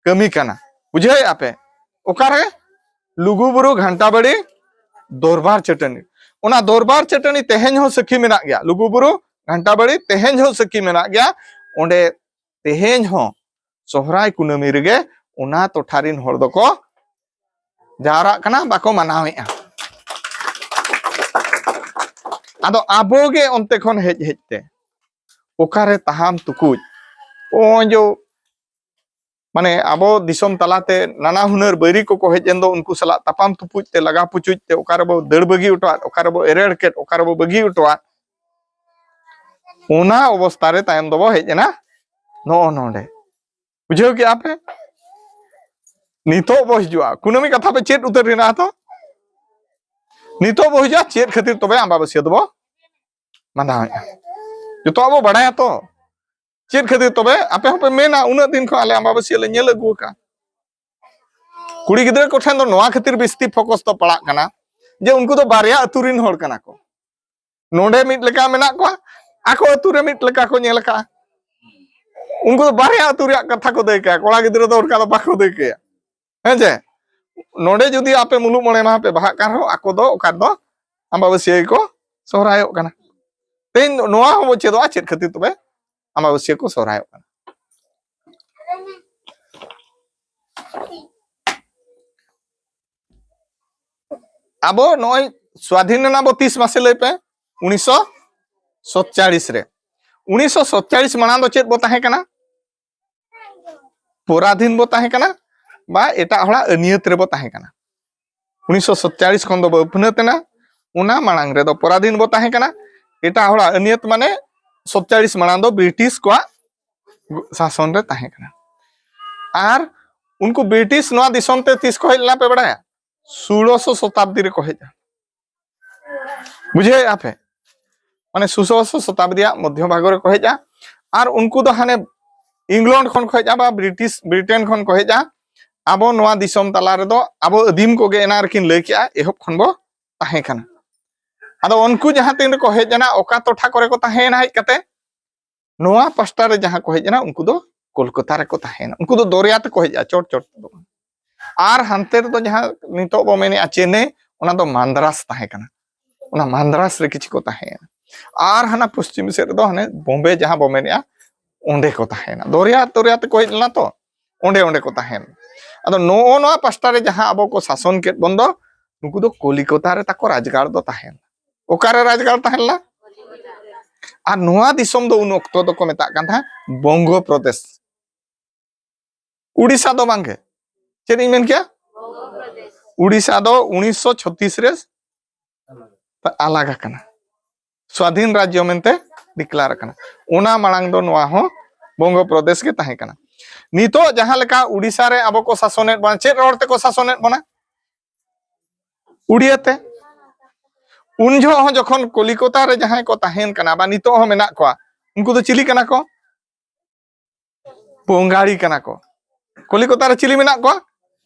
ᱠᱟᱹᱢᱤ ᱠᱟᱱᱟ᱾ ᱵᱩᱡᱷᱟᱹᱣᱮᱫᱼᱟ ᱯᱮ? ᱚᱠᱟᱨᱮ? ᱞᱩᱜᱩ ᱵᱩᱨᱩ ᱜᱷᱟᱱᱴᱟ ᱵᱟᱲᱤ ᱫᱚᱨᱵᱟᱨ ᱪᱟᱹᱴᱟᱹᱱᱤ᱾ ᱚᱱᱟ ᱫᱚᱨᱵᱟᱨ ᱪᱟᱹᱴᱟᱹᱱᱤ ᱛᱮᱦᱮᱧ ᱦᱚᱸ ᱥᱟᱹᱠᱷᱤ ᱢᱮᱱᱟᱜ ᱜᱮᱭᱟ᱾ ᱞᱩᱜᱩ ᱵᱩᱨᱩ ᱜᱷᱟᱱᱴᱟ ᱵᱟᱲᱤ ᱛᱮᱦᱮᱧ ᱦᱚᱸ ᱥᱟᱹᱠᱷᱤ ᱢᱮᱱᱟᱜ ᱜᱮᱭᱟ᱾ ᱚᱸᱰᱮ ᱛᱮᱦᱮᱧ ᱦᱚᱸ ᱥᱚᱦᱨᱟᱭ ᱠᱩᱱᱟᱹᱢᱤ ᱨᱮᱜᱮ ᱚᱱᱟ ᱴᱚᱴᱷᱟ ᱨᱤᱱ ᱦᱚᱲ ᱫᱚᱠᱚ ᱡᱟᱣᱨᱟᱜ ᱠᱟᱱᱟ, ᱵᱟᱠᱚ ᱢᱟᱱᱟᱣᱮᱫᱼᱟ᱾ ᱟᱫᱚ ᱟᱵᱚ ᱜᱮ ᱚᱱᱛᱮ ᱠᱷᱚᱱ ᱦᱮᱡ ᱦᱮᱡ ᱛᱮ ᱚᱠᱟᱨᱮ ᱛᱟᱦᱟᱢ ᱛᱩᱠᱩᱡ, ᱚᱸᱡᱚ ᱢᱟᱱᱮ ᱟᱵᱚ ᱫᱤᱥᱚᱢ ᱛᱟᱞᱟᱛᱮ ᱱᱟᱱᱟ ᱦᱩᱱᱟᱹᱨ ᱵᱟᱹᱭᱨᱤ ᱠᱚᱠᱚ ᱦᱮᱡ ᱮᱱ ᱫᱚ, ᱩᱱᱠᱩ ᱥᱟᱞᱟᱜ ᱛᱟᱯᱟᱢ ᱛᱩᱯᱩᱡ ᱛᱮ, ᱞᱟᱜᱟ ᱯᱩᱪᱩᱡ ᱛᱮ, ᱚᱠᱟ ᱨᱮᱵᱚ ᱫᱟᱹᱲ ᱵᱟᱹᱜᱤ ᱦᱚᱴᱚᱣᱟᱫ, ᱚᱠᱟ ᱨᱮᱵᱚ ᱮᱨᱮᱲ ᱠᱮᱫ, ᱚᱠᱟ ᱨᱮᱵᱚ ᱵᱟᱹᱜᱤ ᱦᱚᱴᱚᱣᱟᱫ, ᱚᱱᱟ ᱚᱵᱚᱥᱛᱟ ᱨᱮ ᱛᱟᱭᱚᱢ ᱫᱚᱵᱚ ᱦᱮᱡ ᱮᱱᱟ ᱱᱚᱜᱼᱚ ᱱᱚᱰᱮ᱾ ᱵᱩᱡᱷᱟᱹᱣ ᱠᱮᱜᱼᱟ ᱯᱮ? ᱱᱤᱛᱚᱜ ᱵᱚ ᱦᱤᱡᱩᱜᱼᱟ, ᱠᱩᱱᱟᱹᱢᱤ ᱠᱟᱛᱷᱟ ᱯᱮ ᱪᱮᱫ ᱩᱛᱟᱹᱨ ᱮᱱᱟ ᱛᱚ? ᱱᱤᱛᱚᱜ ᱵᱚ ᱦᱤᱡᱩᱜᱼᱟ, ᱪᱮᱫ ᱠᱷᱟᱹᱛᱤᱨ ᱛᱚᱵᱮ ᱟᱢᱵᱟᱵᱟᱹᱥᱭᱟᱹ ᱫᱚᱵᱚ ᱢᱟᱱᱟᱣᱮᱫᱼᱟ? ᱡᱚᱛᱚᱣᱟᱜ ᱵᱚ ᱵᱟᱲᱟᱭᱟ ᱛᱚ᱾ ᱪᱮᱫ ᱠᱷᱟᱹᱛᱤᱨ ᱛᱚᱵᱮ ᱟᱯᱮ ᱦᱚᱸᱯᱮ ᱢᱮᱱᱟ, ᱩᱱᱟᱹᱜ ᱫᱤᱱ ᱠᱷᱚᱱ ᱟᱞᱮ ᱟᱢᱵᱟᱵᱟᱹᱥᱭᱟᱹ ᱞᱮ ᱧᱮᱞ ᱟᱹᱜᱩ ᱟᱠᱟᱫᱼᱟ? ᱠᱩᱲᱤ ᱜᱤᱫᱽᱨᱟᱹ ᱠᱚᱴᱷᱮᱱ ᱫᱚ ᱱᱚᱣᱟ ᱠᱷᱟᱹᱛᱤᱨ ᱵᱤᱥᱛᱤ ᱯᱷᱳᱠᱟᱥ ᱫᱚ ᱯᱟᱲᱟᱜ ᱠᱟᱱᱟ ᱡᱮ ᱩᱱᱠᱩ ᱫᱚ ᱵᱟᱨᱭᱟ ᱟᱹᱛᱩ ᱨᱤᱱ ᱦᱚᱲ ᱠᱟᱱᱟ ᱠᱚ᱾ ᱱᱚᱰᱮ ᱢᱤᱫ ᱞᱮᱠᱟ ᱢᱮᱱᱟᱜ ᱠᱚᱣᱟ, ᱟᱠᱚ ᱟᱹᱛᱩ ᱨᱮ ᱢᱤᱫ ᱞᱮᱠᱟ ᱠᱚ ᱧᱮᱞ ᱟᱠᱟᱫᱼᱟ᱾ ᱩᱱᱠᱩ ᱫᱚ ᱵᱟᱨᱭᱟ ᱟᱹᱛᱩ ᱨᱮᱭᱟᱜ ᱠᱟᱛᱷᱟ ᱠᱚ ᱫᱟᱹᱭᱠᱟᱹᱭᱟ, ᱠᱚᱲᱟ ᱜᱤᱫᱽᱨᱟᱹ ᱫᱚ ᱚᱱᱠᱟ ᱫᱚ ᱵᱟᱠᱚ ᱫᱟᱹᱭᱠᱟᱹᱭᱟ᱾ ᱦᱮᱸ ᱪᱮ? ᱱᱚᱰᱮ ᱡᱩᱫᱤ ᱟᱯᱮ ᱢᱩᱞᱩᱜ ᱢᱚᱬᱮ ᱢᱟᱦᱟ ᱯᱮ ᱵᱟᱦᱟᱜ ᱠᱟᱱ ᱨᱮᱦᱚᱸ, ᱟᱠᱚ ᱫᱚ ᱚᱠᱟ ᱫᱚ ᱟᱢᱵᱟᱵᱟᱹᱥᱭᱟᱹ ᱜᱮᱠᱚ ᱥᱚᱦᱨᱟᱭᱚᱜ ᱠᱟᱱᱟ᱾ ᱛᱮᱦᱮᱧ ᱱᱚᱣᱟ ᱦᱚᱸᱵᱚ ᱪᱮᱫᱚᱜᱼᱟ, ᱪᱮᱫ ᱠᱷᱟᱹᱛᱤᱨ ᱛᱚᱵᱮ ᱟᱢᱵᱟᱵᱟᱹᱥᱭᱟᱹ ᱠᱚ ᱥᱚᱦᱨᱟᱭᱚᱜ ᱠᱟᱱᱟ᱾ ᱟᱵᱚ ᱱᱚᱜᱼᱚᱭ ᱥᱣᱟᱫᱷᱤᱱ ᱮᱱᱟ ᱵᱚ ᱛᱤᱥ ᱢᱟᱥᱮ ᱞᱟᱹᱭ ᱯᱮ? ᱩᱱᱤᱥᱥᱚ ᱥᱚᱛᱪᱟᱲᱤᱥ ᱨᱮ᱾ ᱩᱱᱤᱥᱥᱚ ᱥᱚᱛᱪᱟᱲᱤᱥ ᱢᱟᱲᱟᱝ ᱫᱚ ᱪᱮᱫ ᱵᱚ ᱛᱟᱦᱮᱸ ᱠᱟᱱᱟ? ᱯᱚᱨᱟᱫᱷᱤᱱ ᱵᱚ ᱛᱟᱦᱮᱸ ᱠᱟᱱᱟ, ᱵᱟ ᱮᱴᱟᱜ ᱦᱚᱲᱟᱜ ᱟᱹᱱᱤᱭᱟᱹᱛ ᱨᱮᱵᱚ ᱛᱟᱦᱮᱸ ᱠᱟᱱᱟ᱾ ᱩᱱᱤᱥᱥᱚ ᱥᱚᱛᱪᱟᱲᱤᱥ ᱠᱷᱚᱱ ᱫᱚᱵᱚ ᱟᱹᱯᱱᱟᱹᱛ ᱮᱱᱟ᱾ ᱚᱱᱟ ᱢᱟᱲᱟᱝ ᱨᱮᱫᱚ ᱯᱚᱨᱟᱫᱷᱤᱱ ᱵᱚ ᱛᱟᱦᱮᱸ ᱠᱟᱱᱟ᱾ ᱮᱴᱟᱜ ᱦᱚᱲᱟᱜ ᱟᱹᱱᱤᱭᱟᱹᱛ ᱢᱟᱱᱮ ᱥᱚᱛᱪᱟᱲᱤᱥ ᱢᱟᱲᱟᱝ ᱫᱚ ᱵᱨᱤᱴᱤᱥ ᱠᱚᱣᱟᱜ ᱥᱟᱥᱚᱱ ᱨᱮ ᱛᱟᱦᱮᱸ ᱠᱟᱱᱟ᱾ ᱟᱨ ᱩᱱᱠᱩ ᱵᱨᱤᱴᱤᱥ ᱱᱚᱣᱟ ᱫᱤᱥᱚᱢ ᱛᱮ ᱛᱤᱥ ᱠᱚ ᱦᱮᱡ ᱞᱮᱱᱟ ᱯᱮ ᱵᱟᱲᱟᱭᱟ? ᱥᱳᱲᱚᱥᱚ ᱥᱚᱛᱟᱵᱫᱤ ᱨᱮᱠᱚ ᱦᱮᱡ ᱮᱱᱟ᱾ ᱵᱩᱡᱷᱟᱹᱣᱮᱫᱼᱟ ᱯᱮ? ᱢᱟᱱᱮ ᱥᱳᱲᱚᱥᱚ ᱥᱚᱛᱟᱵᱫᱤ ᱨᱮᱭᱟᱜ ᱢᱚᱫᱽᱫᱷᱚ ᱵᱷᱟᱜᱽ ᱨᱮᱠᱚ ᱦᱮᱡᱼᱟ᱾ ᱟᱨ ᱩᱱᱠᱩ ᱫᱚ ᱦᱟᱱᱮ ᱤᱝᱞᱚᱱᱰ ᱠᱷᱚᱱ ᱠᱚ ᱦᱮᱡᱼᱟ ᱵᱟ ᱵᱨᱤᱴᱤᱥ, ᱵᱨᱤᱴᱮᱱ ᱠᱷᱚᱱ ᱠᱚ ᱦᱮᱡᱼᱟ᱾ ᱟᱵᱚ ᱱᱚᱣᱟ ᱫᱤᱥᱚᱢ ᱛᱟᱞᱟ ᱨᱮᱫᱚ ᱟᱵᱚ ᱟᱹᱫᱤᱢ ᱠᱚᱜᱮ ᱮᱱᱟ ᱨᱮᱠᱤᱱ ᱞᱟᱹᱭ ᱠᱮᱜᱼᱟ, ᱮᱦᱚᱵ ᱠᱷᱚᱱ ᱵᱚ ᱛᱟᱦᱮᱸ ᱠᱟᱱᱟ᱾ ᱟᱫᱚ ᱩᱱᱠᱩ ᱡᱟᱦᱟᱸ ᱛᱤᱱ ᱨᱮᱠᱚ ᱦᱮᱡ ᱮᱱᱟ, ᱚᱠᱟ ᱴᱚᱴᱷᱟ ᱠᱚᱨᱮ ᱠᱚ ᱛᱟᱦᱮᱸᱭᱮᱱᱟ ᱦᱮᱡ ᱠᱟᱛᱮ? ᱱᱚᱣᱟ ᱯᱟᱥᱴᱟ ᱨᱮ ᱡᱟᱦᱟᱸ ᱠᱚ ᱦᱮᱡ ᱮᱱᱟ, ᱩᱱᱠᱩ ᱫᱚ ᱠᱳᱞᱠᱟᱛᱟ ᱨᱮᱠᱚ ᱛᱟᱦᱮᱸᱭᱮᱱᱟ᱾ ᱩᱱᱠᱩ ᱫᱚ ᱫᱚᱨᱭᱟ ᱛᱮᱠᱚ ᱦᱮᱡᱼᱟ, ᱪᱚᱴ ᱪᱚᱴ ᱛᱮᱫᱚ ᱵᱟᱝ᱾ ᱟᱨ ᱦᱟᱱᱛᱮ ᱨᱮᱫᱚ ᱡᱟᱦᱟᱸ ᱱᱤᱛᱚᱜ ᱵᱚ ᱢᱮᱱᱮᱫᱼᱟ ᱪᱮᱱᱱᱟᱭ, ᱚᱱᱟ ᱫᱚ ᱢᱟᱱᱫᱨᱟᱥ ᱛᱟᱦᱮᱸ ᱠᱟᱱᱟ᱾ ᱚᱱᱟ ᱢᱟᱱᱫᱨᱟᱥ ᱨᱮ ᱠᱤᱪᱷᱩ ᱠᱚ ᱛᱟᱦᱮᱸᱭᱮᱱᱟ᱾ ᱟᱨ ᱦᱟᱱᱟ ᱯᱚᱥᱪᱤᱢ ᱥᱮᱫ ᱨᱮᱫᱚ ᱦᱟᱱᱮ ᱵᱚᱢᱵᱮ ᱡᱟᱦᱟᱸ ᱵᱚ ᱢᱮᱱᱮᱫᱼᱟ, ᱚᱸᱰᱮ ᱠᱚ ᱛᱟᱦᱮᱸᱭᱮᱱᱟ᱾ ᱫᱚᱨᱭᱟ ᱫᱚᱨᱭᱟ ᱛᱮᱠᱚ ᱦᱮᱡ ᱞᱮᱱᱟ ᱛᱚ, ᱚᱸᱰᱮ ᱚᱸᱰᱮ ᱠᱚ ᱛᱟᱦᱮᱸᱭᱮᱱᱟ᱾ ᱟᱫᱚ ᱱᱚᱜᱼᱚ ᱱᱚᱣᱟ ᱯᱟᱥᱴᱟ ᱨᱮ ᱡᱟᱦᱟᱸ ᱟᱵᱚ ᱠᱚ ᱥᱟᱥᱚᱱ ᱠᱮᱫ ᱵᱚᱱ ᱫᱚ, ᱱᱩᱠᱩ ᱫᱚ ᱠᱚᱞᱤᱠᱚᱛᱟ ᱨᱮ ᱛᱟᱠᱚ ᱨᱟᱡᱽᱜᱟᱲ ᱫᱚ ᱛᱟᱦᱮᱸ ᱞᱮᱱᱟ᱾ ᱚᱠᱟᱨᱮ ᱨᱟᱡᱽᱜᱟᱲ ᱛᱟᱦᱮᱸ ᱞᱮᱱᱟ? ᱟᱨ ᱱᱚᱣᱟ ᱫᱤᱥᱚᱢ ᱫᱚ ᱩᱱ ᱚᱠᱛᱚ ᱫᱚᱠᱚ ᱢᱮᱛᱟᱜ ᱠᱟᱱ ᱛᱟᱦᱮᱸᱫ ᱵᱚᱝᱜᱚ ᱯᱨᱚᱫᱮᱥ᱾ ᱩᱲᱤᱥᱥᱟ ᱫᱚ ᱵᱟᱝᱜᱮ᱾ ᱪᱮᱫ ᱤᱧ ᱢᱮᱱ ᱠᱮᱭᱟ? ᱩᱲᱤᱥᱥᱟ ᱫᱚ ᱩᱱᱤᱥᱥᱚ ᱪᱷᱚᱛᱤᱥ ᱨᱮ ᱟᱞᱟᱜᱽ ᱟᱠᱟᱱᱟ, ᱥᱣᱟᱫᱷᱤᱱ ᱨᱟᱡᱽᱡᱚ ᱢᱮᱱᱛᱮ ᱰᱤᱠᱞᱟᱨ ᱟᱠᱟᱱᱟ᱾ ᱚᱱᱟ ᱢᱟᱲᱟᱝ ᱫᱚ ᱱᱚᱣᱟ ᱦᱚᱸ ᱵᱚᱝᱜᱚ ᱯᱨᱚᱫᱮᱥ ᱜᱮ ᱛᱟᱦᱮᱸ ᱠᱟᱱᱟ᱾ ᱱᱤᱛᱚᱜ ᱡᱟᱦᱟᱸ ᱞᱮᱠᱟ ᱩᱲᱤᱥᱥᱟ ᱨᱮ ᱟᱵᱚ ᱠᱚ ᱥᱟᱥᱚᱱᱮᱫ ᱵᱚᱱᱟ, ᱪᱮᱫ ᱨᱚᱲ ᱛᱮᱠᱚ ᱥᱟᱥᱚᱱᱮᱫ ᱵᱚᱱᱟ? ᱩᱲᱤᱭᱟᱹ ᱛᱮ᱾ ᱩᱱ ᱡᱚᱦᱚᱜ ᱦᱚᱸ ᱡᱚᱠᱷᱚᱱ ᱠᱚᱞᱤᱠᱚᱛᱟ ᱨᱮ ᱡᱟᱦᱟᱸᱭ ᱠᱚ ᱛᱟᱦᱮᱱ ᱠᱟᱱᱟ ᱵᱟ ᱱᱤᱛᱚᱜ ᱦᱚᱸ ᱢᱮᱱᱟᱜ ᱠᱚᱣᱟ, ᱩᱱᱠᱩ ᱫᱚ ᱪᱤᱞᱤ ᱠᱟᱱᱟ ᱠᱚ? ᱵᱚᱝᱜᱟᱲᱤ ᱠᱟᱱᱟ ᱠᱚ᱾ ᱠᱚᱞᱤᱠᱚᱛᱟ ᱨᱮ ᱪᱤᱞᱤ ᱢᱮᱱᱟᱜ ᱠᱚᱣᱟ?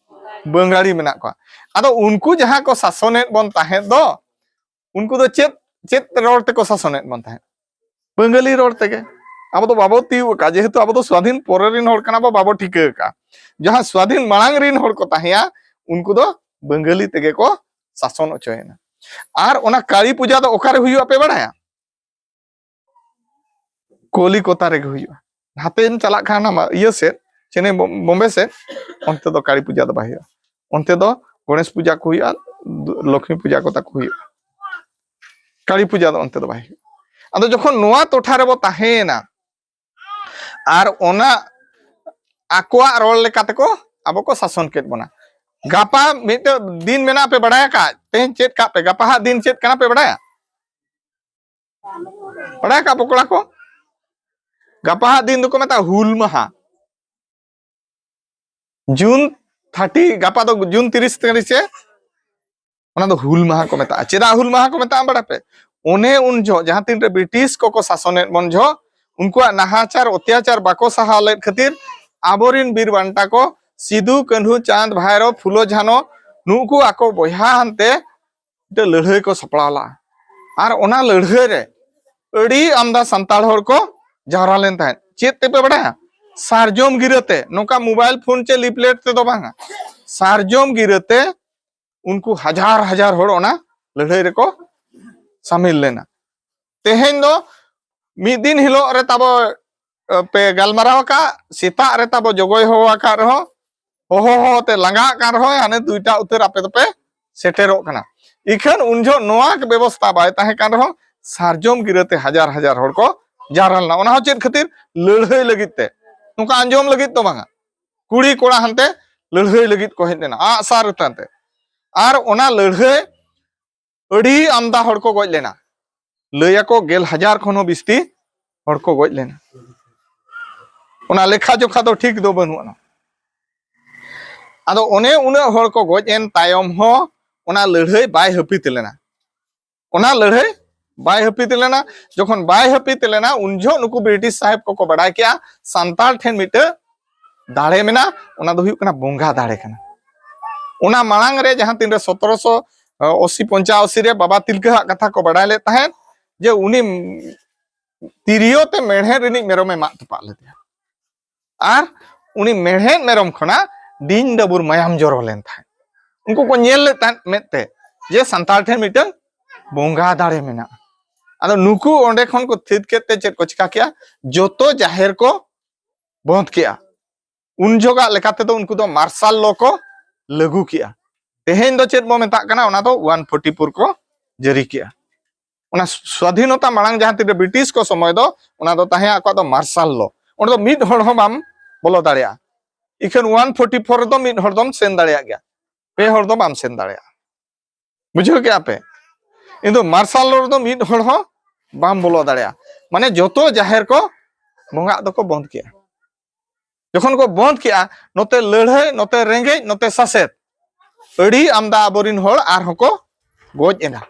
ᱵᱚᱝᱜᱟᱲᱤ ᱢᱮᱱᱟᱜ ᱠᱚᱣᱟ᱾ ᱟᱫᱚ ᱩᱱᱠᱩ ᱡᱟᱦᱟᱸ ᱠᱚ ᱥᱟᱥᱚᱱᱮᱫ ᱵᱚᱱ ᱛᱟᱦᱮᱸᱫ ᱫᱚ, ᱩᱱᱠᱩ ᱫᱚ ᱪᱮᱫ, ᱪᱮᱫ ᱨᱚᱲ ᱛᱮᱠᱚ ᱥᱟᱥᱚᱱᱮᱫ ᱵᱚᱱ ᱛᱟᱦᱮᱸᱫ? ᱵᱟᱝᱜᱟᱞᱤ ᱨᱚᱲ ᱛᱮᱜᱮ᱾ ᱟᱵᱚ ᱫᱚ ᱵᱟᱵᱚ ᱛᱤᱭᱳᱜ ᱟᱠᱟᱫ, ᱡᱮᱦᱮᱛᱩ ᱟᱵᱚ ᱫᱚ ᱥᱣᱟᱫᱷᱤᱱ ᱯᱚᱨᱮ ᱨᱮᱱ ᱦᱚᱲ ᱠᱟᱱᱟ ᱵᱚ, ᱵᱟᱵᱚ ᱴᱷᱤᱠᱟᱹ ᱟᱠᱟᱫ᱾ ᱡᱟᱦᱟᱸ ᱥᱣᱟᱫᱷᱤᱱ ᱢᱟᱲᱟᱝ ᱨᱮᱱ ᱦᱚᱲ ᱠᱚ ᱛᱟᱦᱮᱸᱭᱟ, ᱩᱱᱠᱩ ᱫᱚ ᱵᱟᱝᱜᱟᱞᱤ ᱛᱮᱜᱮ ᱠᱚ ᱥᱟᱥᱚᱱ ᱦᱚᱪᱚᱭᱮᱱᱟ᱾ ᱟᱨ ᱚᱱᱟ ᱠᱟᱹᱞᱤ ᱯᱩᱡᱟ ᱫᱚ ᱚᱠᱟᱨᱮ ᱦᱩᱭᱩᱜᱼᱟ ᱯᱮ ᱵᱟᱲᱟᱭᱟ? ᱠᱚᱞᱤᱠᱚᱛᱟ ᱨᱮᱜᱮ ᱦᱩᱭᱩᱜᱼᱟ᱾ ᱦᱟᱱᱛᱮᱢ ᱪᱟᱞᱟᱜ ᱠᱷᱟᱱ ᱦᱟᱱᱟ ᱤᱭᱟᱹ ᱥᱮᱫ, ᱪᱮᱱᱱᱟᱭ, ᱵᱚᱢ-, ᱵᱚᱢᱵᱮ ᱥᱮᱫ, ᱚᱱᱛᱮ ᱫᱚ ᱠᱟᱹᱞᱤ ᱯᱩᱡᱟ ᱫᱚ ᱵᱟᱭ ᱦᱩᱭᱩᱜᱼᱟ᱾ ᱚᱱᱛᱮ ᱫᱚ ᱜᱚᱬᱮᱥ ᱯᱩᱡᱟ ᱠᱚ ᱦᱩᱭᱩᱜᱼᱟ, ᱫᱩ-, ᱞᱚᱠᱷᱢᱤ ᱯᱩᱡᱟ ᱠᱚ ᱛᱟᱠᱚ ᱦᱩᱭᱩᱜᱼᱟ᱾ ᱠᱟᱹᱞᱤ ᱯᱩᱡᱟ ᱫᱚ ᱚᱱᱛᱮ ᱫᱚ ᱵᱟᱭ ᱦᱩᱭᱩᱜᱼᱟ᱾ ᱟᱫᱚ ᱡᱚᱠᱷᱚᱱ ᱱᱚᱣᱟ ᱴᱚᱴᱷᱟ ᱨᱮᱵᱚ ᱛᱟᱦᱮᱸᱭᱮᱱᱟ ᱟᱨ ᱚᱱᱟ ᱟᱠᱚᱣᱟᱜ ᱨᱚᱲ ᱞᱮᱠᱟ ᱛᱮᱠᱚ ᱟᱵᱚ ᱠᱚ ᱥᱟᱥᱚᱱ ᱠᱮᱫ ᱵᱚᱱᱟ, ᱜᱟᱯᱟ ᱢᱤᱫᱴᱮᱱ ᱫᱤᱱ ᱢᱮᱱᱟᱜᱼᱟ ᱯᱮ ᱵᱟᱲᱟᱭ ᱟᱠᱟᱫ? ᱛᱮᱦᱮᱧ ᱪᱮᱫ ᱠᱟᱜ ᱯᱮ, ᱜᱟᱯᱟ ᱦᱟᱜ ᱫᱤᱱ ᱪᱮᱫ ᱠᱟᱱᱟ ᱯᱮ ᱵᱟᱲᱟᱭᱟ? ᱵᱟᱲᱟᱭ ᱟᱠᱟᱫ ᱯᱮ ᱠᱚᱲᱟ ᱠᱚ? ᱜᱟᱯᱟ ᱦᱟᱜ ᱫᱤᱱ ᱫᱚᱠᱚ ᱢᱮᱛᱟᱜᱼᱟ ᱦᱩᱞ ᱢᱟᱦᱟ᱾ ᱡᱩᱱ ᱛᱷᱟᱨᱴᱤ, ᱜᱟᱯᱟ ᱫᱚ ᱡᱩᱱ ᱛᱤᱨᱤᱥ ᱛᱟᱹᱨᱤᱠᱷ ᱥᱮ, ᱚᱱᱟ ᱫᱚ ᱦᱩᱞ ᱢᱟᱦᱟ ᱠᱚ ᱢᱮᱛᱟᱜᱼᱟ᱾ ᱪᱮᱫᱟᱜ ᱦᱩᱞ ᱢᱟᱦᱟ ᱠᱚ ᱢᱮᱛᱟᱜᱼᱟ ᱵᱟᱲᱟᱭ ᱯᱮ? ᱚᱱᱮ ᱩᱱ ᱡᱚᱦᱚᱜ ᱡᱟᱦᱟᱸ ᱛᱤᱱᱨᱮ ᱵᱨᱤᱴᱤᱥ ᱠᱚᱠᱚ ᱥᱟᱥᱚᱱᱮᱫ ᱵᱚᱱ ᱡᱚᱦᱚᱜ, ᱩᱱᱠᱩᱣᱟᱜ ᱱᱟᱦᱟᱪᱟᱨ ᱚᱛᱛᱟᱪᱟᱨ ᱵᱟᱠᱚ ᱥᱟᱦᱟᱣ ᱞᱮᱫ ᱠᱷᱟᱹᱛᱤᱨ ᱟᱵᱚᱨᱤᱱ ᱵᱤᱨ ᱵᱟᱱᱴᱟ ᱠᱚ ᱥᱤᱫᱩ, ᱠᱟᱹᱱᱦᱩ, ᱪᱟᱸᱫᱽ, ᱵᱷᱟᱭᱨᱚ, ᱯᱷᱩᱞᱳ, ᱡᱷᱟᱱᱚ, ᱱᱩᱠᱩ ᱟᱠᱚ ᱵᱚᱭᱦᱟ ᱦᱟᱱᱛᱮ ᱢᱤᱫᱴᱮᱱ ᱞᱟᱹᱲᱦᱟᱹᱭ ᱠᱚ ᱥᱟᱯᱲᱟᱣ ᱞᱟᱜᱼᱟ᱾ ᱟᱨ ᱚᱱᱟ ᱞᱟᱹᱲᱦᱟᱹᱭ ᱨᱮ ᱟᱹᱰᱤ ᱟᱢᱫᱟ ᱥᱟᱱᱛᱟᱲ ᱦᱚᱲ ᱠᱚ ᱡᱟᱣᱨᱟ ᱞᱮᱱ ᱛᱟᱦᱮᱸᱫ᱾ ᱪᱮᱫ ᱛᱮᱯᱮ ᱵᱟᱲᱟᱭᱟ? ᱥᱟᱨᱡᱚᱢ ᱜᱤᱨᱟᱹᱛᱮ᱾ ᱱᱚᱝᱠᱟ ᱢᱳᱵᱟᱭᱤᱞ ᱯᱷᱳᱱ ᱪᱮ ᱞᱤᱯᱞᱮᱴ ᱛᱮᱫᱚ ᱵᱟᱝᱟ, ᱥᱟᱨᱡᱚᱢ ᱜᱤᱨᱟᱹᱛᱮ ᱩᱱᱠᱩ ᱦᱟᱡᱟᱨ ᱦᱟᱡᱟᱨ ᱦᱚᱲ ᱚᱱᱟ ᱞᱟᱹᱲᱦᱟᱹᱭ ᱨᱮᱠᱚ ᱥᱟᱢᱤᱞ ᱞᱮᱱᱟ᱾ ᱛᱮᱦᱮᱧ ᱫᱚ ᱢᱤᱫ ᱫᱤᱱ ᱦᱤᱞᱳᱜ ᱨᱮ ᱛᱟᱵᱚ, ᱮ, ᱯᱮ ᱜᱟᱞᱢᱟᱨᱟᱣ ᱟᱠᱟᱫ, ᱥᱮᱛᱟᱜ ᱨᱮ ᱛᱟᱵᱚ ᱡᱚᱜᱚᱭ ᱦᱚᱦᱚ ᱟᱠᱟᱫ ᱨᱮᱦᱚᱸ, ᱦᱚᱦᱚ ᱦᱚᱦᱚ ᱛᱮ ᱞᱟᱸᱜᱟ ᱟᱠᱟᱱ ᱨᱮᱦᱚᱸ, ᱦᱟᱱᱮ ᱫᱩᱭᱴᱟ ᱩᱛᱟᱹᱨ ᱟᱯᱮ ᱫᱚᱯᱮ ᱥᱮᱴᱮᱨᱚᱜ ᱠᱟᱱᱟ᱾ ᱤᱠᱷᱟᱹᱱ ᱩᱱ ᱡᱚᱦᱚᱜ ᱱᱚᱣᱟ ᱵᱮᱵᱚᱥᱛᱷᱟ ᱵᱟᱭ ᱛᱟᱦᱮᱸ ᱠᱟᱱ ᱨᱮᱦᱚᱸ, ᱥᱟᱨᱡᱚᱢ ᱜᱤᱨᱟᱹᱛᱮ ᱦᱟᱡᱟᱨ ᱦᱟᱡᱟᱨ ᱦᱚᱲ ᱠᱚ ᱡᱟᱣᱨᱟ ᱞᱮᱱᱟ᱾ ᱚᱱᱟ ᱦᱚᱸ ᱪᱮᱫ ᱠᱷᱟᱹᱛᱤᱨ? ᱞᱟᱹᱲᱦᱟᱹᱭ ᱞᱟᱹᱜᱤᱫ ᱛᱮ᱾ ᱱᱚᱝᱠᱟ ᱟᱸᱡᱚᱢ ᱞᱟᱹᱜᱤᱫ ᱫᱚ ᱵᱟᱝᱟ, ᱠᱩᱲᱤ ᱠᱚᱲᱟ ᱦᱟᱱᱛᱮ ᱞᱟᱹᱲᱦᱟᱹᱭ ᱞᱟᱹᱜᱤᱫ ᱠᱚ ᱦᱮᱡ ᱞᱮᱱᱟ ᱟᱜᱼᱥᱟᱨ ᱟᱛᱮ᱾ ᱟᱨ ᱚᱱᱟ ᱞᱟᱹᱲᱦᱟᱹᱭ ᱟᱹᱰᱤ ᱟᱢᱫᱟ ᱦᱚᱲ ᱠᱚ ᱜᱚᱡ ᱞᱮᱱᱟ᱾ ᱞᱟᱹᱭᱟᱠᱚ ᱜᱮᱞ ᱦᱟᱡᱟᱨ ᱠᱷᱚᱱ ᱦᱚᱸ ᱵᱤᱥᱛᱤ ᱦᱚᱲ ᱠᱚ ᱜᱚᱡ ᱞᱮᱱᱟ᱾ ᱚᱱᱟ ᱞᱮᱠᱷᱟ ᱡᱚᱠᱷᱟ ᱫᱚ ᱴᱷᱤᱠ ᱫᱚ ᱵᱟᱹᱱᱩᱜ ᱟᱱᱟ᱾ ᱟᱫᱚ ᱚᱱᱮ ᱩᱱᱟᱹᱜ ᱦᱚᱲ ᱠᱚ ᱜᱚᱡ ᱮᱱ ᱛᱟᱭᱚᱢ ᱦᱚᱸ ᱚᱱᱟ ᱞᱟᱹᱲᱦᱟᱹᱭ ᱵᱟᱭ ᱦᱟᱹᱯᱤᱫ ᱞᱮᱱᱟ᱾ ᱚᱱᱟ ᱞᱟᱹᱲᱦᱟᱹᱭ ᱵᱟᱭ ᱦᱟᱹᱯᱤᱫ ᱞᱮᱱᱟ᱾ ᱡᱚᱠᱷᱚᱱ ᱵᱟᱭ ᱦᱟᱹᱯᱤᱫ ᱞᱮᱱᱟ, ᱩᱱ ᱡᱚᱦᱚᱜ ᱱᱩᱠᱩ ᱵᱨᱤᱴᱤᱥ ᱥᱟᱦᱮᱵᱽ ᱠᱚᱠᱚ ᱵᱟᱰᱟᱭ ᱠᱮᱜᱼᱟ ᱥᱟᱱᱛᱟᱲ ᱴᱷᱮᱱ ᱢᱤᱫᱴᱟᱹᱝ ᱫᱟᱲᱮ ᱢᱮᱱᱟᱜᱼᱟ, ᱚᱱᱟ ᱫᱚ ᱦᱩᱭᱩᱜ ᱠᱟᱱᱟ ᱵᱚᱸᱜᱟ ᱫᱟᱲᱮ ᱠᱟᱱᱟ᱾ ᱚᱱᱟ ᱢᱟᱲᱟᱝ ᱨᱮ ᱡᱟᱦᱟᱸ ᱛᱤᱱᱨᱮ ᱥᱚᱛᱨᱚᱥᱚ ᱟᱥᱤ ᱯᱚᱧᱪᱟᱥᱤ ᱨᱮ ᱵᱟᱵᱟ ᱛᱤᱞᱠᱟᱹ ᱟᱜ ᱠᱟᱛᱷᱟ ᱠᱚ ᱵᱟᱰᱟᱭ ᱞᱮᱫ ᱛᱟᱦᱮᱸᱫ, ᱡᱮ ᱩᱱᱤ ᱛᱤᱨᱭᱳ ᱛᱮ ᱢᱮᱲᱦᱮᱫ ᱨᱤᱱᱤᱡ ᱢᱮᱨᱚᱢᱮ ᱢᱟᱜ ᱛᱚᱯᱟᱜ ᱞᱮᱫᱮᱭᱟ᱾ ᱟᱨ ᱩᱱᱤ ᱢᱮᱲᱦᱮᱫ ᱢᱮᱨᱚᱢ ᱠᱷᱚᱱᱟᱜ ᱰᱤᱧ ᱰᱟᱹᱵᱩᱨ ᱢᱟᱭᱟᱢ ᱡᱚᱨᱚ ᱞᱮᱱ ᱛᱟᱦᱮᱸᱫ᱾ ᱩᱱᱠᱩ ᱠᱚ ᱧᱮᱞ ᱞᱮᱫ ᱛᱟᱦᱮᱸᱫ ᱢᱮᱫ ᱛᱮ, ᱡᱮ ᱥᱟᱱᱛᱟᱲ ᱴᱷᱮᱱ ᱢᱤᱫᱴᱟᱹᱝ ᱵᱚᱸᱜᱟ ᱫᱟᱲᱮ ᱢᱮᱱᱟᱜᱼᱟ᱾ ᱟᱫᱚ ᱱᱩᱠᱩ ᱚᱸᱰᱮ ᱠᱷᱚᱱ ᱠᱚ ᱛᱷᱤᱛ ᱠᱮᱫ ᱛᱮ ᱪᱮᱫ ᱠᱚ ᱪᱤᱠᱟ ᱠᱮᱜᱼᱟ? ᱡᱚᱛᱚ ᱡᱟᱦᱮᱨ ᱠᱚ ᱵᱚᱸᱫᱽ ᱠᱮᱜᱼᱟ᱾ ᱩᱱ ᱡᱚᱦᱚᱜᱟᱜ ᱞᱮᱠᱟ ᱛᱮᱫᱚ ᱩᱱᱠᱩ ᱫᱚ ᱢᱟᱨᱥᱟᱞ ᱞᱚ ᱠᱚ ᱞᱟᱹᱜᱩ ᱠᱮᱜᱼᱟ᱾ ᱛᱮᱦᱮᱧ ᱫᱚ ᱪᱮᱫ ᱵᱚ ᱢᱮᱛᱟᱜ ᱠᱟᱱᱟ? ᱚᱱᱟ ᱫᱚ ᱚᱣᱟᱱ ᱯᱷᱳᱨᱴᱤ ᱯᱷᱳᱨ ᱠᱚ ᱡᱟᱹᱨᱤ ᱠᱮᱜᱼᱟ᱾ ᱚᱱᱟ ᱥᱟᱫᱷᱤᱱᱚᱛᱟ ᱢᱟᱲᱟᱝ ᱡᱟᱦᱟᱸ ᱛᱤᱱᱟᱹᱜ ᱵᱨᱤᱴᱤᱥ ᱠᱚ ᱥᱚᱢᱚᱭ ᱫᱚ, ᱚᱱᱟ ᱫᱚ ᱛᱟᱦᱮᱸ ᱟᱠᱚᱣᱟᱜ ᱫᱚ ᱢᱟᱨᱥᱟᱞ ᱞᱚ᱾ ᱚᱸᱰᱮ ᱫᱚ ᱢᱤᱫ ᱦᱚᱲ ᱦᱚᱸ ᱵᱟᱢ ᱵᱚᱞᱚ ᱫᱟᱲᱮᱭᱟᱜᱼᱟ᱾ ᱤᱠᱷᱟᱹᱱ ᱚᱣᱟᱱ ᱯᱷᱳᱨᱴᱤ ᱯᱷᱳᱨ ᱨᱮᱫᱚ ᱢᱤᱫ ᱦᱚᱲ ᱫᱚᱢ ᱥᱮᱱ ᱫᱟᱲᱮᱭᱟᱜ ᱜᱮᱭᱟ, ᱯᱮ ᱦᱚᱲ ᱫᱚ ᱵᱟᱢ ᱥᱮᱱ ᱫᱟᱲᱮᱭᱟᱜᱼᱟ᱾ ᱵᱩᱡᱷᱟᱹᱣ ᱠᱮᱜᱼᱟ ᱯᱮ? ᱠᱤᱱᱛᱩ ᱢᱟᱨᱥᱟᱞ ᱞᱚ ᱨᱮᱫᱚ ᱢᱤᱫ ᱦᱚᱲ ᱦᱚᱸ ᱵᱟᱢ ᱵᱚᱞᱚ ᱫᱟᱲᱮᱭᱟᱜᱼᱟ᱾ ᱢᱟᱱᱮ ᱡᱚᱛᱚ ᱡᱟᱦᱮᱨ ᱠᱚ ᱵᱚᱸᱜᱟᱜ ᱫᱚᱠᱚ ᱵᱚᱸᱫᱽ ᱠᱮᱜᱼᱟ᱾ ᱡᱚᱠᱷᱚᱱ ᱠᱚ ᱵᱚᱸᱫᱽ ᱠᱮᱜᱼᱟ, ᱱᱚᱛᱮ ᱞᱟᱹᱲᱦᱟᱹᱭ, ᱱᱚᱛᱮ ᱨᱮᱸᱜᱮᱡ, ᱱᱚᱛᱮ ᱥᱟᱥᱮᱛ, ᱟᱹᱰᱤ ᱟᱢᱫᱟ ᱟᱵᱚᱨᱤᱱ ᱦᱚᱲ ᱟᱨᱦᱚᱸ ᱠᱚ ᱜᱚᱡ ᱮᱱᱟ᱾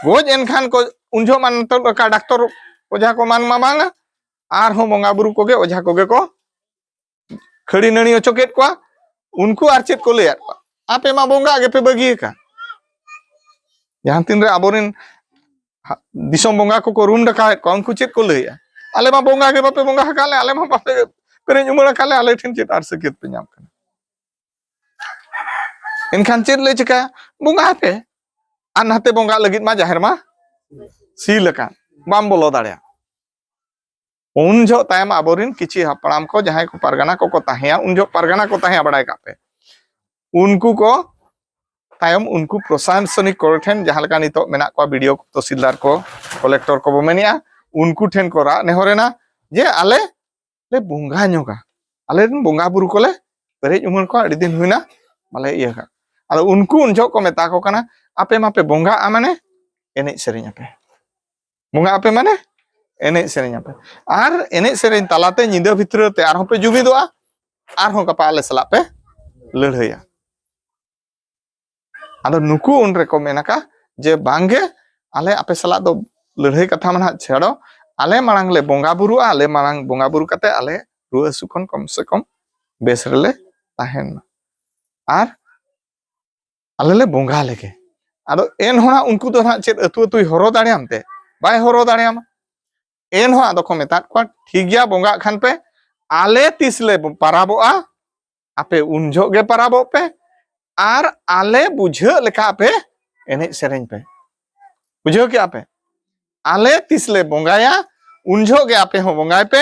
ᱜᱚᱡ ᱮᱱᱠᱷᱟᱱ ᱠᱚ ᱩᱱ ᱡᱚᱦᱚᱜ ᱢᱟ ᱱᱚᱛᱮ ᱞᱮᱠᱟ ᱰᱟᱠᱛᱚᱨ ᱚᱡᱷᱟ ᱠᱚ ᱢᱟᱱ ᱢᱟ ᱵᱟᱝᱟ, ᱟᱨᱦᱚᱸ ᱵᱚᱸᱜᱟ ᱵᱩᱨᱩ ᱠᱚᱜᱮ ᱚᱡᱷᱟ ᱠᱚᱜᱮ ᱠᱚ ᱠᱷᱟᱹᱲᱤ ᱱᱟᱹᱲᱤ ᱦᱚᱪᱚ ᱠᱮᱫ ᱠᱚᱣᱟ᱾ ᱩᱱᱠᱩ ᱟᱨ ᱪᱮᱫ ᱠᱚ ᱞᱟᱹᱭᱟᱫ ᱠᱚᱣᱟ? ᱟᱯᱮ ᱢᱟ ᱵᱚᱸᱜᱟ ᱜᱮᱯᱮ ᱵᱟᱹᱜᱤ ᱟᱠᱟᱫ᱾ ᱡᱟᱦᱟᱸ ᱛᱤᱱᱨᱮ ᱟᱵᱚᱨᱮᱱ ᱦᱟ-, ᱫᱤᱥᱚᱢ ᱵᱚᱸᱜᱟ ᱠᱚᱠᱚ ᱨᱩᱢ ᱰᱟᱠᱟᱣᱮᱫ ᱠᱚᱣᱟ, ᱩᱱᱠᱩ ᱪᱮᱫ ᱠᱚ ᱞᱟᱹᱭᱮᱫᱼᱟ? ᱟᱞᱮ ᱢᱟ ᱵᱚᱸᱜᱟ ᱜᱮ ᱵᱟᱯᱮ ᱵᱚᱸᱜᱟ ᱟᱠᱟᱫ ᱞᱮ, ᱟᱞᱮ ᱢᱟ ᱵᱟᱯᱮ ᱯᱮᱨᱮᱡ ᱩᱢᱟᱹᱲ ᱟᱠᱟᱫ ᱞᱮ, ᱟᱞᱮ ᱴᱷᱮᱱ ᱪᱮᱫ ᱟᱨ ᱥᱟᱹᱠᱭᱟᱹᱛ ᱯᱮ ᱧᱟᱢ ᱠᱟᱱᱟ? ᱮᱱᱠᱷᱟᱱ ᱪᱮᱫ ᱞᱮ ᱪᱤᱠᱟᱹᱭᱟ? ᱵᱚᱸᱜᱟ ᱟᱯᱮ᱾ ᱟᱨ ᱱᱟᱛᱮ ᱵᱚᱸᱜᱟᱜ ᱞᱟᱹᱜᱤᱫ ᱢᱟ ᱡᱟᱦᱮᱨ ᱢᱟ ᱥᱤᱞ ᱟᱠᱟᱱ, ᱵᱟᱢ ᱵᱚᱞᱚ ᱫᱟᱲᱮᱭᱟᱜᱼᱟ᱾ ᱩᱱ ᱡᱚᱦᱚᱜ ᱛᱟᱭᱚᱢ ᱟᱵᱚᱨᱮᱱ ᱠᱤᱪᱷᱤ ᱦᱟᱯᱲᱟᱢ ᱠᱚ, ᱡᱟᱦᱟᱸᱭ ᱠᱚ ᱯᱟᱨᱜᱟᱱᱟ ᱠᱚᱠᱚ ᱛᱟᱦᱮᱸᱭᱟ, ᱩᱱ ᱡᱚᱦᱚᱜ ᱯᱟᱨᱜᱟᱱᱟ ᱠᱚ ᱛᱟᱦᱮᱸᱭᱟ, ᱵᱟᱲᱟᱭ ᱠᱟᱜ ᱯᱮ, ᱩᱱᱠᱩ ᱠᱚ ᱛᱟᱭᱚᱢ ᱩᱱᱠᱩ ᱯᱨᱚᱥᱟᱥᱚᱱᱤᱠ ᱠᱚ ᱴᱷᱮᱱ, ᱡᱟᱦᱟᱸ ᱞᱮᱠᱟ ᱱᱤᱛᱚᱜ ᱢᱮᱱᱟᱜ ᱠᱚᱣᱟ, ᱵᱤ ᱰᱤ ᱳ, ᱛᱚᱦᱥᱤᱞᱫᱟᱨ ᱠᱚ, ᱠᱚᱞᱮᱠᱴᱚᱨ ᱠᱚᱵᱚ ᱢᱮᱱᱮᱜᱼᱟ, ᱩᱱᱠᱩ ᱴᱷᱮᱱ ᱠᱚ ᱨᱟᱜ ᱱᱮᱦᱚᱨᱮᱱᱟ ᱡᱮ ᱟᱞᱮ ᱞᱮ ᱵᱚᱸᱜᱟ ᱧᱚᱜᱟ᱾ ᱟᱞᱮ ᱨᱮᱱ ᱵᱚᱸᱜᱟ ᱵᱩᱨᱩ ᱠᱚᱞᱮ ᱯᱮᱨᱮᱡ ᱩᱢᱟᱹᱲ ᱠᱚᱣᱟ, ᱟᱹᱰᱤ ᱫᱤᱱ ᱦᱩᱭᱱᱟ ᱵᱟᱞᱮ ᱤᱭᱟᱹ ᱠᱟᱜ᱾ ᱟᱫᱚ ᱩᱱᱠᱩ ᱩᱱ ᱡᱚᱦᱚᱜ ᱠᱚ ᱢᱮᱛᱟ ᱠᱚ ᱠᱟᱱᱟ, ᱟᱯᱮ ᱢᱟᱯᱮ ᱵᱚᱸᱜᱟᱜᱼᱟ, ᱢᱟᱱᱮ ᱮᱱᱮᱡ ᱥᱮᱨᱮᱧ ᱟᱯᱮ, ᱵᱚᱸᱜᱟᱜ ᱟᱯᱮ ᱢᱟᱱᱮ ᱮᱱᱮᱡ ᱥᱮᱨᱮᱧ ᱟᱯᱮ, ᱟᱨ ᱮᱱᱮᱡ ᱥᱮᱨᱮᱧ ᱛᱟᱞᱟᱛᱮ ᱧᱤᱫᱟᱹ ᱵᱷᱤᱛᱨᱤ ᱛᱮ ᱟᱨᱦᱚᱸ ᱯᱮ ᱡᱩᱢᱤᱫᱚᱜᱼᱟ, ᱟᱨᱦᱚᱸ ᱜᱟᱯᱟ ᱟᱞᱮ ᱥᱟᱞᱟᱜ ᱯᱮ ᱞᱟᱹᱲᱦᱟᱹᱭᱟ᱾ ᱟᱫᱚ ᱱᱩᱠᱩ ᱩᱱ ᱨᱮᱠᱚ ᱢᱮᱱ ᱟᱠᱟ ᱡᱮ, ᱵᱟᱝᱜᱮ, ᱟᱞᱮ ᱟᱯᱮ ᱥᱟᱞᱟᱜ ᱫᱚ ᱞᱟᱹᱲᱦᱟᱹᱭ ᱠᱟᱛᱷᱟ ᱢᱟ ᱱᱟᱦᱟᱜ ᱪᱷᱟᱲᱚ, ᱟᱞᱮ ᱢᱟᱲᱟᱝ ᱞᱮ ᱵᱚᱸᱜᱟ ᱵᱩᱨᱩᱜᱼᱟ, ᱟᱞᱮ ᱢᱟᱲᱟᱝ ᱵᱚᱸᱜᱟ ᱵᱩᱨᱩ ᱠᱟᱛᱮ ᱟᱞᱮ ᱨᱩᱣᱟᱹ ᱦᱟᱹᱥᱩ ᱠᱷᱚᱱ ᱠᱚᱢ ᱥᱮ ᱠᱚᱢ ᱵᱮᱥ ᱨᱮᱞᱮ ᱛᱟᱦᱮᱱ ᱢᱟ, ᱟᱨ ᱟᱞᱮ ᱞᱮ ᱵᱚᱸᱜᱟ ᱞᱮᱜᱮ᱾ ᱟᱫᱚ ᱮᱱᱦᱚᱸ ᱱᱟᱦᱟᱜ ᱩᱱᱠᱩ ᱫᱚ ᱱᱟᱦᱟᱜ ᱪᱮᱫ ᱟᱹᱛᱩ ᱟᱹᱛᱩᱭ ᱦᱚᱨᱚ ᱫᱟᱲᱮᱭᱟᱢ ᱛᱮ? ᱵᱟᱭ ᱦᱚᱨᱚ ᱫᱟᱲᱮᱭᱟᱢᱟ᱾ ᱮᱱᱦᱚᱸ ᱟᱫᱚ ᱠᱚ ᱢᱮᱛᱟᱫ ᱠᱚᱣᱟ, ᱴᱷᱤᱠ ᱜᱮᱭᱟ, ᱵᱚᱸᱜᱟᱜ ᱠᱷᱟᱱ ᱯᱮ, ᱟᱞᱮ ᱛᱤᱥ ᱞᱮ ᱯᱟᱨᱟᱵᱚᱜᱼᱟ, ᱟᱯᱮ ᱩᱱ ᱡᱚᱦᱚᱜ ᱜᱮ ᱯᱟᱨᱟᱵᱚᱜ ᱯᱮ, ᱟᱨ ᱟᱞᱮ ᱵᱩᱡᱷᱟᱹᱜ ᱞᱮᱠᱟ ᱟᱯᱮ ᱮᱱᱮᱡ ᱥᱮᱨᱮᱧ ᱯᱮ᱾ ᱵᱩᱡᱷᱟᱹᱣ ᱠᱮᱜᱼᱟ ᱯᱮ? ᱟᱞᱮ ᱛᱤᱥ ᱞᱮ ᱵᱚᱸᱜᱟᱭᱟ, ᱩᱱ ᱡᱚᱦᱚᱜ ᱜᱮ ᱟᱯᱮ ᱦᱚᱸ ᱵᱚᱸᱜᱟᱭ ᱯᱮ,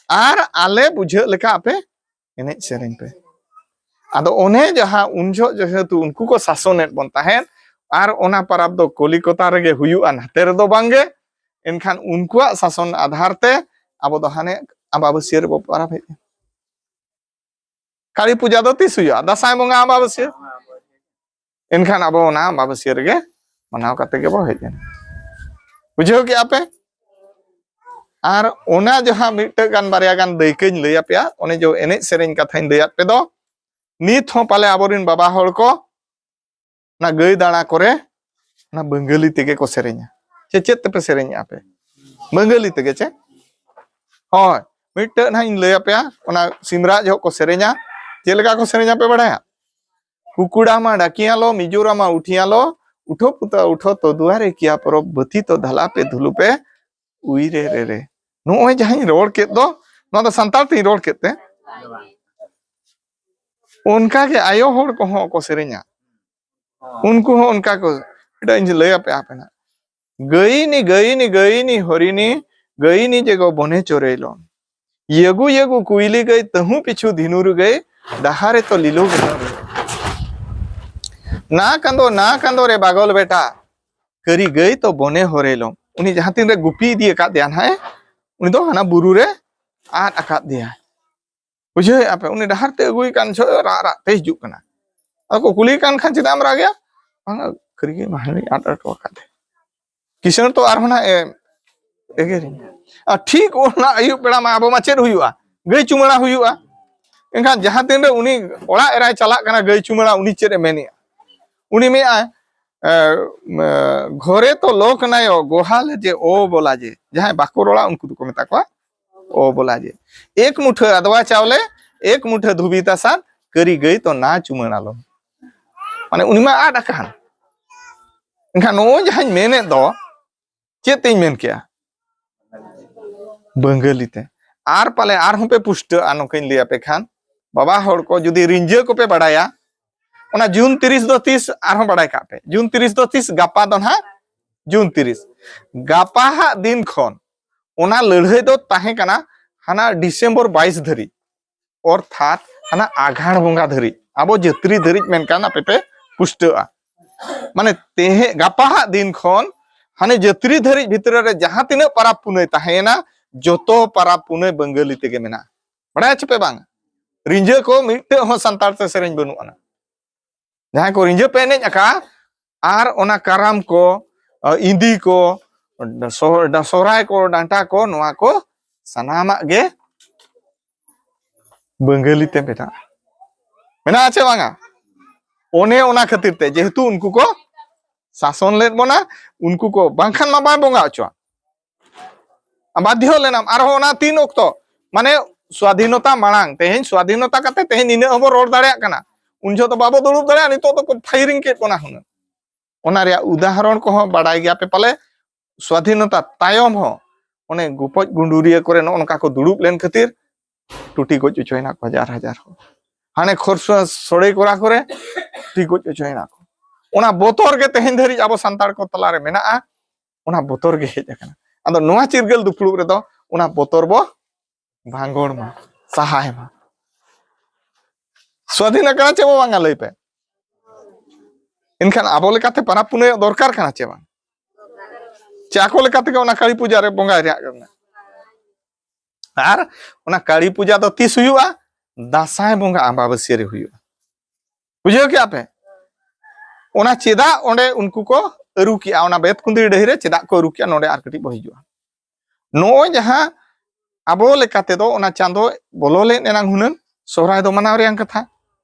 ᱟᱨ ᱟᱞᱮ ᱵᱩᱡᱷᱟᱹᱜ ᱞᱮᱠᱟ ᱟᱯᱮ ᱮᱱᱮᱡ ᱥᱮᱨᱮᱧ ᱯᱮ᱾ ᱟᱫᱚ ᱚᱱᱮ ᱡᱟᱦᱟᱸ ᱩᱱ ᱡᱚᱦᱚᱜ ᱡᱮᱦᱮᱛᱩ ᱩᱱᱠᱩ ᱠᱚ ᱥᱟᱥᱚᱱᱮᱫ ᱵᱚᱱ ᱛᱟᱦᱮᱸᱫ, ᱟᱨ ᱚᱱᱟ ᱯᱟᱨᱟᱵᱽ ᱫᱚ ᱠᱚᱞᱤᱠᱚᱛᱟ ᱨᱮᱜᱮ ᱦᱩᱭᱩᱜᱼᱟ, ᱱᱟᱛᱮ ᱨᱮᱫᱚ ᱵᱟᱝᱜᱮ, ᱮᱱᱠᱷᱟᱱ ᱩᱱᱠᱩᱣᱟᱜ ᱥᱟᱥᱚᱱ ᱟᱫᱷᱟᱨ ᱛᱮ ᱟᱵᱚ ᱫᱚ ᱦᱟᱱᱮ ᱟᱢᱵᱟᱵᱟᱹᱥᱭᱟᱹ ᱨᱮᱵᱚ ᱯᱟᱨᱟᱵᱽ ᱦᱮᱡ ᱮᱱᱟ᱾ ᱠᱟᱹᱞᱤ ᱯᱩᱡᱟ ᱫᱚ ᱛᱤᱥ ᱦᱩᱭᱩᱜᱼᱟ? ᱫᱟᱸᱥᱟᱭ ᱵᱚᱸᱜᱟ ᱟᱢᱵᱟᱵᱟᱹᱥᱭᱟᱹ᱾ ᱮᱱᱠᱷᱟᱱ ᱟᱵᱚ ᱚᱱᱟ ᱟᱢᱵᱟᱵᱟᱹᱥᱭᱟᱹ ᱨᱮᱜᱮ ᱢᱟᱱᱟᱣ ᱠᱟᱛᱮ ᱜᱮᱵᱚ ᱦᱮᱡ ᱮᱱᱟ᱾ ᱵᱩᱡᱷᱟᱹᱣ ᱠᱮᱜᱼᱟ ᱯᱮ? ᱟᱨ ᱚᱱᱟ ᱡᱟᱦᱟᱸ ᱢᱤᱫᱴᱟᱝ ᱜᱟᱱ ᱵᱟᱨᱭᱟ ᱜᱟᱱ ᱫᱟᱹᱭᱠᱟᱹᱧ ᱞᱟᱹᱭ ᱟᱯᱮᱭᱟ, ᱚᱱᱮ ᱡᱮ ᱮᱱᱮᱡ ᱥᱮᱨᱮᱧ ᱠᱟᱛᱷᱟᱧ ᱞᱟᱹᱭᱟᱫ ᱯᱮ ᱫᱚ, ᱱᱤᱛ ᱦᱚᱸ ᱯᱟᱞᱮ ᱟᱵᱚᱨᱮᱱ ᱵᱟᱵᱟ ᱦᱚᱲ ᱠᱚ ᱚᱱᱟ ᱜᱟᱹᱭ ᱫᱟᱬᱟ ᱠᱚᱨᱮ ᱚᱱᱟ ᱵᱟᱝᱜᱟᱹᱞᱤ ᱛᱮᱜᱮ ᱠᱚ ᱥᱮᱨᱮᱧᱟ᱾ ᱪᱮ ᱪᱮᱫ ᱛᱮᱯᱮ ᱥᱮᱨᱮᱧᱮᱜᱼᱟ ᱯᱮ? ᱵᱟᱝᱜᱟᱹᱞᱤ ᱛᱮᱜᱮ ᱪᱮ? ᱦᱳᱭ, ᱢᱤᱫᱴᱟᱝ ᱱᱟᱦᱟᱜ ᱤᱧ ᱞᱟᱹᱭ ᱟᱯᱮᱭᱟ, ᱚᱱᱟ ᱥᱤᱢᱨᱟᱜ ᱡᱚᱦᱚᱜ ᱠᱚ ᱥᱮᱨᱮᱧᱟ᱾ ᱪᱮᱫ ᱞᱮᱠᱟ ᱠᱚ ᱥᱮᱨᱮᱧᱟ ᱯᱮ ᱵᱟᱲᱟᱭᱟ? ᱠᱩᱠᱩᱲᱟ ᱢᱟ ᱰᱟᱠᱤᱭᱟᱞᱚ, ᱢᱤᱡᱳᱨᱟ ᱢᱟ ᱩᱴᱷᱤᱭᱟᱞᱚ, ᱩᱴᱷᱚ ᱯᱩᱛᱟ ᱩᱴᱷᱚ ᱛᱚ ᱫᱩᱣᱟᱨᱮ ᱠᱤᱭᱟ ᱯᱚᱨᱚᱵ, ᱵᱟᱹᱛᱤ ᱛᱚ ᱫᱷᱟᱞᱟ ᱯᱮ ᱫᱷᱩᱞᱩ ᱯᱮ, ᱩᱭ ᱨᱮ ᱨᱮ ᱨᱮ᱾ ᱱᱚᱜᱼᱚᱭ ᱡᱟᱦᱟᱸᱧ ᱨᱚᱲ ᱠᱮᱫ ᱫᱚ, ᱱᱚᱣᱟ ᱫᱚ ᱥᱟᱱᱛᱟᱲ ᱛᱤᱧ ᱨᱚᱲ ᱠᱮᱫ ᱛᱮ, ᱚᱱᱠᱟ ᱜᱮ ᱟᱭᱳ ᱦᱚᱲ ᱠᱚᱦᱚᱸ ᱠᱚ ᱥᱮᱨᱮᱧᱟ᱾ ᱩᱱᱠᱩ ᱦᱚᱸ ᱚᱱᱠᱟ ᱠᱚ, ᱮᱴᱟᱜ ᱤᱧ ᱞᱟᱹᱭ ᱟᱯᱮ ᱟᱯᱮ ᱱᱟᱜ᱾ ᱜᱟᱹᱭᱤᱱᱤ, ᱜᱟᱹᱭᱤᱱᱤ, ᱜᱟᱹᱭᱤᱱᱤ, ᱦᱚᱨᱤᱱᱤ, ᱜᱟᱹᱭᱤᱱᱤ ᱡᱮᱜᱚ ᱵᱚᱱᱮ ᱪᱚᱨᱮᱞᱚᱱ᱾ ᱭᱟᱹᱜᱩ, ᱭᱟᱹᱜᱩ, ᱠᱩᱭᱞᱤ ᱜᱟᱹᱭ, ᱛᱟᱹᱦᱩ ᱯᱤᱪᱷᱩ ᱫᱷᱤᱱᱩᱨ ᱜᱟᱹᱭ, ᱰᱟᱦᱟᱨᱮ ᱛᱚ ᱞᱤᱞᱳ ᱜᱮ᱾ ᱱᱟ ᱠᱟᱸᱫᱚ, ᱱᱟ ᱠᱟᱸᱫᱚ ᱨᱮ ᱵᱟᱜᱚᱞ ᱵᱮᱴᱟ, ᱠᱟᱹᱨᱤ ᱜᱟᱹᱭ ᱛᱚ ᱵᱚᱱᱮ ᱦᱚᱨᱮᱞᱚᱢ᱾ ᱩᱱᱤ ᱡᱟᱦᱟᱸ ᱛᱤᱱ ᱨᱮ ᱜᱩᱯᱤ ᱤᱫᱤ ᱟᱠᱟᱫ ᱫᱮᱭᱟ ᱱᱟᱦᱟᱜ, ᱩᱱᱤ ᱫᱚ ᱦᱟᱱᱟ ᱵᱩᱨᱩ ᱨᱮ ᱟᱫ ᱟᱠᱟᱫ ᱫᱮᱭᱟ᱾ ᱵᱩᱡᱷᱟᱹᱣᱮᱫᱼᱟ ᱯᱮ? ᱩᱱᱤ ᱰᱟᱦᱟᱨ ᱛᱮ ᱟᱹᱜᱩᱭ ᱠᱟᱱ ᱡᱚᱦᱚᱜ ᱨᱟᱜ ᱨᱟᱜ ᱛᱮ ᱦᱤᱡᱩᱜ ᱠᱟᱱᱟ᱾ ᱟᱫᱚ ᱠᱚ ᱠᱩᱞᱤᱭᱮ ᱠᱟᱱ ᱠᱷᱟᱱ, "ᱪᱮᱫᱟᱜ ᱮᱢ ᱨᱟᱜᱮᱜᱼᱟ?" "ᱵᱟᱝᱟ, ᱠᱷᱟᱹᱨᱤ ᱜᱮ ᱢᱟᱦᱞᱮ ᱟᱫ ᱦᱚᱴᱚ ᱟᱠᱟᱫ ᱮ᱾" ᱠᱤᱥᱟᱹᱬ ᱛᱚ ᱟᱨᱦᱚᱸ ᱱᱟᱜ ᱮ ᱮᱜᱮᱨᱤᱧᱟ᱾ ᱟᱨ ᱴᱷᱤᱠ ᱚᱱᱟ ᱟᱹᱭᱩᱵ ᱵᱮᱲᱟ ᱢᱟ ᱟᱵᱚ ᱢᱟ ᱪᱮᱫ ᱦᱩᱭᱩᱜᱼᱟ? ᱜᱟᱹᱭ ᱪᱩᱢᱟᱹᱲᱟ ᱦᱩᱭᱩᱜᱼᱟ᱾ ᱮᱱᱠᱷᱟᱱ ᱡᱟᱦᱟᱸ ᱛᱤᱱᱨᱮ ᱩᱱᱤ ᱚᱲᱟᱜ ᱮᱨᱟᱭ ᱪᱟᱞᱟᱜ ᱠᱟᱱᱟ ᱜᱟᱹᱭ ᱪᱩᱢᱟᱹᱲᱟ, ᱩᱱᱤ ᱪᱮᱫ ᱮ ᱢᱮᱱᱮᱜᱼᱟ? ᱩᱱᱤ ᱢᱮᱱᱮᱜᱼᱟᱭ, ᱮ, ᱮ, "ᱜᱷᱚᱨᱮ ᱛᱚ ᱞᱳᱠ ᱱᱟᱭᱚ ᱜᱳᱦᱟᱞ ᱡᱮ ᱳ ᱵᱚᱞᱟ ᱡᱮ", ᱡᱟᱦᱟᱸᱭ ᱵᱟᱠᱚ ᱨᱚᱲᱟ ᱩᱱᱠᱩ ᱫᱚᱠᱚ ᱢᱮᱛᱟ ᱠᱚᱣᱟ ᱳ ᱵᱚᱞᱟ ᱡᱮ᱾ "ᱮᱠ ᱢᱩᱴᱷᱟᱹ ᱟᱫᱣᱟ ᱪᱟᱣᱞᱮ, ᱮᱠ ᱢᱩᱴᱷᱟᱹ ᱫᱷᱩᱵᱤ ᱛᱟᱥᱟᱱ, ᱠᱟᱹᱨᱤ ᱜᱟᱹᱭ ᱛᱚ ᱱᱟ ᱪᱩᱢᱟᱹᱲᱟ ᱞᱚ᱾" ᱢᱟᱱᱮ ᱩᱱᱤ ᱢᱟ ᱟᱫ ᱟᱠᱟᱱ᱾ ᱮᱱᱠᱷᱟᱱ ᱱᱚᱜᱼᱚᱭ ᱡᱟᱦᱟᱸᱧ ᱢᱮᱱᱮᱫ ᱫᱚ, ᱪᱮᱫ ᱛᱤᱧ ᱢᱮᱱ ᱠᱮᱜᱼᱟ? ᱵᱟᱝᱜᱟᱹᱞᱤ ᱛᱮ᱾ ᱟᱨ ᱯᱟᱞᱮ ᱟᱨᱦᱚᱸ ᱯᱮ ᱯᱩᱥᱴᱟᱹᱜᱼᱟ, ᱱᱚᱝᱠᱟᱧ ᱞᱟᱹᱭ ᱟᱯᱮ ᱠᱷᱟᱱ, ᱵᱟᱵᱟ ᱦᱚᱲ ᱠᱚ ᱡᱩᱫᱤ ᱨᱤᱸᱡᱟᱹ ᱠᱚᱯᱮ ᱵᱟᱲᱟᱭᱟ, ᱚᱱᱟ ᱡᱩᱱ ᱛᱤᱨᱤᱥ ᱫᱚ ᱛᱤᱥ ᱟᱨᱦᱚᱸ ᱵᱟᱲᱟᱭ ᱠᱟᱜ ᱯᱮ, ᱡᱩᱱ ᱛᱤᱨᱤᱥ ᱫᱚ ᱛᱤᱥ? ᱜᱟᱯᱟ ᱫᱚ ᱱᱟᱦᱟᱜ ᱡᱩᱱ ᱛᱤᱨᱤᱥ᱾ ᱜᱟᱯᱟ ᱦᱟᱜ ᱫᱤᱱ ᱠᱷᱚᱱ ᱚᱱᱟ ᱞᱟᱹᱲᱦᱟᱹᱭ ᱫᱚ ᱛᱟᱦᱮᱸ ᱠᱟᱱᱟ ᱦᱟᱱᱟ ᱰᱤᱥᱮᱢᱵᱚᱨ ᱵᱟᱭᱤᱥ ᱫᱷᱟᱹᱨᱤᱡ, ᱚᱨᱛᱷᱟᱛ ᱦᱟᱱᱟ ᱟᱜᱷᱟᱬ ᱵᱚᱸᱜᱟ ᱫᱷᱟᱹᱨᱤᱡ, ᱟᱵᱚ ᱡᱟᱹᱛᱨᱤ ᱫᱷᱟᱹᱨᱤᱡ ᱢᱮᱱᱠᱷᱟᱱ ᱟᱯᱮ ᱯᱮ ᱯᱩᱥᱴᱟᱹᱜᱼᱟ᱾ ᱢᱟᱱᱮ ᱛᱮᱦᱮᱧ ᱜᱟᱯᱟ ᱦᱟᱜ ᱫᱤᱱ ᱠᱷᱚᱱ ᱦᱟᱱᱮ ᱡᱟᱹᱛᱨᱤ ᱫᱷᱟᱹᱨᱤᱡ ᱵᱷᱤᱛᱨᱤ ᱨᱮ ᱡᱟᱦᱟᱸ ᱛᱤᱱᱟᱹᱜ ᱯᱟᱨᱟᱵᱽ ᱯᱩᱱᱟᱹᱭ ᱛᱟᱦᱮᱸᱭᱮᱱᱟ, ᱡᱚᱛᱚ ᱯᱟᱨᱟᱵᱽ ᱯᱩᱱᱟᱹᱭ ᱵᱟᱝᱜᱟᱹᱞᱤ ᱛᱮᱜᱮ ᱢᱮᱱᱟᱜᱼᱟ᱾ ᱵᱟᱲᱟᱭᱟ ᱪᱮ ᱯᱮ ᱵᱟᱝ? ᱨᱤᱸᱡᱟᱹ ᱠᱚ ᱢᱤᱫᱴᱟᱹᱜ ᱦᱚᱸ ᱥᱟᱱᱛᱟᱲ ᱛᱮ ᱥᱮᱨᱮᱧ ᱵᱟᱹᱱᱩᱜ ᱟᱱᱟ᱾ ᱡᱟᱦᱟᱸᱭ ᱠᱚ ᱨᱤᱸᱡᱟᱹ ᱯᱮ ᱮᱱᱮᱡ ᱟᱠᱟᱫᱼᱟ, ᱟᱨ ᱚᱱᱟ ᱠᱟᱨᱟᱢ ᱠᱚ, ᱤᱸᱫᱤ ᱠᱚ, ᱥᱚᱦ-, ᱥᱚᱦᱨᱟᱭ ᱠᱚ, ᱰᱟᱱᱴᱟ ᱠᱚ, ᱱᱚᱣᱟ ᱠᱚ ᱥᱟᱱᱟᱢᱟᱜ ᱜᱮ ᱵᱟᱝᱜᱟᱹᱞᱤ ᱛᱮ ᱢᱮᱱᱟᱜᱼᱟ᱾ ᱢᱮᱱᱟᱜᱼᱟ ᱪᱮ ᱵᱟᱝᱟ? ᱚᱱᱮ ᱚᱱᱟ ᱠᱷᱟᱹᱛᱤᱨ ᱛᱮ, ᱡᱮᱦᱮᱛᱩ ᱩᱱᱠᱩ ᱠᱚ ᱥᱟᱥᱚᱱ ᱞᱮᱫ ᱵᱚᱱᱟ, ᱩᱱᱠᱩ ᱠᱚ ᱵᱟᱝᱠᱷᱟᱱ ᱢᱟ ᱵᱟᱭ ᱵᱚᱸᱜᱟ ᱦᱚᱪᱚᱣᱟ᱾ ᱵᱟᱫᱽᱫᱷᱚ ᱞᱮᱱᱟᱢ᱾ ᱟᱨᱦᱚᱸ ᱚᱱᱟ ᱛᱤᱱ ᱚᱠᱛᱚ, ᱢᱟᱱᱮ ᱥᱣᱟᱫᱷᱤᱱᱚᱛᱟ ᱢᱟᱲᱟᱝ, ᱛᱮᱦᱮᱧ ᱥᱣᱟᱫᱷᱤᱱᱚᱛᱟ ᱠᱟᱛᱮ ᱛᱮᱦᱮᱧ ᱱᱤᱱᱟᱹᱜ ᱦᱚᱸᱵᱚ ᱨᱚᱲ ᱫᱟᱲᱮᱭᱟᱜ ᱠᱟᱱᱟ, ᱩᱱ ᱡᱚᱦᱚᱜ ᱫᱚ ᱵᱟᱵᱚ ᱫᱩᱲᱩᱵ ᱫᱟᱲᱮᱭᱟᱜᱼᱟ, ᱱᱤᱛᱚᱜ ᱫᱚᱠᱚ ᱯᱷᱟᱭᱨᱤᱝ ᱠᱮᱫ ᱵᱚᱱᱟ ᱦᱩᱱᱟᱹᱝ᱾ ᱚᱱᱟ ᱨᱮᱭᱟᱜ ᱩᱫᱟᱦᱚᱨᱚᱱ ᱠᱚᱦᱚᱸ ᱵᱟᱲᱟᱭ ᱜᱮᱭᱟ ᱯᱮ ᱯᱟᱞᱮ, ᱥᱣᱟᱫᱷᱤᱱᱚᱛᱟ ᱛᱟᱭᱚᱢ ᱦᱚᱸ ᱚᱱᱮ ᱜᱚᱯᱚᱡ ᱜᱩᱸᱰᱩᱨᱤᱭᱟᱹ ᱠᱚᱨᱮ ᱱᱚᱜᱼᱚ ᱱᱚᱝᱠᱟ ᱠᱚ ᱫᱩᱲᱩᱵ ᱞᱮᱱ ᱠᱷᱟᱹᱛᱤᱨ ᱴᱩᱴᱤ ᱜᱚᱡ ᱦᱚᱪᱚᱭᱮᱱᱟ ᱠᱚ ᱦᱟᱡᱟᱨ ᱦᱟᱡᱟᱨ ᱦᱚᱲ᱾ ᱦᱟᱱᱮ ᱠᱷᱚᱨᱥᱚᱣᱟ ᱥᱚᱲᱮ ᱠᱚᱨᱟ ᱠᱚᱨᱮ ᱴᱩᱴᱤ ᱜᱚᱡ ᱦᱚᱪᱚᱭᱮᱱᱟ ᱠᱚ᱾ ᱚᱱᱟ ᱵᱚᱛᱚᱨ ᱜᱮ ᱛᱮᱦᱮᱧ ᱫᱷᱟᱹᱨᱤᱡ ᱟᱵᱚ ᱥᱟᱱᱛᱟᱲ ᱠᱚ ᱛᱟᱞᱟᱨᱮ ᱢᱮᱱᱟᱜᱼᱟ᱾ ᱚᱱᱟ ᱵᱚᱛᱚᱨ ᱜᱮ ᱦᱮᱡ ᱟᱠᱟᱱᱟ᱾ ᱟᱫᱚ ᱱᱚᱣᱟ ᱪᱤᱨᱜᱟᱹᱞ ᱫᱩᱯᱲᱩᱵ ᱨᱮᱫᱚ ᱚᱱᱟ ᱵᱚᱛᱚᱨ ᱵᱚ ᱵᱷᱟᱸᱜᱚᱲ ᱢᱟ, ᱥᱟᱦᱟᱭ ᱢᱟ᱾ ᱥᱣᱟᱫᱷᱤᱱ ᱟᱠᱟᱱᱟ ᱪᱮ ᱵᱟᱝᱟ, ᱞᱟᱹᱭ ᱯᱮ? ᱮᱱᱠᱷᱟᱱ ᱟᱵᱚ ᱞᱮᱠᱟᱛᱮ ᱯᱟᱨᱟᱵᱽ ᱯᱩᱱᱟᱹᱭ ᱫᱚᱨᱠᱟᱨ ᱠᱟᱱᱟ ᱪᱮ ᱵᱟᱝ? ᱪᱮ ᱟᱠᱚ ᱞᱮᱠᱟ ᱛᱮᱜᱮ ᱚᱱᱟ ᱠᱟᱹᱞᱤ ᱯᱩᱡᱟ ᱨᱮ ᱵᱚᱸᱜᱟᱭ ᱨᱮᱭᱟᱜ ᱠᱟᱱᱟ? ᱟᱨ ᱚᱱᱟ ᱠᱟᱹᱞᱤ ᱯᱩᱡᱟ ᱫᱚ ᱛᱤᱥ ᱦᱩᱭᱩᱜᱼᱟ? ᱫᱟᱸᱥᱟᱭ ᱵᱚᱸᱜᱟ ᱟᱢᱵᱟᱵᱟᱹᱥᱭᱟᱹ ᱨᱮ ᱦᱩᱭᱩᱜᱼᱟ᱾ ᱵᱩᱡᱷᱟᱹᱣ ᱠᱮᱜᱼᱟ ᱯᱮ? ᱚᱱᱟ ᱪᱮᱫᱟᱜ ᱚᱸᱰᱮ ᱩᱱᱠᱩ ᱠᱚ ᱟᱹᱨᱩ ᱠᱮᱜᱼᱟ, ᱚᱱᱟ ᱵᱮᱛᱠᱩᱸᱫᱽᱨᱤ ᱰᱟᱹᱦᱤ ᱨᱮ ᱪᱮᱫᱟᱜ ᱠᱚ ᱟᱹᱨᱩ ᱠᱮᱜᱼᱟ, ᱱᱚᱰᱮ ᱟᱨ ᱠᱟᱹᱴᱤᱡ ᱵᱚ ᱦᱤᱡᱩᱜᱼᱟ᱾ ᱱᱚᱜᱼᱚᱭ ᱡᱟᱦᱟᱸ ᱟᱵᱚ ᱞᱮᱠᱟ ᱛᱮᱫᱚ ᱚᱱᱟ ᱪᱟᱸᱫᱚ ᱵᱚᱞᱚ ᱞᱮᱱ ᱮᱱᱟᱝ ᱦᱩᱱᱟᱹᱝ ᱥᱚᱦᱨᱟᱭ ᱫᱚ ᱢᱟᱱᱟᱣ ᱨᱮᱭᱟᱝ ᱠᱟᱛᱷᱟ,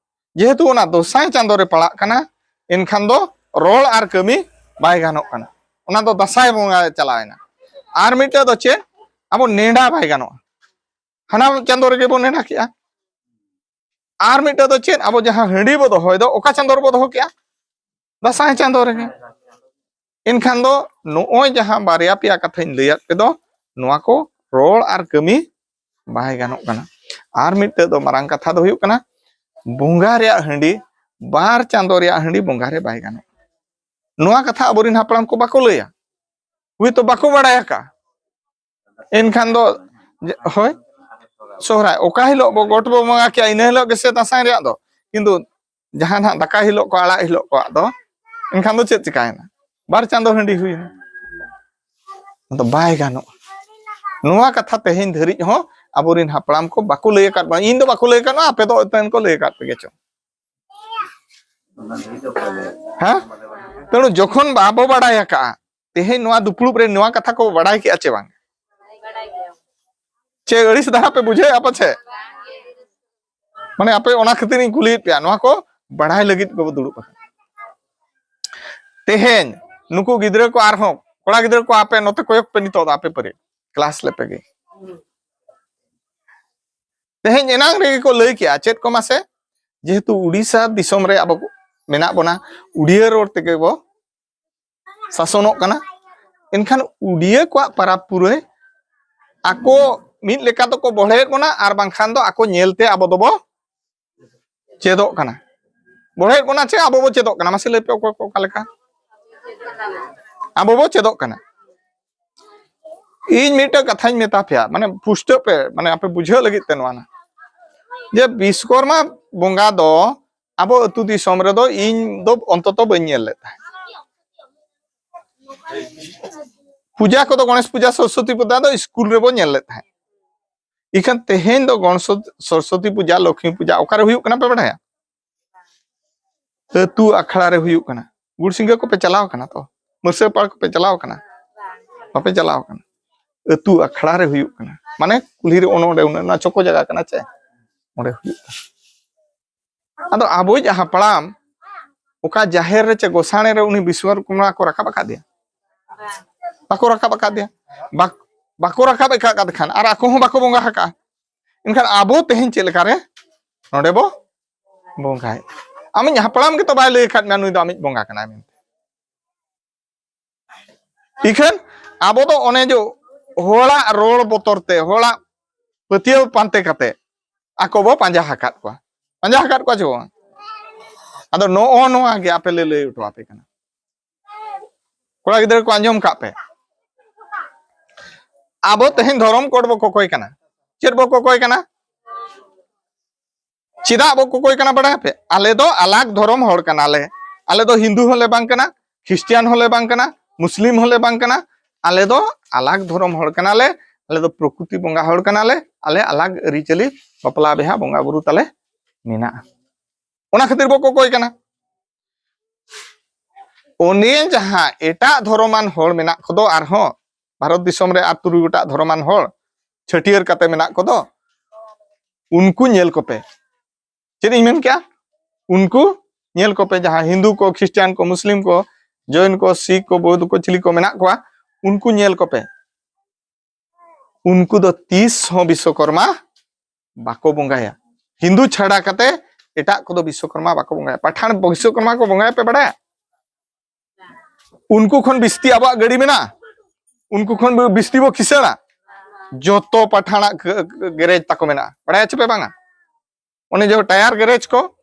ᱡᱮᱦᱮᱛᱩ ᱚᱱᱟ ᱫᱚᱥᱟᱭ ᱪᱟᱸᱫᱚ ᱨᱮ ᱯᱟᱲᱟᱜ ᱠᱟᱱᱟ, ᱮᱱᱠᱷᱟᱱ ᱫᱚ ᱨᱚᱲ ᱟᱨ ᱠᱟᱹᱢᱤ ᱵᱟᱭ ᱜᱟᱱᱚᱜ ᱠᱟᱱᱟ᱾ ᱚᱱᱟ ᱫᱚ ᱫᱟᱸᱥᱟᱭ ᱵᱚᱸᱜᱟ ᱪᱟᱞᱟᱣ ᱮᱱᱟ᱾ ᱟᱨ ᱢᱤᱫᱴᱮᱡ ᱫᱚ ᱪᱮᱫ? ᱟᱵᱚ ᱱᱮᱰᱟ ᱵᱟᱭ ᱜᱟᱱᱚᱜᱼᱟ᱾ ᱦᱟᱱᱟ ᱪᱟᱸᱫᱚ ᱨᱮᱜᱮ ᱵᱚᱱ ᱱᱮᱰᱟ ᱠᱮᱜᱼᱟ᱾ ᱟᱨ ᱢᱤᱫᱴᱮᱡ ᱫᱚ ᱪᱮᱫ? ᱟᱵᱚ ᱡᱟᱦᱟᱸ ᱦᱟᱺᱰᱤ ᱵᱚ ᱫᱚᱦᱚᱭ ᱫᱚ, ᱚᱠᱟ ᱪᱟᱸᱫᱚ ᱨᱮᱵᱚ ᱫᱚᱦᱚ ᱠᱮᱜᱼᱟ? ᱫᱟᱸᱥᱟᱭ ᱪᱟᱸᱫᱚ ᱨᱮᱜᱮ᱾ ᱮᱱᱠᱷᱟᱱ ᱫᱚ ᱱᱚᱜᱼᱚᱭ ᱡᱟᱦᱟᱸ ᱵᱟᱨᱭᱟ ᱯᱮᱭᱟ ᱠᱟᱛᱷᱟᱧ ᱞᱟᱹᱭᱟᱫ ᱯᱮ ᱫᱚ, ᱱᱚᱣᱟ ᱠᱚ ᱨᱚᱲ ᱟᱨ ᱠᱟᱹᱢᱤ ᱵᱟᱭ ᱜᱟᱱᱚᱜ ᱠᱟᱱᱟ᱾ ᱟᱨ ᱢᱤᱫᱴᱮᱡ ᱫᱚ ᱢᱟᱨᱟᱝ ᱠᱟᱛᱷᱟ ᱫᱚ ᱦᱩᱭᱩᱜ ᱠᱟᱱᱟ, ᱵᱚᱸᱜᱟ ᱨᱮᱭᱟᱜ ᱦᱟᱺᱰᱤ, ᱵᱟᱨ ᱪᱟᱸᱫᱚ ᱨᱮᱭᱟᱜ ᱦᱟᱺᱰᱤ ᱵᱚᱸᱜᱟ ᱨᱮ ᱵᱟᱭ ᱜᱟᱱᱚᱜ᱾ ᱱᱚᱣᱟ ᱠᱟᱛᱷᱟ ᱟᱵᱚᱨᱮᱱ ᱦᱟᱯᱲᱟᱢ ᱠᱚ ᱵᱟᱠᱚ ᱞᱟᱹᱭᱟ, ᱦᱳᱭᱛᱳ ᱵᱟᱠᱚ ᱵᱟᱲᱟᱭ ᱟᱠᱟᱫᱼᱟ᱾ ᱮᱱᱠᱷᱟᱱ ᱫᱚ, ᱦᱳᱭ, ᱥᱚᱦᱨᱟᱭ ᱚᱠᱟ ᱦᱤᱞᱳᱜ ᱵᱚ ᱜᱚᱴ ᱵᱚ ᱵᱚᱸᱜᱟ ᱠᱮᱜᱼᱟ, ᱤᱱᱟᱹ ᱦᱤᱞᱳᱜ ᱜᱮᱥᱮ ᱫᱟᱸᱥᱟᱭ ᱨᱮᱭᱟᱜ ᱫᱚ᱾ ᱠᱤᱱᱛᱩ ᱡᱟᱦᱟᱸ ᱱᱟᱦᱟᱜ ᱫᱟᱠᱟᱭ ᱦᱤᱞᱳᱜ ᱠᱚ, ᱟᱲᱟᱜ ᱦᱤᱞᱳᱜ ᱠᱚᱣᱟᱜ ᱫᱚ, ᱮᱱᱠᱷᱟᱱ ᱫᱚ ᱪᱮᱫ ᱪᱤᱠᱟᱭᱮᱱᱟ? ᱵᱟᱨ ᱪᱟᱸᱫᱚ ᱦᱟᱺᱰᱤ ᱦᱩᱭᱮᱱᱟ᱾ ᱟᱫᱚ ᱵᱟᱭ ᱜᱟᱱᱚᱜᱼᱟ᱾ ᱱᱚᱣᱟ ᱠᱟᱛᱷᱟ ᱛᱮᱦᱮᱧ ᱫᱷᱟᱹᱨᱤᱡ ᱦᱚᱸ ᱟᱵᱚᱨᱮᱱ ᱦᱟᱯᱲᱟᱢ ᱠᱚ ᱵᱟᱠᱚ ᱞᱟᱹᱭ ᱟᱠᱟᱫ ᱵᱚᱱᱟ᱾ ᱤᱧ ᱫᱚ ᱵᱟᱠᱚ ᱞᱟᱹᱭ ᱟᱠᱟᱫ ᱵᱚᱱᱟ, ᱟᱯᱮ ᱫᱚ ᱮᱱᱛᱮ ᱠᱚ ᱞᱟᱹᱭ ᱟᱠᱟᱫ ᱯᱮᱜᱮ ᱪᱚᱝ᱾ ᱦᱮᱸ? ᱛᱮᱬᱩ ᱡᱚᱠᱷᱚᱱ ᱵᱟᱵᱚ ᱵᱟᱲᱟᱭ ᱟᱠᱟᱫᱼᱟ, ᱛᱮᱦᱮᱧ ᱱᱚᱣᱟ ᱫᱩᱯᱲᱩᱵ ᱨᱮ ᱱᱚᱣᱟ ᱠᱟᱛᱷᱟ ᱠᱚ ᱵᱟᱲᱟᱭ ᱠᱮᱜᱼᱟ ᱪᱮ ᱵᱟᱝ? ᱪᱮ ᱟᱹᱲᱤᱥ ᱫᱷᱟᱨᱟ ᱯᱮ ᱵᱩᱡᱷᱟᱹᱣᱮᱫᱼᱟ ᱯᱟᱪᱷᱮ? ᱢᱟᱱᱮ ᱟᱯᱮ ᱚᱱᱟ ᱠᱷᱟᱹᱛᱤᱨ ᱤᱧ ᱠᱩᱞᱤᱭᱮᱫ ᱯᱮᱭᱟ, ᱱᱚᱣᱟ ᱠᱚ ᱵᱟᱲᱟᱭ ᱞᱟᱹᱜᱤᱫ ᱜᱮᱵᱚ ᱫᱩᱲᱩᱵ ᱟᱠᱟᱱᱟ᱾ ᱛᱮᱦᱮᱧ ᱱᱩᱠᱩ ᱜᱤᱫᱽᱨᱟᱹ ᱠᱚ ᱟᱨᱦᱚᱸ, ᱠᱚᱲᱟ ᱜᱤᱫᱽᱨᱟᱹ ᱠᱚ ᱟᱯᱮ ᱱᱚᱛᱮ ᱠᱚᱭᱚᱜ ᱯᱮ, ᱱᱤᱛᱚᱜ ᱫᱚ ᱟᱯᱮ ᱯᱟᱹᱨᱤ ᱠᱞᱟᱥ ᱞᱮᱯᱮ ᱜᱮ᱾ ᱛᱮᱦᱮᱧ ᱮᱱᱟᱝ ᱨᱮᱜᱮ ᱠᱚ ᱞᱟᱹᱭ ᱠᱮᱜᱼᱟ, ᱪᱮᱫ ᱠᱚ ᱢᱟᱥᱮ? ᱡᱮᱦᱮᱛᱩ ᱩᱲᱤᱥᱥᱟ ᱫᱤᱥᱚᱢ ᱨᱮ ᱟᱵᱚ ᱢᱮᱱᱟᱜ ᱵᱚᱱᱟ, ᱩᱲᱤᱭᱟᱹ ᱨᱚᱲ ᱛᱮᱜᱮ ᱵᱚ ᱥᱟᱥᱚᱱᱚᱜ ᱠᱟᱱᱟ᱾ ᱮᱱᱠᱷᱟᱱ ᱩᱰᱤᱭᱟᱹ ᱠᱚᱣᱟᱜ ᱯᱟᱨᱟᱵᱽ ᱯᱩᱨᱟᱹᱭ ᱟᱠᱚ ᱢᱤᱫ ᱞᱮᱠᱟ ᱛᱮᱠᱚ ᱵᱚᱲᱦᱮᱭᱮᱫ ᱵᱚᱱᱟ, ᱟᱨ ᱵᱟᱝᱠᱷᱟᱱ ᱫᱚ ᱟᱠᱚ ᱧᱮᱞᱛᱮ ᱟᱵᱚ ᱫᱚᱵᱚ ᱪᱮᱫᱚᱜ ᱠᱟᱱᱟ᱾ ᱵᱚᱲᱦᱮᱭᱮᱫ ᱵᱚᱱᱟ ᱪᱮ ᱟᱵᱚ ᱵᱚ ᱪᱮᱫᱚᱜ ᱠᱟᱱᱟ? ᱢᱟᱥᱮ ᱞᱟᱹᱭ ᱯᱮ, ᱚᱠᱚᱭ ᱠᱚ ᱚᱠᱟ ᱞᱮᱠᱟ? ᱟᱵᱚ ᱵᱚ ᱪᱮᱫᱚᱜ ᱠᱟᱱᱟ᱾ ᱤᱧ ᱢᱤᱫᱴᱟᱝ ᱠᱟᱛᱷᱟᱧ ᱢᱮᱛᱟ ᱯᱮᱭᱟ, ᱢᱟᱱᱮ ᱯᱩᱥᱴᱟᱹᱣ ᱯᱮ, ᱢᱟᱱᱮ ᱟᱯᱮ ᱵᱩᱡᱷᱟᱹᱣ ᱞᱟᱹᱜᱤᱫ ᱛᱮ ᱱᱚᱣᱟ ᱱᱟ, ᱡᱮ ᱵᱤᱥᱠᱚᱨᱢᱟ ᱵᱚᱸᱜᱟ ᱫᱚ ᱟᱵᱚ ᱟᱹᱛᱩ ᱫᱤᱥᱚᱢ ᱨᱮᱫᱚ ᱤᱧ ᱫᱚ ᱚᱱᱛᱚᱛᱚ ᱵᱟᱹᱧ ᱧᱮᱞ ᱞᱮᱫ ᱛᱟᱦᱮᱸᱫ᱾ ᱯᱩᱡᱟ ᱠᱚᱫᱚ, ᱜᱚᱬᱮᱥ ᱯᱩᱡᱟ, ᱥᱚᱨᱚᱥᱚᱛᱤ ᱯᱩᱡᱟ ᱫᱚ ᱥᱠᱩᱞ ᱨᱮᱵᱚ ᱧᱮᱞ ᱞᱮᱫ ᱛᱟᱦᱮᱸᱫ᱾ ᱤᱠᱷᱟᱹᱱ ᱛᱮᱦᱮᱧ ᱫᱚ ᱜᱚᱬᱥᱚ-, ᱥᱚᱨᱚᱥᱚᱛᱤ ᱯᱩᱡᱟ, ᱞᱚᱠᱷᱢᱤ ᱯᱩᱡᱟ ᱚᱠᱟᱨᱮ ᱦᱩᱭᱩᱜ ᱠᱟᱱᱟ ᱯᱮ ᱵᱟᱰᱟᱭᱟ? ᱟᱹᱛᱩ ᱟᱠᱷᱲᱟ ᱨᱮ ᱦᱩᱭᱩᱜ ᱠᱟᱱᱟ᱾ ᱜᱩᱲᱥᱤᱝᱜᱟᱹ ᱠᱚᱯᱮ ᱪᱟᱞᱟᱣ ᱠᱟᱱᱟ ᱛᱚ? ᱢᱟᱹᱨᱥᱟᱹᱯᱟᱲ ᱠᱚᱯᱮ ᱪᱟᱞᱟᱣ ᱠᱟᱱᱟ? ᱵᱟᱯᱮ ᱪᱟᱞᱟᱣ ᱠᱟᱱᱟ᱾ ᱟᱹᱛᱩ ᱟᱠᱷᱲᱟ ᱨᱮ ᱦᱩᱭᱩᱜ ᱠᱟᱱᱟ, ᱢᱟᱱᱮ ᱠᱩᱞᱦᱤ ᱨᱮ ᱚᱱᱚ ᱚᱸᱰᱮ ᱚᱱᱟ ᱪᱚᱠᱚ ᱡᱟᱭᱜᱟ ᱠᱟᱱᱟ ᱪᱮ, ᱚᱸᱰᱮ ᱦᱩᱭᱩᱜ ᱠᱟᱱᱟ᱾ ᱟᱫᱚ ᱟᱵᱚᱭᱤᱡ ᱦᱟᱯᱲᱟᱢ ᱚᱠᱟ ᱡᱟᱦᱮᱨ ᱨᱮ ᱪᱮ ᱜᱚᱥᱟᱬᱮ ᱨᱮ ᱩᱱᱤ ᱵᱤᱥᱣᱚᱠᱚᱨᱢᱟ ᱠᱚ ᱨᱟᱠᱟᱵ ᱟᱠᱟᱫᱮᱭᱟ? ᱵᱟᱠᱚ ᱨᱟᱠᱟᱵ ᱟᱠᱟᱫᱮᱭᱟ᱾ ᱵᱟᱠ-, ᱵᱟᱠᱚ ᱨᱟᱠᱟᱵ ᱟᱠᱟᱫ ᱠᱷᱟᱱ ᱟᱨ ᱟᱠᱚ ᱦᱚᱸ ᱵᱟᱠᱚ ᱵᱚᱸᱜᱟ ᱟᱠᱟᱫᱼᱟ᱾ ᱮᱱᱠᱷᱟᱱ ᱟᱵᱚ ᱛᱮᱦᱮᱧ ᱪᱮᱫ ᱞᱮᱠᱟᱨᱮ ᱱᱚᱰᱮ ᱵᱚ ᱵᱚᱸᱜᱟᱭ? ᱟᱢᱤᱡ ᱦᱟᱯᱲᱟᱢ ᱜᱮᱛᱚ ᱵᱟᱭ ᱞᱟᱹᱭ ᱟᱠᱟᱫ ᱢᱮᱭᱟ ᱱᱩᱭ ᱫᱚ ᱟᱢᱤᱡ ᱵᱚᱸᱜᱟ ᱠᱟᱱᱟᱭ ᱢᱮᱱᱛᱮ᱾ ᱤᱠᱷᱟᱹᱱ ᱟᱵᱚ ᱫᱚ ᱚᱱᱮ ᱡᱮ ᱦᱚᱲᱟᱜ ᱨᱚᱲ ᱵᱚᱛᱚᱨ ᱛᱮ, ᱦᱚᱲᱟᱜ ᱯᱟᱹᱛᱭᱟᱹᱣ ᱯᱟᱱᱛᱮ ᱠᱟᱛᱮ ᱟᱠᱚ ᱵᱚ ᱯᱟᱸᱡᱟ ᱟᱠᱟᱫ ᱠᱚᱣᱟ᱾ ᱯᱟᱸᱡᱟ ᱟᱠᱟᱫ ᱠᱚᱣᱟ ᱪᱮ ᱵᱟᱝ? ᱟᱫᱚ ᱱᱚᱜᱼᱚ ᱱᱚᱣᱟ ᱜᱮ ᱟᱯᱮ ᱞᱮ ᱞᱟᱹᱭ ᱦᱚᱴᱚ ᱟᱯᱮ ᱠᱟᱱᱟ᱾ ᱠᱚᱲᱟ ᱜᱤᱫᱽᱨᱟᱹ ᱠᱚ ᱟᱸᱡᱚᱢ ᱠᱟᱜ ᱯᱮ᱾ ᱟᱵᱚ ᱛᱮᱦᱮᱧ ᱫᱷᱚᱨᱚᱢ ᱠᱳᱰ ᱵᱚ ᱠᱚᱠᱚᱭ ᱠᱟᱱᱟ᱾ ᱪᱮᱫ ᱵᱚ ᱠᱚᱠᱚᱭ ᱠᱟᱱᱟ? ᱪᱮᱫᱟᱜ ᱵᱚ ᱠᱚᱠᱚᱭ ᱠᱟᱱᱟ ᱵᱟᱲᱟᱭ ᱯᱮ? ᱟᱞᱮ ᱫᱚ ᱟᱞᱟᱜᱽ ᱫᱷᱚᱨᱚᱢ ᱦᱚᱲ ᱠᱟᱱᱟᱞᱮ᱾ ᱟᱞᱮ ᱫᱚ ᱦᱤᱱᱫᱩ ᱦᱚᱸᱞᱮ ᱵᱟᱝ ᱠᱟᱱᱟ, ᱠᱷᱨᱤᱥᱴᱤᱭᱟᱱ ᱦᱚᱸᱞᱮ ᱵᱟᱝ ᱠᱟᱱᱟ, ᱢᱩᱥᱞᱤᱢ ᱦᱚᱸᱞᱮ ᱵᱟᱝ ᱠᱟᱱᱟ᱾ ᱟᱞᱮ ᱫᱚ ᱟᱞᱟᱜᱽ ᱫᱷᱚᱨᱚᱢ ᱦᱚᱲ ᱠᱟᱱᱟᱞᱮ᱾ ᱟᱞᱮ ᱫᱚ ᱯᱨᱚᱠᱨᱤᱛᱤ ᱵᱚᱸᱜᱟ ᱦᱚᱲ ᱠᱟᱱᱟᱞᱮ᱾ ᱟᱞᱮ ᱟᱞᱟᱜᱽ ᱟᱹᱨᱤᱪᱟᱹᱞᱤ, ᱵᱟᱯᱞᱟ ᱵᱤᱦᱟ ᱵᱚᱸᱜᱟ ᱵᱩᱨᱩ ᱛᱟᱞᱮ ᱢᱮᱱᱟᱜᱼᱟ᱾ ᱚᱱᱟ ᱠᱷᱟᱹᱛᱤᱨ ᱵᱚ ᱠᱚᱠᱚᱭ ᱠᱟᱱᱟ᱾ ᱚᱱᱮ ᱡᱟᱦᱟᱸ ᱮᱴᱟᱜ ᱫᱷᱚᱨᱚᱢᱟᱱ ᱦᱚᱲ ᱢᱮᱱᱟᱜ ᱠᱚᱫᱚ ᱟᱨᱦᱚᱸ ᱵᱷᱟᱨᱚᱛ ᱫᱤᱥᱚᱢ ᱨᱮ ᱟᱨ ᱛᱩᱨᱩᱭ ᱜᱚᱴᱟᱜ ᱫᱷᱚᱨᱚᱢᱟᱱ ᱦᱚᱲ ᱪᱷᱟᱹᱴᱭᱟᱹᱨ ᱠᱟᱛᱮ ᱢᱮᱱᱟᱜ ᱠᱚᱫᱚ, ᱩᱱᱠᱩ ᱧᱮᱞ ᱠᱚᱯᱮ᱾ ᱪᱮᱫ ᱤᱧ ᱢᱮᱱ ᱠᱮᱜᱼᱟ? ᱩᱱᱠᱩ ᱧᱮᱞ ᱠᱚᱯᱮ, ᱡᱟᱦᱟᱸ ᱦᱤᱱᱫᱩ ᱠᱚ, ᱠᱷᱨᱤᱥᱴᱤᱭᱟᱱ ᱠᱚ, ᱢᱩᱥᱞᱤᱢ ᱠᱚ, ᱡᱚᱭᱱ ᱠᱚ, ᱥᱤᱠᱷ ᱠᱚ, ᱵᱳᱫᱷ ᱠᱚ, ᱪᱤᱞᱤ ᱠᱚ ᱢᱮᱱᱟᱜ ᱠᱚᱣᱟ, ᱩᱱᱠᱩ ᱧᱮᱞ ᱠᱚᱯᱮ᱾ ᱩᱱᱠᱩ ᱫᱚ ᱛᱤᱥ ᱦᱚᱸ ᱵᱤᱥᱥᱚᱠᱚᱨᱢᱟ ᱵᱟᱠᱚ ᱵᱚᱸᱜᱟᱭᱟ᱾ ᱦᱤᱱᱫᱩ ᱪᱷᱟᱰᱟ ᱠᱟᱛᱮ ᱮᱴᱟᱜ ᱠᱚᱫᱚ ᱵᱤᱥᱥᱚᱠᱚᱨᱢᱟ ᱵᱟᱠᱚ ᱵᱚᱸᱜᱟᱭᱟ᱾ ᱯᱟᱴᱷᱟᱱ ᱵᱤᱥᱥᱚᱠᱚᱨᱢᱟ ᱠᱚ ᱵᱚᱸᱜᱟᱭᱟ ᱯᱮ ᱵᱟᱲᱟᱭᱟ? ᱩᱱᱠᱩ ᱠᱷᱚᱱ ᱵᱤᱥᱛᱤ ᱟᱵᱚᱣᱟᱜ ᱜᱟᱹᱰᱤ ᱢᱮᱱᱟᱜᱼᱟ? ᱩᱱᱠᱩ ᱠᱷᱚᱱ ᱵᱤᱥᱛᱤ ᱵᱚ ᱠᱤᱥᱟᱹᱬᱟ? ᱡᱚᱛᱚ ᱯᱟᱴᱷᱟᱱᱟᱜ ᱜᱮᱨᱮᱡᱽ ᱛᱟᱠᱚ ᱢᱮᱱᱟᱜᱼᱟ, ᱵᱟᱲᱟᱭᱟ ᱪᱮ ᱯᱮ ᱵᱟᱝᱟ? ᱚᱱᱮ ᱡᱮ ᱴᱟᱭᱟᱨ ᱜᱮᱨᱮᱡᱽ ᱠᱚ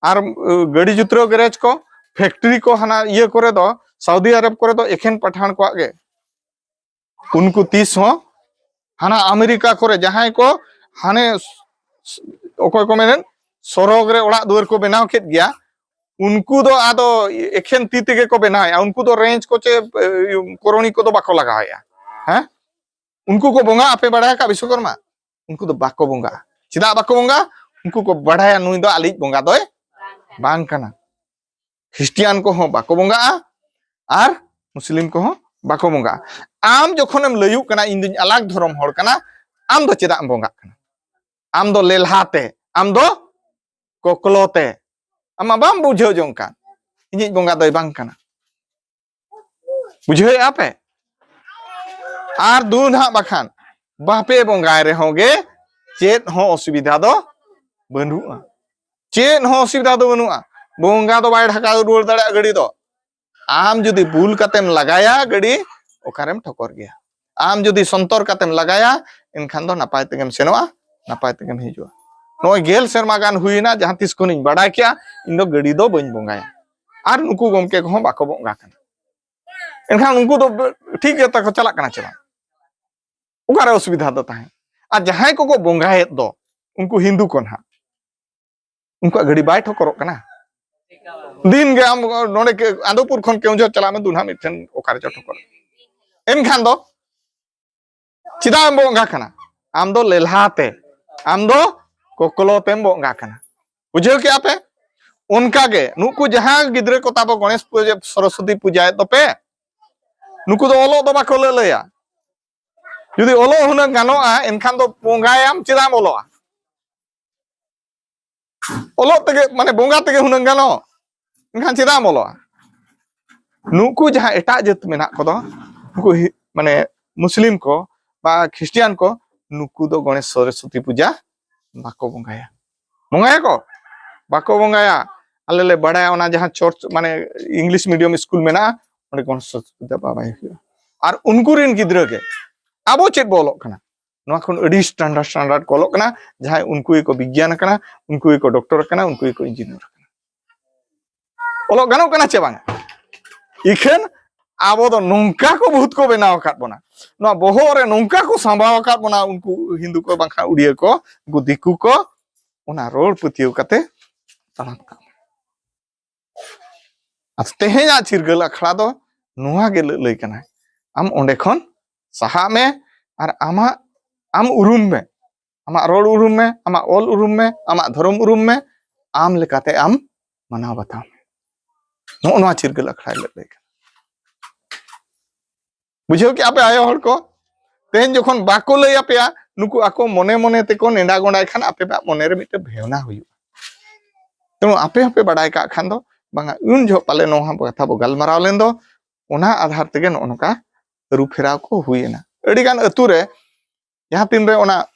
ᱟᱨ ᱜᱟᱹᱰᱤ ᱡᱩᱛᱨᱟᱹᱣ ᱜᱮᱨᱮᱡᱽ ᱠᱚ, ᱯᱷᱮᱠᱴᱨᱤ ᱠᱚ, ᱦᱟᱱᱟ ᱤᱭᱟᱹ ᱠᱚᱨᱮ ᱫᱚ, ᱥᱟᱣᱫᱤ ᱟᱨᱚᱵ ᱠᱚᱨᱮ ᱫᱚ ᱮᱠᱷᱮᱱ ᱯᱟᱴᱷᱟᱱ ᱠᱚᱣᱟᱜ ᱜᱮ᱾ ᱩᱱᱠᱩ ᱛᱤᱥ ᱦᱚᱸ ᱦᱟᱱᱟ ᱟᱢᱮᱨᱤᱠᱟ ᱠᱚᱨᱮ ᱡᱟᱦᱟᱸᱭ ᱠᱚ ᱦᱟᱱᱮ ᱚᱠᱚᱭ ᱠᱚ ᱢᱮᱱᱮᱫ ᱥᱚᱨᱚᱜᱽ ᱨᱮ ᱚᱲᱟᱜ ᱫᱩᱣᱟᱹᱨ ᱠᱚ ᱵᱮᱱᱟᱣ ᱠᱮᱫ ᱜᱮᱭᱟ, ᱩᱱᱠᱩ ᱫᱚ ᱟᱫᱚ ᱮᱠᱷᱮᱱ ᱛᱤ ᱛᱮᱜᱮ ᱠᱚ ᱵᱮᱱᱟᱣᱮᱫᱼᱟ᱾ ᱩᱱᱠᱩ ᱫᱚ ᱨᱮᱸᱡᱽ ᱠᱚ ᱪᱮ ᱠᱚᱨᱚᱱᱤ ᱠᱚᱫᱚ ᱵᱟᱠᱚ ᱞᱟᱜᱟᱣᱮᱫᱼᱟ᱾ ᱦᱮᱸ, ᱩᱱᱠᱩ ᱠᱚ ᱵᱚᱸᱜᱟ ᱟᱯᱮ ᱵᱟᱲᱟᱭ ᱟᱠᱟᱫ ᱵᱤᱥᱥᱚᱠᱚᱨᱢᱟ? ᱩᱱᱠᱩ ᱫᱚ ᱵᱟᱠᱚ ᱵᱚᱸᱜᱟᱜᱼᱟ᱾ ᱪᱮᱫᱟᱜ ᱵᱟᱠᱚ ᱵᱚᱸᱜᱟᱜᱼᱟ? ᱩᱱᱠᱩ ᱠᱚ ᱵᱟᱲᱟᱭᱟ ᱱᱩᱭ ᱫᱚ ᱟᱞᱮᱭᱤᱡ ᱵᱚᱸᱜᱟ ᱫᱚᱭ ᱵᱟᱝ ᱠᱟᱱᱟ᱾ ᱠᱷᱨᱤᱥᱴᱤᱭᱟᱱ ᱠᱚᱦᱚᱸ ᱵᱟᱠᱚ ᱵᱚᱸᱜᱟᱜᱼᱟ ᱟᱨ ᱢᱩᱥᱞᱤᱢ ᱠᱚᱦᱚᱸ ᱵᱟᱠᱚ ᱵᱚᱸᱜᱟᱜᱼᱟ᱾ ᱟᱢ ᱡᱚᱠᱷᱚᱱᱮᱢ ᱞᱟᱹᱭᱩᱜ ᱠᱟᱱᱟ ᱤᱧ ᱫᱚᱧ ᱟᱞᱟᱜᱽ ᱫᱷᱚᱨᱚᱢ ᱦᱚᱲ ᱠᱟᱱᱟ, ᱟᱢ ᱫᱚ ᱪᱮᱫᱟᱜ ᱮᱢ ᱵᱚᱸᱜᱟᱜ ᱠᱟᱱᱟ? ᱟᱢ ᱫᱚ ᱞᱮᱞᱦᱟ ᱛᱮ, ᱟᱢ ᱫᱚ ᱠᱚᱠᱞᱚ ᱛᱮ, ᱟᱢ ᱢᱟ ᱵᱟᱢ ᱵᱩᱡᱷᱟᱹᱣ ᱡᱚᱝ ᱠᱟᱱ ᱤᱧᱤᱡ ᱵᱚᱸᱜᱟ ᱫᱚᱭ ᱵᱟᱝ ᱠᱟᱱᱟ᱾ ᱵᱩᱡᱷᱟᱹᱣᱮᱫᱼᱟ ᱯᱮ? ᱟᱨ ᱫᱩ ᱱᱟᱦᱟᱜ ᱵᱟᱠᱷᱟᱱ ᱵᱟᱯᱮ ᱵᱚᱸᱜᱟᱭ ᱨᱮᱦᱚᱸ ᱜᱮ ᱪᱮᱫ ᱦᱚᱸ ᱚᱥᱩᱵᱤᱫᱷᱟ ᱫᱚ ᱵᱟᱹᱱᱩᱜᱼᱟ᱾ ᱪᱮᱫ ᱦᱚᱸ ᱚᱥᱩᱵᱤᱫᱷᱟ ᱫᱚ ᱵᱟᱹᱱᱩᱜᱼᱟ᱾ ᱵᱚᱸᱜᱟ ᱫᱚ ᱵᱟᱭ ᱰᱷᱟᱠᱟ ᱨᱩᱣᱟᱹᱲ ᱫᱟᱲᱮᱭᱟᱜᱼᱟ ᱜᱟᱹᱰᱤ ᱫᱚ᱾ ᱟᱢ ᱡᱩᱫᱤ ᱵᱷᱩᱞ ᱠᱟᱛᱮᱢ ᱞᱟᱜᱟᱭᱟ ᱜᱟᱹᱰᱤ, ᱚᱠᱟᱨᱮᱢ ᱴᱷᱚᱠᱚᱨ ᱜᱮᱭᱟ᱾ ᱟᱢ ᱡᱩᱫᱤ ᱥᱚᱱᱛᱚᱨ ᱠᱟᱛᱮᱢ ᱞᱟᱜᱟᱭᱟ, ᱮᱱᱠᱷᱟᱱ ᱫᱚ ᱱᱟᱯᱟᱭ ᱛᱮᱜᱮᱢ ᱥᱮᱱᱚᱜᱼᱟ, ᱱᱟᱯᱟᱭ ᱛᱮᱜᱮᱢ ᱦᱤᱡᱩᱜᱼᱟ᱾ ᱱᱚᱜᱼᱚᱭ ᱜᱮᱞ ᱥᱮᱨᱢᱟ ᱜᱟᱱ ᱦᱩᱭᱮᱱᱟ, ᱡᱟᱦᱟᱸ ᱛᱤᱥ ᱠᱷᱚᱱᱤᱧ ᱵᱟᱰᱟᱭ ᱠᱮᱜᱼᱟ, ᱤᱧ ᱫᱚ ᱜᱟᱹᱰᱤ ᱫᱚ ᱵᱟᱹᱧ ᱵᱚᱸᱜᱟᱭᱟ᱾ ᱟᱨ ᱱᱩᱠᱩ ᱜᱚᱢᱠᱮ ᱠᱚᱦᱚᱸ ᱵᱟᱠᱚ ᱵᱚᱸᱜᱟ ᱠᱟᱱᱟ᱾ ᱮᱱᱠᱷᱟᱱ ᱩᱱᱠᱩ ᱫᱚ ᱴᱷᱤᱠ ᱜᱮ ᱛᱟᱠᱚ ᱪᱟᱞᱟᱜ ᱠᱟᱱᱟ ᱪᱮ ᱵᱟᱝ? ᱚᱠᱟᱨᱮ ᱚᱥᱩᱵᱤᱫᱷᱟ ᱫᱚ ᱛᱟᱦᱮᱸ? ᱟᱨ ᱡᱟᱦᱟᱸᱭ ᱠᱚᱠᱚ ᱵᱚᱸᱜᱟᱭᱮᱫ ᱫᱚ, ᱩᱱᱠᱩ ᱦᱤᱱᱫᱩ ᱠᱚ ᱱᱟᱦᱟᱜ, ᱩᱱᱠᱩᱣᱟᱜ ᱜᱟᱹᱰᱤ ᱵᱟᱭ ᱴᱷᱚᱠᱚᱨᱚᱜ ᱠᱟᱱᱟ᱾ ᱫᱤᱱ ᱜᱮ ᱟᱢ ᱱᱚᱰᱮ ᱠᱮ-, ᱟᱱᱫᱚᱯᱩᱨ ᱠᱷᱚᱱ ᱠᱮᱣᱚᱱᱡᱷᱚᱨ ᱪᱟᱞᱟᱜ ᱢᱮ, ᱫᱩ ᱱᱟᱦᱟᱜ ᱢᱤᱫᱴᱷᱮᱱ ᱚᱠᱟᱨᱮ ᱪᱚ ᱴᱷᱚᱠᱚᱨ᱾ ᱮᱱᱠᱷᱟᱱ ᱫᱚ ᱪᱮᱫᱟᱜ ᱮᱢ ᱵᱚᱸᱜᱟ ᱠᱟᱱᱟ? ᱟᱢ ᱫᱚ ᱞᱮᱞᱦᱟ ᱛᱮ, ᱟᱢ ᱫᱚ ᱠᱚᱠᱞᱚ ᱛᱮᱢ ᱵᱚᱸᱜᱟ ᱠᱟᱱᱟ᱾ ᱵᱩᱡᱷᱟᱹᱣ ᱠᱮᱜᱼᱟ ᱯᱮ? ᱚᱱᱠᱟ ᱜᱮ ᱱᱩᱠᱩ ᱡᱟᱦᱟᱸ ᱜᱤᱫᱽᱨᱟᱹ ᱠᱚ ᱛᱟᱵᱚ ᱜᱚᱬᱮᱥ ᱯᱩᱡᱟᱹ, ᱥᱚᱨᱚᱥᱚᱛᱤ ᱯᱩᱡᱟᱹᱭᱮᱫ ᱫᱚᱯᱮ, ᱱᱩᱠᱩ ᱫᱚ ᱚᱞᱚᱜ ᱫᱚ ᱵᱟᱠᱚ ᱞᱟᱹᱞᱟᱹᱭᱟ᱾ ᱡᱩᱫᱤ ᱚᱞᱚᱜ ᱦᱩᱱᱟᱹᱝ ᱜᱟᱱᱚᱜᱼᱟ, ᱮᱱᱠᱷᱟᱱ ᱫᱚ ᱵᱚᱸᱜᱟᱭᱟᱢ, ᱪᱮᱫᱟᱜ ᱮᱢ ᱚᱞᱚᱜᱼᱟ? ᱚᱞᱚᱜ ᱛᱮᱜᱮ, ᱢᱟᱱᱮ ᱵᱚᱸᱜᱟ ᱛᱮᱜᱮ ᱦᱩᱱᱟᱹᱝ ᱜᱟᱱᱚᱜ, ᱮᱱᱠᱷᱟᱱ ᱪᱮᱫᱟᱜ ᱮᱢ ᱚᱞᱚᱜᱼᱟ? ᱱᱩᱠᱩ ᱡᱟᱦᱟᱸ ᱮᱴᱟᱜ ᱡᱟᱹᱛ ᱢᱮᱱᱟᱜ ᱠᱚᱫᱚ, ᱱᱩᱠᱩ ᱦᱤ-, ᱢᱟᱱᱮ ᱢᱩᱥᱞᱤᱢ ᱠᱚ ᱵᱟ ᱠᱷᱨᱤᱥᱴᱤᱭᱟᱱ ᱠᱚ, ᱱᱩᱠᱩ ᱫᱚ ᱜᱚᱬᱮᱥ ᱥᱚᱨᱚᱥᱚᱛᱤ ᱯᱩᱡᱟ ᱵᱟᱠᱚ ᱵᱚᱸᱜᱟᱭᱟ᱾ ᱵᱚᱸᱜᱟᱭᱟᱠᱚ? ᱵᱟᱠᱚ ᱵᱚᱸᱜᱟᱭᱟ᱾ ᱟᱞᱮ ᱞᱮ ᱵᱟᱲᱟᱭᱟ ᱚᱱᱟ ᱡᱟᱦᱟᱸ ᱪᱚᱨᱪ, ᱢᱟᱱᱮ ᱤᱝᱞᱤᱥ ᱢᱤᱰᱤᱭᱟᱢ ᱥᱠᱩᱞ ᱢᱮᱱᱟᱜᱼᱟ, ᱚᱸᱰᱮ ᱜᱚᱬᱮᱥ ᱥᱚᱨᱚᱥᱚᱛᱤ ᱯᱩᱡᱟ ᱵᱟᱭ ᱦᱩᱭᱩᱜᱼᱟ᱾ ᱟᱨ ᱩᱱᱠᱩ ᱨᱮᱱ ᱜᱤᱫᱽᱨᱟᱹ ᱜᱮ ᱟᱵᱚ ᱪᱮᱫ ᱵᱚ ᱚᱞᱚᱜ ᱠᱟᱱᱟ? ᱱᱚᱣᱟ ᱠᱷᱚᱱ ᱟᱹᱰᱤ ᱥᱴᱟᱱᱰᱟᱨᱰ ᱥᱴᱟᱱᱰᱟᱨᱰ ᱠᱚ ᱚᱞᱚᱜ ᱠᱟᱱᱟ᱾ ᱡᱟᱦᱟᱸᱭ ᱩᱱᱠᱩ ᱜᱮᱠᱚ ᱵᱤᱜᱽᱜᱟᱱ ᱟᱠᱟᱱᱟ, ᱩᱱᱠᱩ ᱜᱮᱠᱚ ᱰᱚᱠᱴᱚᱨ ᱟᱠᱟᱱᱟ, ᱩᱱᱠᱩ ᱜᱮᱠᱚ ᱤᱧᱡᱤᱱᱤᱭᱟᱨ ᱟᱠᱟᱱᱟ᱾ ᱚᱞᱚᱜ ᱜᱟᱱᱚᱜ ᱠᱟᱱᱟ ᱪᱮ ᱵᱟᱝ? ᱤᱠᱷᱟᱹᱱ ᱟᱵᱚ ᱫᱚ ᱱᱚᱝᱠᱟ ᱠᱚ ᱵᱷᱩᱛ ᱠᱚ ᱵᱮᱱᱟᱣ ᱟᱠᱟᱫ ᱵᱚᱱᱟ, ᱱᱚᱣᱟ ᱵᱚᱦᱚᱜ ᱨᱮ ᱱᱚᱝᱠᱟ ᱠᱚ ᱥᱟᱢᱵᱟᱣ ᱟᱠᱟᱫ ᱵᱚᱱᱟ, ᱩᱱᱠᱩ ᱦᱤᱱᱫᱩ ᱠᱚ ᱵᱟᱝᱠᱷᱟᱱ ᱩᱲᱤᱭᱟᱹ ᱠᱚ, ᱩᱱᱠᱩ ᱫᱤᱠᱩ ᱠᱚ, ᱚᱱᱟ ᱨᱚᱲ ᱯᱟᱹᱛᱭᱟᱹᱣ ᱠᱟᱛᱮ ᱛᱟᱲᱟᱢ ᱠᱟᱜ ᱢᱮ᱾ ᱟᱨ ᱛᱮᱦᱮᱧᱟᱜ ᱪᱤᱨᱜᱟᱹᱞ ᱟᱠᱷᱲᱟ ᱫᱚ ᱱᱚᱣᱟ ᱜᱮ ᱞᱟᱹᱞᱟᱹᱭ ᱠᱟᱱᱟᱭ, ᱟᱢ ᱚᱸᱰᱮ ᱠᱷᱚᱱ ᱥᱟᱦᱟᱜ ᱢᱮ ᱟᱨ ᱟᱢᱟᱜ, ᱟᱢ ᱩᱨᱩᱢ ᱢᱮ᱾ ᱟᱢᱟᱜ ᱨᱚᱲ ᱩᱨᱩᱢ ᱢᱮ, ᱟᱢᱟᱜ ᱚᱞ ᱩᱨᱩᱢ ᱢᱮ, ᱟᱢᱟᱜ ᱫᱷᱚᱨᱚᱢ ᱩᱨᱩᱢ ᱢᱮ, ᱟᱢ ᱞᱮᱠᱟᱛᱮ ᱟᱢ ᱢᱟᱱᱟᱣ ᱵᱟᱛᱟᱣ ᱢᱮ᱾ ᱱᱚᱜᱼᱚ ᱱᱚᱣᱟ ᱪᱤᱨᱜᱟᱹᱞ ᱟᱠᱷᱲᱟᱭ ᱞᱟᱹᱭ ᱠᱟᱱᱟ᱾ ᱵᱩᱡᱷᱟᱹᱣ ᱠᱮᱜᱼᱟ ᱯᱮ ᱟᱭᱳ ᱦᱚᱲ ᱠᱚ? ᱛᱮᱦᱮᱧ ᱡᱚᱠᱷᱚᱱ ᱵᱟᱠᱚ ᱞᱟᱹᱭ ᱟᱯᱮᱭᱟ, ᱱᱩᱠᱩ ᱟᱠᱚ ᱢᱚᱱᱮ ᱢᱚᱱᱮ ᱛᱮᱠᱚ ᱱᱮᱰᱟ ᱜᱚᱸᱰᱟᱭ ᱠᱷᱟᱱ ᱟᱯᱮᱭᱟᱜ ᱢᱚᱱᱮ ᱨᱮ ᱢᱤᱫᱴᱮᱱ ᱵᱷᱮᱣᱱᱟ ᱦᱩᱭᱩᱜᱼᱟ᱾ ᱛᱮᱢᱚᱱ ᱟᱯᱮ ᱦᱚᱸᱯᱮ ᱵᱟᱰᱟᱭ ᱠᱟᱜ ᱠᱷᱟᱱ ᱫᱚ, ᱵᱟᱝᱟ ᱩᱱ ᱡᱚᱦᱚᱜ ᱯᱟᱞᱮ ᱱᱚᱣᱟ ᱠᱟᱛᱷᱟ ᱵᱚ ᱜᱟᱞᱢᱟᱨᱟᱣ ᱞᱮᱱ ᱫᱚ, ᱚᱱᱟ ᱟᱫᱷᱟᱨ ᱛᱮᱜᱮ ᱱᱚᱜᱼᱚ ᱱᱚᱝᱠᱟ ᱟᱹᱨᱩ ᱯᱷᱮᱨᱟᱣ ᱠᱚ ᱦᱩᱭᱮᱱᱟ᱾ ᱟᱹᱰᱤ ᱜᱟᱱ ᱟᱹᱛᱩ ᱨᱮ ᱡᱟᱦᱟᱸ ᱛᱤᱱ ᱨᱮ ᱚᱱᱟ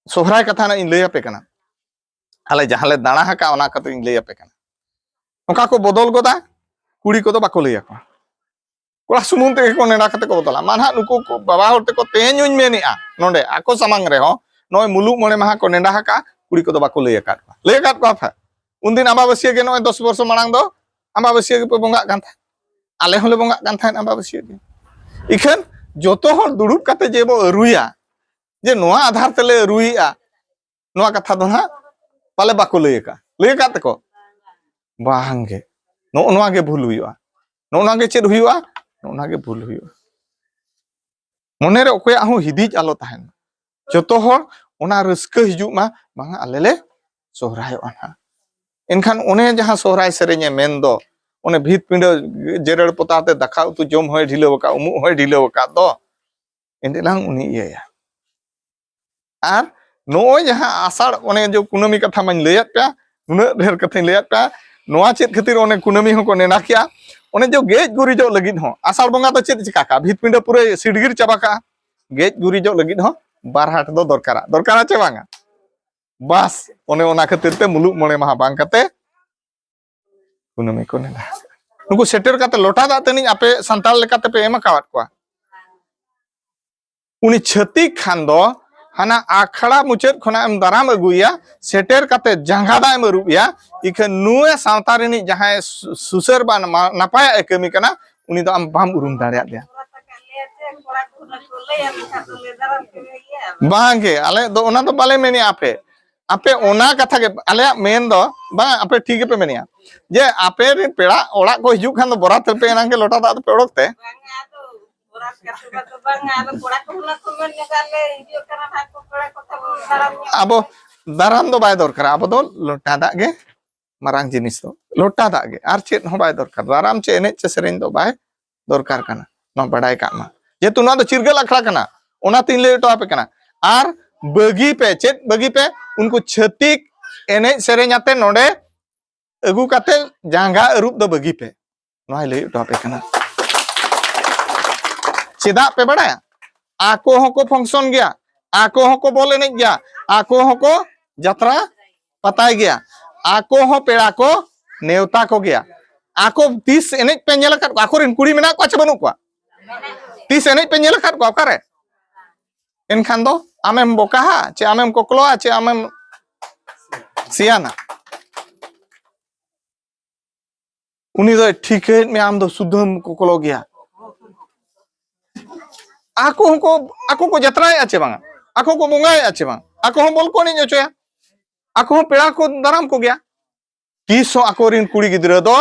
ᱥᱚᱦᱨᱟᱭ ᱠᱟᱛᱷᱟ ᱱᱟᱜ ᱤᱧ ᱞᱟᱹᱭ ᱟᱯᱮ ᱠᱟᱱᱟ, ᱟᱞᱮ ᱡᱟᱦᱟᱸ ᱞᱮ ᱫᱟᱬᱟ ᱟᱠᱟᱫ ᱚᱱᱟ ᱠᱟᱛᱷᱟ ᱤᱧ ᱞᱟᱹᱭ ᱟᱯᱮ ᱠᱟᱱᱟ᱾ ᱚᱱᱠᱟ ᱠᱚ ᱵᱚᱫᱚᱞ ᱜᱚᱫᱟ, ᱠᱩᱲᱤ ᱠᱚᱫᱚ ᱵᱟᱠᱚ ᱞᱟᱹᱭ ᱟᱠᱚᱣᱟ᱾ ᱠᱚᱲᱟ ᱥᱩᱢᱩᱝ ᱛᱮᱜᱮ ᱠᱚ ᱱᱮᱰᱟ ᱠᱟᱛᱮ ᱠᱚ ᱵᱚᱫᱚᱞᱟ᱾ ᱢᱟ ᱱᱟᱦᱟᱜ ᱱᱩᱠᱩ ᱠᱚ ᱵᱟᱵᱟ ᱦᱚᱲ ᱛᱮᱠᱚ ᱛᱮᱦᱮᱧ ᱦᱚᱧ ᱢᱮᱱᱮᱜᱼᱟ, ᱱᱚᱰᱮ ᱟᱠᱚ ᱥᱟᱢᱟᱝ ᱨᱮᱦᱚᱸ ᱱᱚᱜᱼᱚᱭ ᱢᱩᱞᱩᱜ ᱢᱚᱬᱮ ᱢᱟᱦᱟ ᱠᱚ ᱱᱮᱰᱟ ᱟᱠᱟᱫ, ᱠᱩᱲᱤ ᱠᱚᱫᱚ ᱵᱟᱠᱚ ᱞᱟᱹᱭ ᱟᱠᱟᱫ ᱠᱚᱣᱟ᱾ ᱞᱟᱹᱭ ᱟᱠᱟᱫ ᱠᱚᱣᱟ ᱯᱮ? ᱩᱱᱫᱤᱱ ᱟᱢᱵᱟᱵᱟᱹᱥᱭᱟᱹ ᱜᱮ, ᱱᱚᱜᱼᱚᱭ ᱫᱚᱥ ᱵᱚᱨᱥᱚ ᱢᱟᱲᱟᱝ ᱫᱚ ᱟᱢᱵᱟᱵᱟᱹᱥᱭᱟᱹ ᱜᱮᱯᱮ ᱵᱚᱸᱜᱟᱜ ᱠᱟᱱ ᱛᱟᱦᱮᱸᱫ, ᱟᱞᱮ ᱦᱚᱸᱞᱮ ᱵᱚᱸᱜᱟᱜ ᱠᱟᱱ ᱛᱟᱦᱮᱸᱫ ᱟᱢᱵᱟᱵᱟᱹᱥᱭᱟᱹ ᱜᱮ᱾ ᱤᱠᱷᱟᱹᱱ ᱡᱚᱛᱚ ᱦᱚᱲ ᱫᱩᱲᱩᱵ ᱠᱟᱛᱮ ᱡᱮ ᱵᱚ ᱟᱹᱨᱩᱭᱟ, ᱡᱮ ᱱᱚᱣᱟ ᱟᱫᱷᱟᱨ ᱛᱮᱞᱮ ᱟᱹᱨᱩᱭᱮᱜᱼᱟ, ᱱᱚᱣᱟ ᱠᱟᱛᱷᱟ ᱫᱚ ᱱᱟᱦᱟᱜ ᱯᱟᱞᱮ ᱵᱟᱠᱚ ᱞᱟᱹᱭ ᱟᱠᱟᱫ᱾ ᱞᱟᱹᱭ ᱟᱠᱟᱫ ᱛᱮᱠᱚ? ᱵᱟᱝ ᱜᱮ᱾ ᱱᱚᱜᱼᱚ ᱱᱚᱣᱟ ᱜᱮ ᱵᱷᱩᱞ ᱦᱩᱭᱩᱜᱼᱟ᱾ ᱱᱚᱜᱼᱚ ᱱᱚᱣᱟ ᱜᱮ ᱪᱮᱫ ᱦᱩᱭᱩᱜᱼᱟ? ᱱᱚᱜᱼᱚ ᱱᱚᱣᱟ ᱜᱮ ᱵᱷᱩᱞ ᱦᱩᱭᱩᱜᱼᱟ᱾ ᱢᱚᱱᱮᱨᱮ ᱚᱠᱚᱭᱟᱜ ᱦᱚᱸ ᱦᱤᱫᱤᱡ ᱟᱞᱚ ᱛᱟᱦᱮᱱ ᱢᱟ᱾ ᱡᱚᱛᱚ ᱦᱚᱲ ᱚᱱᱟ ᱨᱟᱹᱥᱠᱟᱹ ᱦᱤᱡᱩᱜ ᱢᱟ, ᱵᱟᱝᱟ ᱟᱞᱮ ᱞᱮ ᱥᱚᱦᱨᱟᱭᱚᱜᱼᱟ ᱱᱟᱦᱟᱜ᱾ ᱮᱱᱠᱷᱟᱱ ᱚᱱᱮ ᱡᱟᱦᱟᱸ ᱥᱚᱦᱨᱟᱭ ᱥᱮᱨᱮᱧᱮ ᱢᱮᱱ ᱫᱚ, ᱚᱱᱮ ᱵᱷᱤᱛ ᱯᱤᱸᱰᱟᱹ ᱡᱮᱨᱮᱲ ᱯᱚᱛᱟᱣ ᱛᱮ ᱫᱟᱠᱟ ᱩᱛᱩ ᱡᱚᱢ ᱦᱚᱸᱭ ᱰᱷᱤᱞᱟᱹᱣ ᱟᱠᱟᱫ, ᱩᱢᱩᱜ ᱦᱚᱸᱭ ᱰᱷᱤᱞᱟᱹᱣ ᱟᱠᱟᱫ ᱫᱚ, ᱮᱱ ᱦᱤᱞᱟᱹᱝ ᱩᱱᱤ ᱤᱭᱟᱹᱭᱟ᱾ ᱟᱨ ᱱᱚᱜᱼᱚᱭ ᱡᱟᱦᱟᱸ ᱟᱥᱟᱲ, ᱚᱱᱮ ᱡᱮ ᱠᱩᱱᱟᱹᱢᱤ ᱠᱟᱛᱷᱟ ᱢᱟᱧ ᱞᱟᱹᱭᱟᱫ ᱯᱮᱭᱟ, ᱱᱩᱱᱟᱹᱜ ᱰᱷᱮᱨ ᱠᱟᱛᱷᱟᱧ ᱞᱟᱹᱭᱟᱫ ᱯᱮᱭᱟ, ᱱᱚᱣᱟ ᱪᱮᱫ ᱠᱷᱟᱹᱛᱤᱨ ᱚᱱᱮ ᱠᱩᱱᱟᱹᱢᱤ ᱦᱚᱸᱠᱚ ᱱᱮᱰᱟ ᱠᱮᱜᱼᱟ? ᱚᱱᱮ ᱡᱮ ᱜᱮᱡ ᱜᱩᱨᱤᱡᱚᱜ ᱞᱟᱹᱜᱤᱫ ᱦᱚᱸ ᱟᱥᱟᱲ ᱵᱚᱸᱜᱟ ᱫᱚ ᱪᱮᱫ ᱪᱤᱠᱟ ᱠᱟᱜᱼᱟ? ᱵᱷᱤᱛ ᱯᱤᱸᱰᱟᱹ ᱯᱩᱨᱟᱹᱭ ᱥᱤᱰᱜᱤᱨ ᱪᱟᱵᱟ ᱠᱟᱜᱼᱟ᱾ ᱜᱮᱡ ᱜᱩᱨᱤᱡᱚᱜ ᱞᱟᱹᱜᱤᱫ ᱦᱚᱸ ᱵᱟᱨ ᱦᱟᱴ ᱫᱚ ᱫᱚᱨᱠᱟᱨᱟ, ᱫᱚᱨᱠᱟᱨᱟ ᱪᱮ ᱵᱟᱝᱟ? ᱵᱟᱥ, ᱚᱱᱮ ᱚᱱᱟ ᱠᱷᱟᱹᱛᱤᱨ ᱛᱮ ᱢᱩᱞᱩᱜ ᱢᱚᱬᱮ ᱢᱟᱦᱟ ᱵᱟᱝ ᱠᱟᱛᱮ ᱠᱩᱱᱟᱹᱢᱤ ᱠᱚ ᱱᱮᱰᱟ᱾ ᱱᱩᱠᱩ ᱥᱮᱴᱮᱨ ᱠᱟᱛᱮ ᱞᱚᱴᱟ ᱫᱟᱜ ᱛᱟᱹᱱᱤᱡ ᱟᱯᱮ ᱥᱟᱱᱛᱟᱲ ᱞᱮᱠᱟ ᱛᱮᱯᱮ ᱮᱢ ᱟᱠᱟᱣᱟᱫ ᱠᱚᱣᱟ᱾ ᱩᱱᱤ ᱪᱷᱟᱹᱛᱤᱠ ᱠᱷᱟᱱ ᱫᱚ ᱦᱟᱱᱟ ᱟᱠᱷᱲᱟ ᱢᱩᱪᱟᱹᱫ ᱠᱷᱚᱱᱟᱜ ᱮᱢ ᱫᱟᱨᱟᱢ ᱟᱹᱜᱩᱭᱟ, ᱥᱮᱴᱮᱨ ᱠᱟᱛᱮ ᱡᱟᱸᱜᱟ ᱫᱟᱜ ᱮᱢ ᱟᱹᱨᱩᱵ ᱮᱭᱟ, ᱤᱠᱷᱟᱹᱱ ᱱᱩᱭ ᱥᱟᱶᱛᱟ ᱨᱤᱱᱤᱡ ᱡᱟᱦᱟᱸᱭ ᱥᱩ-, ᱥᱩᱥᱟᱹᱨ ᱵᱟ ᱱᱟᱢᱟ-, ᱱᱟᱯᱟᱭᱟᱜ ᱮ ᱠᱟᱹᱢᱤ ᱠᱟᱱᱟ, ᱩᱱᱤ ᱫᱚ ᱟᱢ ᱵᱟᱢ ᱩᱨᱩᱢ ᱫᱟᱲᱮᱭᱟᱫᱮᱭᱟ᱾ ᱵᱟᱝᱜᱮ, ᱟᱞᱮ ᱫᱚ ᱚᱱᱟ ᱫᱚ ᱵᱟᱞᱮ ᱢᱮᱱᱮᱜᱼᱟ ᱟᱯᱮ᱾ ᱟᱯᱮ ᱚᱱᱟ ᱠᱟᱛᱷᱟ ᱜᱮ, ᱟᱞᱮᱭᱟᱜ ᱢᱮᱱ ᱫᱚ, ᱵᱟᱝ, ᱟᱯᱮ ᱴᱷᱤᱠ ᱜᱮᱯᱮ ᱢᱮᱱᱮᱜᱼᱟ᱾ ᱡᱮ ᱟᱯᱮ ᱨᱮᱱ ᱯᱮᱲᱟ ᱚᱲᱟᱜ ᱠᱚ ᱦᱤᱡᱩᱜ ᱠᱷᱟᱱ ᱫᱚ ᱵᱚᱨᱟᱛ ᱛᱮᱯᱮ ᱮᱱᱟᱝ ᱜᱮ ᱞᱚᱴᱟ ᱫᱟᱜ ᱫᱚᱯᱮ ᱚᱰᱚᱠ ᱛᱮ᱾ ᱵᱚᱨᱟᱛ ᱠᱟᱛᱷᱟ ᱫᱚ ᱵᱟᱝᱟ, ᱟᱫᱚ ᱠᱚᱲᱟ ᱠᱚᱦᱚᱸ ᱢᱟᱠᱚ ᱢᱮᱱ ᱧᱚᱜᱟ, ᱟᱞᱮ ᱦᱤᱡᱩᱜ ᱠᱟᱱᱟ ᱱᱟᱦᱟᱜ ᱠᱚ ᱯᱮᱲᱟ ᱠᱚ ᱛᱟᱵᱚ᱾ ᱟᱵᱚ ᱫᱟᱨᱟᱢ ᱫᱚ ᱵᱟᱭ ᱫᱚᱨᱠᱟᱨᱟ, ᱟᱵᱚ ᱫᱚ ᱞᱚᱴᱟ ᱫᱟᱜ ᱜᱮ ᱢᱟᱨᱟᱝ ᱡᱤᱱᱤᱥ ᱫᱚ, ᱞᱚᱴᱟ ᱫᱟᱜ ᱜᱮ, ᱟᱨ ᱪᱮᱫ ᱦᱚᱸ ᱵᱟᱭ ᱫᱚᱨᱠᱟᱨ᱾ ᱫᱟᱨᱟᱢ ᱪᱮ ᱮᱱᱮᱡ ᱪᱮ ᱥᱮᱨᱮᱧ ᱫᱚ ᱵᱟᱭ ᱫᱚᱨᱠᱟᱨ ᱠᱟᱱᱟ, ᱱᱚᱣᱟ ᱵᱟᱰᱟᱭ ᱠᱟᱜ ᱢᱟ᱾ ᱡᱮᱦᱮᱛᱩ ᱱᱚᱣᱟ ᱫᱚ ᱪᱤᱨᱜᱟᱹᱞ ᱟᱠᱷᱲᱟ ᱠᱟᱱᱟ, ᱚᱱᱟᱛᱤᱧ ᱞᱟᱹᱭ ᱦᱚᱴᱚ ᱟᱯᱮ ᱠᱟᱱᱟ᱾ ᱟᱨ ᱵᱟᱹᱜᱤ ᱯᱮ, ᱪᱮᱫ ᱵᱟᱹᱜᱤ ᱯᱮ? ᱩᱱᱠᱩ ᱪᱷᱟᱹᱛᱤᱠ ᱮᱱᱮᱡ ᱥᱮᱨᱮᱧ ᱟᱛᱮ ᱱᱚᱰᱮ ᱟᱹᱜᱩ ᱠᱟᱛᱮ ᱡᱟᱸᱜᱟ ᱟᱹᱨᱩᱵ ᱫᱚ ᱵᱟᱹᱜᱤ ᱯᱮ, ᱱᱚᱣᱟᱭ ᱞᱟᱹᱭ ᱦᱚᱴᱚ ᱟᱯᱮ ᱠᱟᱱᱟ᱾ ᱪᱮᱫᱟᱜ ᱯᱮ ᱵᱟᱲᱟᱭᱟ? ᱟᱠᱚ ᱦᱚᱸᱠᱚ function ᱜᱮᱭᱟ, ᱟᱠᱚ ᱦᱚᱸᱠᱚ ᱵᱚᱞ ᱮᱱᱮᱡ ᱜᱮᱭᱟ, ᱟᱠᱚ ᱦᱚᱸᱠᱚ ᱡᱟᱛᱨᱟ ᱯᱟᱛᱟᱭ ᱜᱮᱭᱟ, ᱟᱠᱚ ᱦᱚᱸ ᱯᱮᱲᱟ ᱠᱚ ᱱᱮᱣᱛᱟ ᱠᱚ ᱜᱮᱭᱟ᱾ ᱟᱠᱚ ᱛᱤᱥ ᱮᱱᱮᱡ ᱯᱮ ᱧᱮᱞ ᱟᱠᱟᱫ ᱠᱚᱣᱟ? ᱟᱠᱚᱨᱮᱱ ᱠᱩᱲᱤ ᱢᱮᱱᱟᱜ ᱠᱚᱣᱟ ᱪᱮ ᱵᱟᱹᱱᱩᱜ ᱠᱚᱣᱟ? ᱛᱤᱥ ᱮᱱᱮᱡ ᱯᱮ ᱧᱮᱞ ᱟᱠᱟᱫ ᱠᱚᱣᱟ ᱚᱠᱟᱨᱮ? ᱮᱱᱠᱷᱟᱱ ᱫᱚ ᱟᱢᱮᱢ ᱵᱚᱠᱟᱦᱟ ᱪᱮ ᱟᱢᱮᱢ ᱠᱚᱠᱞᱚᱜᱼᱟ ᱪᱮ ᱟᱢᱮᱢ ᱥᱮᱭᱟᱱᱟ? ᱩᱱᱤ ᱫᱚᱭ ᱴᱷᱤᱠᱟᱹᱭᱮᱫ ᱢᱮᱭᱟ ᱟᱢ ᱫᱚ ᱥᱩᱫᱷᱟᱹᱢ ᱠᱚᱠᱞᱚ ᱜᱮᱭᱟ᱾ ᱟᱠᱚ ᱦᱚᱸᱠᱚ, ᱟᱠᱚ ᱠᱚ ᱡᱟᱛᱨᱟᱭᱮᱫᱼᱟ ᱪᱮ ᱵᱟᱝᱟ? ᱟᱠᱚ ᱠᱚ ᱵᱚᱸᱜᱟᱭᱮᱫᱼᱟ ᱪᱮ ᱵᱟᱝ? ᱟᱠᱚ ᱦᱚᱸ ᱵᱚᱞ ᱠᱚ ᱮᱱᱮᱡ ᱦᱚᱪᱚᱭᱟ, ᱟᱠᱚ ᱦᱚᱸ ᱯᱮᱲᱟ ᱠᱚ ᱫᱟᱨᱟᱢ ᱠᱚᱜᱮᱭᱟ᱾ ᱛᱤᱥ ᱦᱚᱸ ᱟᱠᱚᱨᱮᱱ ᱠᱩᱲᱤ ᱜᱤᱫᱽᱨᱟᱹ ᱫᱚ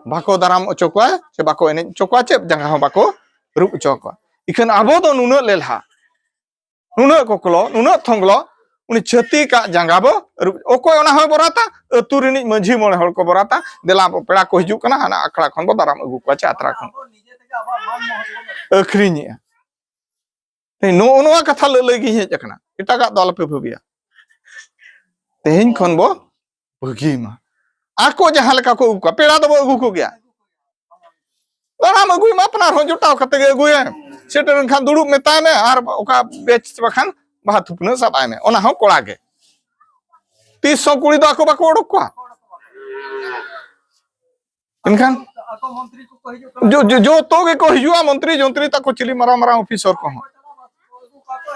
ᱵᱟᱠᱚ ᱫᱟᱨᱟᱢ ᱦᱚᱪᱚ ᱠᱚᱣᱟ ᱥᱮ ᱵᱟᱠᱚ ᱮᱱᱮᱡ ᱦᱚᱪᱚ ᱠᱚᱣᱟ, ᱪᱮᱫ ᱡᱟᱸᱜᱟ ᱦᱚᱸ ᱵᱟᱠᱚ ᱟᱹᱨᱩᱵ ᱦᱚᱪᱚ ᱠᱚᱣᱟ᱾ ᱤᱠᱷᱟᱹᱱ ᱟᱵᱚ ᱫᱚ ᱱᱩᱱᱟᱹᱜ ᱞᱮᱞᱦᱟ, ᱱᱩᱱᱟᱹᱜ ᱠᱚᱠᱞᱚ, ᱱᱩᱱᱟᱹᱜ ᱛᱷᱚᱝᱜᱞᱚ, ᱩᱱᱤ ᱪᱷᱟᱹᱛᱤᱠᱟᱜ ᱡᱟᱸᱜᱟ ᱵᱚ ᱟᱹᱨᱩᱵ᱾ ᱚᱠᱚᱭ ᱚᱱᱟ ᱦᱚᱸᱭ ᱵᱚᱨᱟᱛᱟ? ᱟᱹᱛᱩ ᱨᱤᱱᱤᱡ ᱢᱟᱹᱡᱷᱤ ᱢᱚᱬᱮ ᱦᱚᱲ ᱠᱚ ᱵᱚᱨᱟᱛᱟ, ᱫᱮᱞᱟ ᱵᱚ, ᱯᱮᱲᱟ ᱠᱚ ᱦᱤᱡᱩᱜ ᱠᱟᱱᱟ, ᱦᱟᱱᱟ ᱟᱠᱷᱲᱟ ᱠᱷᱚᱱ ᱵᱚ ᱫᱟᱨᱟᱢ ᱟᱹᱜᱩ ᱠᱚᱣᱟ ᱪᱮ ᱟᱛᱨᱟ ᱠᱷᱚᱱ ᱟᱹᱠᱷᱨᱤᱧᱮᱜᱼᱟ᱾ ᱛᱮᱦᱮᱧ ᱱᱚᱜᱼᱚ ᱱᱚᱣᱟ ᱠᱟᱛᱷᱟ ᱞᱟᱹᱞᱟᱹᱭ ᱜᱤᱧ ᱦᱮᱡ ᱟᱠᱟᱱᱟ, ᱮᱴᱟᱜᱟᱜ ᱫᱚ ᱟᱞᱚᱯᱮ ᱵᱷᱟᱹᱵᱤᱭᱟ᱾ ᱛᱮᱦᱮᱧ ᱠᱷᱚᱱ ᱵᱚ ᱵᱷᱟᱹᱜᱤ ᱢᱟ᱾ ᱟᱠᱚ ᱡᱟᱦᱟᱸ ᱞᱮᱠᱟ ᱠᱚ ᱟᱹᱜᱩ ᱠᱚᱣᱟ, ᱯᱮᱲᱟ ᱫᱚᱵᱚ ᱟᱹᱜᱩ ᱠᱚᱜᱮᱭᱟ᱾ ᱫᱟᱨᱟᱢ ᱟᱹᱜᱩᱭ ᱢᱟ, ᱟᱯᱱᱟᱨ ᱦᱚᱸ ᱡᱚᱴᱟᱣ ᱠᱟᱛᱮ ᱜᱮ ᱟᱹᱜᱩᱭᱮᱢ᱾ ᱥᱮᱴᱮᱨ ᱮᱱᱠᱷᱟᱱ ᱫᱩᱲᱩᱵ ᱢᱮᱛᱟᱭ ᱢᱮ ᱟᱨ ᱚᱠᱟ ᱵᱮᱪ ᱵᱟᱠᱷᱟᱱ ᱵᱟᱦᱟ ᱛᱷᱩᱯᱱᱟᱹ ᱥᱟᱵ ᱟᱭ ᱢᱮ, ᱚᱱᱟ ᱦᱚᱸ ᱠᱚᱲᱟ ᱜᱮ᱾ ᱛᱤᱥ ᱦᱚᱸ ᱠᱩᱲᱤ ᱫᱚ ᱟᱠᱚ ᱵᱟᱠᱚ ᱚᱰᱚᱠ ᱠᱚᱣᱟ᱾ ᱮᱱᱠᱷᱟᱱ ᱡᱚ-, ᱡᱚ-, ᱡᱚᱛᱚ ᱜᱮᱠᱚ ᱦᱤᱡᱩᱜᱼᱟ, ᱢᱚᱱᱛᱨᱤ ᱡᱚᱱᱛᱨᱤ ᱛᱟᱠᱚ, ᱪᱤᱞᱤ ᱢᱟᱨᱟᱝ ᱢᱟᱨᱟᱝ ᱚᱯᱷᱤᱥᱚᱨ ᱠᱚᱦᱚᱸ᱾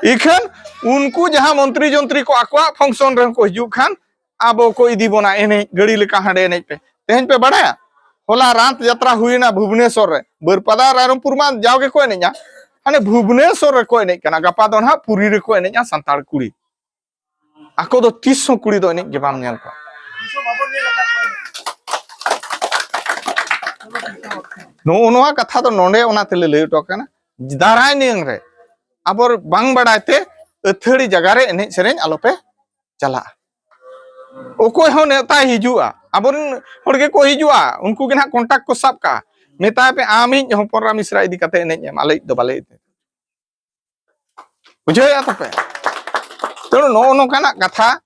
ᱤᱠᱷᱟᱹᱱ ᱩᱱᱠᱩ ᱡᱟᱦᱟᱸ ᱢᱚᱱᱛᱨᱤ ᱡᱚᱱᱛᱨᱤ ᱠᱚ ᱟᱠᱚᱣᱟᱜ function ᱨᱮᱦᱚᱸ ᱠᱚ ᱦᱤᱡᱩᱜ ᱠᱷᱟᱱ, ᱟᱵᱚ ᱠᱚ ᱤᱫᱤ ᱵᱚᱱᱟ ᱮᱱᱮᱡ, ᱜᱟᱹᱲᱤ ᱞᱮᱠᱟ ᱦᱟᱸᱰᱮ ᱮᱱᱮᱡ ᱯᱮ᱾ ᱛᱮᱦᱮᱧ ᱯᱮ ᱵᱟᱲᱟᱭᱟ, ᱦᱚᱞᱟ ᱨᱟᱛ ᱡᱟᱛᱨᱟ ᱦᱩᱭᱱᱟ ᱵᱷᱩᱵᱽᱱᱮᱥᱚᱨ ᱨᱮ, ᱵᱟᱹᱨᱯᱟᱫᱟ ᱨᱟᱭᱨᱚᱝᱯᱩᱨ ᱢᱟ ᱡᱟᱣ ᱜᱮᱠᱚ ᱮᱱᱮᱡᱼᱟ, ᱦᱟᱱᱮ ᱵᱷᱩᱵᱽᱱᱮᱥᱚᱨ ᱨᱮᱠᱚ ᱮᱱᱮᱡ ᱠᱟᱱᱟ, ᱜᱟᱯᱟ ᱫᱚ ᱱᱟᱦᱟᱜ ᱯᱩᱨᱤ ᱨᱮᱠᱚ ᱮᱱᱮᱡᱼᱟ ᱥᱟᱱᱛᱟᱲ ᱠᱩᱲᱤ᱾ ᱟᱠᱚ ᱫᱚ ᱛᱤᱥ ᱦᱚᱸ ᱠᱩᱲᱤ ᱫᱚ ᱮᱱᱮᱡ ᱜᱮ ᱵᱟᱢ ᱧᱮᱞ ᱠᱚᱣᱟ᱾ ᱱᱚᱜᱼᱚ ᱱᱚᱣᱟ ᱠᱟᱛᱷᱟ ᱫᱚ ᱱᱚᱰᱮ ᱚᱱᱟᱛᱮ ᱞᱮ ᱞᱟᱹᱭ ᱦᱚᱴᱚ ᱠᱟᱱᱟ, ᱫᱟᱨᱟᱭ ᱱᱤᱭᱟᱹᱝ ᱨᱮ ᱟᱵᱚ ᱵᱟᱝ ᱵᱟᱲᱟᱭ ᱛᱮ ᱟᱹᱛᱷᱟᱹᱲᱤ ᱡᱟᱭᱜᱟ ᱨᱮ ᱮᱱᱮᱡ ᱥᱮᱨᱮᱧ ᱟᱞᱚᱯᱮ ᱪᱟᱞᱟᱜᱼᱟ᱾ ᱚᱠᱚᱭ ᱦᱚᱸ ᱱᱮᱣᱛᱟᱭ ᱦᱤᱡᱩᱜᱼᱟ, ᱟᱵᱚᱨᱮᱱ ᱦᱚᱲ ᱜᱮᱠᱚ ᱦᱤᱡᱩᱜᱼᱟ, ᱩᱱᱠᱩ ᱜᱮ ᱱᱟᱦᱟᱜ ᱠᱚᱱᱴᱟᱠᱴ ᱠᱚ ᱥᱟᱵ ᱠᱟᱜᱼᱟ, ᱢᱮᱛᱟᱭ ᱯᱮ, "ᱟᱢᱤᱡ ᱦᱚᱯᱚᱱ ᱮᱨᱟ ᱢᱤᱥᱨᱟ ᱤᱫᱤ ᱠᱟᱛᱮ ᱮᱱᱮᱡ ᱮᱢ, ᱟᱞᱮᱭᱤᱡ ᱫᱚ ᱵᱟᱞᱮ ᱤᱫᱤ᱾" ᱵᱩᱡᱷᱟᱹᱣᱮᱫᱼᱟ ᱛᱚᱯᱮ? ᱛᱮᱬᱩ ᱱᱚᱜᱼᱚ ᱱᱚᱝᱠᱟᱱᱟᱜ ᱠᱟᱛᱷᱟ